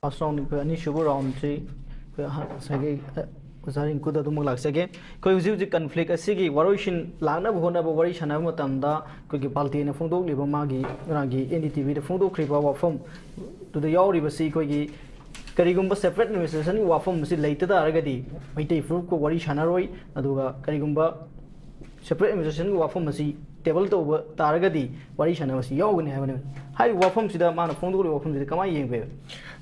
First round ꯑꯩꯈꯣꯏ ꯑꯅꯤꯁꯨꯕ round ꯁꯤ ꯑꯩꯈꯣꯏ ꯑꯍ-, ꯉꯁꯥꯏꯒꯤ, ꯑ, ꯑꯣꯖꯥ ꯔꯤꯡꯀꯨꯗ ꯑꯗꯨꯃꯛ ꯂꯥꯛꯆꯒꯦ꯫ ꯑꯩꯈꯣꯏ ꯍꯧꯖꯤꯛ ꯍꯧꯖꯤꯛ conflict ꯑꯁꯤꯒꯤ ꯋꯥꯔꯣꯏꯁꯤꯟ ꯂꯥꯛꯅꯕ ꯍꯣꯠꯅꯕ, ꯋꯥꯔꯤ ꯁꯥꯟꯅꯕ ꯃꯇꯝꯗ ꯑꯩꯈꯣꯏꯒꯤ ꯚꯥꯜꯇꯦꯅ ꯐꯣꯡꯗꯣꯛꯂꯤꯕ ꯃꯥꯒꯤ ꯉꯔꯥꯡꯒꯤ N D T V ꯗ ꯐꯣꯡꯗꯣꯛꯈ꯭ꯔꯤꯕ ꯋꯥꯐꯝ ꯑꯗꯨꯗ ꯌꯥꯎꯔꯤꯕꯁꯤ, ꯑꯩꯈꯣꯏꯒꯤ ꯀꯔꯤꯒꯨꯝꯕ separate administration ꯒꯤ ꯋꯥꯐꯝ ꯑꯁꯤ ꯂꯩꯇ ꯇꯥꯔꯒꯗꯤ ꯃꯩꯇꯩ ꯐꯨꯔꯨꯞꯀ ꯋꯥꯔꯤ ꯁꯥꯟꯅꯔꯣꯏ, ꯑꯗꯨꯒ ꯀꯔꯤꯒꯨꯝꯕ separate administration ꯒꯤ ꯋꯥꯐꯝ ꯑꯁꯤ ꯇꯦꯕꯜ ꯇꯧꯕ ꯇꯥꯔꯒꯗꯤ ꯋꯥꯔꯤ ꯁꯥꯟꯅꯕꯁꯤ ꯌꯥꯎꯒꯅꯤ ꯍꯥꯏꯕꯅꯦꯕ꯫ ꯍꯥꯏꯔꯤꯕ ꯋꯥꯐꯝꯁꯤꯗ ꯃꯥꯅ ꯐꯣꯡꯗꯣꯛꯂꯤꯕ ꯋꯥꯐꯝꯁꯤꯗ ꯀꯃꯥꯏꯅ ꯌꯦꯡꯕꯤꯕ?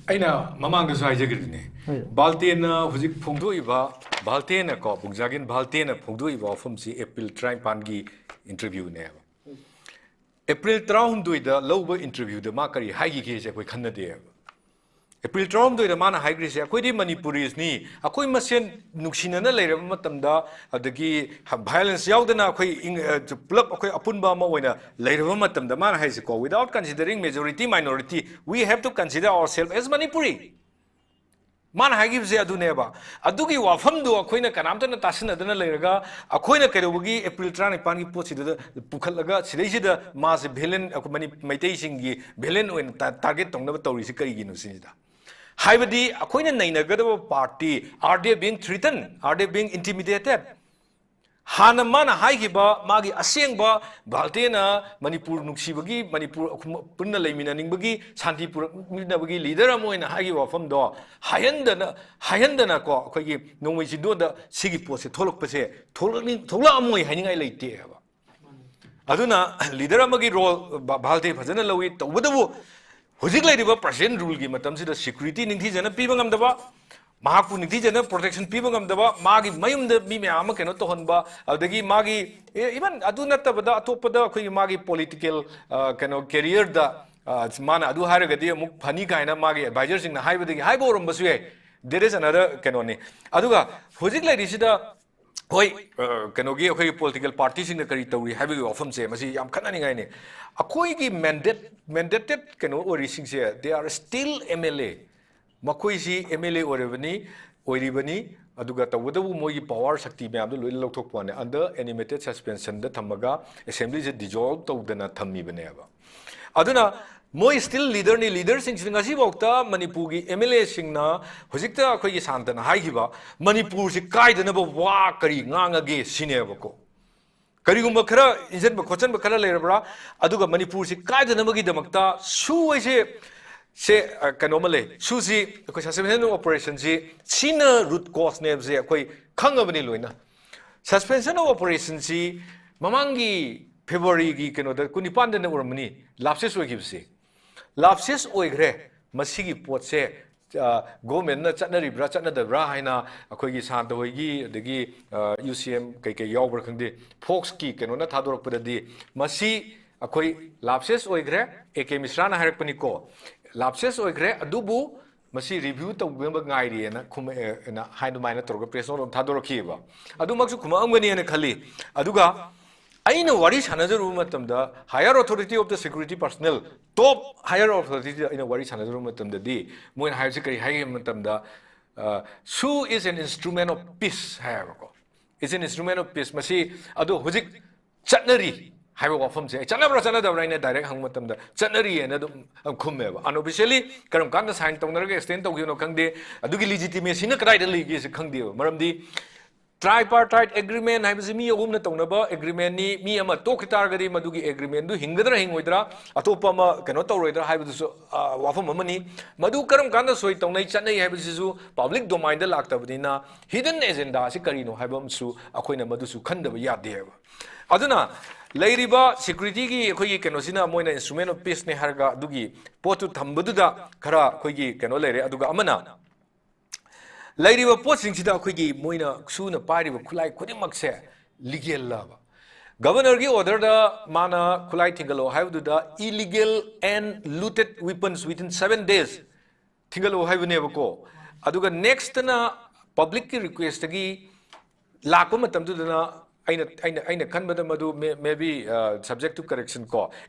ꯑꯩꯅ ꯃꯃꯥꯡꯗꯁꯨ ꯍꯥꯏꯖꯈ꯭ꯔꯤꯗꯨꯅꯦ, ꯍꯣꯏ꯫ ꯕꯥꯜꯇꯦꯟꯅ ꯍꯧꯖꯤꯛ ꯐꯣꯡꯗꯣꯛꯏꯕ, ꯕꯥꯜꯇꯦꯟꯅꯀꯣ, ꯕꯨꯛꯖꯥꯒꯤꯟ ꯕꯥꯜꯇꯦꯟꯅ ꯐꯣꯡꯗꯣꯛꯏꯕ ꯋꯥꯐꯝꯁꯤ ꯑꯦꯄ꯭ꯔꯤꯜ ꯇꯔꯥꯅꯤꯄꯥꯟꯒꯤ ꯏꯟꯇꯔꯚ꯭ꯌꯨꯅꯦꯕ꯫ ꯑꯦꯄ꯭ꯔꯤꯜ ꯇꯔꯥꯍꯨꯝꯗꯣꯏꯗ ꯂꯧꯕ ꯏꯟꯇꯔꯚ꯭ꯌꯨꯗ ꯃꯥ ꯀꯔꯤ ꯍꯥꯏꯈꯤꯒꯦꯁꯦ ꯑꯩꯈꯣꯏ ꯈꯟꯅꯗꯦꯕ꯫ ꯑꯦꯄ꯭ꯔꯤꯜ ꯇꯔꯥꯍꯨꯝꯗꯣꯏꯗ ꯃꯥꯅ ꯍꯥꯏꯈ꯭ꯔꯤꯁꯦ, "ꯑꯩꯈꯣꯏꯗꯤ ꯃꯅꯤꯄꯨꯔꯤꯁꯅꯤ, ꯑꯩꯈꯣꯏ ꯃꯁꯦꯟ ꯅꯨꯡꯁꯤꯅꯅ ꯂꯩꯔꯕ ꯃꯇꯝꯗ, ꯑꯗꯒꯤ violence ꯌꯥꯎꯗꯅ ꯑꯩꯈꯣꯏ ꯏꯪ-, ꯑ, ꯄꯨꯂꯞ ꯑꯩꯈꯣꯏ ꯑꯄꯨꯟꯕ ꯑꯃ ꯑꯣꯏꯅ ꯂꯩꯔꯕ ꯃꯇꯝꯗ", ꯃꯥꯅ ꯍꯥꯏꯁꯦꯀꯣ, "Without considering majority minority, we have to consider ourselves as Manipuri." ꯃꯥꯅ ꯍꯥꯏꯈꯤꯕꯁꯦ ꯑꯗꯨꯅꯦꯕ꯫ ꯑꯗꯨꯒꯤ ꯋꯥꯐꯝꯗꯣ ꯑꯩꯈꯣꯏꯅ ꯀꯅꯥꯝꯇꯅ ꯇꯥꯁꯤꯟꯅꯗꯅ ꯂꯩꯔꯒ, ꯑꯩꯈꯣꯏꯅ ꯀꯩꯗꯧꯕꯒꯤ ꯑꯦꯄ꯭ꯔꯤꯜ ꯇꯔꯥꯅꯤꯄꯥꯟꯒꯤ ꯄꯣꯠꯁꯤꯗ ꯄꯨꯈꯠꯂꯒ ꯁꯤꯗꯩꯁꯤꯗ ꯃꯥꯁꯦ ꯚꯤꯂꯦꯟ, ꯑꯩꯈꯣꯏ ꯃꯅꯤ-, ꯃꯩꯇꯩꯁꯤꯡꯒꯤ ꯚꯤꯂꯦꯟ ꯑꯣꯏꯅ ꯇꯥ-, ꯇꯥꯔꯒꯦꯠ ꯇꯧꯅꯕ ꯇꯧꯔꯤꯁꯤ ꯀꯔꯤꯒꯤꯅꯣ ꯁꯤꯅꯤꯗ? ꯍꯥꯏꯕꯗꯤ ꯑꯩꯈꯣꯏꯅ ꯅꯩꯅꯒꯗꯕ party, are they being threatened? Are they being intimidated? ꯍꯥꯟꯅ ꯃꯥꯅ ꯍꯥꯏꯈꯤꯕ ꯃꯥꯒꯤ ꯑꯁꯦꯡꯕ ꯕꯥꯜꯇꯦꯅ ꯃꯅꯤꯄꯨꯔ ꯅꯨꯡꯁꯤꯕꯒꯤ, ꯃꯅꯤꯄꯨꯔ ꯄꯨꯟꯅ ꯂꯩꯃꯤꯟꯅꯅꯤꯡꯕꯒꯤ, ꯁꯥꯟꯇꯤ ꯄꯨꯔꯛꯃꯤꯟꯅꯕꯒꯤ ꯂꯤꯗꯔ ꯑꯃ ꯑꯣꯏꯅ ꯍꯥꯏꯈꯤꯕ ꯋꯥꯐꯝꯗꯣ ꯍꯥꯏꯍꯟꯗꯅ, ꯍꯥꯏꯍꯟꯗꯅꯀꯣ, ꯑꯩꯈꯣꯏꯒꯤ ꯅꯣꯡꯃꯩ ꯆꯤꯡꯗꯣꯟꯗ ꯁꯤꯒꯤ ꯄꯣꯠꯁꯦ ꯊꯣꯛꯂꯛꯄꯁꯦ, ꯊꯣꯛꯂꯛꯅꯤꯡ-, ꯊꯣꯛꯂꯛꯑꯝꯃꯣꯏ ꯍꯥꯏꯅꯤꯡꯉꯥꯏ ꯂꯩꯇꯦꯕ꯫ ꯑꯗꯨꯅ ꯂꯤꯗꯔ ꯑꯃꯒꯤ ꯔꯣꯜ ꯕꯥꯜꯇꯦ ꯐꯖꯅ ꯂꯧꯏ꯫ ꯇꯧꯕꯇꯕꯨ ꯍꯧꯖꯤꯛ ꯂꯩꯔꯤꯕ ꯄ꯭ꯔꯖꯦꯟ ꯔꯨꯜꯒꯤ ꯃꯇꯝꯁꯤꯗ ꯁꯦꯀ꯭ꯌꯨꯔꯤꯇꯤ ꯅꯤꯡꯊꯤꯖꯅ ꯄꯤꯕ ꯉꯝꯗꯕ, ꯃꯍꯥꯛꯄꯨ ꯅꯤꯡꯊꯤꯖꯅ ꯄ꯭ꯔꯣꯇꯦꯛꯁꯟ ꯄꯤꯕ ꯉꯝꯗꯕ, ꯃꯥꯒꯤ ꯃꯌꯨꯝꯗ ꯃꯤ ꯃꯌꯥꯝ ꯑꯃ ꯀꯩꯅꯣ ꯇꯧꯍꯟꯕ, ꯑꯗꯨꯗꯒꯤ ꯃꯥꯒꯤ, ꯑꯦ, ꯏꯚꯟ ꯑꯗꯨ ꯅꯠꯇꯕꯗ ꯑꯇꯣꯞꯄꯗ ꯑꯩꯈꯣꯏꯒꯤ ꯃꯥꯒꯤ ꯄꯣꯂꯤꯇꯤꯀꯦꯜ, ꯑ, ꯀꯩꯅꯣ, ꯀꯦꯔꯤꯌꯔꯗ, ꯑ, ꯃꯥꯅ ꯑꯗꯨ ꯍꯥꯏꯔꯒꯗꯤ ꯑꯃꯨꯛ ꯐꯅꯤ ꯀꯥꯏꯅ ꯃꯥꯒꯤ ꯑꯦꯗꯚꯥꯏꯖꯔꯁꯤꯡꯅ ꯍꯥꯏꯕꯗꯒꯤ ꯍꯥꯏꯕ ꯑꯣꯏꯔꯝꯕꯁꯨ ꯌꯥꯏ꯫ There is another ꯀꯩꯅꯣꯅꯤ꯫ ꯑꯗꯨꯒ ꯍꯧꯖꯤꯛ ꯂꯩꯔꯤꯁꯤꯗ ꯍꯣꯏ, ꯑ, ꯀꯩꯅꯣꯒꯤ ꯑꯩꯈꯣꯏꯒꯤ ꯄꯣꯂꯤꯇꯤꯀꯦꯜ ꯄꯥꯔꯇꯤꯁꯤꯡꯅ ꯀꯔꯤ ꯇꯧꯔꯤ ꯍꯥꯏꯕꯒꯤ ꯋꯥꯐꯝꯁꯦ ꯃꯁꯤ ꯌꯥꯝ ꯈꯟꯅꯅꯤꯡꯉꯥꯏꯅꯤ꯫ ꯑꯩꯈꯣꯏꯒꯤ ꯃꯦꯟꯗꯦꯠ, ꯃꯦꯟꯗꯦꯇꯦꯠ ꯀꯩꯅꯣ ꯑꯣꯏꯔꯤꯁꯤꯡꯁꯦ, they are still M L A꯫ ꯃꯈꯣꯏꯁꯤ M L A ꯑꯣꯏꯔꯕꯅꯤ, ꯑꯣꯏꯔꯤꯕꯅꯤ, ꯑꯗꯨꯒ ꯇꯧꯕꯇꯕꯨ ꯃꯣꯏꯒꯤ ꯄꯋꯥꯔ ꯁꯛꯇꯤ ꯃꯌꯥꯝꯗꯣ ꯂꯣꯏꯅ ꯂꯧꯊꯣꯛꯄ ꯋꯥꯅꯤ꯫ Under animated suspensionꯗ ꯊꯝꯃꯒ ꯑꯦꯁꯦꯝꯕ꯭ꯂꯤꯁꯦ ꯗꯤꯖꯣꯜꯕ ꯇꯧꯗꯅ ꯊꯝꯃꯤꯕꯅꯦꯕ꯫ ꯑꯗꯨꯅ ꯃꯣꯏ ꯁ꯭ꯇꯤꯜ ꯂꯤꯗꯔꯅꯤ꯫ ꯂꯤꯗꯔꯁꯤꯡꯁꯤꯅ ꯉꯁꯤꯐꯥꯎꯗ ꯃꯅꯤꯄꯨꯔꯒꯤ M L Aꯁꯤꯡꯅ ꯍꯧꯖꯤꯛꯇ ꯑꯩꯈꯣꯏꯒꯤ ꯁꯥꯟꯇꯅ ꯍꯥꯏꯈꯤꯕ ꯃꯅꯤꯄꯨꯔꯁꯤ ꯀꯥꯏꯗꯅꯕ ꯋꯥ ꯀꯔꯤ ꯉꯥꯡꯉꯒꯦ ꯁꯤꯅꯦꯕꯀꯣ꯫ ꯀꯔꯤꯒꯨꯝꯕ ꯈꯔ ꯏꯟꯁꯤꯟꯕ ꯈꯣꯠꯆꯟꯕ ꯈꯔ ꯂꯩꯔꯕ꯭ꯔꯥ? ꯑꯗꯨꯒ ꯃꯅꯤꯄꯨꯔꯁꯤ ꯀꯥꯏꯗꯅꯕꯒꯤꯗꯃꯛꯇ ꯁꯨ ꯍꯥꯏꯁꯦ, ꯁꯦ, ꯑ, ꯀꯩꯅꯣꯝꯃ ꯂꯩ꯫ ꯁꯨꯁꯤ ꯑꯩꯈꯣꯏ suspension of operationꯁꯤ ꯁꯤꯅ root causeꯅꯦꯕꯁꯦ ꯑꯩꯈꯣꯏ ꯈꯪꯉꯕꯅꯤ ꯂꯣꯏꯅ꯫ Suspension of operationꯁꯤ ꯃꯃꯥꯡꯒꯤ ꯐꯦꯕ꯭ꯔꯨꯋꯥꯔꯤꯒꯤ ꯀꯩꯅꯣꯗ ꯀꯨꯟꯅꯤꯄꯥꯟꯗꯅ ꯑꯣꯏꯔꯝꯃꯅꯤ ꯂꯥꯞꯁꯦꯁ ꯑꯣꯏꯈꯤꯕꯁꯦ꯫ ꯂꯥꯞꯁꯦꯁ ꯑꯣꯏꯈ꯭ꯔꯦ, ꯃꯁꯤꯒꯤ ꯄꯣꯠꯁꯦ ꯒꯣꯔꯃꯦꯟꯅ ꯆꯠꯅꯔꯤꯕ꯭ꯔꯥ ꯆꯠꯅꯗꯕ꯭ꯔꯥ ꯍꯥꯏꯅ ꯑꯩꯈꯣꯏꯒꯤ ꯁꯥꯟꯇ ꯍꯣꯏꯒꯤ, ꯑꯗꯒꯤ ꯌꯨ ꯁꯤ ꯑꯦꯝ ꯀꯩꯀꯩ ꯌꯥꯎꯕ꯭ꯔꯥ ꯈꯪꯗꯦ, ꯐꯣꯛꯁꯀꯤ ꯀꯩꯅꯣꯅ ꯊꯥꯗꯣꯔꯛꯄꯗꯗꯤ ꯃꯁꯤ ꯑꯩꯈꯣꯏ ꯂꯥꯞꯁꯦꯁ ꯑꯣꯏꯈ꯭ꯔꯦ, ꯑꯦ ꯀꯦ ꯃꯤꯁ꯭ꯔꯥꯅ ꯍꯥꯏꯔꯛꯄꯅꯤꯀꯣ, ꯂꯥꯞꯁꯦꯁ ꯑꯣꯏꯈ꯭ꯔꯦ, ꯑꯗꯨꯕꯨ ꯃꯁꯤ ꯔꯤꯚ꯭ꯌꯨ ꯇꯧꯅꯕ ꯉꯥꯏꯔꯤꯑꯅ ꯈꯨꯝꯃꯛꯑꯦꯅ ꯍꯥꯏ, ꯑꯗꯨꯃꯥꯏꯅ ꯇꯧꯔꯒ ꯄ꯭ꯔꯦꯁ ꯅꯣꯠ ꯑꯃ ꯊꯥꯗꯣꯔꯛꯈꯤꯑꯕ꯫ ꯑꯗꯨꯃꯛꯁꯨ ꯈꯨꯝꯃꯛꯑꯝꯒꯅꯤꯅ ꯈꯜꯂꯤ꯫ ꯑꯗꯨꯒ ꯑꯩꯅ ꯋꯥꯔꯤ ꯁꯥꯟꯅꯖꯔꯨꯕ ꯃꯇꯝꯗ, higher authority of the security personnel, top higher authority ꯑꯩꯅ ꯋꯥꯔꯤ ꯁꯥꯟꯅꯖꯔꯨꯕ ꯃꯇꯝꯗꯗꯤ ꯃꯣꯏꯅ ꯍꯥꯏꯕꯁꯤ ꯀꯔꯤ ꯍꯥꯏꯒꯦ ꯍꯥꯏꯕ ꯃꯇꯝꯗ, "Su is an instrument of peace" ꯍꯥꯏꯌꯦꯕꯀꯣ꯫ "Is an instrument of peace", ꯃꯁꯤ ꯑꯗꯣ ꯍꯧꯖꯤꯛ ꯆꯠꯅꯔꯤ ꯍꯥꯏꯕ ꯋꯥꯐꯝꯁꯦ, ꯑꯩ ꯆꯠꯅꯕ꯭ꯔꯥ ꯆꯠꯅꯗꯕ꯭ꯔꯥ ꯑꯩꯅ ꯗꯥꯏꯔꯦꯛ ꯍꯪꯕ ꯃꯇꯝꯗ ꯆꯠꯅꯔꯤꯑꯅ ꯑꯗꯨꯝ ꯈꯨꯝꯃꯦꯕ꯫ ꯑꯟꯑꯣꯐꯤꯁꯤꯌꯦꯜꯂꯤ ꯀꯔꯝ ꯀꯥꯟꯗ ꯁꯥꯏꯟ ꯇꯧꯅꯔꯒ ꯑꯦꯛꯁꯇꯦꯟ ꯇꯧꯈꯤꯕꯅꯣ ꯈꯪꯗꯦ, ꯑꯗꯨꯒꯤ ꯂꯤꯖꯤꯇꯤꯃꯦꯁꯤꯅ ꯀꯗꯥꯏꯗ ꯂꯩꯒꯦꯁꯦ ꯈꯪꯗꯦꯕ꯫ ꯃꯔꯝꯗꯤ tripartite agreement ꯍꯥꯏꯕꯁꯤ ꯃꯤ ꯑꯍꯨꯝꯅ ꯇꯧꯅꯕ ꯑꯦꯒ꯭ꯔꯤꯃꯦꯟꯅꯤ꯫ ꯃꯤ ꯑꯃ ꯇꯣꯛꯈꯤ ꯇꯥꯔꯒꯗꯤ ꯃꯗꯨꯒꯤ ꯑꯦꯒ꯭ꯔꯤꯃꯦꯟꯗꯨ ꯍꯤꯡꯒꯗ꯭ꯔꯥ ꯍꯤꯡꯉꯣꯏꯗ꯭ꯔꯥ, ꯑꯇꯣꯞꯄ ꯑꯃ ꯀꯩꯅꯣ ꯇꯧꯔꯣꯏꯗ꯭ꯔꯥ ꯍꯥꯏꯕꯗꯨꯁꯨ ꯋꯥꯐꯝ ꯑꯃꯅꯤ꯫ ꯃꯗꯨ ꯀꯔꯝ ꯀꯥꯟꯗ ꯁꯣꯏ ꯇꯧꯅꯩ ꯆꯠꯅꯩ ꯍꯥꯏꯕꯁꯤꯁꯨ ꯄꯕ꯭ꯂꯤꯛ ꯗꯣꯃꯥꯏꯟꯗ ꯂꯥꯛꯇꯕꯅꯤꯅ ꯍꯤꯗꯟ ꯑꯦꯖꯦꯟꯗꯥ ꯑꯁꯤ ꯀꯔꯤꯅꯣ ꯍꯥꯏꯕ ꯑꯃꯁꯨ ꯑꯩꯈꯣꯏꯅ ꯃꯗꯨꯁꯨ ꯈꯟꯗꯕ ꯌꯥꯗꯦꯕ꯫ ꯑꯗꯨꯅ ꯂꯩꯔꯤꯕ ꯁꯦꯀ꯭ꯌꯨꯔꯤꯇꯤꯒꯤ ꯑꯩꯈꯣꯏꯒꯤ ꯀꯩꯅꯣꯁꯤꯅ ꯃꯣꯏꯅ instrument of peaceꯅꯦ ꯍꯥꯏꯔꯒ ꯑꯗꯨꯒꯤ ꯄꯣꯠꯇꯨ ꯊꯝꯕꯗꯨꯗ ꯈꯔ ꯑꯩꯈꯣꯏꯒꯤ ꯀꯩꯅꯣ ꯂꯩꯔꯦ꯫ ꯑꯗꯨꯒ ꯑꯃꯅ ꯂꯩꯔꯤꯕ ꯄꯣꯠꯁꯤꯡꯁꯤꯗ ꯑꯩꯈꯣꯏꯒꯤ ꯃꯣꯏꯅ ꯁꯨꯅ ꯄꯥꯏꯔꯤꯕ ꯈꯨꯠꯂꯥꯏ ꯈꯨꯗꯤꯡꯃꯛꯁꯦ ꯂꯤꯒꯦꯜꯂꯕ? ꯒꯕꯔꯅꯔꯒꯤ ꯑꯣꯔꯗꯔꯗ ꯃꯥꯅ ꯈꯨꯠꯂꯥꯏ ꯊꯤꯡꯒꯠꯂꯛꯑꯣ ꯍꯥꯏꯕꯗꯨꯗ illegal and looted weapons within seven days ꯊꯤꯡꯒꯠꯂꯛꯑꯣ ꯍꯥꯏꯕꯅꯦꯕꯀꯣ꯫ ꯑꯗꯨꯒ ꯅꯦꯛꯁꯇꯅ ꯄꯕ꯭ꯂꯤꯛꯀꯤ ꯔꯤꯀ꯭ꯋꯦꯁꯇꯒꯤ ꯂꯥꯛꯄ ꯃꯇꯝꯗꯨꯗꯅ ꯑꯩꯅ ꯑꯩꯅ ꯑꯩꯅ ꯈꯟꯕꯗ ꯃꯗꯨ maybe subject to correction ꯀꯣ,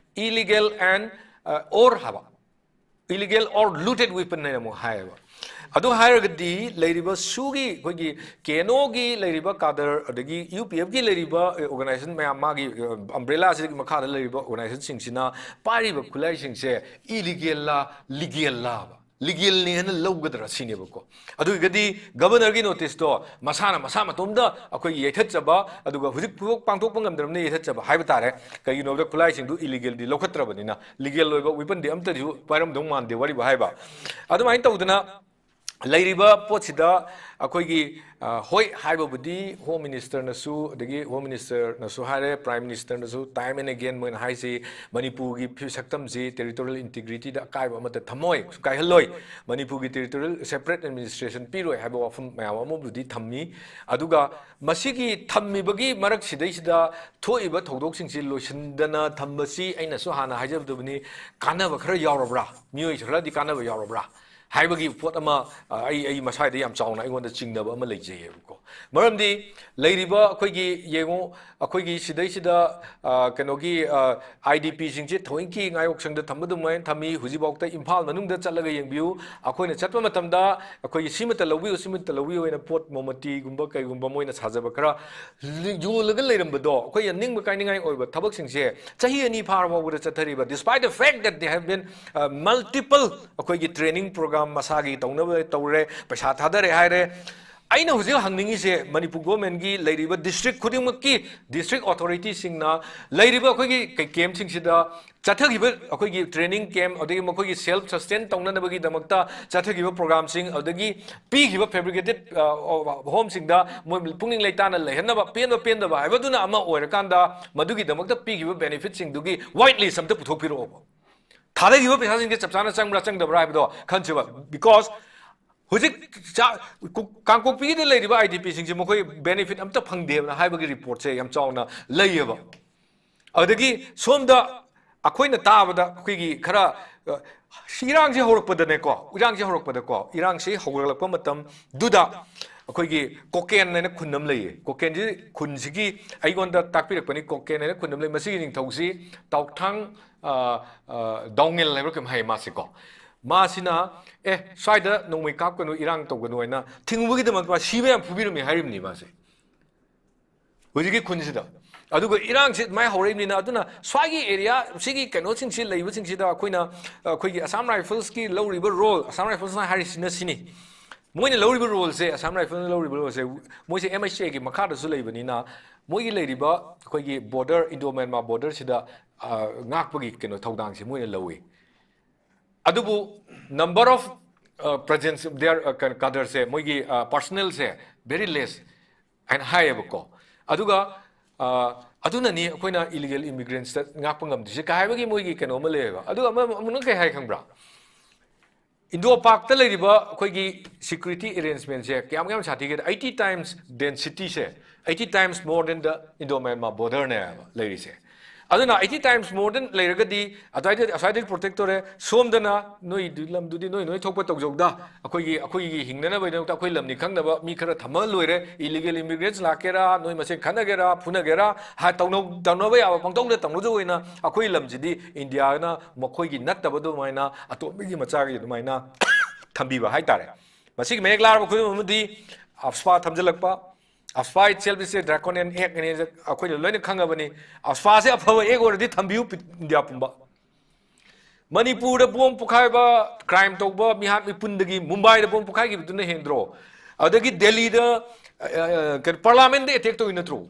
illegal and or ꯍꯥꯏꯕ, illegal or looted weapon ꯍꯥꯏꯅ ꯑꯃꯨꯛ ꯍꯥꯏꯌꯦꯕ꯫ ꯑꯗꯨ ꯍꯥꯏꯔꯒꯗꯤ ꯂꯩꯔꯤꯕ ꯁꯨꯒꯤ ꯑꯩꯈꯣꯏꯒꯤ ꯀꯦꯅꯣꯒꯤ ꯂꯩꯔꯤꯕ ꯀꯥꯗꯔ, ꯑꯗꯒꯤ ꯌꯨ ꯄꯤ ꯑꯦꯐꯀꯤ ꯂꯩꯔꯤꯕ ꯑꯣꯔꯒꯅꯥꯏꯖꯦꯁꯟ ꯃꯌꯥꯝ, ꯃꯥꯒꯤ ꯑꯝꯕ꯭ꯔꯦꯂꯥꯁꯤꯒꯤ ꯃꯈꯥꯗ ꯂꯩꯔꯤꯕ ꯑꯣꯔꯒꯅꯥꯏꯖꯦꯁꯟꯁꯤꯡꯁꯤꯅ ꯄꯥꯏꯔꯤꯕ ꯈꯨꯠꯂꯥꯏꯁꯤꯡꯁꯦ ꯏꯂꯤꯒꯦꯜꯂꯥ ꯂꯤꯒꯦꯜꯂꯥꯕ, ꯂꯤꯒꯦꯜꯅꯦꯅ ꯂꯧꯒꯗ꯭ꯔꯥ ꯁꯤꯅꯦꯕꯀꯣ꯫ ꯑꯗꯨ ꯑꯣꯏꯔꯒꯗꯤ ꯒꯕꯔꯅꯔꯒꯤ ꯅꯣꯇꯤꯁꯇꯣ ꯃꯁꯥꯅ ꯃꯁꯥ ꯃꯇꯣꯝꯗ ꯑꯩꯈꯣꯏꯒꯤ ꯌꯩꯊꯠꯆꯕ, ꯑꯗꯨꯒ ꯍꯧꯖꯤꯛ ꯐꯥꯎꯕ ꯄꯥꯡꯊꯣꯛꯄ ꯉꯝꯗ꯭ꯔꯕꯅꯤꯅ ꯌꯩꯊꯠꯆꯕ ꯍꯥꯏꯕ ꯇꯥꯔꯦ꯫ ꯀꯩꯒꯤꯅꯣ ꯍꯥꯏꯕꯗ ꯈꯨꯠꯂꯥꯏꯁꯤꯡꯗꯨ ꯏꯂꯤꯒꯦꯜꯗꯤ ꯂꯧꯈꯠꯇ꯭ꯔꯕꯅꯤꯅ, ꯂꯤꯒꯦꯜ ꯑꯣꯏꯕ ꯋꯤꯄꯟꯗꯤ ꯑꯝꯇꯁꯨ ꯄꯥꯏꯔꯝꯗꯧ ꯃꯥꯟꯗꯦ ꯋꯥꯔꯤꯕꯨ ꯍꯥꯏꯕ꯫ ꯑꯗꯨꯃꯥꯏꯅ ꯇꯧꯗꯅ ꯂꯩꯔꯤꯕ ꯄꯣꯠꯁꯤꯗ ꯑꯩꯈꯣꯏꯒꯤ, ꯑ, ꯍꯣꯏ ꯍꯥꯏꯕꯕꯨꯗꯤ ꯍꯣꯝ ꯃꯤꯅꯤꯁꯇꯔꯅꯁꯨ, ꯑꯗꯒꯤ ꯍꯣꯝ ꯃꯤꯅꯤꯁꯇꯔꯅꯁꯨ ꯍꯥꯏꯔꯦ, ꯄ꯭ꯔꯥꯏꯝ ꯃꯤꯅꯤꯁꯇꯔꯅꯁꯨ time and again ꯃꯣꯏꯅ ꯍꯥꯏꯁꯤ ꯃꯅꯤꯄꯨꯔꯒꯤ ꯐꯤ-, ꯁꯛꯇꯝꯁꯤ territorial integrityꯗ ꯑꯀꯥꯏꯕ ꯑꯃꯠꯇ ꯊꯝꯃꯣꯏ, ꯀꯥꯏꯍꯜꯂꯣꯏ, ꯃꯅꯤꯄꯨꯔꯒꯤ territorial separate administration ꯄꯤꯔꯣꯏ ꯍꯥꯏꯕ ꯋꯥꯐꯝ ꯃꯌꯥꯝ ꯑꯃꯕꯨꯗꯤ ꯊꯝꯃꯤ꯫ ꯑꯗꯨꯒ ꯃꯁꯤꯒꯤ ꯊꯝꯃꯤꯕꯒꯤ ꯃꯔꯛꯁꯤꯗꯩꯁꯤꯗ ꯊꯣꯛꯏꯕ ꯊꯧꯗꯣꯛꯁꯤꯡꯁꯤ ꯂꯣꯏꯁꯤꯟꯗꯅ ꯊꯝꯕꯁꯤ ꯑꯩꯅꯁꯨ ꯍꯥꯟꯅ ꯍꯥꯏꯖꯕꯗꯨꯅꯤ, ꯀꯥꯟꯅꯕ ꯈꯔ ꯌꯥꯎꯔꯕ꯭ꯔꯥ? ꯃꯤꯑꯣꯏ ꯈꯔꯗꯤ ꯀꯥꯟꯅꯕ ꯌꯥꯎꯔꯕ꯭ꯔꯥ? ꯍꯥꯏꯕꯒꯤ ꯄꯣꯠ ꯑꯃ, ꯑ, ꯑꯩ, ꯑꯩ ꯃꯁꯥꯏꯗ ꯌꯥꯝ ꯆꯥꯎꯅ ꯑꯩꯉꯣꯟꯗ ꯆꯤꯡꯅꯕ ꯑꯃ ꯂꯩꯖꯩꯌꯦꯕꯀꯣ꯫ ꯃꯔꯝꯗꯤ ꯂꯩꯔꯤꯕ ꯑꯩꯈꯣꯏꯒꯤ, ꯌꯦꯡꯉꯨ, ꯑꯩꯈꯣꯏꯒꯤ ꯁꯤꯗꯩꯁꯤꯗ, ꯑ, ꯀꯩꯅꯣꯒꯤ, ꯑ, IDPꯁꯤꯡꯁꯦ ꯊꯑꯣꯏꯀꯤ ꯉꯥꯌꯣꯛꯁꯪꯗ ꯊꯝꯕ ꯑꯗꯨꯃꯥꯏꯅ ꯊꯝꯃꯤ꯫ ꯍꯧꯖꯤꯛꯐꯥꯎꯗ ꯏꯝꯐꯥꯜ ꯃꯅꯨꯡꯗ ꯆꯠꯂꯒ ꯌꯦꯡꯕꯤꯌꯨ, ꯑꯩꯈꯣꯏꯅ ꯆꯠꯄ ꯃꯇꯝꯗ ꯑꯩꯈꯣꯏꯒꯤ ꯁꯤꯃꯇ ꯂꯧꯕꯤꯌꯨ, ꯁꯤꯃꯇ ꯂꯧꯕꯤꯌꯨ ꯍꯥꯏꯅ ꯄꯣꯠ ꯃꯣꯃꯇꯤꯒꯨꯝꯕ ꯀꯩꯒꯨꯝꯕ ꯃꯣꯏꯅ ꯁꯥꯖꯕ ꯈꯔ ꯂꯤ-, ꯌꯣꯜꯂꯒ ꯂꯩꯔꯝꯕꯗꯣ, ꯑꯩꯈꯣꯏ ꯌꯥꯝ ꯅꯤꯡꯕ ꯀꯥꯏꯅꯤꯡꯉꯥꯏ ꯑꯣꯏꯕ ꯊꯕꯛꯁꯤꯡꯁꯦ ꯆꯍꯤ ꯑꯅꯤ ꯐꯥꯔ ꯐꯥꯎꯕꯗ ꯆꯠꯊꯔꯤꯕ, despite the fact that they have been, uh, multiple ꯑꯩꯈꯣꯏꯒꯤ training program ꯃꯁꯥꯒꯤ ꯇꯧꯅꯕ ꯇꯧꯔꯦ, ꯄꯩꯁꯥ ꯊꯥꯗꯔꯦ ꯍꯥꯏꯔꯦ꯫ ꯑꯩꯅ ꯍꯧꯖꯤꯛ ꯍꯪꯅꯤꯡꯉꯤꯁꯦ, ꯃꯅꯤꯄꯨꯔ governmentꯀꯤ ꯂꯩꯔꯤꯕ district ꯈꯨꯗꯤꯡꯃꯛꯀꯤ district authorityꯁꯤꯡꯅ ꯂꯩꯔꯤꯕ ꯑꯩꯈꯣꯏꯒꯤ ꯀꯩ-, campꯁꯤꯡꯁꯤꯗ ꯆꯠꯊꯈꯤꯕ ꯑꯩꯈꯣꯏꯒꯤ training camp, ꯑꯗꯒꯤ ꯃꯈꯣꯏꯒꯤ self sustain ꯇꯧꯅꯅꯕꯒꯤꯗꯃꯛꯇ ꯆꯠꯊꯈꯤꯕ programꯁꯤꯡ, ꯑꯗꯒꯤ ꯄꯤꯈꯤꯕ fabricated, ꯑ, homeꯁꯤꯡꯗ ꯃꯣꯏ ꯄꯨꯛꯅꯤꯡ ꯂꯩꯇꯥꯅ ꯂꯩꯍꯟꯅꯕ, ꯄꯦꯟꯕ ꯄꯦꯟꯗꯕ ꯍꯥꯏꯕꯗꯨꯅ ꯑꯃ ꯑꯣꯏꯔꯀꯥꯟꯗ, ꯃꯗꯨꯒꯤꯗꯃꯛꯇ ꯄꯤꯈꯤꯕ benefitꯁꯤꯡꯗꯨꯒꯤ white list ꯑꯝꯇ ꯄꯨꯊꯣꯛꯄꯤꯔꯛꯑꯣꯕ꯫ ꯊꯥꯗꯈꯤꯕ ꯄꯩꯁꯥꯁꯤꯡꯁꯦ ꯆꯞ ꯆꯥꯅ ꯆꯪꯕ꯭ꯔꯥ ꯆꯪꯗꯕ꯭ꯔꯥ ꯍꯥꯏꯕꯗꯣ ꯈꯟꯁꯦꯕ꯫ Because ꯍꯧꯖꯤꯛ ꯆꯥ-, ꯀꯨ-, ꯀꯥꯡꯄꯣꯛꯄꯤꯒꯤꯗ ꯂꯩꯔꯤꯕ IDPꯁꯤꯡꯁꯦ ꯃꯈꯣꯏ benefit ꯑꯝꯇ ꯐꯪꯗꯦꯕꯅ ꯍꯥꯏꯕꯒꯤ reportꯁꯦ ꯌꯥꯝ ꯆꯥꯎꯅ ꯂꯩꯌꯦꯕ꯫ ꯑꯗꯒꯤ ꯁꯣꯝꯗ ꯑꯩꯈꯣꯏꯅ ꯇꯥꯕꯗ ꯑꯩꯈꯣꯏꯒꯤ ꯈꯔ, ꯑ, ꯁꯤ ꯏꯔꯥꯡꯁꯦ ꯍꯧꯔꯛꯄꯗꯅꯦꯀꯣ, ꯏꯔꯥꯡꯁꯦ ꯍꯧꯔꯛꯄꯗꯀꯣ, ꯏꯔꯥꯡꯁꯤ ꯍꯧꯒꯠꯂꯛꯄ ꯃꯇꯝꯗꯨꯗ ꯑꯩꯈꯣꯏꯒꯤ ꯀꯣꯀꯦꯟ ꯍꯥꯏꯅ ꯈꯨꯟ ꯑꯃ ꯂꯩꯌꯦ꯫ ꯀꯣꯀꯦꯟꯁꯤ ꯈꯨꯟꯁꯤꯒꯤ ꯑꯩꯉꯣꯟꯗ ꯇꯥꯛꯄꯤꯔꯛꯄꯅꯤ, ꯀꯣꯀꯦꯟ ꯍꯥꯏꯅ ꯈꯨꯟ ꯑꯃ ꯂꯩ꯫ ꯃꯁꯤꯒꯤ ꯅꯤꯡꯊꯧꯁꯤ ꯇꯥꯎꯊꯥꯡ, ꯑ, ꯑ, ꯗꯥꯎꯉꯦꯜ ꯍꯥꯏꯕ꯭ꯔꯥ ꯀꯩꯅꯣꯝ ꯍꯥꯏꯌꯦ ꯃꯥꯁꯦꯀꯣ꯫ ꯃꯥꯁꯤꯅ, "ꯑꯦ, ꯁ꯭ꯋꯥꯏꯗ ꯅꯣꯡꯃꯩ ꯀꯥꯞꯀꯅꯨ, ꯏꯔꯥꯡ ꯇꯧꯒꯅꯨ" ꯍꯥꯏꯅ ꯊꯤꯡꯕꯒꯤꯗꯃꯛ ꯃꯥ ꯁꯤꯕ ꯌꯥꯝ ꯐꯨꯕꯤꯔꯝꯃꯤ ꯍꯥꯏꯔꯤꯕꯅꯤ ꯃꯥꯁꯦ꯫ ꯍꯧꯖꯤꯛꯀꯤ ꯈꯨꯟꯁꯤꯗ꯫ ꯑꯗꯨꯒ ꯏꯔꯥꯡꯁꯤ ꯑꯗꯨꯃꯥꯏꯅ ꯍꯧꯔꯛꯏꯕꯅꯤꯅ, ꯑꯗꯨꯅ ꯁ꯭ꯋꯥꯏꯒꯤ area, ꯁꯤꯒꯤ ꯀꯩꯅꯣꯁꯤꯡꯁꯤ ꯂꯩꯕꯁꯤꯡꯁꯤꯗ ꯑꯩꯈꯣꯏꯅ, ꯑꯩꯈꯣꯏꯒꯤ Assam Riflesꯀꯤ ꯂꯧꯔꯤꯕ role, Assam Riflesꯅ ꯍꯥꯏꯔꯤꯁꯤꯅ ꯁꯤꯅꯤ꯫ ꯃꯣꯏꯅ ꯂꯧꯔꯤꯕ roleꯁꯦ, Assam Riflesꯅ ꯂꯧꯔꯤꯕ roleꯁꯦ, ꯃꯣꯏꯁꯦ MHAꯒꯤ ꯃꯈꯥꯗꯁꯨ ꯂꯩꯕꯅꯤꯅ, ꯃꯣꯏꯒꯤ ꯂꯩꯔꯤꯕ ꯑꯩꯈꯣꯏꯒꯤ border, Indo Myanmar borderꯁꯤꯗ, ꯑ, ꯉꯥꯛꯄꯒꯤ ꯀꯩꯅꯣ ꯊꯧꯗꯥꯡꯁꯦ ꯃꯣꯏꯅ ꯂꯧꯏ꯫ ꯑꯗꯨꯕꯨ number of, presence, their uh, cadre ꯁꯦ, ꯃꯣꯏꯒꯤ personnel ꯁꯦ very less ꯍꯥꯏꯅ ꯍꯥꯏꯌꯦꯕꯀꯣ꯫ ꯑꯗꯨꯒ ꯑꯗꯨꯅꯅꯤ ꯑꯩꯈꯣꯏꯅ illegal immigrants ꯇ ꯉꯥꯛꯄ ꯉꯝꯗ꯭ꯔꯤꯁꯦ ꯀꯥꯏ ꯍꯥꯏꯕꯒꯤ ꯃꯣꯏꯒꯤ ꯀꯩꯅꯣ ꯑꯃ ꯂꯩꯌꯦꯕ꯫ ꯑꯗꯨꯒ ꯑꯃ ꯑꯃꯨꯛꯅ ꯀꯩ ꯍꯥꯏ ꯈꯪꯕ꯭ꯔꯥ? ꯏꯟꯗꯣ ꯄꯥꯛꯇ ꯂꯩꯔꯤꯕ ꯑꯩꯈꯣꯏꯒꯤ security arrangement ꯁꯦ ꯀꯌꯥꯝ ꯀꯌꯥꯝ ꯁꯥꯊꯤꯒꯦꯗ, eighty times density say, eighty times more than the Indo Myanmar border ꯅꯦꯕ ꯂꯩꯔꯤꯁꯦ꯫ ꯑꯗꯨꯅ eighty times more than ꯂꯩꯔꯒꯗꯤ ꯑꯗꯨꯋꯥꯏꯗ ꯑꯁ꯭ꯋꯥꯏꯗꯗꯤ protect ꯇꯧꯔꯦ, ꯁꯣꯝꯗꯅ ꯅꯣꯏ ꯂꯝꯗꯨꯗꯤ ꯅꯣꯏ ꯅꯣꯏ ꯊꯣꯛꯄ ꯇꯧꯖꯧꯗ, ꯑꯩꯈꯣꯏꯒꯤ ꯑꯩꯈꯣꯏꯒꯤ ꯍꯤꯡꯅꯅꯕꯒꯤꯗꯃꯛꯇ ꯑꯩꯈꯣꯏ ꯂꯝꯅꯤ ꯈꯪꯅꯕ ꯃꯤ ꯈꯔ ꯊꯝꯃ ꯂꯣꯏꯔꯦ꯫ Illegal immigrants ꯂꯥꯛꯀꯦꯔꯥ, ꯅꯣꯏ ꯃꯁꯦꯟ ꯈꯠꯅꯒꯦꯔꯥ, ꯐꯨꯅꯒꯦꯔꯥ, ꯍꯥ, ꯇꯧꯅꯧ-, ꯇꯧꯅꯕ ꯌꯥꯕ ꯄꯪꯇꯧꯗ ꯇꯧꯅꯗꯧ ꯑꯣꯏꯅ ꯑꯩꯈꯣꯏ ꯂꯝꯁꯤꯗꯤ ꯏꯟꯗꯤꯌꯥꯅ ꯃꯈꯣꯏꯒꯤ ꯅꯠꯇꯕ ꯑꯗꯨꯃꯥꯏꯅ ꯑꯇꯣꯝꯕꯒꯤ ꯃꯆꯥꯒꯤ ꯑꯗꯨꯃꯥꯏꯅ ꯊꯝꯕꯤꯕ ꯍꯥꯏꯇꯥꯔꯦ꯫ ꯃꯁꯤꯒꯤ ꯃꯌꯦꯛ ꯂꯥꯔꯕ ꯈꯨꯗꯝ ꯑꯃꯗꯤ AFSPA ꯊꯝꯖꯤꯜꯂꯛꯄ꯫ AFSPA itself is a draconian act ꯅꯤ, ꯑꯩꯈꯣꯏꯅ ꯂꯣꯏꯅ ꯈꯪꯉꯕꯅꯤ꯫ AFSPA ꯁꯦ ꯑꯐꯕ act ꯑꯣꯏꯔꯗꯤ ꯊꯝꯕꯤꯌꯨ ꯄꯤ-, ꯏꯟꯗꯤꯌꯥ ꯄꯨꯝꯕ꯫ ꯃꯅꯤꯄꯨꯔꯗ bomb ꯄꯣꯈꯥꯏꯕ, crime ꯇꯧꯕ ꯃꯤꯍꯥꯠ ꯃꯤꯄꯨꯟꯗꯒꯤ ꯃꯨꯝꯕꯥꯏꯗ bomb ꯄꯣꯈꯥꯏꯈꯤꯕꯗꯨꯅ ꯍꯦꯟꯗ꯭ꯔꯣ? ꯑꯗꯒꯤ ꯗꯦꯜꯂꯤꯗ, ꯑ, ꯑ, ꯀꯩꯅꯣ, parliament ꯗ attack ꯇꯧꯏ ꯅꯠꯇ꯭ꯔꯣ?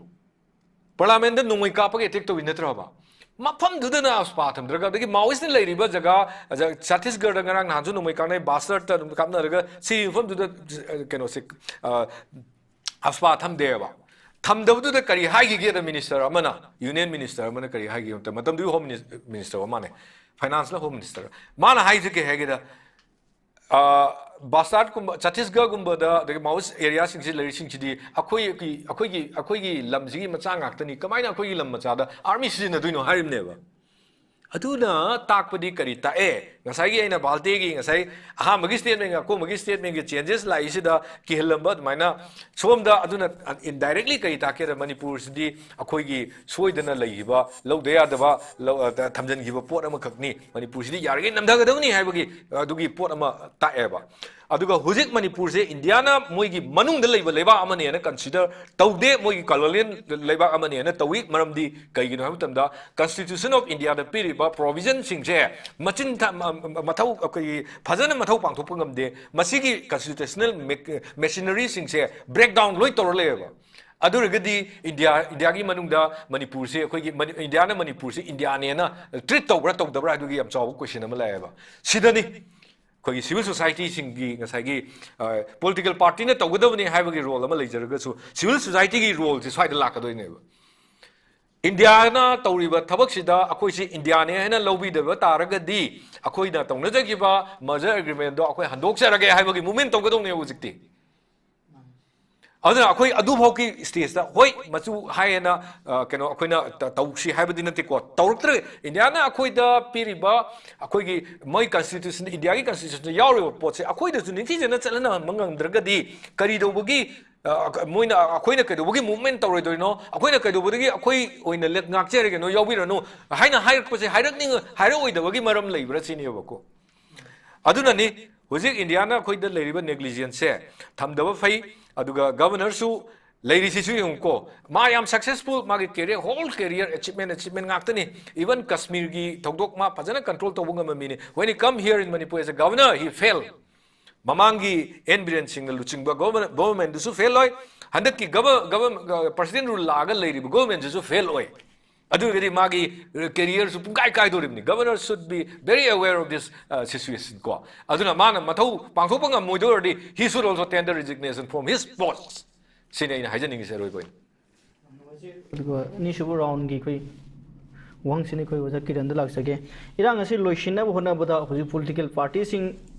Parliament ꯗ ꯅꯣꯡꯃꯩ ꯀꯥꯞꯄꯒ attack ꯇꯧꯏ ꯅꯠꯇ꯭ꯔꯕ? ꯃꯐꯝꯗꯨꯗꯅ AFSPA ꯊꯝꯗ꯭ꯔꯒ, ꯑꯗꯒꯤ Maoist ꯅ ꯂꯩꯔꯤꯕ ꯖꯒꯥ, ꯖ-, ꯆꯇꯤꯁꯒꯔꯗ ꯉꯔꯥꯡ ꯅꯍꯥꯟꯁꯨ ꯅꯣꯡꯃꯩ ꯀꯥꯞꯅꯩ, ꯕꯥꯁꯇꯔꯠꯇ ꯑꯗꯨꯝ ꯀꯥꯞꯅꯔꯒ ꯁꯤ ꯃꯐꯝꯗꯨꯗ, ꯑ, ꯀꯩꯅꯣꯁꯦ, ꯑ, AFSPA ꯊꯝꯗꯦꯕ꯫ ꯊꯝꯗꯕꯗꯨꯗ ꯀꯔꯤ ꯍꯥꯏꯈꯤꯒꯦꯗ minister ꯑꯃꯅ, union minister ꯑꯃꯅ ꯀꯔꯤ ꯍꯥꯏꯈꯤꯒꯦ ꯃꯇꯝ-, ꯃꯇꯝꯗꯨꯒꯤ home minis-, minister ꯑꯃ ꯃꯥꯅꯦ, finance ꯅ home minister꯫ ꯃꯥꯅ ꯍꯥꯏꯁꯦ ꯀꯩ ꯍꯥꯏꯒꯦꯗ, ꯑ, ꯕꯥꯁꯇꯥꯔꯠꯀꯨꯝꯕ, ꯆꯇꯤꯁꯒꯔꯒꯨꯝꯕꯗ, ꯑꯗꯒꯤ Maoist area ꯁꯤꯡꯁꯤ ꯂꯩꯔꯤꯁꯤꯡꯁꯤꯗꯤ ꯑꯩꯈꯣꯏꯒꯤ, ꯑꯩꯈꯣꯏꯒꯤ, ꯑꯩꯈꯣꯏꯒꯤ ꯂꯝꯁꯤꯒꯤ ꯃꯆꯥ ꯉꯥꯛꯇꯅꯤ, ꯀꯃꯥꯏꯅ ꯑꯩꯈꯣꯏꯒꯤ ꯂꯝ ꯃꯆꯥꯗ army ꯁꯤꯖꯤꯟꯅꯗꯣꯏꯅꯣ ꯍꯥꯏꯔꯤꯕꯅꯦꯕ꯫ ꯑꯗꯨꯅ ꯇꯥꯛꯄꯗꯤ ꯀꯔꯤ ꯇꯥꯛꯑꯦ? ꯉꯁꯥꯏꯒꯤ ꯑꯩꯅ ꯚꯥꯜꯇꯦꯒꯤ ꯉꯁꯥꯏ ꯑꯍꯥꯟꯕꯒꯤ statement ꯒ ꯑꯀꯣꯟꯕꯒꯤ statement ꯒꯤ changes ꯂꯥꯛꯏꯁꯤꯗ ꯀꯤꯍꯜꯂꯝꯕ ꯑꯗꯨꯃꯥꯏꯅ ꯁꯣꯝꯗ ꯑꯗꯨꯅ indirectly ꯀꯔꯤ ꯇꯥꯛꯀꯦꯗ? ꯃꯅꯤꯄꯨꯔꯁꯤꯗꯤ ꯑꯩꯈꯣꯏꯒꯤ ꯁꯣꯏꯗꯅ ꯂꯩꯈꯤꯕ, ꯂꯧꯗ ꯌꯥꯗꯕ, ꯂꯧ-, ꯑ, ꯊꯝꯖꯤꯟꯈꯤꯕ ꯄꯣꯠ ꯑꯃꯈꯛꯅꯤ꯫ ꯃꯅꯤꯄꯨꯔꯁꯤꯗꯤ ꯌꯥꯔꯤꯈꯩ ꯅꯝꯊꯒꯗꯕꯅꯤ ꯍꯥꯏꯕꯒꯤ ꯑꯗꯨꯒꯤ ꯄꯣꯠ ꯑꯃ ꯇꯥꯛꯑꯦꯕ꯫ ꯑꯗꯨꯒ ꯍꯧꯖꯤꯛ ꯃꯅꯤꯄꯨꯔꯁꯦ ꯏꯟꯗꯤꯌꯥꯅ ꯃꯣꯏꯒꯤ ꯃꯅꯨꯡꯗ ꯂꯩꯕ ꯂꯩꯕꯥꯛ ꯑꯃꯅꯦꯅ consider ꯇꯧꯗꯦ, ꯃꯣꯏꯒꯤ colonial ꯂꯩꯕꯥꯛ ꯑꯃꯅꯦꯅ ꯇꯧꯏ꯫ ꯃꯔꯝꯗꯤ ꯀꯩꯒꯤꯅꯣ ꯍꯥꯏꯕ ꯃꯇꯝꯗ Constitution of India ꯗ ꯄꯤꯔꯤꯕ provision ꯁꯤꯡꯁꯦ ꯃꯆꯤꯟ ꯊ-, ꯃ-, ꯃ-, ꯃꯊꯧ, ꯑꯩꯈꯣꯏꯒꯤ ꯐꯖꯅ ꯃꯊꯧ ꯄꯥꯡꯊꯣꯛꯄ ꯉꯝꯗꯦ꯫ ꯃꯁꯤꯒꯤ constitutional mac-, machinery ꯁꯤꯡꯁꯦ breakdown ꯂꯣꯏ ꯇꯧꯔ ꯂꯩꯌꯦꯕ꯫ ꯑꯗꯨ ꯑꯣꯏꯔꯒꯗꯤ ꯏꯟꯗꯤꯌꯥ, ꯏꯟꯗꯤꯌꯥꯒꯤ ꯃꯅꯨꯡꯗ ꯃꯅꯤꯄꯨꯔꯁꯦ ꯑꯩꯈꯣꯏꯒꯤ ꯃꯅꯤ-, ꯏꯟꯗꯤꯌꯥꯅ ꯃꯅꯤꯄꯨꯔꯁꯦ ꯏꯟꯗꯤꯌꯥꯅꯦꯅ treat ꯇꯧꯕ꯭ꯔꯥ ꯇꯧꯗꯕ꯭ꯔꯥ ꯍꯥꯏꯕꯒꯤ ꯌꯥꯝ ꯆꯥꯎꯕ question ꯑꯃ ꯂꯥꯛꯑꯦꯕ꯫ ꯁꯤꯗꯅꯤ꯫ ꯑꯩꯈꯣꯏꯒꯤ civil societyꯁꯤꯡꯒꯤ ꯉꯁꯥꯏꯒꯤ ꯄꯣꯂꯤꯇꯤꯀꯦꯜ ꯄꯥꯔꯇꯤꯅ ꯇꯧꯒꯗꯕꯅꯤ ꯍꯥꯏꯕꯒꯤ ꯔꯣꯜ ꯑꯃ ꯂꯩꯖꯔꯒꯁꯨ, civil societyꯒꯤ ꯔꯣꯜꯁꯦ ꯁ꯭ꯋꯥꯏꯗ ꯂꯥꯛꯀꯗꯣꯏꯅꯦꯕ꯫ ꯏꯟꯗꯤꯌꯥꯅ ꯇꯧꯔꯤꯕ ꯊꯕꯛꯁꯤꯗ ꯑꯩꯈꯣꯏꯁꯤ ꯏꯟꯗꯤꯌꯥꯅꯦ ꯍꯥꯏꯅ ꯂꯧꯕꯤꯗꯕ ꯇꯥꯔꯒꯗꯤ, ꯑꯩꯈꯣꯏꯅ ꯇꯧꯅꯖꯈꯤꯕ merger agreementꯗꯣ ꯑꯩꯈꯣꯏ ꯍꯟꯗꯣꯛꯆꯔꯒꯦ ꯍꯥꯏꯕꯒꯤ movement ꯇꯧꯒꯗꯧꯅꯦꯕ ꯍꯧꯖꯤꯛꯇꯤ꯫ ꯑꯗꯨꯅ ꯑꯩꯈꯣꯏ ꯑꯗꯨꯐꯥꯎꯒꯤ stageꯇ, ꯍꯣꯏ, ꯃꯆꯨ ꯍꯥꯏꯌꯦꯅ, ꯑ, ꯀꯩꯅꯣ, ꯑꯩꯈꯣꯏꯅ ꯇ-, ꯇꯧꯁꯤ ꯍꯥꯏꯕꯗꯤ ꯅꯠꯇꯦꯀꯣ, ꯇꯧꯔꯛꯇ꯭ꯔꯦ꯫ ꯏꯟꯗꯤꯌꯥꯅ ꯑꯩꯈꯣꯏꯗ ꯄꯤꯔꯤꯕ, ꯑꯩꯈꯣꯏꯒꯤ, ꯃꯣꯏ constitution, ꯏꯟꯗꯤꯌꯥꯒꯤ constitutionꯗ ꯌꯥꯎꯔꯤꯕ ꯄꯣꯠꯁꯦ ꯑꯩꯈꯣꯏꯗꯁꯨ ꯅꯤꯡꯊꯤꯖꯅ ꯆꯠꯍꯟꯕ ꯉꯝꯗ꯭ꯔꯒꯗꯤ, ꯀꯔꯤꯗꯧꯕꯒꯤ, ꯑ, ꯃꯣꯏꯅ, ꯑꯩꯈꯣꯏꯅ ꯀꯩꯗꯧꯕꯒꯤ movement ꯇꯧꯔꯣꯏꯗꯣꯏꯅꯣ? ꯑꯩꯈꯣꯏꯅ ꯀꯩꯗꯧꯕꯗꯒꯤ ꯑꯩꯈꯣꯏ ꯑꯣꯏꯅ ꯂꯦꯞ ꯉꯥꯛꯆꯔꯒꯦꯅꯣ? ꯌꯥꯎꯕꯤꯔꯅꯨ ꯍꯥꯏꯅ ꯍꯥꯏꯔꯛꯄꯁꯦ, ꯍꯥꯏꯔꯛꯅꯤꯡ-, ꯍꯥꯏꯔꯛꯑꯣꯏꯗꯕꯒꯤ ꯃꯔꯝ ꯂꯩꯕ꯭ꯔꯥ ꯁꯤꯅꯦꯕꯀꯣ꯫ ꯑꯗꯨꯅꯅꯤ ꯍꯧꯖꯤꯛ ꯏꯟꯗꯤꯌꯥꯅ ꯑꯩꯈꯣꯏꯗ ꯂꯩꯔꯤꯕ negligenceꯁꯦ ꯊꯝꯗꯕ ꯐꯩ꯫ ꯑꯗꯨꯒ governorꯁꯨ ꯂꯩꯔꯤꯁꯤꯁꯨ ꯌꯦꯡꯉꯨꯀꯣ, ꯃꯥ ꯌꯥꯝ successful, ꯃꯥꯒꯤ career, whole career achievement, achievement ꯉꯥꯛꯇꯅꯤ꯫ Even ꯀꯁꯃꯤꯔꯒꯤ ꯊꯧꯗꯣꯛ ꯃꯥ ꯐꯖꯅ control ꯇꯧꯕ ꯉꯝꯕ ꯃꯤꯅꯤ꯫ When he come here in Manipur as a governor, he fail. ꯃꯃꯥꯡꯒꯤ ꯑꯦꯟ ꯕꯤꯔꯦꯟ ꯁꯤꯡꯅ ꯂꯨꯆꯤꯡꯕ government, governmentꯗꯨꯁꯨ fail ꯑꯣꯏ꯫ ꯍꯟꯗꯛꯀꯤ govern-, govern-, president rule ꯂꯥꯛꯑꯒ ꯂꯩꯔꯤꯕ governmentꯁꯤꯁꯨ fail ꯑꯣꯏ꯫ ꯑꯗꯨꯒꯗꯤ ꯃꯥꯒꯤ careerꯁꯨ ꯄꯨꯡꯀꯥꯏ ꯀꯥꯏꯗꯣꯔꯤꯕꯅꯤ꯫ Governor should be very aware of this, uh, situation ꯀꯣ꯫ ꯑꯗꯨꯅ ꯃꯥꯅ ꯃꯊꯧ ꯄꯥꯡꯊꯣꯛꯄ ꯉꯝꯃꯣꯏꯗꯣꯏꯔꯗꯤ, he should also tender resignation from his post꯫ ꯁꯤꯅꯤ ꯑꯩꯅ ꯍꯥꯏꯖꯅꯤꯡꯉꯤꯁꯦ ꯑꯔꯣꯏꯕ ꯑꯣꯏꯅ꯫ ꯑꯗꯨꯒ ꯑꯅꯤꯁꯨꯕ roundꯒꯤ ꯑꯩꯈꯣꯏ ꯋꯥꯍꯪꯁꯤꯅ ꯑꯩꯈꯣꯏ ꯑꯣꯖꯥ ꯀꯤꯔꯟꯗ ꯂꯥꯛꯆꯒꯦ꯫ ꯏꯔꯥꯡ ꯑꯁꯤ ꯂꯣꯏꯁꯤꯟꯅꯕ ꯍꯣꯠꯅꯕꯗ ꯍꯧꯖꯤꯛ political partyꯁꯤꯡ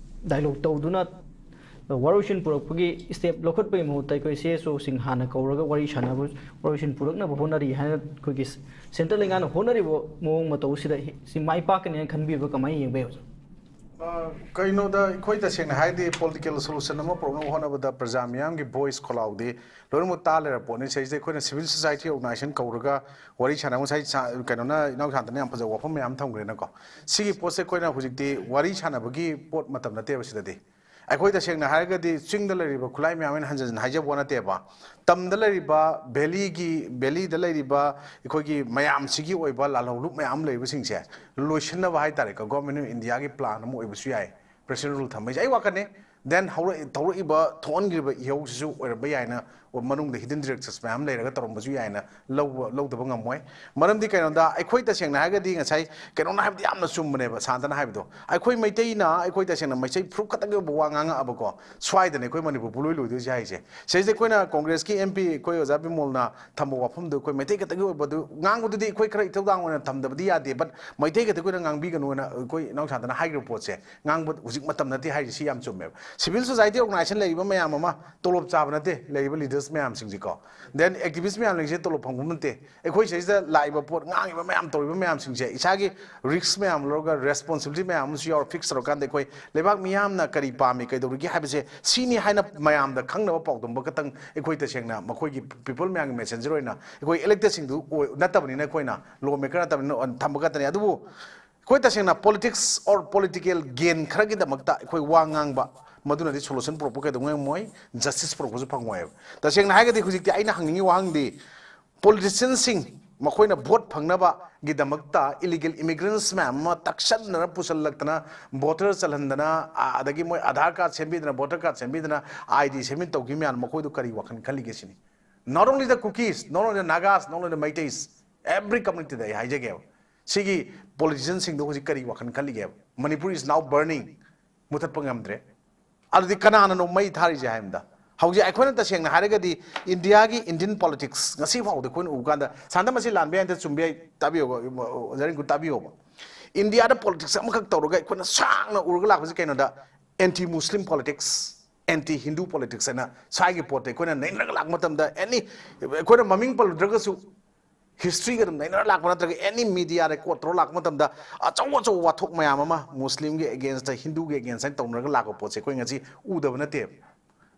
dialogue ꯇꯧꯗꯨꯅ ꯋꯥꯔꯣꯏꯁꯤꯟ ꯄꯨꯔꯛꯄꯒꯤ step ꯂꯧꯈꯠꯄꯒꯤ ꯃꯍꯨꯠꯇ ꯑꯩꯈꯣꯏ CSOꯁꯤꯡ ꯍꯥꯟꯅ ꯀꯧꯔꯒ ꯋꯥꯔꯤ ꯁꯥꯟꯅꯕ, ꯋꯥꯔꯣꯏꯁꯤꯟ ꯄꯨꯔꯛꯅꯕ ꯍꯣꯠꯅꯔꯤ ꯍꯥꯏꯅ ꯑꯩꯈꯣꯏꯒꯤ central ꯂꯩꯉꯥꯛꯅ ꯍꯣꯠꯅꯔꯤꯕ ꯃꯑꯣꯡ ꯃꯇꯧꯁꯤꯗ ꯁꯤ ꯃꯥꯏ ꯄꯥꯛꯀꯅꯤ ꯍꯥꯏꯅ ꯈꯟꯕꯤꯕ꯭ꯔꯥ? ꯀꯃꯥꯏꯅ ꯌꯦꯡꯕ ꯌꯥꯏ ꯑꯣꯖꯥ? ꯑ, ꯀꯩꯅꯣꯗ ꯑꯩꯈꯣꯏ ꯇꯁꯦꯡꯅ ꯍꯥꯏꯔꯗꯤ political solution ꯑꯃ ꯄꯨꯔꯛꯅꯕ ꯍꯣꯠꯅꯕꯗ ꯄ꯭ꯔꯖꯥ ꯃꯤꯌꯥꯝꯒꯤ voice ꯈꯣꯜꯂꯥꯎꯗꯤ ꯂꯣꯏꯅꯃꯛ ꯇꯥ ꯂꯩꯔ ꯄꯣꯠꯅꯤ꯫ ꯁꯤꯗꯩꯁꯤꯗ ꯑꯩꯈꯣꯏꯅ civil society organization ꯀꯧꯔꯒ ꯋꯥꯔꯤ ꯁꯥꯟꯅꯕ, ꯉꯁꯥꯏ ꯁꯥ-, ꯀꯩꯅꯣꯅ, ꯏꯅꯥꯎ ꯁꯥꯟꯇꯅ ꯌꯥꯝ ꯐꯖꯕ ꯋꯥꯐꯝ ꯃꯌꯥꯝ ꯊꯝꯈ꯭ꯔꯦꯅꯀꯣ꯫ ꯁꯤꯒꯤ ꯄꯣꯠꯁꯦ ꯑꯩꯈꯣꯏꯅ ꯍꯧꯖꯤꯛꯇꯤ ꯋꯥꯔꯤ ꯁꯥꯟꯅꯕꯒꯤ ꯄꯣꯠ ꯃꯇꯝ ꯅꯠꯇꯦꯕ ꯁꯤꯗꯗꯤ꯫ ꯑꯩꯈꯣꯏ ꯇꯁꯦꯡꯅ ꯍꯥꯏꯔꯒꯗꯤ ꯆꯤꯡꯗ ꯂꯩꯔꯤꯕ ꯈꯨꯠꯂꯥꯏ ꯃꯌꯥꯝ ꯑꯩꯅ ꯍꯟꯖꯟ ꯍꯟꯖꯟ ꯍꯥꯏꯖꯕ ꯋꯥ ꯅꯠꯇꯦꯕ꯫ ꯇꯝꯗ ꯂꯩꯔꯤꯕ, valleyꯒꯤ, valleyꯗ ꯂꯩꯔꯤꯕ ꯑꯩꯈꯣꯏꯒꯤ ꯃꯌꯥꯝꯁꯤꯒꯤ ꯑꯣꯏꯕ ꯂꯥꯜꯍꯧꯂꯨꯞ ꯃꯌꯥꯝ ꯂꯩꯔꯤꯕꯁꯤꯡꯁꯦ ꯂꯣꯏꯁꯤꯟꯅꯕ ꯍꯥꯏꯇꯥꯔꯦꯀꯣ, government of Indiaꯒꯤ plan ꯑꯃ ꯑꯣꯏꯕꯁꯨ ꯌꯥꯏ꯫ President rule ꯊꯝꯕꯩꯁꯦ ꯑꯩ ꯋꯥꯈꯜꯅꯤ꯫ Then ꯍꯧꯔꯛ-, ꯊꯧꯔꯛꯏꯕ ꯊꯣꯛꯍꯟꯈ꯭ꯔꯤꯕ ꯏꯍꯧꯁꯤꯁꯨ ꯑꯣꯏꯔꯝꯕ ꯌꯥꯏꯅ ꯃꯅꯨꯡꯗ hidden directives ꯃꯌꯥꯝ ꯂꯩꯔꯒ ꯇꯧꯔꯝꯕꯁꯨ ꯌꯥꯏꯅ ꯂꯧꯕ ꯂꯧꯗꯕ ꯉꯝꯃꯣꯏ꯫ ꯃꯔꯝꯗꯤ ꯀꯩꯅꯣꯗ ꯑꯩꯈꯣꯏ ꯇꯁꯦꯡꯅ ꯍꯥꯏꯔꯒꯗꯤ ꯉꯁꯥꯏ ꯀꯩꯅꯣꯅ ꯍꯥꯏꯕꯗꯤ ꯌꯥꯝꯅ ꯆꯨꯝꯕꯅꯦꯕ, ꯁꯥꯟꯇꯅ ꯍꯥꯏꯕꯗꯣ꯫ ꯑꯩꯈꯣꯏ ꯃꯩꯇꯩꯅ ꯑꯩꯈꯣꯏ ꯇꯁꯦꯡꯅ ꯃꯩꯇꯩ ꯐꯨꯔꯨꯞ ꯈꯛꯇꯒꯤ ꯑꯣꯏꯕ ꯋꯥ ꯉꯥꯡꯉꯛꯑꯕꯀꯣ, ꯁ꯭ꯋꯥꯏꯗꯅꯦ ꯑꯩꯈꯣꯏ ꯃꯅꯤꯄꯨꯔ ꯄꯨꯂꯣꯏ ꯂꯣꯏꯗꯣꯏꯁꯦ ꯍꯥꯏꯁꯦ꯫ ꯁꯤꯗꯩꯁꯤꯗ ꯑꯩꯈꯣꯏꯅ ꯀꯣꯡꯒ꯭ꯔꯦꯁꯀꯤ MP ꯑꯩꯈꯣꯏ ꯑꯣꯖꯥ ꯕꯤꯃꯣꯜꯅ ꯊꯝꯕ ꯋꯥꯐꯝꯗꯨ ꯑꯩꯈꯣꯏ ꯃꯩꯇꯩ ꯈꯛꯇꯒꯤ ꯑꯣꯏꯕꯗꯨ ꯉꯥꯡꯕꯗꯨꯗꯤ ꯑꯩꯈꯣꯏ ꯈꯔ ꯏꯊꯧꯗꯥꯡ ꯑꯣꯏꯅ ꯊꯝꯗꯕꯗꯤ ꯌꯥꯗꯦ, but ꯃꯩꯇꯩ ꯈꯛꯇꯒꯤ ꯑꯣꯏꯅ ꯉꯥꯡꯕꯤꯒꯅꯨꯅ ꯑꯩꯈꯣꯏ ꯏꯅꯥꯎ ꯁꯥꯟꯇꯅ ꯍꯥꯏꯈ꯭ꯔꯤꯕ ꯄꯣꯠꯁꯦ ꯉꯥꯡꯕ ꯍꯧꯖꯤꯛ ꯃꯇꯝ ꯅꯠꯇꯦ ꯍꯥꯏꯔꯤꯁꯦ꯫ ꯁꯤ ꯌꯥꯝ ꯆꯨꯝꯃꯦꯕ꯫ Civil society organization ꯂꯩꯔꯤꯕ ꯃꯌꯥꯝ ꯑꯃ ꯇꯣꯂꯣꯞ ꯆꯥꯕ ꯅꯠꯇꯦ ꯂꯩꯔꯤꯕ leaders ꯃꯌꯥꯝꯁꯤꯡꯁꯤꯀꯣ, then activist ꯃꯌꯥꯝꯁꯤꯡꯁꯦ ꯇꯣꯂꯣꯞ ꯐꯪꯕ ꯅꯠꯇꯦ꯫ ꯑꯩꯈꯣꯏ ꯁꯤꯗꯩꯁꯤꯗ ꯂꯥꯛꯏꯕ ꯄꯣꯠ, ꯉꯥꯡꯉꯤꯕ ꯃꯌꯥꯝ, ꯇꯧꯔꯤꯕ ꯃꯌꯥꯝꯁꯤꯡꯁꯦ ꯏꯁꯥꯒꯤ risk ꯃꯌꯥꯝ ꯂꯧꯔꯒ responsibility ꯃꯌꯥꯝ ꯑꯃꯁꯨ ꯌꯥꯎꯔ fix ꯇꯧꯔꯀꯥꯟꯗ ꯑꯩꯈꯣꯏ ꯂꯩꯕꯥꯛ ꯃꯤꯌꯥꯝꯅ ꯀꯔꯤ ꯄꯥꯝꯃꯤ, ꯀꯩꯗꯧꯔꯤꯒꯦ ꯍꯥꯏꯕꯁꯦ ꯁꯤꯅꯤ ꯍꯥꯏꯅ ꯃꯌꯥꯝꯗ ꯈꯪꯅꯕ ꯄꯥꯎꯗꯝꯕ ꯈꯛꯇꯪ ꯑꯩꯈꯣꯏ ꯇꯁꯦꯡꯅ ꯃꯈꯣꯏꯒꯤ people ꯃꯌꯥꯝꯒꯤ messenger ꯑꯣꯏꯅ ꯑꯩꯈꯣꯏ electedꯁꯤꯡꯗꯨ ꯑꯣꯏ-, ꯅꯠꯇꯕꯅꯤꯅ, ꯑꯩꯈꯣꯏꯅ lawmaker ꯅꯠꯇꯕꯅꯤꯅ ꯊꯝꯕ ꯈꯛꯇꯅꯤ꯫ ꯑꯗꯨꯕꯨ ꯑꯩꯈꯣꯏ ꯇꯁꯦꯡꯅ politics or political gain ꯈꯔꯒꯤꯗꯃꯛꯇ ꯑꯩꯈꯣꯏ ꯋꯥ ꯉꯥꯡꯕ, ꯃꯗꯨꯅꯗꯤ solution ꯄꯨꯔꯛꯄ ꯀꯩꯗꯧꯉꯩ ꯉꯝꯃꯣꯏ, justice ꯄꯨꯔꯛꯄꯁꯨ ꯐꯪꯉꯣꯏꯕ꯫ ꯇꯁꯦꯡꯅ ꯍꯥꯏꯔꯒꯗꯤ ꯍꯧꯖꯤꯛꯇꯤ ꯑꯩꯅ ꯍꯪꯅꯤꯡꯉꯤ ꯋꯥꯍꯪꯗꯤ, politicianꯁꯤꯡ ꯃꯈꯣꯏꯅ vote ꯐꯪꯅꯕꯒꯤꯗꯃꯛꯇ illegal immigrants ꯃꯌꯥꯝ ꯑꯃ ꯇꯛꯁꯟꯗꯅ ꯄꯨꯁꯜꯂꯛꯇꯅ, voter ꯆꯜꯍꯟꯗꯅ, ꯑ-, ꯑꯗꯒꯤ ꯃꯣꯏ Aadhaar card ꯁꯦꯝꯕꯤꯗꯅ, voter card ꯁꯦꯝꯕꯤꯗꯅ, ID ꯁꯦꯝꯕꯤꯗꯅ ꯇꯧꯈꯤꯕ ꯃꯌꯥꯝ ꯃꯈꯣꯏꯗꯨ ꯀꯔꯤ ꯋꯥꯈꯜ ꯈꯜꯂꯤꯒꯦ ꯁꯤꯅꯤ꯫ Not only the Kukis, not only the Nagas, not only the Meiteis, every communityꯗ ꯑꯩ ꯍꯥꯏꯖꯒꯦꯕ꯫ ꯁꯤꯒꯤ politicianꯁꯤꯡꯗꯣ ꯍꯧꯖꯤꯛ ꯀꯔꯤ ꯋꯥꯈꯜ ꯈꯜꯂꯤꯒꯦꯕ? Manipur is now burning. ꯃꯨꯊꯠꯄ ꯉꯝꯗ꯭ꯔꯦ꯫ ꯑꯗꯨꯗꯤ ꯀꯅꯥꯅꯅꯣ ꯃꯩ ꯊꯥꯔꯤꯁꯦ ꯍꯥꯏꯕꯗ, ꯍꯧꯖꯤꯛ ꯑꯩꯈꯣꯏꯅ ꯇꯁꯦꯡꯅ ꯍꯥꯏꯔꯒꯗꯤ ꯏꯟꯗꯤꯌꯥꯒꯤ Indian politics ꯉꯁꯤ ꯐꯥꯎꯗ ꯑꯩꯈꯣꯏꯅ ꯎꯕ ꯀꯥꯟꯗ, ꯁꯥꯟꯇ ꯃꯁꯤ ꯂꯥꯟꯕ ꯌꯥꯏ, ꯅꯠꯇ꯭ꯔ ꯆꯨꯝꯕ ꯌꯥꯏ, ꯇꯥꯕꯤꯌꯣꯕ, ꯑꯣꯖꯥ ꯔꯤꯡꯀꯨ ꯇꯥꯕꯤꯌꯣꯕ꯫ ꯏꯟꯗꯤꯌꯥꯗ politics ꯑꯃꯈꯛ ꯇꯧꯔꯒ ꯑꯩꯈꯣꯏꯅ ꯁꯥꯡꯅ ꯎꯔꯒ ꯂꯥꯛꯄꯁꯤ ꯀꯩꯅꯣꯗ, anti Muslim politics, anti Hindu politics ꯍꯥꯏꯅ ꯁ꯭ꯋꯥꯏꯒꯤ ꯄꯣꯠꯇ ꯑꯩꯈꯣꯏꯅ ꯅꯩꯅꯔꯒ ꯂꯥꯛꯄ ꯃꯇꯝꯗ, any, ꯑꯩꯈꯣꯏꯅ ꯃꯃꯤꯡ ꯄꯜꯂꯨꯗ꯭ꯔꯒꯁꯨ historyꯒ ꯑꯗꯨꯝ ꯅꯩꯅꯔ ꯂꯥꯛꯄ ꯅꯠꯇ꯭ꯔꯒ any mediaꯗ quote ꯇꯧꯔ ꯂꯥꯛꯄ ꯃꯇꯝꯗ ꯑꯆꯧ ꯑꯆꯧꯕ ꯋꯥꯊꯣꯛ ꯃꯌꯥꯝ ꯑꯃ Muslimꯒꯤ againstꯇ, Hinduꯒꯤ against ꯍꯥꯏꯅ ꯇꯧꯅꯔꯒ ꯂꯥꯛꯄ ꯄꯣꯠꯁꯦ ꯑꯩꯈꯣꯏ ꯉꯁꯤ ꯎꯗꯕ ꯅꯠꯇꯦꯕ꯫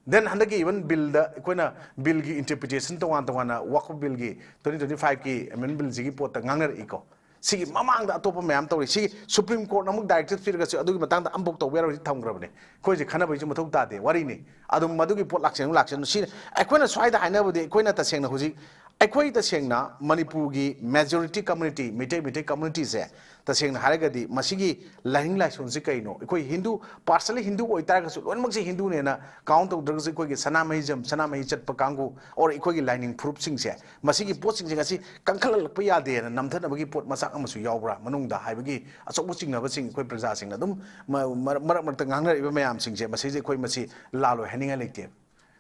Then ꯍꯟꯗꯛꯀꯤ even billꯗ ꯑꯩꯈꯣꯏꯅ billꯒꯤ interpretation ꯇꯣꯉꯥꯟ ꯇꯣꯉꯥꯟꯅ Waqf billꯒꯤ twenty twenty fiveꯀꯤ amendment billꯁꯤꯒꯤ ꯄꯣꯠꯇ ꯉꯥꯡꯅꯔꯛꯏꯀꯣ꯫ ꯁꯤꯒꯤ ꯃꯃꯥꯡꯗ ꯑꯇꯣꯞꯄ ꯃꯌꯥꯝ ꯇꯧꯔꯤ꯫ ꯁꯤ Supreme Courtꯅ ꯑꯃꯨꯛ directive ꯄꯤꯔꯒꯁꯨ ꯑꯗꯨꯒꯤ ꯃꯇꯥꯡꯗ ꯑꯃꯐꯥꯎ ꯇꯧꯕ ꯌꯥꯔꯣꯏ ꯊꯝꯈ꯭ꯔꯕꯅꯦ꯫ ꯑꯩꯈꯣꯏꯁꯦ ꯈꯟꯅꯕꯒꯤꯁꯨ ꯃꯊꯧ ꯇꯥꯗꯦ, ꯋꯥꯔꯤꯅꯤ꯫ ꯑꯗꯨꯝ ꯃꯗꯨꯒꯤ ꯄꯣꯠ ꯂꯥꯛꯁꯤꯟ ꯂꯥꯛꯁꯤꯟ ꯁꯤ ꯑꯩꯈꯣꯏꯅ ꯁ꯭ꯋꯥꯏꯗ ꯍꯥꯏꯅꯕꯗꯤ ꯑꯩꯈꯣꯏꯅ ꯇꯁꯦꯡꯅ ꯍꯧꯖꯤꯛ ꯑꯩꯈꯣꯏ ꯇꯁꯦꯡꯅ ꯃꯅꯤꯄꯨꯔꯒꯤ majority community, ꯃꯩꯇꯩ, ꯃꯩꯇꯩ communityꯁꯦ ꯇꯁꯦꯡꯅ ꯍꯥꯏꯔꯒꯗꯤ ꯃꯁꯤꯒꯤ ꯂꯥꯏꯅꯤꯡ ꯂꯥꯏꯁꯣꯟꯁꯤ ꯀꯩꯅꯣ? ꯑꯩꯈꯣꯏ ꯍꯤꯟꯗꯨ, partially ꯍꯤꯟꯗꯨ ꯑꯣꯏꯇꯥꯔꯒꯁꯨ ꯂꯣꯏꯅꯃꯛꯁꯦ ꯍꯤꯟꯗꯨꯅꯦꯅ count ꯇꯧꯗ꯭ꯔꯒꯁꯨ ꯑꯩꯈꯣꯏꯒꯤ ꯁꯅꯥꯃꯍꯤ ꯖꯝ-, ꯁꯅꯥꯃꯍꯤ ꯆꯠꯄ ꯀꯥꯡꯕꯨ, or ꯑꯩꯈꯣꯏꯒꯤ ꯂꯥꯏꯅꯤꯡ ꯐꯨꯔꯨꯞꯁꯤꯡꯁꯦ, ꯃꯁꯤꯒꯤ ꯄꯣꯠꯁꯤꯡꯁꯦ ꯉꯁꯤ ꯀꯟꯈꯠꯂꯛꯄ ꯌꯥꯗꯦꯅ ꯅꯝꯊꯅꯕꯒꯤ ꯄꯣꯠ ꯃꯆꯥꯛ ꯑꯃꯁꯨ ꯌꯥꯎꯕ꯭ꯔꯥ ꯃꯅꯨꯡꯗ ꯍꯥꯏꯕꯒꯤ ꯑꯆꯧꯕ ꯆꯤꯡꯅꯕꯁꯤꯡ ꯑꯩꯈꯣꯏ ꯄ꯭ꯔꯖꯥꯁꯤꯡꯅ ꯑꯗꯨꯝ ꯃ-, ꯃꯔꯛ ꯃꯔꯛ ꯃꯔꯛꯇ ꯉꯥꯡꯅꯔꯛꯏꯕ ꯃꯌꯥꯝꯁꯤꯡꯁꯦ, ꯃꯁꯤꯁꯦ ꯑꯩꯈꯣꯏ ꯃꯁꯤ ꯂꯥꯜꯂꯣꯏ ꯍꯥꯏꯅꯤꯡꯉꯥꯏ ꯂꯩꯇꯦꯕ꯫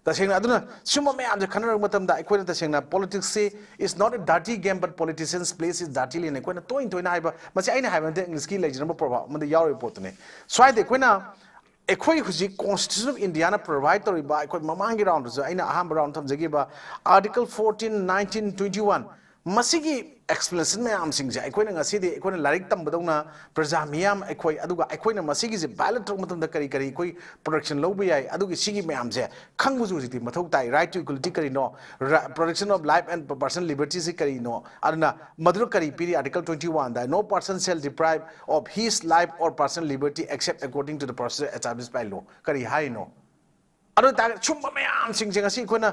ꯇꯁꯦꯡꯅ ꯑꯗꯨꯅ ꯁꯤꯒꯨꯝꯕ ꯃꯌꯥꯝꯁꯦ ꯈꯟꯅꯔꯛꯄ ꯃꯇꯝꯗ ꯑꯩꯈꯣꯏꯅ ꯇꯁꯦꯡꯅ politicsꯁꯤ is not a dirty game, but politicians plays it dirtily ꯅ ꯑꯩꯈꯣꯏꯅ ꯇꯣꯏꯅ ꯇꯣꯏꯅ ꯍꯥꯏꯕ, ꯃꯁꯤ ꯑꯩꯅ ꯍꯥꯏꯕ ꯅꯠꯇꯦ, Englishꯀꯤ ꯂꯩꯖꯔꯝꯕ proverb ꯑꯃꯗ ꯌꯥꯎꯔꯤꯕ ꯄꯣꯠꯇꯨꯅꯤ꯫ ꯁ꯭ꯋꯥꯏꯗ ꯑꯩꯈꯣꯏꯅ, ꯑꯩꯈꯣꯏ ꯍꯧꯖꯤꯛ Constitution of Indiaꯅ provide ꯇꯧꯔꯤꯕ, ꯑꯩꯈꯣꯏ ꯃꯃꯥꯡꯒꯤ roundꯗꯁꯨ ꯑꯩꯅ ꯑꯍꯥꯟꯕ round ꯊꯝꯖꯈꯤꯕ Article fourteen, nineteen, twenty-one, ꯃꯁꯤꯒꯤ explanation ꯃꯌꯥꯝꯁꯤꯡꯁꯦ ꯑꯩꯈꯣꯏꯅ ꯉꯁꯤꯗꯤ ꯑꯩꯈꯣꯏꯅ ꯂꯥꯏꯔꯤꯛ ꯇꯝꯕꯗꯧꯅ ꯄ꯭ꯔꯖꯥ ꯃꯤꯌꯥꯝ ꯑꯩꯈꯣꯏ, ꯑꯗꯨꯒ ꯑꯩꯈꯣꯏꯅ ꯃꯁꯤꯒꯤꯁꯦ violate ꯇꯧꯔꯛꯄ ꯃꯇꯝꯗ ꯀꯔꯤ ꯀꯔꯤ ꯑꯩꯈꯣꯏ protection ꯂꯧꯕ ꯌꯥꯏ, ꯑꯗꯨꯒꯤ ꯁꯤꯒꯤ ꯃꯌꯥꯝꯁꯦ ꯈꯪꯕꯁꯨ ꯍꯧꯖꯤꯛꯇꯤ ꯃꯊꯧ ꯇꯥꯏ꯫ Right to equality ꯀꯔꯤꯅꯣ? Ra-, protection of life and personal libertyꯁꯤ ꯀꯔꯤꯅꯣ? ꯑꯗꯨꯅ ꯃꯗꯨꯗ ꯀꯔꯤ ꯄꯤꯔꯤ? Article twenty-oneꯗ, "No person shall deprive of his life or personal liberty except according to the procedure established by law"꯫ ꯀꯔꯤ ꯍꯥꯏꯅꯣ? ꯑꯗꯨ ꯑꯣꯏꯇꯥꯔꯒꯗꯤ ꯁꯨꯝꯕ ꯃꯌꯥꯝꯁꯤꯡꯁꯦ ꯉꯁꯤ ꯑꯩꯈꯣꯏꯅ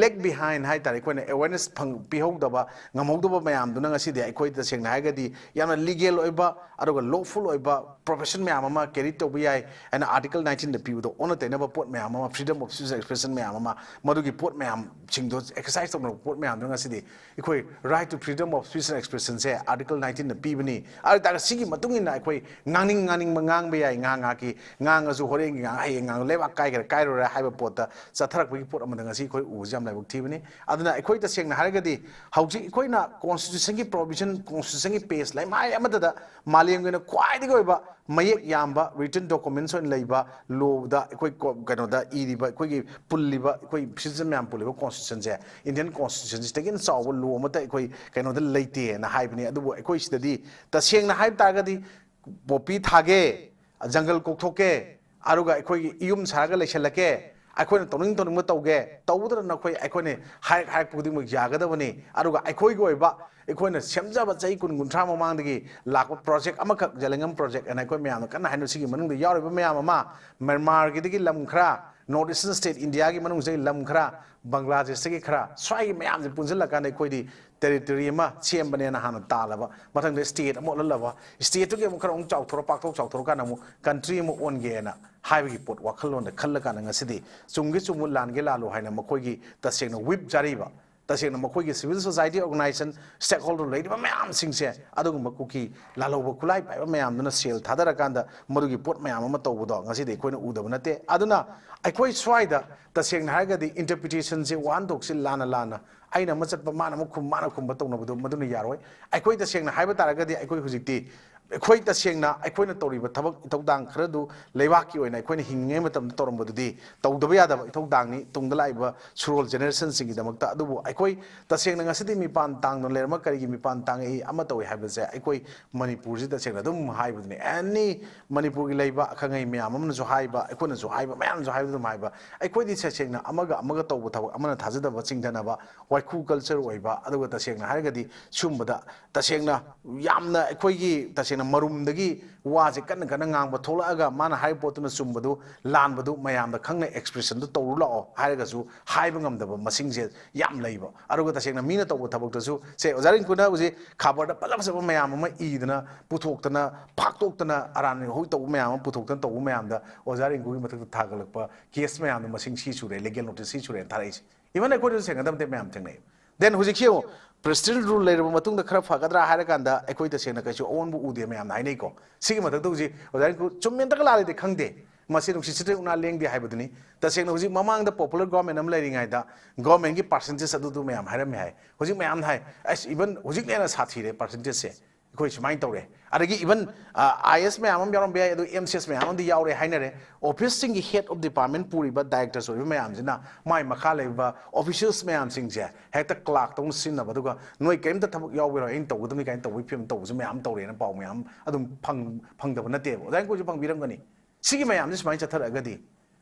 lag behind ꯍꯥꯏ ꯇꯥꯔꯦ, ꯑꯩꯈꯣꯏꯅ awareness ꯐꯪ-, ꯄꯤꯍꯧꯗꯕ, ꯉꯝꯍꯧꯗꯕ ꯃꯌꯥꯝꯗꯨꯅ ꯉꯁꯤꯗꯤ ꯑꯩꯈꯣꯏ ꯇꯁꯦꯡꯅ ꯍꯥꯏꯔꯒꯗꯤ ꯌꯥꯝꯅ legal ꯑꯣꯏꯕ, ꯑꯗꯨꯒ lawful ꯑꯣꯏꯕ profession ꯃꯌꯥꯝ ꯑꯃ carry ꯇꯧꯕ ꯌꯥꯏ ꯍꯥꯏꯅ Article nineteenꯗ ꯄꯤꯕꯗꯣ, ꯑꯣꯟꯅ ꯇꯩꯅꯕ ꯄꯣꯠ ꯃꯌꯥꯝ ꯑꯃ, freedom of speech and expression ꯃꯌꯥꯝ ꯑꯃ, ꯃꯗꯨꯒꯤ ꯄꯣꯠ ꯃꯌꯥꯝꯁꯤꯡꯗꯣ exercise ꯇꯧꯅꯕ ꯄꯣꯠ ꯃꯌꯥꯝꯗꯣ ꯉꯁꯤꯗꯤ ꯑꯩꯈꯣꯏ right to freedom of speech and expressionꯁꯦ Article nineteenꯅ ꯄꯤꯕꯅꯤ꯫ ꯑꯗꯨ ꯑꯣꯏꯇꯥꯔꯒꯗꯤ ꯁꯤꯒꯤ ꯃꯇꯨꯡ ꯏꯟꯅ ꯑꯩꯈꯣꯏ ꯉꯥꯡꯅꯤꯡ ꯉꯥꯡꯅꯤꯡꯕ ꯉꯥꯡꯕ ꯌꯥꯏ, ꯉꯥꯏꯍꯥꯛ ꯉꯥꯏꯍꯥꯛꯀꯤ ꯉꯥꯡꯉꯁꯨ, ꯍꯣꯔꯦꯟꯒꯤ ꯉꯥꯡ-, ꯍꯌꯦꯡ ꯉꯥꯡ-, ꯂꯩꯕꯥꯛ ꯀꯥꯏꯒꯦꯔꯥ ꯀꯥꯏꯔꯣꯏꯔꯥ ꯍꯥꯏꯕ ꯄꯣꯠꯇ ꯆꯠꯊꯔꯛꯄꯒꯤ ꯄꯣꯠ ꯑꯃꯗ ꯉꯁꯤ ꯑꯩꯈꯣꯏ ꯎꯕꯁꯤ ꯌꯥꯝ ꯂꯥꯏꯕꯛ ꯊꯤꯕꯅꯤ꯫ ꯑꯗꯨꯅ ꯑꯩꯈꯣꯏ ꯇꯁꯦꯡꯅ ꯍꯥꯏꯔꯒꯗꯤ ꯍꯧꯖꯤꯛ ꯑꯩꯈꯣꯏꯅ Constitutionꯒꯤ provision, Constitutionꯒꯤ page ꯂꯩꯃꯥꯏ ꯑꯃꯠꯇꯗ ꯃꯥꯂꯦꯝꯒꯤ ꯑꯣꯏꯅ ꯈ꯭ꯋꯥꯏꯗꯒꯤ ꯑꯣꯏꯕ ꯃꯌꯦꯛ ꯌꯥꯝꯕ written documents ꯑꯣꯏꯅ ꯂꯩꯕ lawꯗ ꯑꯩꯈꯣꯏ ꯀꯣ-, ꯀꯩꯅꯣꯗ ꯏꯔꯤꯕ, ꯑꯩꯈꯣꯏꯒꯤ ꯄꯨꯜꯂꯤꯕ, ꯑꯩꯈꯣꯏ citizen ꯃꯌꯥꯝ ꯄꯨꯜꯂꯤꯕ Constitutionꯁꯦ, Indian Constitutionꯁꯤꯗꯒꯤ ꯍꯦꯟꯅ ꯆꯥꯎꯕ law ꯑꯃꯠꯇ ꯑꯩꯈꯣꯏ ꯀꯩꯅꯣꯗ ꯂꯩꯇꯦꯅ ꯍꯥꯏꯕꯅꯤ꯫ ꯑꯗꯨꯕꯨ ꯑꯩꯈꯣꯏ ꯁꯤꯗꯗꯤ ꯇꯁꯦꯡꯅ ꯍꯥꯏꯕ ꯇꯥꯔꯒꯗꯤ ꯄꯣꯄꯤ ꯊꯥꯒꯦ, ꯖꯪꯒꯜ ꯀꯣꯛꯊꯣꯛꯀꯦ, ꯑꯗꯨꯒ ꯑꯩꯈꯣꯏꯒꯤ ꯌꯨꯝ ꯁꯥꯔꯒ ꯂꯩꯁꯜꯂꯛꯀꯦ, ꯑꯩꯈꯣꯏꯅ ꯇꯧꯅꯤꯡ ꯇꯧꯅꯤꯡꯕ ꯇꯧꯒꯦ, ꯇꯧꯕꯇ ꯅꯠꯇꯅ ꯑꯩꯈꯣꯏ, ꯑꯩꯈꯣꯏꯅ ꯍꯥꯏꯔꯛ ꯍꯥꯏꯔꯛꯄ ꯈꯨꯗꯤꯡꯃꯛ ꯌꯥꯒꯗꯕꯅꯤ꯫ ꯑꯗꯨꯒ ꯑꯩꯈꯣꯏꯒꯤ ꯑꯣꯏꯕ, ꯑꯩꯈꯣꯏꯅ ꯁꯦꯝꯖꯕ ꯆꯍꯤ ꯀꯨꯟ ꯀꯨꯟꯊ꯭ꯔꯥ ꯃꯃꯥꯡꯗꯒꯤ ꯂꯥꯛꯄ project ꯑꯃꯈꯛ, ꯖꯦꯂꯦꯡꯉꯝ project ꯍꯥꯏꯅ ꯑꯩꯈꯣꯏ ꯃꯌꯥꯝꯅ ꯀꯟꯅ ꯍꯥꯏꯅꯕ, ꯁꯤꯒꯤ ꯃꯅꯨꯡꯗ ꯌꯥꯎꯔꯤꯕ ꯃꯌꯥꯝ ꯑꯃ, ꯃ꯭ꯌꯥꯟꯃꯥꯔꯒꯤꯗꯒꯤ ꯂꯝ ꯈꯔ, North Eastern State, Indiaꯒꯤ ꯃꯅꯨꯡꯁꯤꯗꯒꯤ ꯂꯝ ꯈꯔ, ꯕꯪꯒ꯭ꯂꯥꯗꯦꯁꯇꯒꯤ ꯈꯔ, ꯁ꯭ꯋꯥꯏꯒꯤ ꯃꯌꯥꯝꯁꯦ ꯄꯨꯟꯁꯤꯜꯂꯀꯥꯟꯗ ꯑꯩꯈꯣꯏꯗꯤ territory ꯑꯃ ꯁꯦꯝꯕꯅꯦꯅ ꯍꯥꯟꯅ ꯇꯥꯜꯂꯕ, ꯃꯊꯪꯗ state ꯑꯃ ꯑꯣꯜꯍꯜꯂꯕ, stateꯇꯨꯒꯤ ꯑꯃꯨꯛ ꯈꯔ ꯑꯃꯨꯛ ꯆꯥꯎꯊꯣꯔꯛ, ꯄꯥꯛꯊꯣꯛ ꯆꯥꯎꯊꯣꯔꯀꯥꯟꯗ ꯑꯃꯨꯛ country ꯑꯃ ꯑꯣꯟꯒꯦꯅ ꯍꯥꯏꯕꯒꯤ ꯄꯣꯠ ꯋꯥꯈꯜꯂꯣꯟꯗ ꯈꯜꯂꯀꯥꯟꯗ ꯉꯁꯤꯗꯤ ꯆꯨꯝꯒꯦ ꯆꯨꯝꯃꯨ, ꯂꯥꯟꯒꯦ ꯂꯥꯜꯂꯨ ꯍꯥꯏꯅ ꯃꯈꯣꯏꯒꯤ ꯇꯁꯦꯡꯅ whip ꯆꯥꯔꯤꯕ, ꯇꯁꯦꯡꯅ ꯃꯈꯣꯏꯒꯤ civil society organization stakeholder ꯂꯩꯔꯤꯕ ꯃꯌꯥꯝꯁꯤꯡꯁꯦ, ꯑꯗꯨꯒꯨꯝꯕ ꯀꯨꯀꯤ ꯂꯥꯜꯍꯧꯕ ꯈꯨꯠꯂꯥꯏ ꯄꯥꯏꯕ ꯃꯌꯥꯝꯗꯨꯅ ꯁꯦꯜ ꯊꯥꯗꯔꯀꯥꯟꯗ ꯃꯗꯨꯒꯤ ꯄꯣꯠ ꯃꯌꯥꯝ ꯑꯃ ꯇꯧꯕꯗꯣ ꯉꯁꯤꯗꯤ ꯑꯩꯈꯣꯏꯅ ꯎꯗꯕ ꯅꯠꯇꯦ꯫ ꯑꯗꯨꯅ ꯑꯩꯈꯣꯏ ꯁ꯭ꯋꯥꯏꯗ ꯇꯁꯦꯡꯅ ꯍꯥꯏꯔꯒꯗꯤ interpretationꯁꯦ, ꯋꯥꯍꯟꯊꯣꯛꯁꯦ ꯂꯥꯟꯅ ꯂꯥꯟꯅ ꯑꯩꯅ ꯑꯃ ꯆꯠꯄ, ꯃꯥꯅ ꯑꯃ ꯈꯨꯝ, ꯃꯥꯅ ꯈꯨꯝꯕ ꯇꯧꯅꯕꯗꯣ ꯃꯗꯨꯅ ꯌꯥꯔꯣꯏ꯫ ꯑꯩꯈꯣꯏ ꯇꯁꯦꯡꯅ ꯍꯥꯏꯕ ꯇꯥꯔꯒꯗꯤ ꯑꯩꯈꯣꯏ ꯍꯧꯖꯤꯛꯇꯤ ꯑꯩꯈꯣꯏ ꯇꯁꯦꯡꯅ ꯑꯩꯈꯣꯏꯅ ꯇꯧꯔꯤꯕ ꯊꯕꯛ ꯏꯊꯧꯗꯥꯡ ꯈꯔꯗꯨ ꯂꯩꯕꯥꯛꯀꯤ ꯑꯣꯏꯅ ꯑꯩꯈꯣꯏꯅ ꯍꯤꯡꯉꯤꯉꯩ ꯃꯇꯝꯗ ꯇꯧꯔꯝꯕꯗꯨꯗꯤ ꯇꯧꯗꯕ ꯌꯥꯗꯕ ꯏꯊꯧꯗꯥꯡꯅꯤ ꯇꯨꯡꯗ ꯂꯥꯛꯏꯕ ꯁꯨꯔꯣꯜ generationꯁꯤꯡꯒꯤꯗꯃꯛꯇ꯫ ꯑꯗꯨꯕꯨ ꯑꯩꯈꯣꯏ ꯇꯁꯦꯡꯅ ꯉꯁꯤꯗꯤ ꯃꯤꯄꯥꯟ ꯇꯥꯡꯗꯨꯅ ꯂꯩꯔꯝꯃ ꯀꯔꯤꯒꯤ ꯃꯤꯄꯥꯟ ꯇꯥꯡꯉꯛꯏ ꯑꯃ ꯇꯧꯏ ꯍꯥꯏꯕꯁꯦ ꯑꯩꯈꯣꯏ ꯃꯅꯤꯄꯨꯔꯁꯤ ꯇꯁꯦꯡꯅ ꯑꯗꯨꯝ ꯍꯥꯏꯕꯗꯨꯅꯤ꯫ Any ꯃꯅꯤꯄꯨꯔꯒꯤ ꯂꯩꯕ ꯑꯈꯪꯉꯩ ꯃꯌꯥꯝ ꯑꯃꯅꯁꯨ ꯍꯥꯏꯕ, ꯑꯩꯈꯣꯏꯅꯁꯨ ꯍꯥꯏꯕ, ꯃꯌꯥꯝꯅꯁꯨ ꯍꯥꯏꯕ ꯑꯗꯨꯝ ꯍꯥꯏꯕ, ꯑꯩꯈꯣꯏꯗꯤ ꯇꯁꯦꯡꯅ ꯑꯃꯒ ꯑꯃꯒ ꯇꯧꯕ ꯊꯕꯛ, ꯑꯃꯅ ꯊꯥꯖꯗꯕ ꯆꯤꯡꯊꯅꯕ, ꯋꯥꯏꯈꯨ culture ꯑꯣꯏꯕ, ꯑꯗꯨꯒ ꯇꯁꯦꯡꯅ ꯍꯥꯏꯔꯒꯗꯤ ꯁꯤꯒꯨꯝꯕꯗ ꯇꯁꯦꯡꯅ ꯌꯥꯝꯅ ꯑꯩꯈꯣꯏꯒꯤ ꯇꯁꯦꯡꯅ ꯃꯔꯨꯝꯗꯒꯤ ꯋꯥꯁꯦ ꯀꯟꯅ ꯀꯟꯅ ꯉꯥꯡꯕ ꯊꯣꯛꯂꯛꯑꯒ ꯃꯥꯅ ꯍꯥꯏꯔꯤꯕ ꯄꯣꯠꯇꯨꯅ ꯆꯨꯝꯕꯗꯨ ꯂꯥꯟꯕꯗꯨ ꯃꯌꯥꯝꯗ ꯈꯪꯅ expressionꯗꯨ ꯇꯧꯔꯨ ꯂꯥꯛꯑꯣ ꯍꯥꯏꯔꯒꯁꯨ ꯍꯥꯏꯕ ꯉꯝꯗꯕ ꯃꯁꯤꯡꯁꯦ ꯌꯥꯝ ꯂꯩꯕ꯫ ꯑꯗꯨꯒ ꯇꯁꯦꯡꯅ ꯃꯤꯅ ꯇꯧꯕ ꯊꯕꯛꯇꯁꯨ, ꯁꯦ, ꯑꯣꯖꯥ ꯔꯤꯡꯀꯨꯅ ꯍꯧꯖꯤꯛ ꯈꯕꯔꯗ ꯐꯖ ꯐꯖꯕ ꯃꯌꯥꯝ ꯑꯃ ꯏꯗꯅ ꯄꯨꯊꯣꯛꯇꯅ, ꯐꯥꯛꯇꯣꯛꯇꯅ, ꯑꯔꯥꯟ ꯍꯣꯏ ꯇꯧꯕ ꯃꯌꯥꯝ ꯑꯃ ꯄꯨꯊꯣꯛꯇꯅ ꯇꯧꯕ ꯃꯌꯥꯝꯗ ꯑꯣꯖꯥ ꯔꯤꯡꯀꯨꯒꯤ ꯃꯊꯛꯇ ꯊꯥꯒꯠꯂꯛꯄ case ꯃꯌꯥꯝꯗꯣ ꯃꯁꯤꯡ ꯁꯤ ꯁꯨꯔꯦ, legal notice ꯁꯤ ꯁꯨꯔꯦꯅ ꯊꯥꯔꯛꯏꯁꯦ꯫ Even ꯑꯩꯈꯣꯏꯗꯁꯨ ꯊꯦꯡꯅꯗꯕ ꯅꯠꯇꯦ, ꯃꯌꯥꯝ ꯊꯦꯡꯅꯩ꯫ Then ꯍꯧꯖꯤꯛꯁꯤ ꯌꯦꯡꯉꯨ, presidential rule ꯂꯩꯔꯕ ꯃꯇꯨꯡꯗ ꯈꯔ ꯐꯒꯗ꯭ꯔꯥ ꯍꯥꯏꯔꯀꯥꯟꯗ ꯑꯩꯈꯣꯏ ꯇꯁꯦꯡꯅ ꯀꯩꯁꯨ ꯑꯑꯣꯟꯕ ꯎꯗꯦ ꯃꯌꯥꯝꯅ ꯍꯥꯏꯅꯩꯀꯣ꯫ ꯁꯤꯒꯤ ꯃꯊꯛꯇ ꯍꯧꯖꯤꯛ ꯑꯣꯖꯥ ꯔꯤꯡꯀꯨ ꯆꯨꯝꯃꯦ, ꯅꯠꯇ꯭ꯔꯒ ꯂꯥꯜꯂꯤꯗꯤ ꯈꯪꯗꯦ, ꯃꯁꯤ ꯅꯨꯡꯁꯤꯠ ꯁꯤꯠꯇ꯭ꯔꯤ ꯎꯅꯥ ꯂꯦꯡꯗꯦ ꯍꯥꯏꯕꯗꯨꯅꯤ꯫ ꯇꯁꯦꯡꯅ ꯍꯧꯖꯤꯛ ꯃꯃꯥꯡꯗ popular government ꯑꯃ ꯂꯩꯔꯤꯉꯩꯗ governmentꯀꯤ percentage ꯑꯗꯨꯗꯨ ꯃꯌꯥꯝ ꯍꯥꯏꯔꯝꯃꯦ ꯍꯥꯏ꯫ ꯍꯧꯖꯤꯛ ꯃꯌꯥꯝꯅ ꯍꯥꯏ, ꯑꯁ, even ꯍꯧꯖꯤꯛꯅ ꯍꯦꯟꯅ ꯁꯥꯊꯤꯔꯦ percentageꯁꯦ꯫ ꯑꯩꯈꯣꯏ ꯁꯨꯃꯥꯏꯅ ꯇꯧꯔꯦ꯫ ꯑꯗꯒꯤ even, ꯑ, IAS ꯃꯌꯥꯝ ꯑꯃ ꯌꯥꯎꯔꯝꯕ ꯌꯥꯏ, ꯑꯗꯨ MCS ꯃꯌꯥꯝ ꯑꯃꯗꯤ ꯌꯥꯎꯔꯦ ꯍꯥꯏꯅꯔꯦ꯫ Officeꯁꯤꯡꯒꯤ head of department ꯄꯨꯔꯤꯕ directors ꯑꯣꯏꯕ ꯃꯌꯥꯝꯁꯤꯅ ꯃꯥꯏ ꯃꯈꯥ ꯂꯩꯕ officials ꯃꯌꯥꯝꯁꯤꯡꯁꯦ ꯍꯦꯛꯇ clerk ꯇꯧꯅ ꯁꯤꯖꯤꯟꯅꯕ, ꯑꯗꯨꯒ ꯅꯣꯏ ꯀꯔꯤꯝꯇ ꯊꯕꯛ ꯌꯥꯎꯕꯤꯔꯣꯏ, ꯑꯩꯅ ꯇꯧꯒꯗꯕꯅꯤ ꯀꯥꯏꯅ ꯇꯧꯕꯒꯤ ꯐꯤꯕꯝ ꯇꯧꯕꯁꯨ ꯃꯌꯥꯝ ꯇꯧꯔꯦꯅ ꯄꯥꯎ ꯃꯌꯥꯝ ꯑꯗꯨꯝ ꯐꯪ-, ꯐꯪꯗꯕ ꯅꯠꯇꯦꯕ꯫ ꯑꯣꯖꯥ ꯔꯤꯡꯀꯨꯁꯨ ꯐꯪꯕꯤꯔꯝꯒꯅꯤ꯫ ꯁꯤꯒꯤ ꯃꯌꯥꯝꯁꯤ ꯁꯨꯃꯥꯏꯅ ꯆꯠꯊꯔꯛꯑꯒꯗꯤ,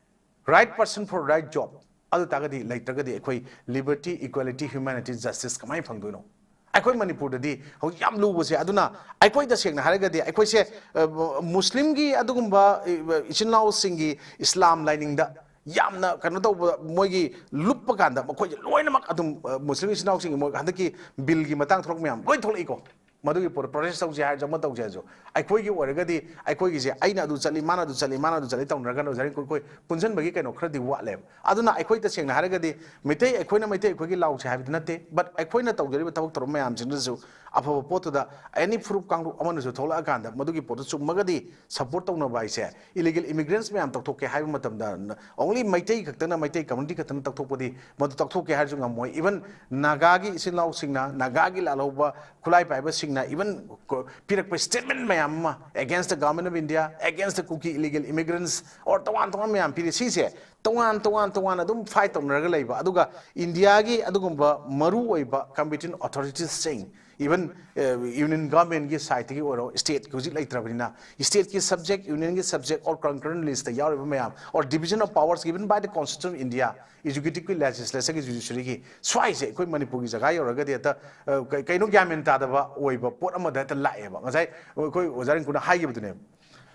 right person for right job, ꯑꯗꯨ ꯇꯥꯔꯒꯗꯤ ꯂꯩꯇ꯭ꯔꯒꯗꯤ ꯑꯩꯈꯣꯏ liberty, equality, humanity, justice ꯀꯃꯥꯏꯅ ꯐꯪꯗꯣꯏꯅꯣ? ꯑꯩꯈꯣꯏ ꯃꯅꯤꯄꯨꯔꯗꯗꯤ ꯍꯧꯖꯤꯛ ꯌꯥꯝ ꯂꯨꯕꯁꯦ꯫ ꯑꯗꯨꯅ ꯑꯩꯈꯣꯏ ꯇꯁꯦꯡꯅ ꯍꯥꯏꯔꯒꯗꯤ ꯑꯩꯈꯣꯏꯁꯦ, ꯑ, ꯃꯨꯁꯂꯤꯝꯒꯤ ꯑꯗꯨꯒꯨꯝꯕ, ꯑ, ꯏꯆꯤꯟ ꯏꯅꯥꯎꯁꯤꯡꯒꯤ ꯏꯁꯂꯥꯝ ꯂꯥꯏꯅꯤꯡꯗ ꯌꯥꯝꯅ ꯀꯩꯅꯣ ꯇꯧꯕ, ꯃꯣꯏꯒꯤ ꯂꯨꯞꯄ ꯀꯥꯟꯗ ꯃꯈꯣꯏꯁꯦ ꯂꯣꯏꯅꯃꯛ ꯑꯗꯨꯝ, ꯑ, ꯃꯨꯁꯂꯤꯝ ꯏꯆꯤꯟ ꯏꯅꯥꯎꯁꯤꯡꯒꯤ ꯃꯣꯏ ꯍꯟꯗꯛꯀꯤ ꯕꯤꯜꯒꯤ ꯃꯇꯥꯡ ꯊꯣꯛꯂꯛꯄ ꯃꯌꯥꯝ ꯂꯣꯏ ꯊꯣꯛꯂꯛꯏꯀꯣ꯫ ꯃꯗꯨꯒꯤ ꯄꯣꯠꯇꯣ ꯄ꯭ꯔꯣꯇꯦꯁ ꯇꯧꯁꯦ ꯍꯥꯏꯔꯁꯨ, ꯑꯃ ꯇꯧꯁꯦ ꯍꯥꯏꯔꯁꯨ, ꯑꯩꯈꯣꯏꯒꯤ ꯑꯣꯏꯔꯒꯗꯤ ꯑꯩꯈꯣꯏꯒꯤꯁꯦ ꯑꯩꯅ ꯑꯗꯨ ꯆꯠꯂꯤ, ꯃꯥꯅ ꯑꯗꯨ ꯆꯠꯂꯤ, ꯃꯥꯅ ꯑꯗꯨ ꯆꯠꯂꯤ ꯇꯧꯅꯔꯒ ꯑꯣꯖꯥ ꯔꯤꯡꯀꯨ ꯑꯩꯈꯣꯏ ꯄꯨꯟꯁꯤꯟꯕꯒꯤ ꯀꯩꯅꯣ ꯈꯔꯗꯤ ꯋꯥꯠꯂꯦꯕ꯫ ꯑꯗꯨꯅ ꯑꯩꯈꯣꯏ ꯇꯁꯦꯡꯅ ꯍꯥꯏꯔꯒꯗꯤ ꯃꯩꯇꯩ ꯑꯩꯈꯣꯏꯅ ꯃꯩꯇꯩ ꯑꯩꯈꯣꯏꯒꯤ ꯂꯥꯎꯁꯦ ꯍꯥꯏꯕꯗꯤ ꯅꯠꯇꯦ, but ꯑꯩꯈꯣꯏꯅ ꯇꯧꯖꯔꯤꯕ ꯊꯕꯛ ꯊꯧꯔꯝ ꯃꯌꯥꯝꯁꯤꯡꯗꯨꯁꯨ ꯑꯐꯕ ꯄꯣꯠꯇꯨꯗ ꯑꯦꯅꯤ ꯐꯨꯔꯨꯞ ꯀꯥꯡꯂꯨꯞ ꯑꯃꯅꯁꯨ ꯊꯣꯛꯂꯛꯑꯀꯥꯟꯗ ꯃꯗꯨꯒꯤ ꯄꯣꯠꯇꯨ ꯆꯨꯝꯃꯒꯗꯤ ꯁꯞꯄꯣꯔꯠ ꯇꯧꯅꯕ ꯍꯥꯏꯁꯦ, ꯏꯂꯤꯒꯦꯜ ꯏꯃꯤꯒ꯭ꯔꯦꯟꯁ ꯃꯌꯥꯝ ꯇꯧꯊꯣꯛꯀꯦ ꯍꯥꯏꯕ ꯃꯇꯝꯗ only ꯃꯩꯇꯩ ꯈꯛꯇꯅ, ꯃꯩꯇꯩ ꯀꯝꯃ꯭ꯌꯨꯅꯤꯇꯤ ꯈꯛꯇꯅ ꯇꯧꯊꯣꯛꯄꯗꯤ, ꯃꯗꯨ ꯇꯧꯊꯣꯛꯀꯦ ꯍꯥꯏꯔꯁꯨ ꯉꯝꯃꯣꯏ꯫ Even ꯅꯥꯒꯥꯒꯤ ꯏꯆꯤꯜ ꯏꯅꯥꯎꯁꯤꯡꯅ, ꯅꯥꯒꯥꯒꯤ ꯂꯥꯜꯍꯧꯕ ꯈꯨꯠꯂꯥꯏ ꯄꯥꯏꯕꯁꯤꯡꯅ even ꯀꯣ-, ꯄꯤꯔꯛꯄ ꯁ꯭ꯇꯦꯠꯃꯦꯟ ꯃꯌꯥꯝ ꯑꯃ against the Government of India, against the Kuki illegal immigrants, or ꯇꯣꯉꯥꯟ ꯇꯣꯉꯥꯟꯕ ꯃꯌꯥꯝ ꯄꯤꯔꯤ꯫ ꯁꯤꯁꯦ ꯇꯣꯉꯥꯟ ꯇꯣꯉꯥꯟ ꯇꯣꯉꯥꯟꯅ ꯑꯗꯨꯝ ꯐꯥꯏꯠ ꯇꯧꯅꯔꯒ ꯂꯩꯕ, ꯑꯗꯨꯒ ꯏꯟꯗꯤꯌꯥꯒꯤ ꯑꯗꯨꯒꯨꯝꯕ ꯃꯔꯨ ꯑꯣꯏꯕ competent authoritiesꯁꯤꯡ, even ꯌꯨꯅꯤꯌꯟ ꯒꯚꯔꯟꯃꯦꯟꯒꯤ ꯁꯥꯏꯠꯇꯒꯤ ꯑꯣꯏꯔꯣ, ꯁ꯭ꯇꯦꯠꯀꯤ ꯍꯧꯖꯤꯛ ꯂꯩꯇ꯭ꯔꯕꯅꯤꯅ, ꯁ꯭ꯇꯦꯠꯀꯤ subject, ꯌꯨꯅꯤꯌꯟꯒꯤ subject, or concurrent listꯇ ꯌꯥꯎꯔꯤꯕ ꯃꯌꯥꯝ, or division of powers given by the Constitution of India, executiveꯀꯤ, legislatureꯒꯤ, judiciaryꯒꯤ, ꯁ꯭ꯋꯥꯏꯁꯦ ꯑꯩꯈꯣꯏ ꯃꯅꯤꯄꯨꯔꯒꯤ ꯖꯒꯥ ꯌꯧꯔꯒꯗꯤ ꯍꯦꯛꯇ, ꯑ, ꯀ-, ꯀꯩꯅꯣ ꯒ꯭ꯌꯥꯟ ꯃꯦꯟ ꯇꯥꯗꯕ ꯑꯣꯏꯕ ꯄꯣꯠ ꯑꯃꯗ ꯍꯦꯛꯇ ꯂꯥꯛꯑꯦꯕ꯫ ꯉꯁꯥꯏ ꯑꯩꯈꯣꯏ ꯑꯣꯖꯥ ꯔꯤꯡꯀꯨꯅ ꯍꯥꯏꯈꯤꯕꯗꯨꯅꯦꯕ꯫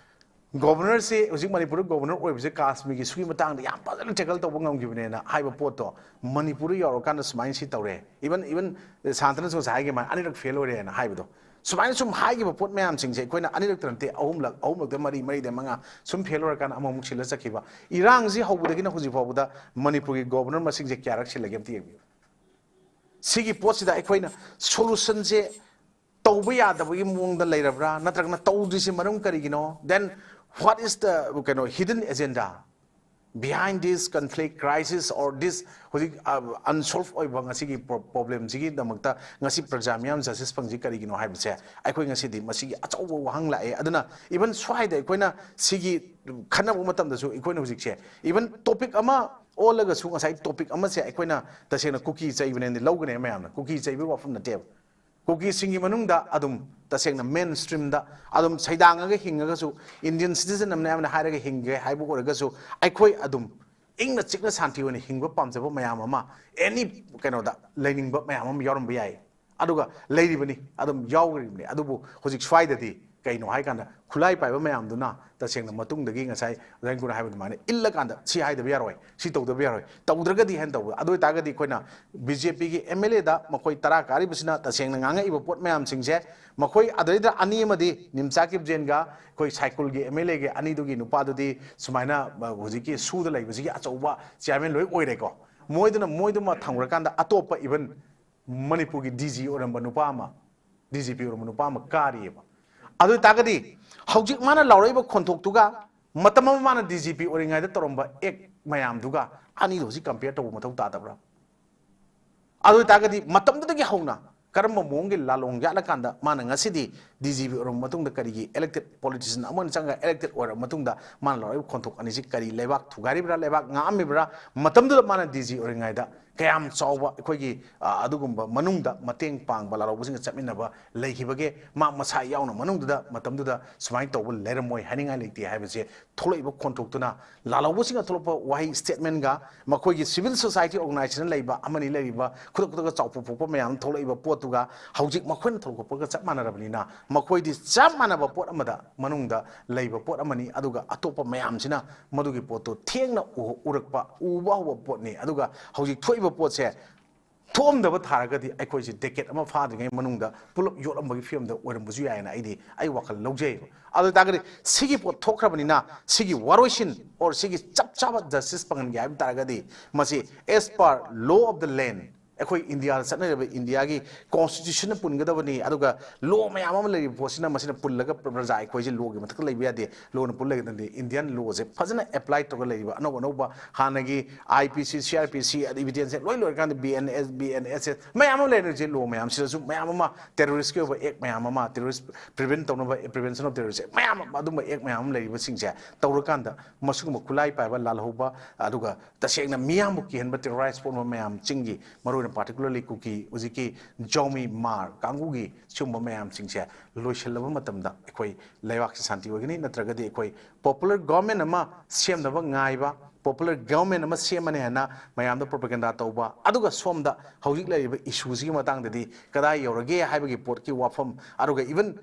ꯒꯣꯕꯔꯅꯔꯁꯤ ꯍꯧꯖꯤꯛ ꯃꯅꯤꯄꯨꯔꯗ ꯒꯣꯕꯔꯅꯔ ꯑꯣꯏꯕꯁꯦ ꯀꯥꯁꯃꯤꯔꯒꯤ ꯏꯁꯨꯒꯤ ꯃꯇꯥꯡꯗ ꯌꯥꯝ ꯐꯖꯅ ꯇꯦꯀꯜ ꯇꯧꯕ ꯉꯝꯈꯤꯕꯅꯦꯅ ꯍꯥꯏꯕ ꯄꯣꯠꯇꯣ, ꯃꯅꯤꯄꯨꯔꯗ ꯌꯧꯔꯀꯥꯟꯗ ꯁꯨꯃꯥꯏꯅ ꯁꯤ ꯇꯧꯔꯦ꯫ Even, even ꯁꯥꯟꯇꯅꯁꯨ ꯉꯁꯥꯏ ꯍꯥꯏꯈꯤ, ꯃꯥ ꯑꯅꯤꯔꯛ ꯐꯦꯜ ꯑꯣꯏꯔꯦꯅ ꯍꯥꯏꯕꯗꯣ꯫ ꯁꯨꯃꯥꯏꯅ ꯁꯨꯝ ꯍꯥꯏꯈꯤꯕ ꯄꯣꯠ ꯃꯌꯥꯝꯁꯤꯡꯁꯦ ꯑꯩꯈꯣꯏꯅ ꯑꯅꯤꯔꯛꯇ ꯅꯠꯇꯦ, ꯑꯍꯨꯝꯂꯛ, ꯑꯍꯨꯝꯂꯛꯇ ꯃꯔꯤ, ꯃꯔꯤꯗ ꯃꯉꯥ ꯁꯨꯝ ꯐꯦꯜ ꯑꯣꯏꯔꯀꯥꯟꯗ ꯑꯃꯃꯨꯛ ꯁꯤꯜꯂ ꯆꯠꯈꯤꯕ꯫ ꯏꯔꯥꯡꯁꯤ ꯍꯧꯕꯗꯒꯤꯅ ꯍꯧꯖꯤꯛ ꯐꯥꯎꯕꯗ ꯃꯅꯤꯄꯨꯔꯒꯤ ꯒꯣꯕꯔꯅꯔ ꯃꯁꯤꯡꯁꯦ ꯀꯌꯥꯔꯛ ꯁꯤꯜꯂꯒꯦ ꯑꯝꯇ ꯌꯦꯡꯕꯤꯌꯨ꯫ ꯁꯤꯒꯤ ꯄꯣꯠꯁꯤꯗ ꯑꯩꯈꯣꯏꯅ ꯁꯣꯂꯨꯁꯟꯁꯦ ꯇꯧꯕ ꯌꯥꯗꯕꯒꯤ ꯃꯑꯣꯡꯗ ꯂꯩꯔꯕ꯭ꯔꯥ, ꯅꯠꯇ꯭ꯔꯒꯅ ꯇꯧꯗ꯭ꯔꯤꯁꯤ ꯃꯔꯝ ꯀꯔꯤꯒꯤꯅꯣ? Then what is the, ꯀꯩꯅꯣ, hidden agenda behind this conflict, crisis, or this ꯍꯧꯖꯤꯛ, ꯑ, unsolved ꯑꯣꯏꯕ ꯉꯁꯤꯒꯤ ꯄ꯭ꯔꯣ-, problemꯁꯤꯒꯤꯗꯃꯛꯇ ꯉꯁꯤ ꯄ꯭ꯔꯖꯥ ꯃꯤꯌꯥꯝ justice ꯐꯪꯗ꯭ꯔꯤ ꯀꯔꯤꯒꯤꯅꯣ ꯍꯥꯏꯕꯁꯦ ꯑꯩꯈꯣꯏ ꯉꯁꯤꯗꯤ ꯃꯁꯤꯒꯤ ꯑꯆꯧꯕ ꯋꯥꯍꯪ ꯂꯥꯛꯑꯦ꯫ ꯑꯗꯨꯅ even ꯁ꯭ꯋꯥꯏꯗ ꯑꯩꯈꯣꯏꯅ ꯁꯤꯒꯤ ꯈꯟꯅꯕ ꯃꯇꯝꯗꯁꯨ ꯑꯩꯈꯣꯏꯅ ꯍꯧꯖꯤꯛꯁꯦ even topic ꯑꯃ ꯑꯣꯜꯂꯒꯁꯨ ꯉꯁꯥꯏ topic ꯑꯃꯁꯦ ꯑꯩꯈꯣꯏꯅ ꯇꯁꯦꯡꯅ ꯀꯨꯀꯤ ꯆꯩꯕꯅꯦꯅ ꯂꯧꯒꯅꯦ ꯃꯌꯥꯝꯅ꯫ ꯀꯨꯀꯤ ꯆꯩꯕꯒꯤ ꯋꯥꯐꯝ ꯅꯠꯇꯦꯕ꯫ ꯀꯨꯀꯤꯁꯤꯡꯒꯤ ꯃꯅꯨꯡꯗ ꯑꯗꯨꯝ ꯇꯁꯦꯡꯅ main streamꯗ ꯑꯗꯨꯝ ꯁꯩꯗꯥꯡꯉꯒ ꯍꯤꯡꯉꯒꯁꯨ, Indian citizen ꯑꯃꯅꯦ ꯑꯃꯅ ꯍꯥꯏꯔꯒ ꯍꯤꯡꯒꯦ ꯍꯥꯏꯕ ꯑꯣꯏꯔꯒꯁꯨ, ꯑꯩꯈꯣꯏ ꯑꯗꯨꯝ ꯏꯪꯅ ꯆꯤꯛꯅ ꯁꯥꯟꯇꯤ ꯑꯣꯏꯅ ꯍꯤꯡꯕ ꯄꯥꯝꯖꯕ ꯃꯌꯥꯝ ꯑꯃ, any ꯀꯩꯅꯣꯗ ꯂꯩꯅꯤꯡꯕ ꯃꯌꯥꯝ ꯑꯃ ꯌꯥꯎꯔꯝꯕ ꯌꯥꯏ꯫ ꯑꯗꯨꯒ ꯂꯩꯔꯤꯕꯅꯤ, ꯑꯗꯨꯝ ꯌꯥꯎꯔꯤꯕꯅꯤ꯫ ꯑꯗꯨꯕꯨ ꯍꯧꯖꯤꯛ ꯁ꯭ꯋꯥꯏꯗꯗꯤ ꯀꯩꯅꯣ ꯍꯥꯏ ꯀꯥꯟꯗ ꯈꯨꯠꯂꯥꯏ ꯄꯥꯏꯕ ꯃꯌꯥꯝꯗꯨꯅ ꯇꯁꯦꯡꯅ ꯃꯇꯨꯡꯗꯒꯤ ꯉꯁꯥꯏ ꯑꯣꯖꯥ ꯏꯟꯒꯨꯅ ꯍꯥꯏꯕ ꯑꯗꯨꯃꯥꯏꯅ ꯏꯜꯂꯀꯥꯟꯗ ꯁꯤ ꯍꯥꯏꯗꯕ ꯌꯥꯔꯣꯏ, ꯁꯤ ꯇꯧꯗꯕ ꯌꯥꯔꯣꯏ, ꯇꯧꯗ꯭ꯔꯒꯗꯤ ꯍꯥꯏꯅ ꯇꯧꯕ꯫ ꯑꯗꯨ ꯑꯣꯏꯇꯥꯔꯒꯗꯤ ꯑꯩꯈꯣꯏꯅ ꯕꯤ ꯖꯦ ꯄꯤꯒꯤ ꯑꯦꯝ ꯑꯦꯜ ꯑꯦꯗ ꯃꯈꯣꯏ ꯇꯔꯥ ꯀꯥꯔꯤꯕꯁꯤꯅ ꯇꯁꯦꯡꯅ ꯉꯥꯡꯉꯛꯏꯕ ꯄꯣꯠ ꯃꯌꯥꯝꯁꯤꯡꯁꯦ, ꯃꯈꯣꯏ ꯑꯗꯩꯗ ꯑꯅꯤ ꯑꯃꯗꯤ ꯅꯤꯝꯆꯥ ꯀꯤꯞꯖꯦꯟꯒ ꯑꯩꯈꯣꯏ ꯁꯥꯏꯀꯨꯜꯒꯤ ꯑꯦꯝ ꯑꯦꯜ ꯑꯦꯒꯤ ꯑꯅꯤꯗꯨꯒꯤ ꯅꯨꯄꯥꯗꯨꯗꯤ ꯁꯨꯃꯥꯏꯅ, ꯑ, ꯍꯧꯖꯤꯛꯀꯤ ꯁꯨꯗ ꯂꯩꯕꯁꯤꯒꯤ ꯑꯆꯧꯕ ꯆꯤꯌꯥꯔꯃꯦꯟ ꯂꯣꯏ ꯑꯣꯏꯔꯦꯀꯣ꯫ ꯃꯣꯏꯗꯨꯅ, ꯃꯣꯏꯗꯨꯃ ꯊꯝꯈ꯭ꯔꯀꯥꯟꯗ ꯑꯇꯣꯞꯄ even ꯃꯅꯤꯄꯨꯔꯒꯤ ꯗꯤ ꯖꯤ ꯑꯣꯏꯔꯝꯕ ꯅꯨꯄꯥ ꯑꯃ, ꯗꯤ ꯖꯤ ꯄꯤ ꯑꯣꯏꯔꯝꯕ ꯅꯨꯄꯥ ꯑꯃ ꯀꯥꯔꯤꯑꯕ꯫ ꯑꯗꯨ ꯑꯣꯏꯇꯥꯔꯒꯗꯤ ꯍꯧꯖꯤꯛ ꯃꯥꯅ ꯂꯥꯎꯔꯛꯏꯕ ꯈꯣꯟꯊꯣꯛꯇꯨꯒ ꯃꯇꯝ ꯑꯃ ꯃꯥꯅ ꯗꯤ ꯖꯤ ꯄꯤ ꯑꯣꯏꯔꯤꯉꯩꯗ ꯇꯧꯔꯝꯕ ꯑꯦꯛ ꯃꯌꯥꯝꯗꯨꯒ ꯑꯅꯤꯗꯨ ꯍꯧꯖꯤꯛ compare ꯇꯧꯕ ꯃꯊꯧ ꯇꯥꯗꯕ꯭ꯔꯥ? ꯑꯗꯨ ꯑꯣꯏꯇꯥꯔꯒꯗꯤ ꯃꯇꯝꯗꯨꯗꯒꯤ ꯍꯧꯅ ꯀꯔꯝꯕ ꯃꯑꯣꯡꯒꯤ ꯂꯥꯂꯣꯡ ꯌꯥꯠꯂꯀꯥꯟꯗ ꯃꯥꯅ ꯉꯁꯤꯗꯤ ꯗꯤ ꯖꯤ ꯄꯤ ꯑꯣꯏꯔꯕ ꯃꯇꯨꯡꯗ ꯀꯔꯤꯒꯤ elected politician ꯑꯃꯅ ꯆꯪꯉꯒ elected ꯑꯣꯏꯔꯕ ꯃꯇꯨꯡꯗ ꯃꯥꯅ ꯂꯥꯎꯔꯛꯏꯕ ꯈꯣꯟꯊꯣꯛ ꯑꯅꯤꯁꯤ ꯀꯔꯤ ꯂꯩꯕꯥꯛ ꯊꯨꯒꯥꯏꯔꯤꯕ꯭ꯔꯥ, ꯂꯩꯕꯥꯛ ꯉꯥꯛꯑꯝꯃꯤꯕ꯭ꯔꯥ? ꯃꯇꯝꯗꯨꯗ ꯃꯥꯅ ꯗꯤ ꯖꯤ ꯑꯣꯏꯔꯤꯉꯩꯗ ꯀꯌꯥꯝ ꯆꯥꯎꯕ ꯑꯩꯈꯣꯏꯒꯤ, ꯑ, ꯑꯗꯨꯒꯨꯝꯕ ꯃꯅꯨꯡꯗ ꯃꯇꯦꯡ ꯄꯥꯡꯕ ꯂꯥꯂꯧꯕꯁꯤꯡꯒ ꯆꯠꯃꯤꯟꯅꯕ ꯂꯩꯈꯤꯕꯒꯦ? ꯃꯥ ꯃꯁꯥ ꯌꯥꯎꯅ ꯃꯅꯨꯡꯗꯨꯗ ꯃꯇꯝꯗꯨꯗ ꯁꯨꯃꯥꯏꯅ ꯇꯧꯕ ꯂꯩꯔꯝꯃꯣꯏ ꯍꯥꯏꯅꯤꯡꯉꯥꯏ ꯂꯩꯇꯦ ꯍꯥꯏꯕꯁꯦ ꯊꯣꯛꯂꯛꯏꯕ ꯈꯣꯟꯊꯣꯛꯇꯨꯅ, ꯂꯥꯂꯧꯕꯁꯤꯡꯅ ꯊꯣꯛꯂꯛꯄ ꯋꯥꯍꯩ statement ꯒ ꯃꯈꯣꯏꯒꯤ civil society organization ꯂꯩꯕ ꯑꯃꯅꯤ ꯂꯩꯔꯤꯕ ꯈꯨꯗꯛ ꯈꯨꯗꯛꯇ ꯆꯥꯎꯊꯣꯛ ꯐꯣꯛꯄ ꯃꯌꯥꯝ ꯊꯣꯛꯂꯛꯏꯕ ꯄꯣꯠꯇꯨꯒ ꯍꯧꯖꯤꯛ ꯃꯈꯣꯏꯅ ꯊꯣꯛꯂꯛꯄꯒ ꯆꯞ ꯃꯥꯟꯅꯔꯕꯅꯤꯅ ꯃꯈꯣꯏꯗꯤ ꯆꯞ ꯃꯥꯟꯅꯕ ꯄꯣꯠ ꯑꯃꯗ ꯃꯅꯨꯡꯗ ꯂꯩꯕ ꯄꯣꯠ ꯑꯃꯅꯤ꯫ ꯑꯗꯨꯒ ꯑꯇꯣꯞꯄ ꯃꯌꯥꯝꯁꯤꯅ ꯃꯗꯨꯒꯤ ꯄꯣꯠꯇꯨ ꯊꯦꯡꯅ ꯎ-, ꯎꯔꯛꯄ, ꯎꯕ ꯍꯧꯕ ꯄꯣꯠꯅꯤ꯫ ꯑꯗꯨꯒ ꯍꯧꯖꯤꯛ ꯊꯣꯛꯏꯕ ꯄꯣꯠꯁꯦ ꯊꯣꯛꯑꯝꯗꯕ ꯊꯥꯔꯒꯗꯤ ꯑꯩꯈꯣꯏꯁꯦ decade ꯑꯃ ꯐꯥꯗ꯭ꯔꯤꯉꯩ ꯃꯅꯨꯡꯗ ꯄꯨꯂꯞ ꯌꯣꯠꯂꯝꯕꯒꯤ ꯐꯤꯕꯝꯗ ꯑꯣꯏꯔꯝꯕꯁꯨ ꯌꯥꯏꯅ ꯑꯩꯗꯤ, ꯑꯩ ꯋꯥꯈꯜ ꯂꯧꯖꯩꯕ꯫ ꯑꯗꯨ ꯑꯣꯏꯇꯥꯔꯒꯗꯤ ꯁꯤꯒꯤ ꯄꯣꯠ ꯊꯣꯛꯈ꯭ꯔꯕꯅꯤꯅ ꯁꯤꯒꯤ ꯋꯥꯔꯣꯏꯁꯤꯟ or ꯁꯤꯒꯤ ꯆꯞ ꯆꯥꯕ justice ꯐꯪꯍꯟꯒꯦ ꯍꯥꯏꯕ ꯇꯥꯔꯒꯗꯤ ꯃꯁꯤ as per law of the land, ꯑꯩꯈꯣꯏ ꯏꯟꯗꯤꯌꯥꯗ ꯆꯠꯅꯔꯤꯕ ꯏꯟꯗꯤꯌꯥꯒꯤ constitution ꯅ ꯄꯨꯟꯒꯗꯕꯅꯤ꯫ ꯑꯗꯨꯒ law ꯃꯌꯥꯝ ꯑꯃ ꯂꯩꯔꯤꯕ ꯄꯣꯠꯁꯤꯅ ꯃꯁꯤꯅ ꯄꯨꯜꯂꯒ ꯄ꯭ꯔꯖꯥ ꯑꯩꯈꯣꯏꯁꯦ law ꯒꯤ ꯃꯊꯛꯇ ꯂꯩꯕ ꯌꯥꯗꯦ꯫ Law ꯅ ꯄꯨꯜꯂꯒꯗꯤ Indian law ꯁꯦ ꯐꯖꯅ apply ꯇꯧꯔꯒ ꯂꯩꯔꯤꯕ ꯑꯅꯧ ꯑꯅꯧꯕ ꯍꯥꯟꯅꯒꯤ I P C, C R P C, evidence ꯁꯦ ꯂꯣꯏ ꯂꯣꯏꯔꯀꯥꯟꯗ B N S, B N S S ꯃꯌꯥꯝ ꯑꯃ ꯂꯩꯔꯤꯁꯦ, law ꯃꯌꯥꯝꯁꯤꯗꯁꯨ ꯃꯌꯥꯝ ꯑꯃ terrorist ꯀꯤ ꯑꯣꯏꯕ act ꯃꯌꯥꯝ ꯑꯃ, terrorist prevent ꯇꯧꯅꯕ, prevention of terrorist act ꯃꯌꯥꯝ ꯑꯃ, ꯑꯗꯨꯝꯕ act ꯃꯌꯥꯝ ꯑꯃ ꯂꯩꯔꯤꯕꯁꯤꯡꯁꯦ ꯇꯧꯔꯀꯥꯟꯗ ꯃꯁꯤꯒꯨꯝꯕ ꯈꯨꯠꯂꯥꯏ ꯄꯥꯏꯕ, ꯂꯥꯜꯍꯧꯕ, ꯑꯗꯨꯒ ꯇꯁꯦꯡꯅ ꯃꯤꯌꯥꯝꯕꯨ ꯀꯤꯍꯟꯕ, terrorize ꯄꯣꯛꯅꯕ ꯃꯌꯥꯝ, ꯆꯤꯡꯒꯤ ꯃꯔꯨꯑꯣꯏꯅ particularly ꯀꯨꯀꯤ, ꯍꯧꯖꯤꯛꯀꯤ ꯖꯥꯎꯃꯤ ꯃꯥꯔ ꯀꯥꯡꯕꯨꯒꯤ ꯁꯤꯒꯨꯝꯕ ꯃꯌꯥꯝꯁꯤꯡꯁꯦ ꯂꯣꯏꯁꯤꯜꯂꯕ ꯃꯇꯝꯗ ꯑꯩꯈꯣꯏ ꯂꯩꯕꯥꯛꯁꯤ ꯁꯥꯟꯇꯤ ꯑꯣꯏꯒꯅꯤ, ꯅꯠꯇ꯭ꯔꯒꯗꯤ ꯑꯩꯈꯣꯏ ꯄꯣꯄꯨꯂꯔ ꯒꯣꯔꯃꯦꯟ ꯑꯃ ꯁꯦꯝꯅꯕ ꯉꯥꯏꯕ, ꯄꯣꯄꯨꯂꯔ ꯒꯣꯔꯃꯦꯟ ꯑꯃ ꯁꯦꯝꯃꯅꯤ ꯍꯥꯏꯅ ꯃꯌꯥꯝꯗ ꯄ꯭ꯔꯣꯄꯦꯒꯦꯟꯗꯥ ꯇꯧꯕ, ꯑꯗꯨꯒ ꯁꯣꯝꯗ ꯍꯧꯖꯤꯛ ꯂꯩꯔꯤꯕ ꯏꯁꯨꯁꯤꯒꯤ ꯃꯇꯥꯡꯗꯗꯤ ꯀꯗꯥꯏ ꯌꯧꯔꯒꯦ ꯍꯥꯏꯕꯒꯤ ꯄꯣꯠꯀꯤ ꯋꯥꯐꯝ, ꯑꯗꯨꯒ ꯏꯚꯟ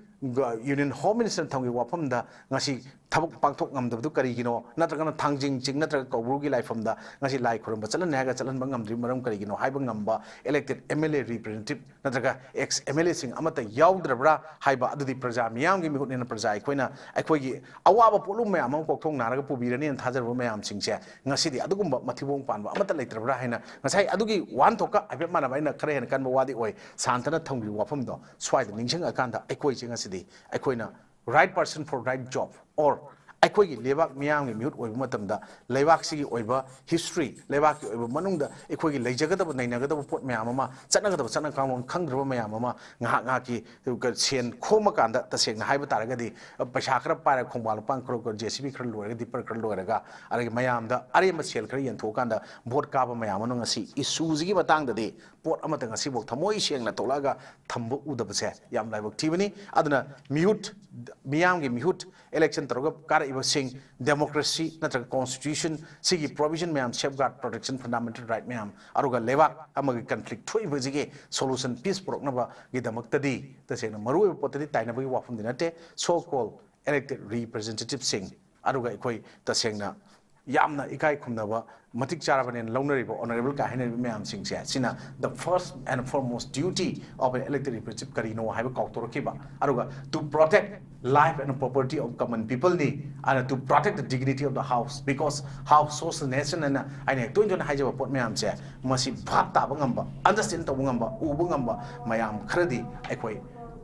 ꯌꯨꯅꯤꯌꯟ ꯍꯣꯝ ꯃꯤꯅꯤꯁꯇꯔꯅ ꯊꯝꯈꯤꯕ ꯋꯥꯐꯝꯗ ꯉꯁꯤ ꯊꯕꯛ ꯄꯥꯡꯊꯣꯛ ꯉꯝꯗꯕꯗꯨ ꯀꯔꯤꯒꯤꯅꯣ? ꯅꯠꯇ꯭ꯔꯒꯅ ꯊꯥꯡꯖꯤꯡ ꯆꯤꯡ ꯅꯠꯇ꯭ꯔꯒ ꯀꯧꯕ꯭ꯔꯨꯒꯤ ꯂꯥꯏꯐꯝꯗ ꯉꯁꯤ ꯂꯥꯏ ꯈꯨꯔꯨꯝꯕ ꯆꯠꯍꯟꯅꯤ ꯍꯥꯏꯔꯒ ꯆꯠꯍꯟꯕ ꯉꯝꯗ꯭ꯔꯤꯕ ꯃꯔꯝ ꯀꯔꯤꯒꯤꯅꯣ ꯍꯥꯏꯕ ꯉꯝꯕ ꯏꯂꯦꯛꯇꯦꯗ ꯑꯦꯝ ꯑꯦꯜ ꯑꯦ ꯔꯤꯄ꯭ꯔꯖꯦꯟꯇꯦꯇꯤꯚ ꯅꯠꯇ꯭ꯔꯒ ꯑꯦꯛꯁ ꯑꯦꯝ ꯑꯦꯜ ꯑꯦꯁꯤꯡ ꯑꯃꯠꯇ ꯌꯥꯎꯗ꯭ꯔꯕ꯭ꯔꯥ ꯍꯥꯏꯕ ꯑꯗꯨꯗꯤ ꯄ꯭ꯔꯖꯥ ꯃꯤꯌꯥꯝꯒꯤ ꯃꯤꯍꯨꯠꯅꯤꯅ ꯄ꯭ꯔꯖꯥ ꯑꯩꯈꯣꯏꯅ ꯑꯩꯈꯣꯏꯒꯤ ꯑꯋꯥꯕ ꯄꯣꯠꯂꯨꯝ ꯃꯌꯥꯝ ꯑꯃ ꯀꯣꯛꯊꯣꯡꯅꯔꯒ ꯄꯨꯕꯤꯔꯅꯤꯅ ꯊꯥꯖꯔꯨꯕ ꯃꯌꯥꯝꯁꯤꯡꯁꯦ ꯉꯁꯤꯗꯤ ꯑꯗꯨꯒꯨꯝꯕ ꯃꯊꯤꯕꯣꯡ ꯄꯥꯟꯕ ꯑꯃꯠꯇ ꯂꯩꯇ꯭ꯔꯕ꯭ꯔꯥ ꯍꯥꯏꯅ ꯉꯁꯥꯏ ꯑꯗꯨꯒꯤ ꯋꯥꯍꯟꯊꯣꯛꯀ ꯍꯥꯏꯐꯦꯠ ꯃꯥꯟꯅꯕ ꯑꯩꯅ ꯈꯔ ꯍꯦꯟꯅ ꯀꯟꯕ ꯋꯥꯗꯤ ꯑꯣꯏ, ꯁꯥꯟꯇꯅ ꯊꯝꯈꯤꯕ ꯋꯥꯐꯝꯗꯣ ꯁ꯭ꯋꯥꯏꯗ ꯅꯤꯡꯁꯤꯡꯉꯀꯥꯟꯗ ꯑꯩꯈꯣꯏꯁꯦ ꯉꯁꯤꯗꯤ ꯑꯩꯈꯣꯏꯅ right person for right job, or ꯑꯩꯈꯣꯏꯒꯤ ꯂꯩꯕꯥꯛ ꯃꯤꯌꯥꯝꯒꯤ ꯃꯤꯍꯨꯠ ꯑꯣꯏꯕ ꯃꯇꯝꯗ ꯂꯩꯕꯥꯛꯁꯤꯒꯤ ꯑꯣꯏꯕ ꯍꯤꯁꯇ꯭ꯔꯤ, ꯂꯩꯕꯥꯛꯀꯤ ꯑꯣꯏꯕ ꯃꯅꯨꯡꯗ ꯑꯩꯈꯣꯏꯒꯤ ꯂꯩꯖꯒꯗꯕ ꯅꯩꯅꯒꯗꯕ ꯄꯣꯠ ꯃꯌꯥꯝ ꯑꯃ, ꯆꯠꯅꯒꯗꯕ ꯆꯠꯅ ꯀꯥꯡꯂꯣꯟ ꯈꯪꯗ꯭ꯔꯕ ꯃꯌꯥꯝ ꯑꯃ ꯉꯥꯏꯍꯥꯛ ꯉꯥꯏꯍꯥꯛꯀꯤ ꯁꯦꯟ ꯈꯣꯝꯃꯀꯥꯟꯗ, ꯇꯁꯦꯡꯅ ꯍꯥꯏꯕ ꯇꯥꯔꯒꯗꯤ ꯄꯩꯁꯥ ꯈꯔ ꯄꯥꯏꯔꯒ ꯈꯣꯡꯕꯥꯟ ꯂꯨꯄꯥ crore crore J C B ꯈꯔ ꯂꯣꯏꯔꯒ, ꯗꯤꯄꯔ ꯈꯔ ꯂꯣꯏꯔꯒ, ꯑꯗꯒꯤ ꯃꯌꯥꯝꯗ ꯑꯔꯦꯝꯕ ꯁꯦꯜ ꯈꯔ ꯌꯦꯟꯊꯣꯛꯑꯀꯥꯟꯗ ꯚꯣꯠ ꯀꯥꯕ ꯃꯌꯥꯝ ꯑꯃꯅ ꯉꯁꯤ ꯏꯁꯨꯁꯤꯒꯤ ꯃꯇꯥꯡꯗꯗꯤ ꯄꯣꯠ ꯑꯃꯠꯇ ꯉꯁꯤꯐꯥꯎ ꯊꯃꯣꯏ ꯁꯦꯡꯅ ꯊꯣꯛꯂꯛꯑꯒ ꯊꯝꯕ ꯎꯗꯕꯁꯦ ꯌꯥꯝ ꯂꯥꯏꯕꯛ ꯊꯤꯕꯅꯤ꯫ ꯑꯗꯨꯅ ꯃꯤꯍꯨꯠ, ꯃꯤꯌꯥꯝꯒꯤ ꯃꯤꯍꯨꯠ, ꯏꯂꯦꯛꯁꯟ ꯇꯧꯔꯒ ꯀꯥꯔꯛꯏꯕꯁꯤꯡ, ꯗꯦꯃꯣꯀ꯭ꯔꯦꯁꯤ ꯅꯠꯇ꯭ꯔꯒ ꯀꯣꯟꯁꯇꯤꯇ꯭ꯌꯨꯁꯟ, ꯁꯤꯒꯤ ꯄ꯭ꯔꯣꯚꯤꯖꯟ ꯃꯌꯥꯝ, ꯁꯦꯐꯒꯥꯔꯗ, ꯄ꯭ꯔꯣꯇꯦꯛꯁꯟ, ꯐꯟꯗꯥꯃꯦꯟꯇꯦꯜ ꯔꯥꯏꯠ ꯃꯌꯥꯝ, ꯑꯗꯨꯒ ꯂꯩꯕꯥꯛ ꯑꯃꯒꯤ ꯀꯟꯐ꯭ꯂꯤꯛ ꯊꯣꯛꯏꯕꯁꯤꯒꯤ ꯁꯣꯂꯨꯁꯟ, ꯄꯤꯁ ꯄꯨꯔꯛꯅꯕꯒꯤꯗꯃꯛꯇꯗꯤ ꯇꯁꯦꯡꯅ ꯃꯔꯨꯑꯣꯏꯕ ꯄꯣꯠꯇꯗꯤ ꯇꯥꯏꯅꯕꯒꯤ ꯋꯥꯐꯝꯗꯤ ꯅꯠꯇꯦ꯫ So called elected representativeꯁꯤꯡ, ꯑꯗꯨꯒ ꯑꯩꯈꯣꯏ ꯇꯁꯦꯡꯅ ꯌꯥꯝꯅ ꯏꯀꯥꯏ ꯈꯨꯝꯅꯕ, ꯃꯇꯤꯛ ꯆꯥꯔꯕꯅꯦꯅ ꯂꯧꯅꯔꯤꯕ, ꯑꯣꯅꯔꯦꯕꯜ ꯀꯥꯏ ꯍꯥꯏꯅꯔꯤꯕ ꯃꯌꯥꯝꯁꯤꯡꯁꯦ, ꯁꯤꯅ the first and foremost duty of an elected representative ꯀꯔꯤꯅꯣ ꯍꯥꯏꯕ ꯀꯥꯎꯊꯣꯔꯛꯈꯤꯕ꯫ ꯑꯗꯨꯒ to protect life and property of common peopleꯅꯤ, ꯑꯗꯨꯅ to protect the dignity of the house, because house shows the nation ꯍꯥꯏꯅ ꯑꯩꯅ ꯍꯦꯛ ꯇꯣꯏ ꯇꯣꯏꯅ ꯍꯥꯏꯖꯕ ꯄꯣꯠ ꯃꯌꯥꯝꯁꯦ, ꯃꯁꯤ ꯚꯥꯞ ꯇꯥꯕ ꯉꯝꯕ, ꯑꯟꯗꯔꯁ꯭ꯇꯦꯟ ꯇꯧꯕ ꯉꯝꯕ, ꯎꯕ ꯉꯝꯕ ꯃꯌꯥꯝ ꯈꯔꯗꯤ ꯑꯩꯈꯣꯏ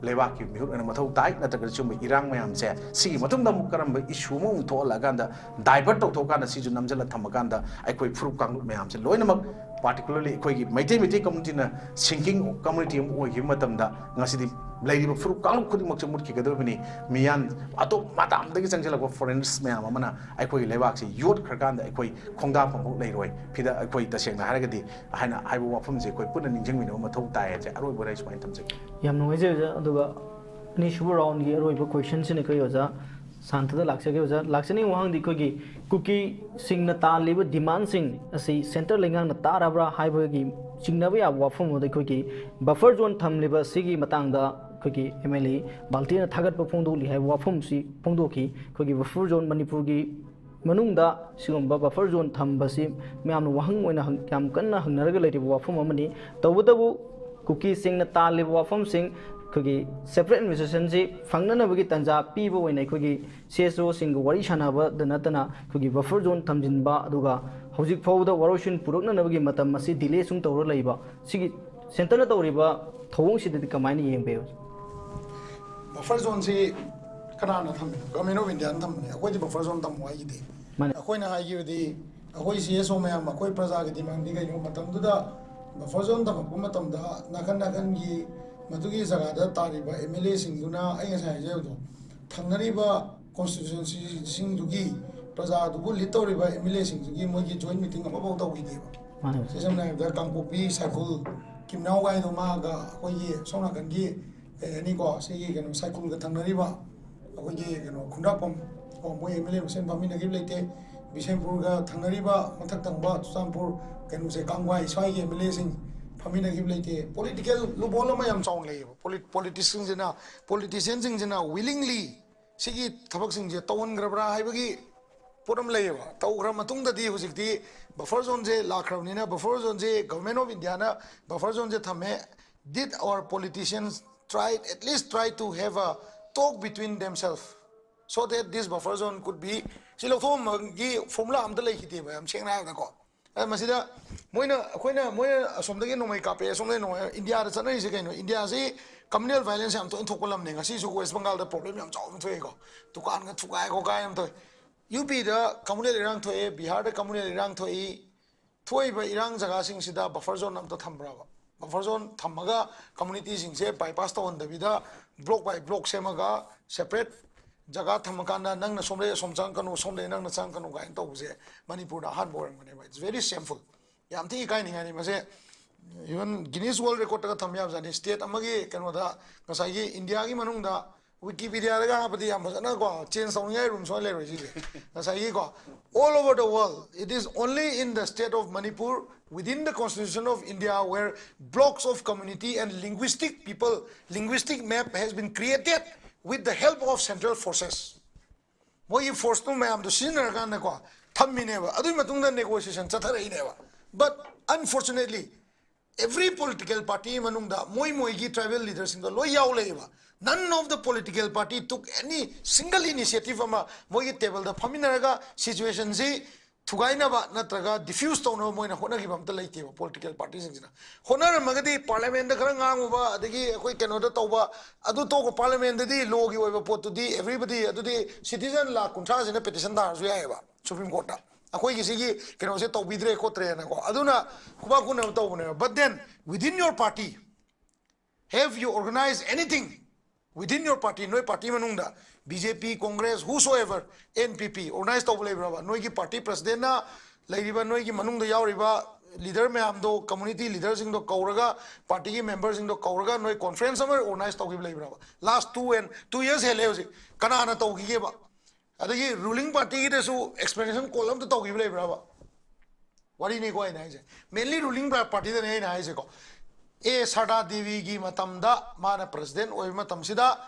ꯂꯩꯕꯥꯛꯀꯤ ꯃꯤꯍꯨꯠ ꯑꯣꯏꯅ ꯃꯊꯧ ꯇꯥꯏ꯫ ꯅꯠꯇ꯭ꯔꯒꯗꯤ ꯁꯤꯒꯨꯝꯕ ꯏꯔꯥꯡ ꯃꯌꯥꯝꯁꯦ, ꯁꯤꯒꯤ ꯃꯇꯨꯡꯗ ꯑꯃꯨꯛ ꯀꯔꯝꯕ ꯏꯁꯨ ꯑꯃꯃꯨꯛ ꯊꯣꯛꯍꯜꯂꯛꯑꯀꯥꯟꯗ, ꯗꯥꯏꯚꯔꯠ ꯇꯧꯊꯣꯛꯑꯀꯥꯟꯗ, ꯁꯤꯁꯨ ꯅꯝꯁꯤꯜꯂ ꯊꯝꯃꯀꯥꯟꯗ ꯑꯩꯈꯣꯏ ꯐꯨꯔꯨꯞ ꯀꯥꯡꯂꯨꯞ ꯃꯌꯥꯝꯁꯦ ꯂꯣꯏꯅꯃꯛ, particularly ꯑꯩꯈꯣꯏꯒꯤ ꯃꯩꯇꯩ, ꯃꯩꯇꯩ ꯀꯝꯃꯨꯅꯤꯇꯤꯅ ꯁꯤꯡꯀꯤꯡ ꯀꯝꯃꯨꯅꯤꯇꯤ ꯑꯃ ꯑꯣꯏꯈꯤꯕ ꯃꯇꯝꯗ, ꯉꯁꯤꯗꯤ ꯂꯩꯔꯤꯕ ꯐꯨꯔꯨꯞ ꯀꯥꯡꯂꯨꯞ ꯈꯨꯗꯤꯡꯃꯛꯁꯦ ꯃꯨꯠꯈꯤꯒꯗꯧꯔꯤꯕꯅꯤ꯫ ꯃꯤꯌꯥꯟ ꯑꯇꯣꯞ ꯃꯇꯝꯗꯒꯤ ꯆꯪꯁꯤꯜꯂꯛꯄ ꯐꯣꯔꯦꯅꯔꯁ ꯃꯌꯥꯝ ꯑꯃꯅ ꯑꯩꯈꯣꯏꯒꯤ ꯂꯩꯕꯥꯛꯁꯤ ꯌꯣꯠꯈ꯭ꯔꯀꯥꯟꯗ ꯑꯩꯈꯣꯏ ꯈꯣꯡꯗꯥꯐꯝ ꯐꯥꯎ ꯂꯩꯔꯣꯏ꯫ ꯐꯤꯗ ꯑꯩꯈꯣꯏ ꯇꯁꯦꯡꯅ ꯍꯥꯏꯔꯒꯗꯤ ꯍꯥꯏꯅ ꯍꯥꯏꯕ ꯋꯥꯐꯝꯁꯦ ꯑꯩꯈꯣꯏ ꯄꯨꯟꯅ ꯅꯤꯡꯁꯤꯡꯃꯤꯟꯅꯕ ꯃꯊꯧ ꯇꯥꯏ ꯍꯥꯏꯁꯦ ꯑꯔꯣꯏꯕꯗ ꯑꯩ ꯁꯨꯃꯥꯏꯅ ꯊꯝꯖꯒꯦ꯫ ꯌꯥꯝ ꯅꯨꯡꯉꯥꯏꯖꯩ ꯑꯣꯖꯥ꯫ ꯑꯗꯨꯒ ꯑꯅꯤꯁꯨꯕ ꯔꯥꯎꯟꯒꯤ ꯑꯔꯣꯏꯕ ꯀꯣꯏꯁꯟꯁꯤꯅ ꯑꯩꯈꯣꯏ ꯑꯣꯖꯥ, ꯁꯥꯟꯇꯗ ꯂꯥꯛꯆꯒꯦ ꯑꯣꯖꯥ꯫ ꯂꯥꯛꯆꯅꯤꯡꯕ ꯋꯥꯍꯪꯗꯤ ꯑꯩꯈꯣꯏꯒꯤ ꯀꯨꯀꯤꯁꯤꯡꯅ ꯇꯥꯜꯂꯤꯕ ꯗꯤꯃꯥꯟꯁꯤꯡ ꯑꯁꯤ ꯁꯦꯟꯇꯔ ꯂꯩꯉꯥꯛꯅ ꯇꯥꯔꯕ꯭ꯔꯥ ꯍꯥꯏꯕꯒꯤ ꯆꯤꯡꯅꯕ ꯌꯥꯕ ꯋꯥꯐꯝ ꯑꯃꯗ ꯑꯩꯈꯣꯏꯒꯤ ꯕꯐꯔ ꯖꯣꯟ ꯊꯝꯂꯤꯕ ꯑꯁꯤꯒꯤ ꯃꯇꯥꯡꯗ ꯑꯩꯈꯣꯏꯒꯤ ꯑꯦꯝ ꯑꯦꯜ ꯑꯦ ꯕꯥꯜꯇꯤꯅ ꯊꯥꯒꯠꯄ ꯐꯣꯡꯗꯣꯛꯂꯤ ꯍꯥꯏꯕ ꯋꯥꯐꯝꯁꯤ ꯐꯣꯡꯗꯣꯛꯈꯤ꯫ ꯑꯩꯈꯣꯏꯒꯤ ꯕꯐꯔ ꯖꯣꯟ ꯃꯅꯤꯄꯨꯔꯒꯤ ꯃꯅꯨꯡꯗ ꯁꯤꯒꯨꯝꯕ ꯕꯐꯔ ꯖꯣꯟ ꯊꯝꯕꯁꯤ ꯃꯌꯥꯝꯅ ꯋꯥꯍꯪ ꯑꯣꯏꯅ ꯍꯪ- ꯌꯥꯝ ꯀꯟꯅ ꯍꯪꯅꯔꯒ ꯂꯩꯔꯤꯕ ꯋꯥꯐꯝ ꯑꯃꯅꯤ꯫ ꯇꯧꯕꯇꯕꯨ ꯀꯨꯀꯤꯁꯤꯡꯅ ꯇꯥꯜꯂꯤꯕ ꯋꯥꯐꯝꯁꯤꯡ ꯑꯩꯈꯣꯏꯒꯤ ꯁꯦꯄꯔꯦꯠ ꯑꯦꯗꯃꯤꯅꯤꯁꯇ꯭ꯔꯦꯁꯟꯁꯤ ꯐꯪꯅꯅꯕꯒꯤ ꯇꯥꯟꯖꯥ ꯄꯤꯕ ꯑꯣꯏꯅ ꯑꯩꯈꯣꯏꯒꯤ ꯁꯤ ꯑꯦꯁ ꯑꯣꯁꯤꯡꯒ ꯋꯥꯔꯤ ꯁꯥꯟꯅꯕꯗ ꯅꯠꯇꯅ ꯑꯩꯈꯣꯏꯒꯤ ꯕꯐꯔ ꯖꯣꯟ ꯊꯝꯖꯤꯟꯕ, ꯑꯗꯨꯒ ꯍꯧꯖꯤꯛ ꯐꯥꯎꯕꯗ ꯋꯥꯔꯣꯏꯁꯤꯟ ꯄꯨꯔꯛꯅꯅꯕꯒꯤ ꯃꯇꯝ ꯑꯁꯤ ꯗꯤꯂꯦ ꯁꯨꯝ ꯇꯧꯔ ꯂꯩꯕ, ꯁꯤꯒꯤ ꯁꯦꯟꯇꯔꯅ ꯇꯧꯔꯤꯕ ꯊꯧꯑꯣꯡꯁꯤꯗꯗꯤ ꯀꯃꯥꯏꯅ ꯌꯦꯡꯕꯤꯕ? ꯕꯐꯔ ꯖꯣꯟꯁꯤ ꯀꯅꯥꯅ ꯊꯝꯃꯤꯅꯣ? ꯒꯚꯔꯟꯃꯦꯟ ꯑꯣꯐ ꯏꯟꯗꯤꯌꯥꯅ ꯊꯝꯕꯅꯦ꯫ ꯑꯩꯈꯣꯏꯗꯤ ꯕꯐꯔ ꯖꯣꯟ ꯊꯝꯃꯣ ꯍꯥꯏꯈꯤꯗꯦ꯫ ꯃꯥꯅꯦ꯫ ꯑꯩꯈꯣꯏꯅ ꯍꯥꯏꯈꯤꯕꯗꯤ ꯑꯩꯈꯣꯏ ꯁꯤ ꯑꯦꯁ ꯑꯣ ꯃꯌꯥꯝ, ꯑꯩꯈꯣꯏ ꯄ꯭ꯔꯖꯥꯒꯤ ꯗꯤꯃꯥꯟꯗꯤ ꯀꯩꯅꯣ? ꯃꯇꯝꯗꯨꯗ ꯕꯐꯔ ꯖꯣꯟ ꯊꯝꯃꯛꯄ ꯃꯇꯝꯗ ꯅꯥꯀꯟ ꯅꯥꯀꯟꯒꯤ ꯃꯗꯨꯒꯤ ꯖꯒꯥꯗ ꯇꯥꯔꯤꯕ ꯑꯦꯝ ꯑꯦꯜ ꯑꯦꯁꯤꯡꯗꯨꯅ, ꯑꯩ ꯉꯁꯥꯏ ꯍꯥꯏꯖꯕꯗꯣ, ꯊꯪꯅꯔꯤꯕ ꯀꯣꯟꯁꯇꯤꯇ꯭ꯌꯨꯟꯁꯤꯁꯤꯡꯗꯨꯒꯤ ꯄ꯭ꯔꯖꯥꯗꯨꯕꯨ ꯂꯤꯗ ꯇꯧꯔꯤꯕ ꯑꯦꯝ ꯑꯦꯜ ꯑꯦꯁꯤꯡꯗꯨꯒꯤ ꯃꯣꯏꯒꯤ ꯖꯣꯏꯟ ꯃꯤꯇꯤꯡ ꯑꯃꯐꯥꯎ ꯇꯧꯈꯤꯗꯦꯕ꯫ ꯃꯥꯅꯦ꯫ ꯁꯤ ꯁꯝꯅ ꯍꯥꯏꯔꯕꯗ ꯀꯥꯡꯄꯣꯛꯄꯤ, ꯁꯥꯏꯈꯨꯜ, ꯀꯤꯝꯅꯥꯎ ꯀꯥꯏꯗꯣ ꯃꯥꯒ ꯑꯩꯈꯣꯏꯒꯤ ꯁꯣꯝ ꯅꯥꯀꯟꯒꯤ ꯀꯩ ꯍꯥꯏꯅꯤꯀꯣ, ꯁꯤꯒꯤ ꯀꯩꯅꯣ ꯁꯥꯏꯈꯨꯜꯒ ꯊꯪꯅꯔꯤꯕ ꯑꯩꯈꯣꯏꯒꯤ ꯀꯩꯅꯣ ꯈꯨꯟꯗ꯭ꯔꯥꯛꯄꯝ ꯀꯣ, ꯃꯣꯏ ꯑꯦꯝ ꯑꯦꯜ ꯑꯦ ꯃꯁꯦꯟ ꯐꯝꯃꯤꯟꯅꯈꯤꯕ ꯂꯩꯇꯦ꯫ ꯕꯤꯁꯦꯝꯄꯨꯔꯒ ꯊꯪꯅꯔꯤꯕ ꯃꯊꯛ ꯊꯪꯕ ꯆꯨꯔꯆꯥꯟꯄꯨꯔ ꯀꯩꯅꯣꯁꯦ, ꯀꯥꯡꯋꯥꯏ ꯁ꯭ꯋꯥꯏꯒꯤ ꯑꯦꯝ ꯑꯦꯜ ꯑꯦꯁꯤꯡ ꯐꯝꯃꯤꯟꯅꯈꯤꯕ ꯂꯩꯇꯦ꯫ ꯄꯣꯂꯤꯇꯤꯀꯦꯜ ꯂꯨꯞꯍꯣꯜ ꯑꯃ ꯌꯥꯝ ꯆꯥꯎꯅ ꯂꯩꯌꯦꯕ꯫ ꯄꯣꯂꯤꯇꯤꯁꯤꯌꯟꯁꯤꯡꯁꯤꯅ, ꯄꯣꯂꯤꯇꯤꯁꯤꯌꯟꯁꯤꯡꯁꯤꯅ ꯋꯤꯂꯤꯡꯂꯤ ꯁꯤꯒꯤ ꯊꯕꯛꯁꯤꯡꯁꯦ ꯇꯧꯍꯟꯈ꯭ꯔꯕ꯭ꯔꯥ ꯍꯥꯏꯕꯒꯤ ꯄꯣꯠ ꯑꯃ ꯂꯩꯌꯦꯕ꯫ ꯇꯧꯈ꯭ꯔ ꯃꯇꯨꯡꯗꯗꯤ ꯍꯧꯖꯤꯛꯇꯤ ꯕꯐꯔ ꯖꯣꯟꯁꯦ ꯂꯥꯛꯈ꯭ꯔꯕꯅꯤꯅ, ꯕꯐꯔ ꯖꯣꯟꯁꯦ, ꯒꯚꯔꯟꯃꯦꯟ ꯑꯣꯐ ꯏꯟꯗꯤꯌꯥꯅ ꯕꯐꯔ ꯖꯣꯟꯁꯦ ꯊꯝꯃꯦ꯫ Did our politicians try, at least try to have a talk between themselves so that this buffer zone could be, ꯁꯤ ꯂꯧꯊꯣꯛꯑꯝꯕꯒꯤ ꯐꯣꯔꯃꯨꯂꯥ ꯑꯝꯇ ꯂꯩꯈꯤꯗꯦꯕ, ꯌꯥꯝ ꯁꯦꯡꯅ ꯍꯥꯏꯔꯕꯗꯀꯣ꯫ ꯑ, ꯃꯁꯤꯗ ꯃꯣꯏꯅ, ꯑꯩꯈꯣꯏꯅ, ꯃꯣꯏꯅ ꯑꯁꯣꯝꯗꯒꯤ ꯅꯣꯡꯃꯩ ꯀꯥꯞꯄꯛꯑꯦ, ꯑꯁꯣꯝꯗꯒꯤ ꯅꯣꯡꯃꯩ, ꯏꯟꯗꯤꯌꯥꯗ ꯆꯠꯅꯔꯤꯁꯦ ꯀꯩꯅꯣ? ꯏꯟꯗꯤꯌꯥꯁꯤ ꯀꯝꯃꯨꯅꯦꯜ ꯚꯥꯏꯂꯦꯟꯁ ꯌꯥꯝ ꯇꯣꯏꯅ ꯊꯣꯛꯄ ꯂꯝꯅꯦ꯫ ꯉꯁꯤꯁꯨ ꯋꯦꯁ ꯕꯪꯒꯥꯜꯗ ꯄ꯭ꯔꯣꯕ꯭ꯂꯦꯝ ꯌꯥꯝ ꯆꯥꯎꯅ ꯊꯣꯛꯑꯦꯀꯣ꯫ ꯗꯨꯀꯥꯟꯒ ꯊꯨꯒꯥꯏ ꯈꯣꯠꯀꯥꯏ ꯌꯥꯝ ꯇꯧꯋꯦ꯫ ꯌꯨ ꯄꯤꯗ ꯀꯝꯃꯨꯅꯦꯜ ꯏꯔꯥꯡ ꯊꯣꯛꯑꯦ, ꯕꯤꯍꯥꯔꯗ ꯀꯝꯃꯨꯅꯦꯜ ꯏꯔꯥꯡ ꯊꯣꯛꯏ꯫ ꯊꯣꯛꯏꯕ ꯏꯔꯥꯡ ꯖꯒꯥꯁꯤꯡꯁꯤꯗ ꯕꯐꯔ ꯖꯣꯟ ꯑꯝꯇ ꯊꯝꯕ꯭ꯔꯕ? ꯕꯐꯔ ꯖꯣꯟ ꯊꯝꯃꯒ ꯀꯝꯃꯨꯅꯤꯇꯤꯁꯤꯡꯁꯦ ꯕꯥꯏꯄꯥꯁ ꯇꯧꯍꯟꯗꯕꯤꯗ ꯕ꯭ꯂꯣꯛ ꯕꯥꯏ ꯕ꯭ꯂꯣꯛ ꯁꯦꯝꯃꯒ ꯁꯦꯄꯔꯦꯠ ꯖꯒꯥ ꯊꯝꯃꯀꯥꯟꯗ ꯅꯪꯅ ꯁꯣꯝꯗꯒꯤ ꯑꯁꯣꯝ ꯆꯪꯉꯛꯀꯅꯨ, ꯁꯣꯝꯗꯒꯤ ꯅꯪꯅ ꯆꯪꯉꯛꯀꯅꯨ ꯀꯥꯏꯅ ꯇꯧꯕꯁꯦ ꯃꯅꯤꯄꯨꯔꯗ ꯑꯍꯥꯟꯕ ꯑꯣꯏꯔꯝꯒꯅꯦꯕ꯫ It's very shameful. ꯌꯥꯝ ꯊꯤ ꯏꯀꯥꯏꯅꯤꯡꯉꯥꯏꯅꯤ ꯃꯁꯦ꯫ Even Guinness World Recordꯇꯒ ꯊꯝꯕ ꯌꯥꯕꯖꯥꯠꯅꯤ꯫ ꯁ꯭ꯇꯦꯠ ꯑꯃꯒꯤ ꯀꯩꯅꯣꯗ, ꯉꯁꯥꯏꯒꯤ ꯏꯟꯗꯤꯌꯥꯒꯤ ꯃꯅꯨꯡꯗ ꯋꯤꯀꯤꯄꯤꯗꯤꯌꯥꯗꯒ ꯍꯥꯞꯄꯗꯤ ꯌꯥꯝ ꯐꯖꯅꯀꯣ ꯆꯦꯟꯖ ꯇꯧꯅꯤꯡꯉꯥꯏ ꯔꯨꯝ ꯁꯣꯏꯅ ꯂꯩꯔꯣꯏ ꯁꯤꯁꯦ꯫ ꯉꯁꯥꯏꯒꯤꯀꯣ, all over the world, it is only in the state of Manipur, within the constitution of India, where blocks of community and linguistic people, linguistic map has been created with the help of central forces. ꯃꯣꯏꯒꯤ ꯐꯣꯔꯁꯇꯨ ꯃꯌꯥꯝꯗꯣ ꯁꯤꯖꯤꯟꯅꯔꯀꯥꯟꯗꯀꯣ ꯊꯝꯃꯤꯅꯦꯕ꯫ ꯑꯗꯨꯒꯤ ꯃꯇꯨꯡꯗ negotiation ꯆꯠꯊꯔꯛꯏꯅꯦꯕ꯫ But unfortunately, every political party ꯃꯅꯨꯡꯗ ꯃꯣꯏ ꯃꯣꯏꯒꯤ tribal leaderꯁꯤꯡꯗꯣ ꯂꯣꯏ ꯌꯥꯎ ꯂꯩꯌꯦꯕ꯫ None of the political party took any single initiative ꯑꯃ ꯃꯣꯏꯒꯤ ꯇꯦꯕꯜꯗ ꯐꯝꯃꯤꯟꯅꯔꯒ situationꯁꯤ ꯊꯨꯒꯥꯏꯅꯕ ꯅꯠꯇ꯭ꯔꯒ diffuse ꯇꯧꯅꯕ ꯃꯣꯏꯅ ꯍꯣꯠꯅꯈꯤꯕ ꯑꯝꯇ ꯂꯩꯇꯦꯕ꯫ Political partyꯁꯤꯡꯁꯤꯅ ꯍꯣꯠꯅꯔꯝꯃꯒꯗꯤ parliamentꯇ ꯈꯔ ꯉꯥꯡꯉꯨꯕ, ꯑꯗꯒꯤ ꯑꯩꯈꯣꯏ ꯀꯩꯅꯣꯗ ꯇꯧꯕ, ꯑꯗꯨ ꯇꯣꯛꯈ꯭ꯔꯣ꯫ Parliamentꯇꯗꯤ lawꯒꯤ ꯑꯣꯏꯕ ꯄꯣꯠꯇꯨꯗꯤ everybody, ꯑꯗꯨꯗꯤ citizen ꯂꯥꯈ ꯀꯨꯟꯊ꯭ꯔꯥꯁꯤꯅ petition ꯊꯥꯔꯁꯨ ꯌꯥꯏꯑꯕ Supreme Courtꯇ, ꯑꯩꯈꯣꯏꯒꯤ ꯁꯤꯒꯤ ꯀꯩꯅꯣꯁꯦ ꯇꯧꯕꯤꯗ꯭ꯔꯦ ꯈꯣꯠꯇ꯭ꯔꯦꯅꯀꯣ꯫ ꯑꯗꯨꯅ ꯈꯨꯕꯥꯛ ꯈꯨꯅꯕ ꯇꯧꯕꯅꯦꯕ꯫ But then within your party, have you organized anything within your party? ꯅꯣꯏ party ꯃꯅꯨꯡꯗ BJP, Congress, whosoever, NPP organize ꯇꯧꯕ ꯂꯩꯕ꯭ꯔꯕ? ꯅꯣꯏꯒꯤ party presidentꯅ ꯂꯩꯔꯤꯕ ꯅꯣꯏꯒꯤ ꯃꯅꯨꯡꯗ ꯌꯥꯎꯔꯤꯕ leader ꯃꯌꯥꯝꯗꯣ, community leaderꯁꯤꯡꯗꯣ ꯀꯧꯔꯒ, partyꯒꯤ memberꯁꯤꯡꯗꯣ ꯀꯧꯔꯒ ꯅꯣꯏ conference ꯑꯃ organize ꯇꯧꯈꯤꯕ ꯂꯩꯕ꯭ꯔꯕ? Last two and two years ꯍꯦꯜꯂꯦ ꯍꯧꯖꯤꯛ, ꯀꯅꯥꯅ ꯇꯧꯈꯤꯒꯦꯕ? ꯑꯗꯒꯤ ruling partyꯒꯤꯗꯁꯨ explanation call ꯑꯝꯇ ꯇꯧꯈꯤꯕ ꯂꯩꯕ꯭ꯔꯕ? ꯋꯥꯔꯤꯅꯤꯀꯣ ꯑꯩꯅ ꯍꯥꯏꯁꯦ, mainly ruling partyꯗꯅꯦ ꯑꯩꯅ ꯍꯥꯏꯁꯦꯀꯣ꯫ ꯑꯦ ꯁꯔꯗꯥ ꯗꯦꯕꯤꯒꯤ ꯃꯇꯝꯗ ꯃꯥꯅ president ꯑꯣꯏꯕ ꯃꯇꯝꯁꯤꯗ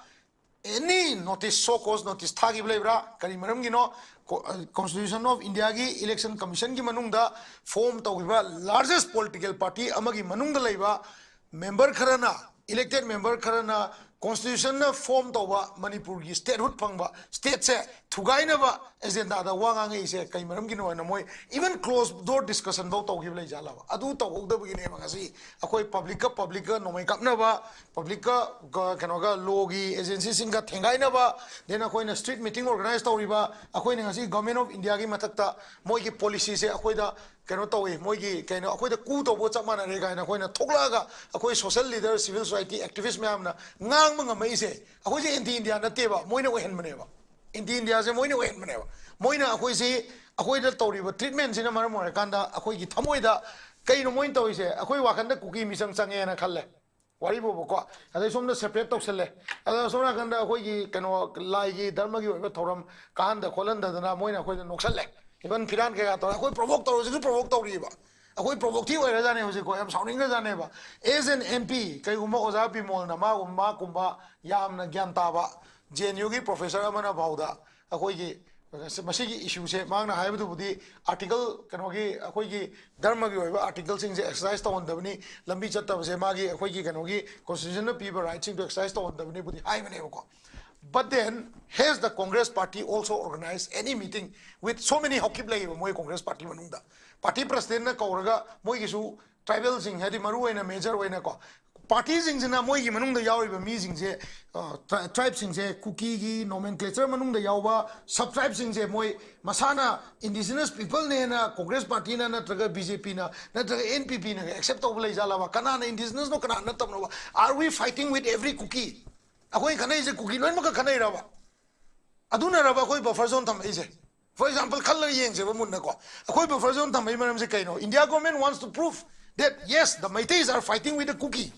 any notice, show cause notice ꯊꯥꯈꯤꯕ ꯂꯩꯕ꯭ꯔꯥ? ꯀꯔꯤ ꯃꯔꯝꯒꯤꯅꯣ? Co-, Constitution of Indiaꯒꯤ election commissionꯒꯤ ꯃꯅꯨꯡꯗ form ꯇꯧꯈꯤꯕ largest political party ꯑꯃꯒꯤ ꯃꯅꯨꯡꯗ ꯂꯩꯕ member ꯈꯔꯅ, elected member ꯈꯔꯅ constitutionꯅ form ꯇꯧꯕ ꯃꯅꯤꯄꯨꯔꯒꯤ statehood ꯐꯪꯕ stateꯁꯦ ꯊꯨꯒꯥꯏꯅꯕ agendaꯗ ꯋꯥ ꯉꯥꯡꯉꯛꯏꯁꯦ ꯀꯩ ꯃꯔꯝꯒꯤꯅꯣ ꯍꯥꯏꯅ ꯃꯣꯏ even closed door discussion ꯐꯥꯎ ꯇꯧꯈꯤꯕ ꯂꯩꯖꯥꯠꯂꯕ? ꯑꯗꯨ ꯇꯧꯍꯧꯗꯕꯒꯤꯅꯦꯕ ꯉꯁꯤ ꯑꯩꯈꯣꯏ publicꯀ publicꯀ ꯅꯣꯡꯃꯩ ꯀꯥꯞꯅꯕ, publicꯀ ꯀ-, ꯀꯩꯅꯣꯒ lawꯒꯤ agencyꯁꯤꯡꯒ ꯊꯦꯡꯒꯥꯏꯅꯕ, then ꯑꯩꯈꯣꯏꯅ street meeting organize ꯇꯧꯔꯤꯕ, ꯑꯩꯈꯣꯏꯅ ꯉꯁꯤ Government of Indiaꯒꯤ ꯃꯊꯛꯇ ꯃꯣꯏꯒꯤ policyꯁꯦ ꯑꯩꯈꯣꯏꯗ ꯀꯩꯅꯣ ꯇꯧꯋꯤ, ꯃꯣꯏꯒꯤ ꯀꯩꯅꯣ ꯑꯩꯈꯣꯏꯗ coup ꯇꯧꯕꯒ ꯆꯞ ꯃꯥꯟꯅꯔꯦ ꯀꯥꯏꯅ ꯑꯩꯈꯣꯏꯅ ꯊꯣꯛꯂꯛꯑꯒ ꯑꯩꯈꯣꯏ social leader, civil society activist ꯃꯌꯥꯝꯅ ꯉꯥꯡꯕ ꯉꯝꯃꯛꯏꯁꯦ ꯑꯩꯈꯣꯏꯁꯦ anti India ꯅꯠꯇꯦꯕ, ꯃꯣꯏꯅ ꯑꯣꯏꯍꯟꯕꯅꯦꯕ꯫ Anti Indiaꯁꯦ ꯃꯣꯏꯅ ꯑꯣꯏꯍꯟꯕꯅꯦꯕ꯫ ꯃꯣꯏꯅ ꯑꯩꯈꯣꯏꯁꯤ, ꯑꯩꯈꯣꯏꯗ ꯇꯧꯔꯤꯕ treatmentꯁꯤꯅ ꯃꯔꯝ ꯑꯣꯏꯔꯀꯥꯟꯗ ꯑꯩꯈꯣꯏꯒꯤ ꯊꯃꯣꯏꯗ ꯀꯩꯅꯣ ꯃꯣꯏꯅ ꯇꯧꯔꯤꯁꯦ? ꯑꯩꯈꯣꯏ ꯋꯥꯈꯟꯗ ꯀꯨꯀꯤ ꯃꯤꯆꯪ ꯆꯪꯉꯦꯅ ꯈꯜꯂꯦ꯫ ꯋꯥꯔꯤ ꯐꯥꯎꯕꯀꯣ꯫ ꯑꯗꯩ ꯁꯣꯝꯗ ꯁꯦꯄꯔꯦꯠ ꯇꯧꯁꯜꯂꯦ꯫ ꯑꯗ ꯁꯣꯝ ꯅꯥꯀꯟꯗ ꯑꯩꯈꯣꯏꯒꯤ ꯀꯩꯅꯣ, ꯂꯥꯏꯒꯤ ꯙꯔꯃꯒꯤ ꯑꯣꯏꯕ ꯊꯧꯔꯝ ꯀꯥꯍꯟꯗ ꯈꯣꯠꯍꯟꯗꯗꯅ ꯃꯣꯏꯅ ꯑꯩꯈꯣꯏꯗ ꯅꯣꯛꯁꯜꯂꯦ꯫ ꯏꯚꯟ ꯐꯤꯔꯥꯟ ꯀꯩꯀꯥ ꯇꯧꯔꯦ꯫ ꯑꯩꯈꯣꯏ ꯄ꯭ꯔꯣꯚꯣꯛ ꯇꯧꯔꯁꯤꯁꯨ ꯄ꯭ꯔꯣꯚꯣꯛ ꯇꯧꯔꯤꯕ꯫ ꯑꯩꯈꯣꯏ ꯄ꯭ꯔꯣꯚꯣꯛ ꯊꯤ ꯑꯣꯏꯔꯖꯥꯠꯅꯦ ꯍꯧꯖꯤꯛꯀꯣ꯫ ꯌꯥꯝ ꯁꯥꯎꯅꯤꯡꯈ꯭ꯔꯖꯥꯠꯅꯦꯕ꯫ ꯑꯦꯁ ꯑꯦꯟ ꯑꯦꯝ ꯄꯤ, ꯀꯩꯒꯨꯝꯕ ꯑꯣꯖꯥ ꯕꯤꯃꯣꯜꯅ ꯃꯥꯒꯨꯝ ꯃꯥꯒꯨꯝꯕ ꯌꯥꯝꯅ ꯒ꯭ꯌꯥꯟ ꯇꯥꯕ ꯖꯦ ꯑꯦꯟ ꯌꯨꯒꯤ ꯄ꯭ꯔꯣꯐꯦꯁꯔ ꯑꯃꯅ ꯐꯥꯎꯗ ꯑꯩꯈꯣꯏꯒꯤ ꯃꯁꯤꯒꯤ ꯏꯁꯨꯁꯦ ꯃꯍꯥꯛꯅ ꯍꯥꯏꯕꯗꯨꯕꯨꯗꯤ ꯑꯥꯔꯇꯤꯀꯜ, ꯀꯩꯅꯣꯒꯤ, ꯑꯩꯈꯣꯏꯒꯤ ꯙꯔꯃꯒꯤ ꯑꯣꯏꯕ ꯑꯥꯔꯇꯤꯀꯜꯁꯤꯡꯁꯦ ꯑꯦꯛꯁꯔꯁꯥꯏꯁ ꯇꯧꯍꯟꯗꯕꯅꯤ, ꯂꯝꯕꯤ ꯆꯠꯇꯕꯁꯦ ꯃꯥꯒꯤ ꯑꯩꯈꯣꯏꯒꯤ ꯀꯩꯅꯣꯒꯤ ꯀꯣꯟꯁꯇꯤꯇ꯭ꯌꯨꯁꯟꯅ ꯄꯤꯕ ꯔꯥꯏꯠꯁꯤꯡꯗꯣ ꯑꯦꯛꯁꯔꯁꯥꯏꯁ ꯇꯧꯍꯟꯗꯕꯅꯤꯕꯨꯗꯤ ꯍꯥꯏꯕꯅꯦꯕꯀꯣ꯫ But then, has the Congress party also organized any meeting with so many Haokip ꯂꯩꯌꯦꯕ ꯃꯣꯏ ꯀꯣꯡꯒ꯭ꯔꯦꯁ ꯄꯥꯔꯇꯤ ꯃꯅꯨꯡꯗ? ꯄꯥꯔꯇꯤ ꯄ꯭ꯔꯁꯤꯗꯦꯟꯅ ꯀꯧꯔꯒ ꯃꯣꯏꯒꯤꯁꯨ ꯇ꯭ꯔꯥꯏꯕꯦꯜꯁꯤꯡ, ꯍꯥꯏꯗꯤ ꯃꯔꯨ ꯑꯣꯏꯅ ꯃꯦꯖꯔ ꯑꯣꯏꯅꯀꯣ, ꯄꯥꯔꯇꯤꯁꯤꯡꯁꯤꯅ ꯃꯣꯏꯒꯤ ꯃꯅꯨꯡꯗ ꯌꯥꯎꯔꯤꯕ ꯃꯤꯁꯤꯡꯁꯦ, ꯇ꯭ꯔꯥꯏꯕꯁꯤꯡꯁꯦ ꯀꯨꯀꯤꯒꯤ ꯅꯣꯃꯦꯟꯀ꯭ꯂꯦꯆꯔ ꯃꯅꯨꯡꯗ ꯌꯥꯎꯕ ꯁꯕ ꯇ꯭ꯔꯥꯏꯕꯁꯤꯡꯁꯦ ꯃꯣꯏ ꯃꯁꯥꯅ ꯏꯟꯗꯤꯖꯤꯅꯁ ꯄꯤꯄꯜꯅꯦꯅ ꯀꯣꯡꯒ꯭ꯔꯦꯁ ꯄꯥꯔꯇꯤꯅ ꯅꯠꯇ꯭ꯔꯒ ꯕꯤ ꯖꯦ ꯄꯤꯅ ꯅꯠꯇ꯭ꯔꯒ ꯑꯦꯟ ꯄꯤ ꯄꯤꯅꯒ ꯑꯦꯛꯁꯦꯞ ꯇꯧꯕ ꯂꯩꯖꯥꯠꯂꯕ? ꯀꯅꯥꯅ ꯏꯟꯗꯤꯖꯤꯅꯁꯅꯣ, ꯀꯅꯥꯅ ꯅꯠꯇꯕꯅꯣꯕ? Are we fighting with every Kuki? ꯑꯩꯈꯣꯏ ꯈꯠꯅꯩꯁꯦ ꯀꯨꯀꯤ ꯂꯣꯏꯅꯃꯛꯀ ꯈꯠꯅꯩꯔꯕ? ꯑꯗꯨꯅꯔꯕ ꯑꯩꯈꯣꯏ ꯕꯐꯔ ꯖꯣꯟ ꯊꯝꯃꯛꯏꯁꯦ? ꯐꯣꯔ ꯑꯦꯛꯖꯥꯝꯄꯜ ꯈꯜꯂꯒ ꯌꯦꯡꯁꯦꯕ ꯃꯨꯟꯅꯀꯣ꯫ ꯑꯩꯈꯣꯏ ꯕꯐꯔ ꯖꯣꯟ ꯊꯝꯃꯛꯏ ꯃꯔꯝꯁꯦ ꯀꯩꯅꯣ? India government wants to prove that yes, the Meiteis are fighting with the Kuki.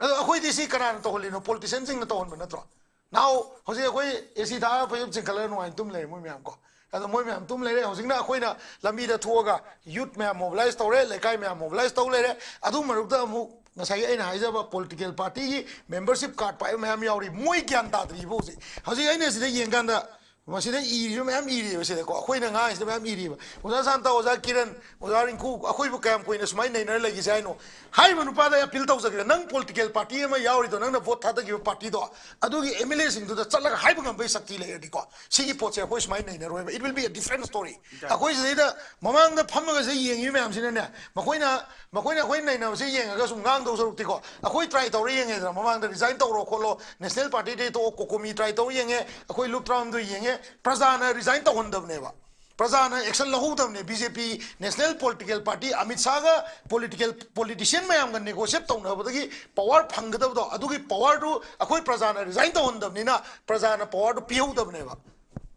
ꯑꯗꯣ ꯑꯩꯈꯣꯏꯗꯤ ꯁꯤ ꯀꯅꯥꯅ ꯇꯧꯍꯜꯂꯤꯅꯣ? ꯄꯣꯂꯤꯇꯤꯁꯤꯌꯟꯁꯤꯡꯅ ꯇꯧꯍꯟꯕ ꯅꯠꯇ꯭ꯔꯣ? Now, ꯍꯧꯖꯤꯛ ꯑꯩꯈꯣꯏ ꯑꯦ ꯁꯤ ꯊꯥꯔꯒ ꯐꯩꯖꯨꯞ ꯆꯤꯡꯈꯠꯂꯒ ꯅꯨꯡꯉꯥꯏꯅ ꯇꯨꯝ ꯂꯩꯔꯦ ꯃꯣꯏ ꯃꯌꯥꯝ ꯀꯣ꯫ ꯑꯗꯣ ꯃꯣꯏ ꯃꯌꯥꯝ ꯇꯨꯝ ꯂꯩꯔꯦ꯫ ꯍꯧꯖꯤꯛꯅ ꯑꯩꯈꯣꯏꯅ ꯂꯝꯕꯤꯗ ꯊꯣꯛꯑꯒ ꯌꯨꯠ ꯃꯌꯥꯝ ꯃꯣꯕꯤꯂꯥꯏꯁ ꯇꯧꯔꯦ, ꯂꯩꯀꯥꯏ ꯃꯌꯥꯝ ꯃꯣꯕꯤꯂꯥꯏꯁ ꯇꯧ ꯂꯩꯔꯦ꯫ ꯑꯗꯨ ꯃꯔꯛꯇ ꯑꯃꯨꯛ ꯉꯁꯥꯏꯒꯤ ꯑꯩꯅ ꯍꯥꯏꯖꯕ ꯄꯣꯂꯤꯇꯤꯀꯦꯜ ꯄꯥꯔꯇꯤꯒꯤ ꯃꯦꯝꯕꯔꯁꯤꯞ ꯀꯥꯔꯗ ꯄꯥꯏꯕ ꯃꯌꯥꯝ ꯌꯥꯎꯔꯤ꯫ ꯃꯣꯏ ꯒ꯭ꯌꯥꯟ ꯇꯥꯗ꯭ꯔꯤꯕ ꯍꯧꯖꯤꯛ꯫ ꯍꯧꯖꯤꯛ ꯑꯩꯅ ꯁꯤꯗ ꯌꯦꯡꯀꯥꯟꯗ ꯃꯁꯤꯗ ꯏꯔꯤꯕ ꯃꯌꯥꯝ ꯏꯔꯤꯕ ꯁꯤꯗꯀꯣ, ꯑꯩꯈꯣꯏꯅ ꯉꯥꯡꯉꯤꯁꯤꯗ ꯃꯌꯥꯝ ꯏꯔꯤꯕ꯫ ꯑꯣꯖꯥ ꯁꯥꯟꯇ, ꯑꯣꯖꯥ ꯀꯤꯔꯟ, ꯑꯣꯖꯥ ꯔꯤꯡꯀꯨ, ꯑꯩꯈꯣꯏꯕꯨ ꯀꯌꯥꯝ ꯀꯨꯏꯅ ꯁꯨꯃꯥꯏꯅ ꯅꯩꯅꯔ ꯂꯩꯈꯤꯁꯦ ꯍꯥꯏꯅꯣ? ꯍꯥꯏꯔꯤꯕ ꯅꯨꯄꯥꯗ ꯑꯩ ꯑꯄꯤꯜ ꯇꯧꯖꯒꯦ꯫ ꯅꯪ ꯄꯣꯂꯤꯇꯤꯀꯦꯜ ꯄꯥꯔꯇꯤ ꯑꯃ ꯌꯥꯎꯔꯤꯗꯣ, ꯅꯪꯅ ꯚꯣꯠ ꯊꯥꯗꯈꯤꯕ ꯄꯥꯔꯇꯤꯗꯣ, ꯑꯗꯨꯒꯤ ꯑꯦꯝ ꯑꯦꯜ ꯑꯦꯁꯤꯡꯗꯨꯗ ꯆꯠꯂꯒ ꯍꯥꯏꯕ ꯉꯝꯕꯒꯤ ꯁꯛꯇꯤ ꯂꯩꯔꯗꯤꯀꯣ, ꯁꯤꯒꯤ ꯄꯣꯠꯁꯦ ꯑꯩꯈꯣꯏ ꯁꯨꯃꯥꯏꯅ ꯅꯩꯅꯔꯣꯏꯕ꯫ It will be a different story. ꯑꯩꯈꯣꯏ ꯁꯤꯗꯩꯗ ꯃꯃꯥꯡꯗ ꯐꯝꯃꯒ ꯁꯤꯗ ꯌꯦꯡꯉꯤꯕ ꯃꯌꯥꯝꯁꯤꯅꯅꯦ, ꯃꯈꯣꯏꯅ, ꯃꯈꯣꯏꯅ ꯑꯩꯈꯣꯏ ꯅꯩꯅꯕꯁꯦ ꯌꯦꯡꯉꯒ ꯁꯨꯝ ꯉꯥꯡꯗꯧ ꯁꯔꯨꯛꯇꯤꯀꯣ, ꯑꯩꯈꯣꯏ ꯇ꯭ꯔꯥꯏ ꯇꯧꯔ ꯌꯦꯡꯉꯦꯗꯅ, ꯃꯃꯥꯡꯗ ꯔꯤꯖꯥꯏꯟ ꯇꯧꯔꯣ ꯈꯣꯠꯂꯣ, ꯅꯦꯁꯅꯦꯜ ꯄꯥꯔꯇꯤꯗꯩ ꯇꯣꯛꯑꯣ, ꯀꯣꯀꯣꯃꯤ ꯇ꯭ꯔꯥꯏ ꯇꯧꯔ ꯌꯦꯡꯉꯦ, ꯑꯩꯈꯣꯏ ꯂꯨꯞ ꯇꯔꯥꯍꯨꯝꯗꯣꯏ ꯌꯦꯡꯉꯦ, ꯄ꯭ꯔꯖꯥꯅ ꯔꯤꯖꯥꯏꯟ ꯇꯧꯍꯟꯗꯕꯅꯦꯕ꯫ ꯄ꯭ꯔꯖꯥꯅ ꯑꯦꯛꯁꯟ ꯂꯧꯍꯧꯗꯕꯅꯦ꯫ ꯕꯤ ꯖꯦ ꯄꯤ, ꯅꯦꯁꯅꯦꯜ ꯄꯣꯂꯤꯇꯤꯀꯦꯜ ꯄꯥꯔꯇꯤ, ꯑꯃꯤꯠ ꯁꯥꯒ ꯄꯣꯂꯤꯇꯤꯀꯦꯜ ꯄꯣꯂꯤꯇꯤꯁꯤꯌꯟ ꯃꯌꯥꯝꯒ ꯅꯦꯒꯣꯁꯤꯌꯦꯠ ꯇꯧꯅꯕꯗꯒꯤ ꯄꯋꯥꯔ ꯐꯪꯒꯗꯕꯗꯣ, ꯑꯗꯨꯒꯤ ꯄꯋꯥꯔꯗꯨ ꯑꯩꯈꯣꯏ ꯄ꯭ꯔꯖꯥꯅ ꯔꯤꯖꯥꯏꯟ ꯇꯧꯍꯟꯗꯕꯅꯤꯅ ꯄ꯭ꯔꯖꯥꯅ ꯄꯋꯥꯔꯗꯨ ꯄꯤꯍꯧꯗꯕꯅꯦꯕ꯫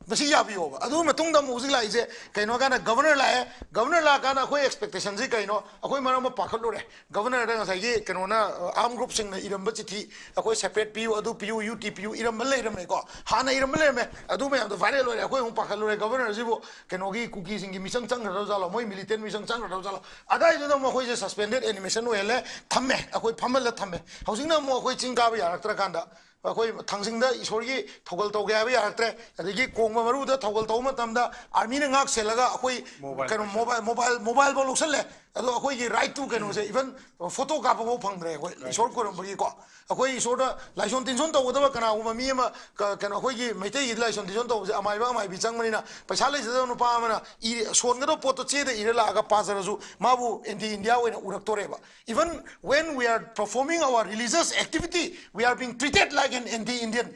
ꯃꯁꯤ ꯌꯥꯕꯤꯌꯣꯕ꯫ ꯑꯗꯨꯒꯤ ꯃꯇꯨꯡꯗ ꯑꯃꯨꯛ ꯍꯧꯖꯤꯛ ꯂꯥꯛꯏꯁꯦ ꯀꯩꯅꯣ ꯀꯥꯟꯗ ꯒꯕꯔꯅꯔ ꯂꯥꯛꯑꯦ꯫ ꯒꯕꯔꯅꯔ ꯂꯥꯛꯑꯀꯥꯟꯗ ꯑꯩꯈꯣꯏ ꯑꯦꯛꯁꯄꯦꯛꯇꯦꯁꯟꯁꯤ ꯀꯩꯅꯣ? ꯑꯩꯈꯣꯏ ꯃꯔꯝ ꯑꯃ ꯄꯥꯈꯠꯂꯨꯔꯦ꯫ ꯒꯕꯔꯅꯔꯗ ꯉꯁꯥꯏꯒꯤ ꯀꯩꯅꯣꯅ, ꯑꯥꯔꯝ ꯒ꯭ꯔꯨꯞꯁꯤꯡꯅ ꯏꯔꯝꯕ ꯆꯤꯊꯤ, ꯑꯩꯈꯣꯏ ꯁꯦꯄꯔꯦꯠ ꯄꯤꯌꯨ, ꯑꯗꯨ ꯄꯤꯌꯨ, ꯌꯨ ꯇꯤ ꯄꯤꯌꯨ, ꯏꯔꯝꯕ ꯂꯩꯔꯝꯃꯦꯀꯣ꯫ ꯍꯥꯟꯅ ꯏꯔꯝꯕ ꯂꯩꯔꯝꯃꯦ꯫ ꯑꯗꯨ ꯃꯌꯥꯝꯗꯣ ꯚꯥꯏꯔꯦꯜ ꯑꯣꯏꯔꯦ꯫ ꯑꯩꯈꯣꯏ ꯑꯃꯨꯛ ꯄꯥꯈꯠꯂꯨꯔꯦ, ꯒꯕꯔꯅꯔꯁꯤꯕꯨ ꯀꯩꯅꯣꯒꯤ ꯀꯨꯀꯤꯁꯤꯡꯒꯤ ꯃꯤꯆꯪ ꯆꯪꯈ꯭ꯔꯗꯧ ꯖꯥꯠꯂꯣ, ꯃꯣꯏ ꯃꯤꯂꯤꯇꯦꯟ ꯃꯤꯆꯪ ꯆꯪꯈ꯭ꯔꯗꯧ ꯖꯥꯠꯂꯣ? ꯑꯗꯥꯏꯗꯨꯗ ꯑꯃꯨꯛ ꯑꯩꯈꯣꯏꯁꯦ ꯁꯁꯄꯦꯟꯗꯦꯗ ꯑꯦꯅꯤꯃꯦꯁꯟ ꯑꯣꯏꯍꯜꯂꯦ, ꯊꯝꯃꯦ, ꯑꯩꯈꯣꯏ ꯐꯝꯍꯜꯂ ꯊꯝꯃꯦ꯫ ꯍꯧꯖꯤꯛꯅ ꯑꯃꯨꯛ ꯑꯩꯈꯣꯏ ꯆꯤꯡ ꯀꯥꯕ ꯌꯥꯔꯛꯇ꯭ꯔꯀꯥꯟꯗ, ꯑꯩꯈꯣꯏ ꯊꯥꯡꯖꯤꯡꯗ ꯏꯁꯣꯔꯒꯤ ꯊꯧꯒꯜ ꯇꯧꯒꯦ ꯍꯥꯏꯕ ꯌꯥꯔꯛꯇ꯭ꯔꯦ, ꯑꯗꯒꯤ ꯀꯣꯡꯕ ꯃꯔꯨꯗ ꯊꯧꯒꯜ ꯇꯧꯕ ꯃꯇꯝꯗ ꯑꯥꯔꯃꯤꯅ ꯉꯥꯛ ꯁꯦꯜꯂꯒ ꯑꯩꯈꯣꯏ ꯀꯩꯅꯣ ꯃꯣꯕꯥꯏꯜ, ꯃꯣꯕꯥꯏꯜ, ꯃꯣꯕꯥꯏꯜꯐꯥꯎ ꯂꯧꯁꯜꯂꯦ꯫ ꯑꯗꯣ ꯑꯩꯈꯣꯏꯒꯤ ꯔꯥꯏꯠ ꯇꯨ ꯀꯩꯅꯣꯁꯦ, ꯏꯚꯟ ꯐꯣꯇꯣ ꯀꯥꯞꯄꯐꯥꯎ ꯐꯪꯗ꯭ꯔꯦ ꯑꯩꯈꯣꯏ ꯏꯁꯣꯔ ꯈꯣꯏꯔꯝꯕꯒꯤꯀꯣ꯫ ꯑꯩꯈꯣꯏ ꯏꯁꯣꯔꯗ ꯂꯥꯏꯁꯣꯟ ꯇꯤꯟꯁꯣꯟ ꯇꯧꯒꯗꯕ ꯀꯅꯥꯒꯨꯝꯕ ꯃꯤ ꯑꯃ, ꯀ-, ꯀꯩꯅꯣ, ꯑꯩꯈꯣꯏꯒꯤ ꯃꯩꯇꯩꯒꯤꯗꯤ ꯂꯥꯏꯁꯣꯟ ꯇꯤꯟꯁꯣꯟ ꯇꯧꯕꯁꯦ ꯑꯃꯥꯏꯕ ꯑꯃꯥꯏꯕꯤ ꯆꯪꯕꯅꯤꯅ, ꯄꯩꯁꯥ ꯂꯩꯖꯗꯕ ꯅꯨꯄꯥ ꯑꯃꯅ ꯏꯔꯦ-, ꯁꯣꯟꯒꯗꯕ ꯄꯣꯠꯇꯣ ꯆꯦꯗ ꯏꯔ ꯂꯥꯛꯑꯒ ꯄꯥꯖꯔꯁꯨ ꯃꯥꯕꯨ ꯑꯦꯟꯇꯤ ꯏꯟꯗꯤꯌꯥ ꯑꯣꯏꯅ ꯎꯔꯛꯇꯣꯔꯦꯕ꯫ Even when we are performing our religious activity, we are being treated like an anti-Indian.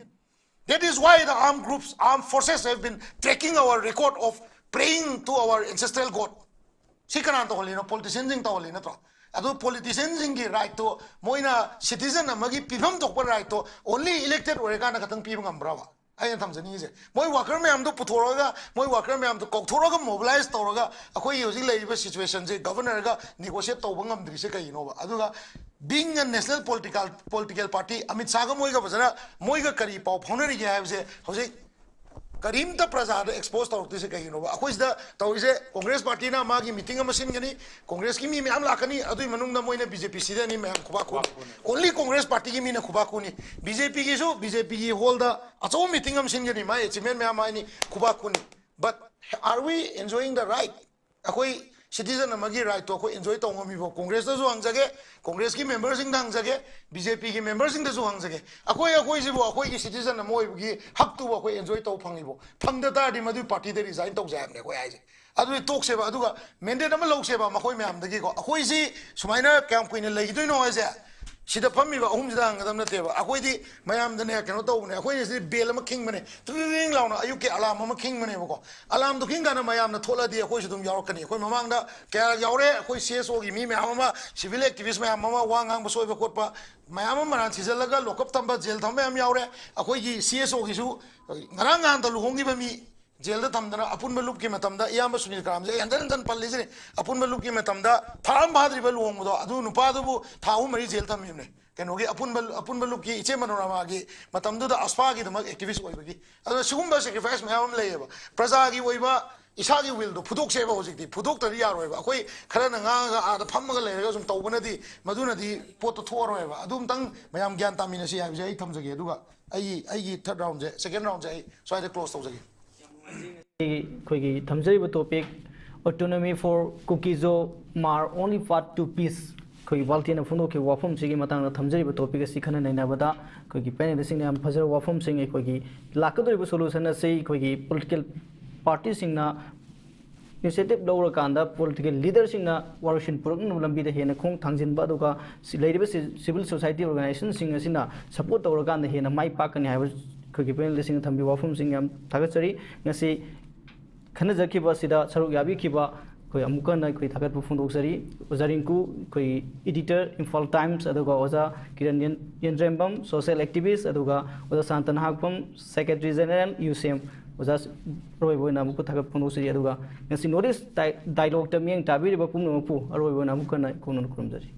That is why the armed groups, armed forces have been tracking our record of praying to our ancestral god. ꯁꯤ ꯀꯅꯥꯅ ꯇꯧꯍꯜꯂꯤꯅꯣ? ꯄꯣꯂꯤꯇꯤꯁꯤꯌꯟꯁꯤꯡ ꯇꯧꯍꯜꯂꯤ ꯅꯠꯇ꯭ꯔꯣ? ꯑꯗꯨ ꯄꯣꯂꯤꯇꯤꯁꯤꯌꯟꯁꯤꯡꯒꯤ ꯔꯥꯏꯠꯇꯣ ꯃꯣꯏꯅ citizen ꯑꯃꯒꯤ ꯄꯤꯐꯝ ꯊꯣꯛꯄ ꯔꯥꯏꯠꯇꯣ only elected ꯑꯣꯏꯔꯀꯥꯟꯗ ꯈꯛꯇꯪ ꯄꯤꯕ ꯉꯝꯕ꯭ꯔꯕ? ꯑꯩꯅ ꯊꯝꯖꯅꯤꯡꯉꯤꯁꯦ, ꯃꯣꯏ ꯋꯥꯀꯔ ꯃꯌꯥꯝꯗꯣ ꯄꯨꯊꯣꯔꯛꯑꯒ, ꯃꯣꯏ ꯋꯥꯀꯔ ꯃꯌꯥꯝꯗꯣ ꯀꯧꯊꯣꯔꯛꯑꯒ, ꯃꯣꯕꯤꯂꯥꯏꯁ ꯇꯧꯔꯒ, ꯑꯩꯈꯣꯏꯒꯤ ꯍꯧꯖꯤꯛ ꯂꯩꯔꯤꯕ ꯁꯤꯆꯨꯋꯦꯁꯟꯁꯦ ꯒꯕꯔꯅꯔꯒ ꯅꯦꯒꯣꯁꯤꯌꯦꯠ ꯇꯧꯕ ꯉꯝꯗ꯭ꯔꯤꯁꯦ ꯀꯩꯒꯤꯅꯣꯕ? ꯑꯗꯨꯒ being a national political, political party, Amit ꯁꯥꯍꯒ ꯃꯣꯏꯒ ꯐꯖꯅ, ꯃꯣꯏꯒ ꯀꯔꯤ ꯄꯥꯎ ꯐꯥꯎꯅꯔꯤꯒꯦ ꯍꯥꯏꯕꯁꯦ ꯍꯧꯖꯤꯛ ꯀꯔꯤꯝꯇ ꯄ꯭ꯔꯖꯥꯗ ꯑꯦꯛꯁꯄꯣꯖ ꯇꯧꯔꯛꯇ꯭ꯔꯤꯁꯦ ꯀꯩꯒꯤꯅꯣꯕ? ꯑꯩꯈꯣꯏ ꯁꯤꯗ ꯇꯧꯔꯤꯁꯦ, ꯀꯣꯡꯒ꯭ꯔꯦꯁ ꯄꯥꯔꯇꯤꯅ ꯃꯥꯒꯤ ꯃꯤꯇꯤꯡ ꯑꯃ ꯁꯤꯟꯒꯅꯤ, ꯀꯣꯡꯒ꯭ꯔꯦꯁꯀꯤ ꯃꯤ ꯃꯌꯥꯝ ꯂꯥꯛꯀꯅꯤ, ꯑꯗꯨꯒꯤ ꯃꯅꯨꯡꯗ ꯃꯣꯏꯅ ꯕꯤ ꯖꯦ ꯄꯤ ꯁꯤꯗꯅꯤ, ꯃꯌꯥꯝ ꯈꯨꯕꯥꯛ ꯈꯨꯅꯤ꯫ ꯑꯣꯟꯂꯤ ꯀꯣꯡꯒ꯭ꯔꯦꯁ ꯄꯥꯔꯇꯤꯒꯤ ꯃꯤꯅ ꯈꯨꯕꯥꯛ ꯈꯨꯅꯤ꯫ ꯕꯤ ꯖꯦ ꯄꯤꯒꯤꯁꯨ ꯕꯤ ꯖꯦ ꯄꯤꯒꯤ ꯍꯣꯜꯗ ꯑꯆꯧꯕ ꯃꯤꯇꯤꯡ ꯑꯃ ꯁꯤꯟꯒꯅꯤ, ꯃꯥꯒꯤ ꯑꯦꯆꯤꯞꯃꯦꯟ ꯃꯌꯥꯝ ꯍꯥꯏꯅꯤ, ꯈꯨꯕꯥꯛ ꯈꯨꯅꯤ꯫ But are we enjoying the right? ꯑꯩꯈꯣꯏ ꯁꯤꯇꯤꯖꯟ ꯑꯃꯒꯤ ꯔꯥꯏꯠꯇꯣ ꯑꯩꯈꯣꯏ ꯑꯦꯟꯖꯣꯏ ꯇꯧ ꯉꯝꯃꯤꯕꯣ? ꯀꯣꯡꯒ꯭ꯔꯦꯁꯇꯁꯨ ꯍꯪꯖꯒꯦ, ꯀꯣꯡꯒ꯭ꯔꯦꯁꯀꯤ ꯃꯦꯝꯕꯔꯁꯤꯡꯗ ꯍꯪꯖꯒꯦ, ꯕꯤ ꯖꯦ ꯄꯤꯒꯤ ꯃꯦꯝꯕꯔꯁꯤꯡꯗꯁꯨ ꯍꯪꯖꯒꯦ꯫ ꯑꯩꯈꯣꯏ, ꯑꯩꯈꯣꯏꯁꯤꯕꯨ ꯑꯩꯈꯣꯏꯒꯤ ꯁꯤꯇꯤꯖꯟ ꯑꯃ ꯑꯣꯏꯕꯒꯤ ꯍꯛꯇꯨꯕꯨ ꯑꯩꯈꯣꯏ ꯑꯦꯟꯖꯣꯏ ꯇꯧ ꯐꯪꯉꯤꯕꯣ? ꯐꯪꯗ ꯇꯥꯔꯗꯤ ꯃꯗꯨꯒꯤ ꯄꯥꯔꯇꯤꯗ ꯔꯤꯖꯥꯏꯟ ꯇꯧꯖꯦ ꯍꯥꯏꯕꯅꯦ ꯑꯩꯈꯣꯏ ꯍꯥꯏꯁꯦ꯫ ꯑꯗꯨꯗꯤ ꯇꯣꯛꯁꯦꯕ, ꯑꯗꯨꯒ ꯃꯦꯟꯗꯦꯠ ꯑꯃ ꯂꯧꯁꯦꯕ ꯃꯈꯣꯏ ꯃꯌꯥꯝꯗꯒꯤꯀꯣ꯫ ꯑꯩꯈꯣꯏꯁꯤ ꯁꯨꯃꯥꯏꯅ ꯀꯌꯥꯝ ꯀꯨꯏꯅ ꯂꯩꯈꯤꯗꯣꯏꯅꯣ ꯍꯥꯏꯁꯦ, ꯁꯤꯗ ꯐꯝꯃꯤꯕ ꯑꯍꯨꯝꯁꯤꯗ ꯍꯪꯒꯗꯕ ꯅꯠꯇꯦꯕ꯫ ꯑꯩꯈꯣꯏꯗꯤ ꯃꯌꯥꯝꯗꯅꯦ ꯀꯩꯅꯣ ꯇꯧꯕꯅꯦ, ꯑꯩꯈꯣꯏꯅ ꯁꯤꯗꯤ ꯕꯦꯜ ꯑꯃ ꯈꯤꯡꯕꯅꯦ, ꯇ꯭ꯔꯤꯡ ꯂꯥꯎꯅ ꯑꯌꯨꯛꯀꯤ ꯑꯂꯥꯝ ꯑꯃ ꯈꯤꯡꯕꯅꯦꯕꯀꯣ꯫ ꯑꯂꯥꯝꯗꯣ ꯈꯤꯡ ꯀꯥꯟꯗ ꯃꯌꯥꯝꯅ ꯊꯣꯛꯂꯛꯑꯗꯤ ꯑꯩꯈꯣꯏꯁꯨ ꯑꯗꯨꯝ ꯌꯥꯎꯔꯛꯀꯅꯤ꯫ ꯑꯩꯈꯣꯏ ꯃꯃꯥꯡꯗ ꯀꯌꯥ ꯌꯥꯎꯔꯦ, ꯑꯩꯈꯣꯏ ꯁꯤ ꯑꯦꯁ ꯑꯣꯒꯤ ꯃꯤ ꯃꯌꯥꯝ ꯑꯃ, ꯁꯤꯚꯤꯜ ꯑꯦꯛꯇꯤꯚꯤꯁ ꯃꯌꯥꯝ ꯑꯃ, ꯋꯥ ꯉꯥꯡꯕ ꯁꯣꯏꯕ ꯈꯣꯠꯄ ꯃꯌꯥꯝ ꯑꯃ ꯃꯔꯥꯟ ꯊꯤꯖꯤꯜꯂꯒ ꯂꯣꯛꯑꯞ ꯊꯝꯕ, ꯖꯦꯜ ꯊꯝꯕ ꯃꯌꯥꯝ ꯌꯥꯎꯔꯦ꯫ ꯑꯩꯈꯣꯏꯒꯤ ꯁꯤ ꯑꯦꯁ ꯑꯣꯒꯤꯁꯨ ꯉꯔꯥꯡ ꯅꯍꯥꯟꯇ ꯂꯨꯍꯣꯡꯈꯤꯕ ꯃꯤ ꯖꯦꯜꯗ ꯊꯝꯗꯅ, ꯑꯄꯨꯟꯕ ꯂꯨꯞꯀꯤ ꯃꯇꯝꯗ, ꯏꯌꯥꯝꯕ ꯁꯨꯅꯤꯜ ꯀꯔꯥꯝꯁꯦ ꯑꯩ ꯍꯟꯖꯟ ꯍꯟꯖꯟ ꯄꯜꯂꯤꯁꯤꯅꯤ, ꯑꯄꯨꯟꯕ ꯂꯨꯞꯀꯤ ꯃꯇꯝꯗ ꯊꯥ ꯑꯃ ꯐꯥꯗ꯭ꯔꯤꯕ ꯂꯨꯍꯣꯡꯕꯗꯣ, ꯑꯗꯨ ꯅꯨꯄꯥꯗꯨꯕꯨ ꯊꯥ ꯑꯍꯨꯝ ꯃꯔꯤ ꯖꯦꯜ ꯊꯝꯃꯤꯕꯅꯦ꯫ ꯀꯩꯅꯣꯒꯤ ꯑꯄꯨꯟꯕ, ꯑꯄꯨꯟꯕ ꯂꯨꯞꯀꯤ ꯏꯆꯦ ꯃꯅꯣꯔꯃꯥꯒꯤ ꯃꯇꯝꯗꯨꯗ ꯑꯁꯐꯥꯒꯤꯗꯃꯛ ꯑꯦꯛꯇꯤꯚꯤꯁ ꯑꯣꯏꯕꯒꯤ꯫ ꯑꯗꯨꯅ ꯁꯤꯒꯨꯝꯕ ꯁꯦꯀ꯭ꯔꯤꯐꯥꯏꯁ ꯃꯌꯥꯝ ꯑꯃ ꯂꯩꯌꯦꯕ꯫ ꯄ꯭ꯔꯖꯥꯒꯤ ꯑꯣꯏꯕ ꯏꯁꯥꯒꯤ ꯋꯤꯜꯗꯣ ꯐꯨꯗꯣꯛꯁꯦꯕ꯫ ꯍꯧꯖꯤꯛꯇꯤ ꯐꯨꯗꯣꯛꯇ꯭ꯔꯗꯤ ꯌꯥꯔꯣꯏꯕ꯫ ꯑꯩꯈꯣꯏ ꯈꯔꯅ ꯉꯥꯡꯉꯒ ꯑꯥꯗ ꯐꯝꯃꯒ ꯂꯩꯔꯒ ꯁꯨꯝ ꯇꯧꯕꯅꯗꯤ ꯃꯗꯨꯅꯗꯤ ꯄꯣꯠꯇꯣ ꯊꯣꯛꯑꯔꯣꯏꯕ꯫ ꯑꯗꯨ ꯑꯝꯇꯪ ꯃꯌꯥꯝ ꯒ꯭ꯌꯥꯟ ꯇꯥꯃꯤꯟꯅꯁꯤ ꯍꯥꯏꯕꯁꯦ ꯑꯩ ꯊꯝꯖꯒꯦ꯫ ꯑꯗꯨꯒ ꯑꯩꯒꯤ, ꯑꯩꯒꯤ ꯊꯥꯔꯠ ꯔꯥꯎꯟꯁꯦ, ꯁꯦꯀꯦꯟ ꯔꯥꯎꯟꯁꯦ ꯑꯩ ꯁ꯭ꯋꯥꯏꯗ ꯀ꯭ꯂꯣꯁ ꯇꯧꯖꯒꯦ꯫ ꯑꯩꯈꯣꯏꯒꯤ ꯊꯝꯖꯔꯤꯕ topic Autonomy for Kuki-Zo Hmar, only path to peace, ꯑꯩꯈꯣꯏꯒꯤ ꯕꯥꯜꯇꯤꯅ ꯐꯣꯡꯗꯣꯛꯈꯤꯕ ꯋꯥꯐꯝꯁꯤꯒꯤ ꯃꯇꯥꯡꯗ ꯊꯝꯖꯔꯤꯕ ꯇꯣꯄꯤꯛ ꯑꯁꯤ ꯈꯟꯅ ꯅꯩꯅꯕꯗ ꯑꯩꯈꯣꯏꯒꯤ ꯄꯦꯅꯦꯂꯤꯁꯁꯤꯡꯅ ꯌꯥꯝ ꯐꯖꯕ ꯋꯥꯐꯝꯁꯤꯡ, ꯑꯩꯈꯣꯏꯒꯤ ꯂꯥꯛꯀꯗꯧꯔꯤꯕ ꯁꯣꯂꯨꯁꯟ ꯑꯁꯤ ꯑꯩꯈꯣꯏꯒꯤ ꯄꯣꯂꯤꯇꯤꯀꯦꯜ ꯄꯥꯔꯇꯤꯁꯤꯡꯅ ꯏꯅꯤꯁꯤꯌꯦꯇꯤꯚ ꯂꯧꯔꯀꯥꯟꯗ ꯄꯣꯂꯤꯇꯤꯀꯦꯜ ꯂꯤꯗꯔꯁꯤꯡꯅ ꯋꯥꯔꯣꯏꯁꯤꯟ ꯄꯨꯔꯛꯅꯕ ꯂꯝꯕꯤꯗ ꯍꯦꯟꯅ ꯈꯣꯡ ꯊꯥꯡꯖꯤꯟꯕ, ꯑꯗꯨꯒ ꯁꯤ-, ꯂꯩꯔꯤꯕ ꯁꯤ-, ꯁꯤꯚꯤꯜ ꯁꯣꯁꯥꯏꯇꯤ ꯑꯣꯔꯒꯅꯥꯏꯖꯦꯁꯟꯁꯤꯡ ꯑꯁꯤꯅ ꯁꯄꯣꯔꯠ ꯇꯧꯔꯀꯥꯟꯗ ꯍꯦꯟꯅ ꯃꯥꯏ ꯄꯥꯛꯀꯅꯤ ꯍꯥꯏꯕ ꯑꯩꯈꯣꯏꯒꯤ ꯄꯦꯅꯦꯂꯤꯁꯁꯤꯡꯅ ꯊꯝꯕꯤꯕ ꯋꯥꯐꯝꯁꯤꯡ ꯌꯥꯝ ꯊꯥꯒꯠꯆꯔꯤ꯫ ꯉꯁꯤ ꯈꯟꯅꯖꯈꯤꯕ ꯑꯁꯤꯗ ꯁꯔꯨꯛ ꯌꯥꯕꯤꯈꯤꯕ ꯑꯩꯈꯣꯏ ꯑꯃꯨꯛꯀ ꯍꯟꯅ ꯑꯩꯈꯣꯏ ꯊꯥꯒꯠꯄ ꯐꯣꯡꯗꯣꯛꯆꯔꯤ꯫ ꯑꯣꯖꯥ ꯔꯤꯡꯀꯨ, ꯑꯩꯈꯣꯏ ꯏꯗꯤꯇꯔ, ꯏꯝꯐꯥꯜ ꯇꯥꯏꯝꯁ, ꯑꯗꯨꯒ ꯑꯣꯖꯥ ꯀꯤꯔꯟ ꯌꯦꯟ-, ꯌꯦꯟꯗ꯭ꯔꯦꯝꯕꯝ, ꯁꯣꯁꯤꯌꯦꯜ ꯑꯦꯛꯇꯤꯚꯤꯁ, ꯑꯗꯨꯒ ꯑꯣꯖꯥ ꯁꯥꯟꯇ ꯅꯍꯥꯛꯄꯝ, ꯁꯦꯀ꯭ꯔꯦꯇꯔꯤ ꯖꯦꯅꯔꯦꯜ, ꯌꯨꯁꯦꯝ꯫ ꯑꯣꯖꯥ ꯑꯔꯣꯏꯕ ꯑꯣꯏꯅ ꯑꯃꯨꯛꯀ ꯊꯥꯒꯠꯄ ꯐꯣꯡꯗꯣꯛꯆꯔꯤ꯫ ꯑꯗꯨꯒ ꯉꯁꯤ ꯅꯣꯔꯠ ꯏꯁ ꯗꯥꯏ-, ꯗꯥꯏꯂꯣꯛꯇ ꯃꯤꯠꯌꯦꯡ ꯇꯥꯕꯤꯔꯤꯕ ꯄꯨꯝꯅꯃꯛꯄꯨ ꯑꯔꯣꯏꯕ ꯑꯣꯏꯅ ꯑꯃꯨꯛꯀ ꯍꯟꯅ ꯏꯀꯣꯛꯅꯅ ꯈꯨꯔꯨꯝꯖꯔꯤ꯫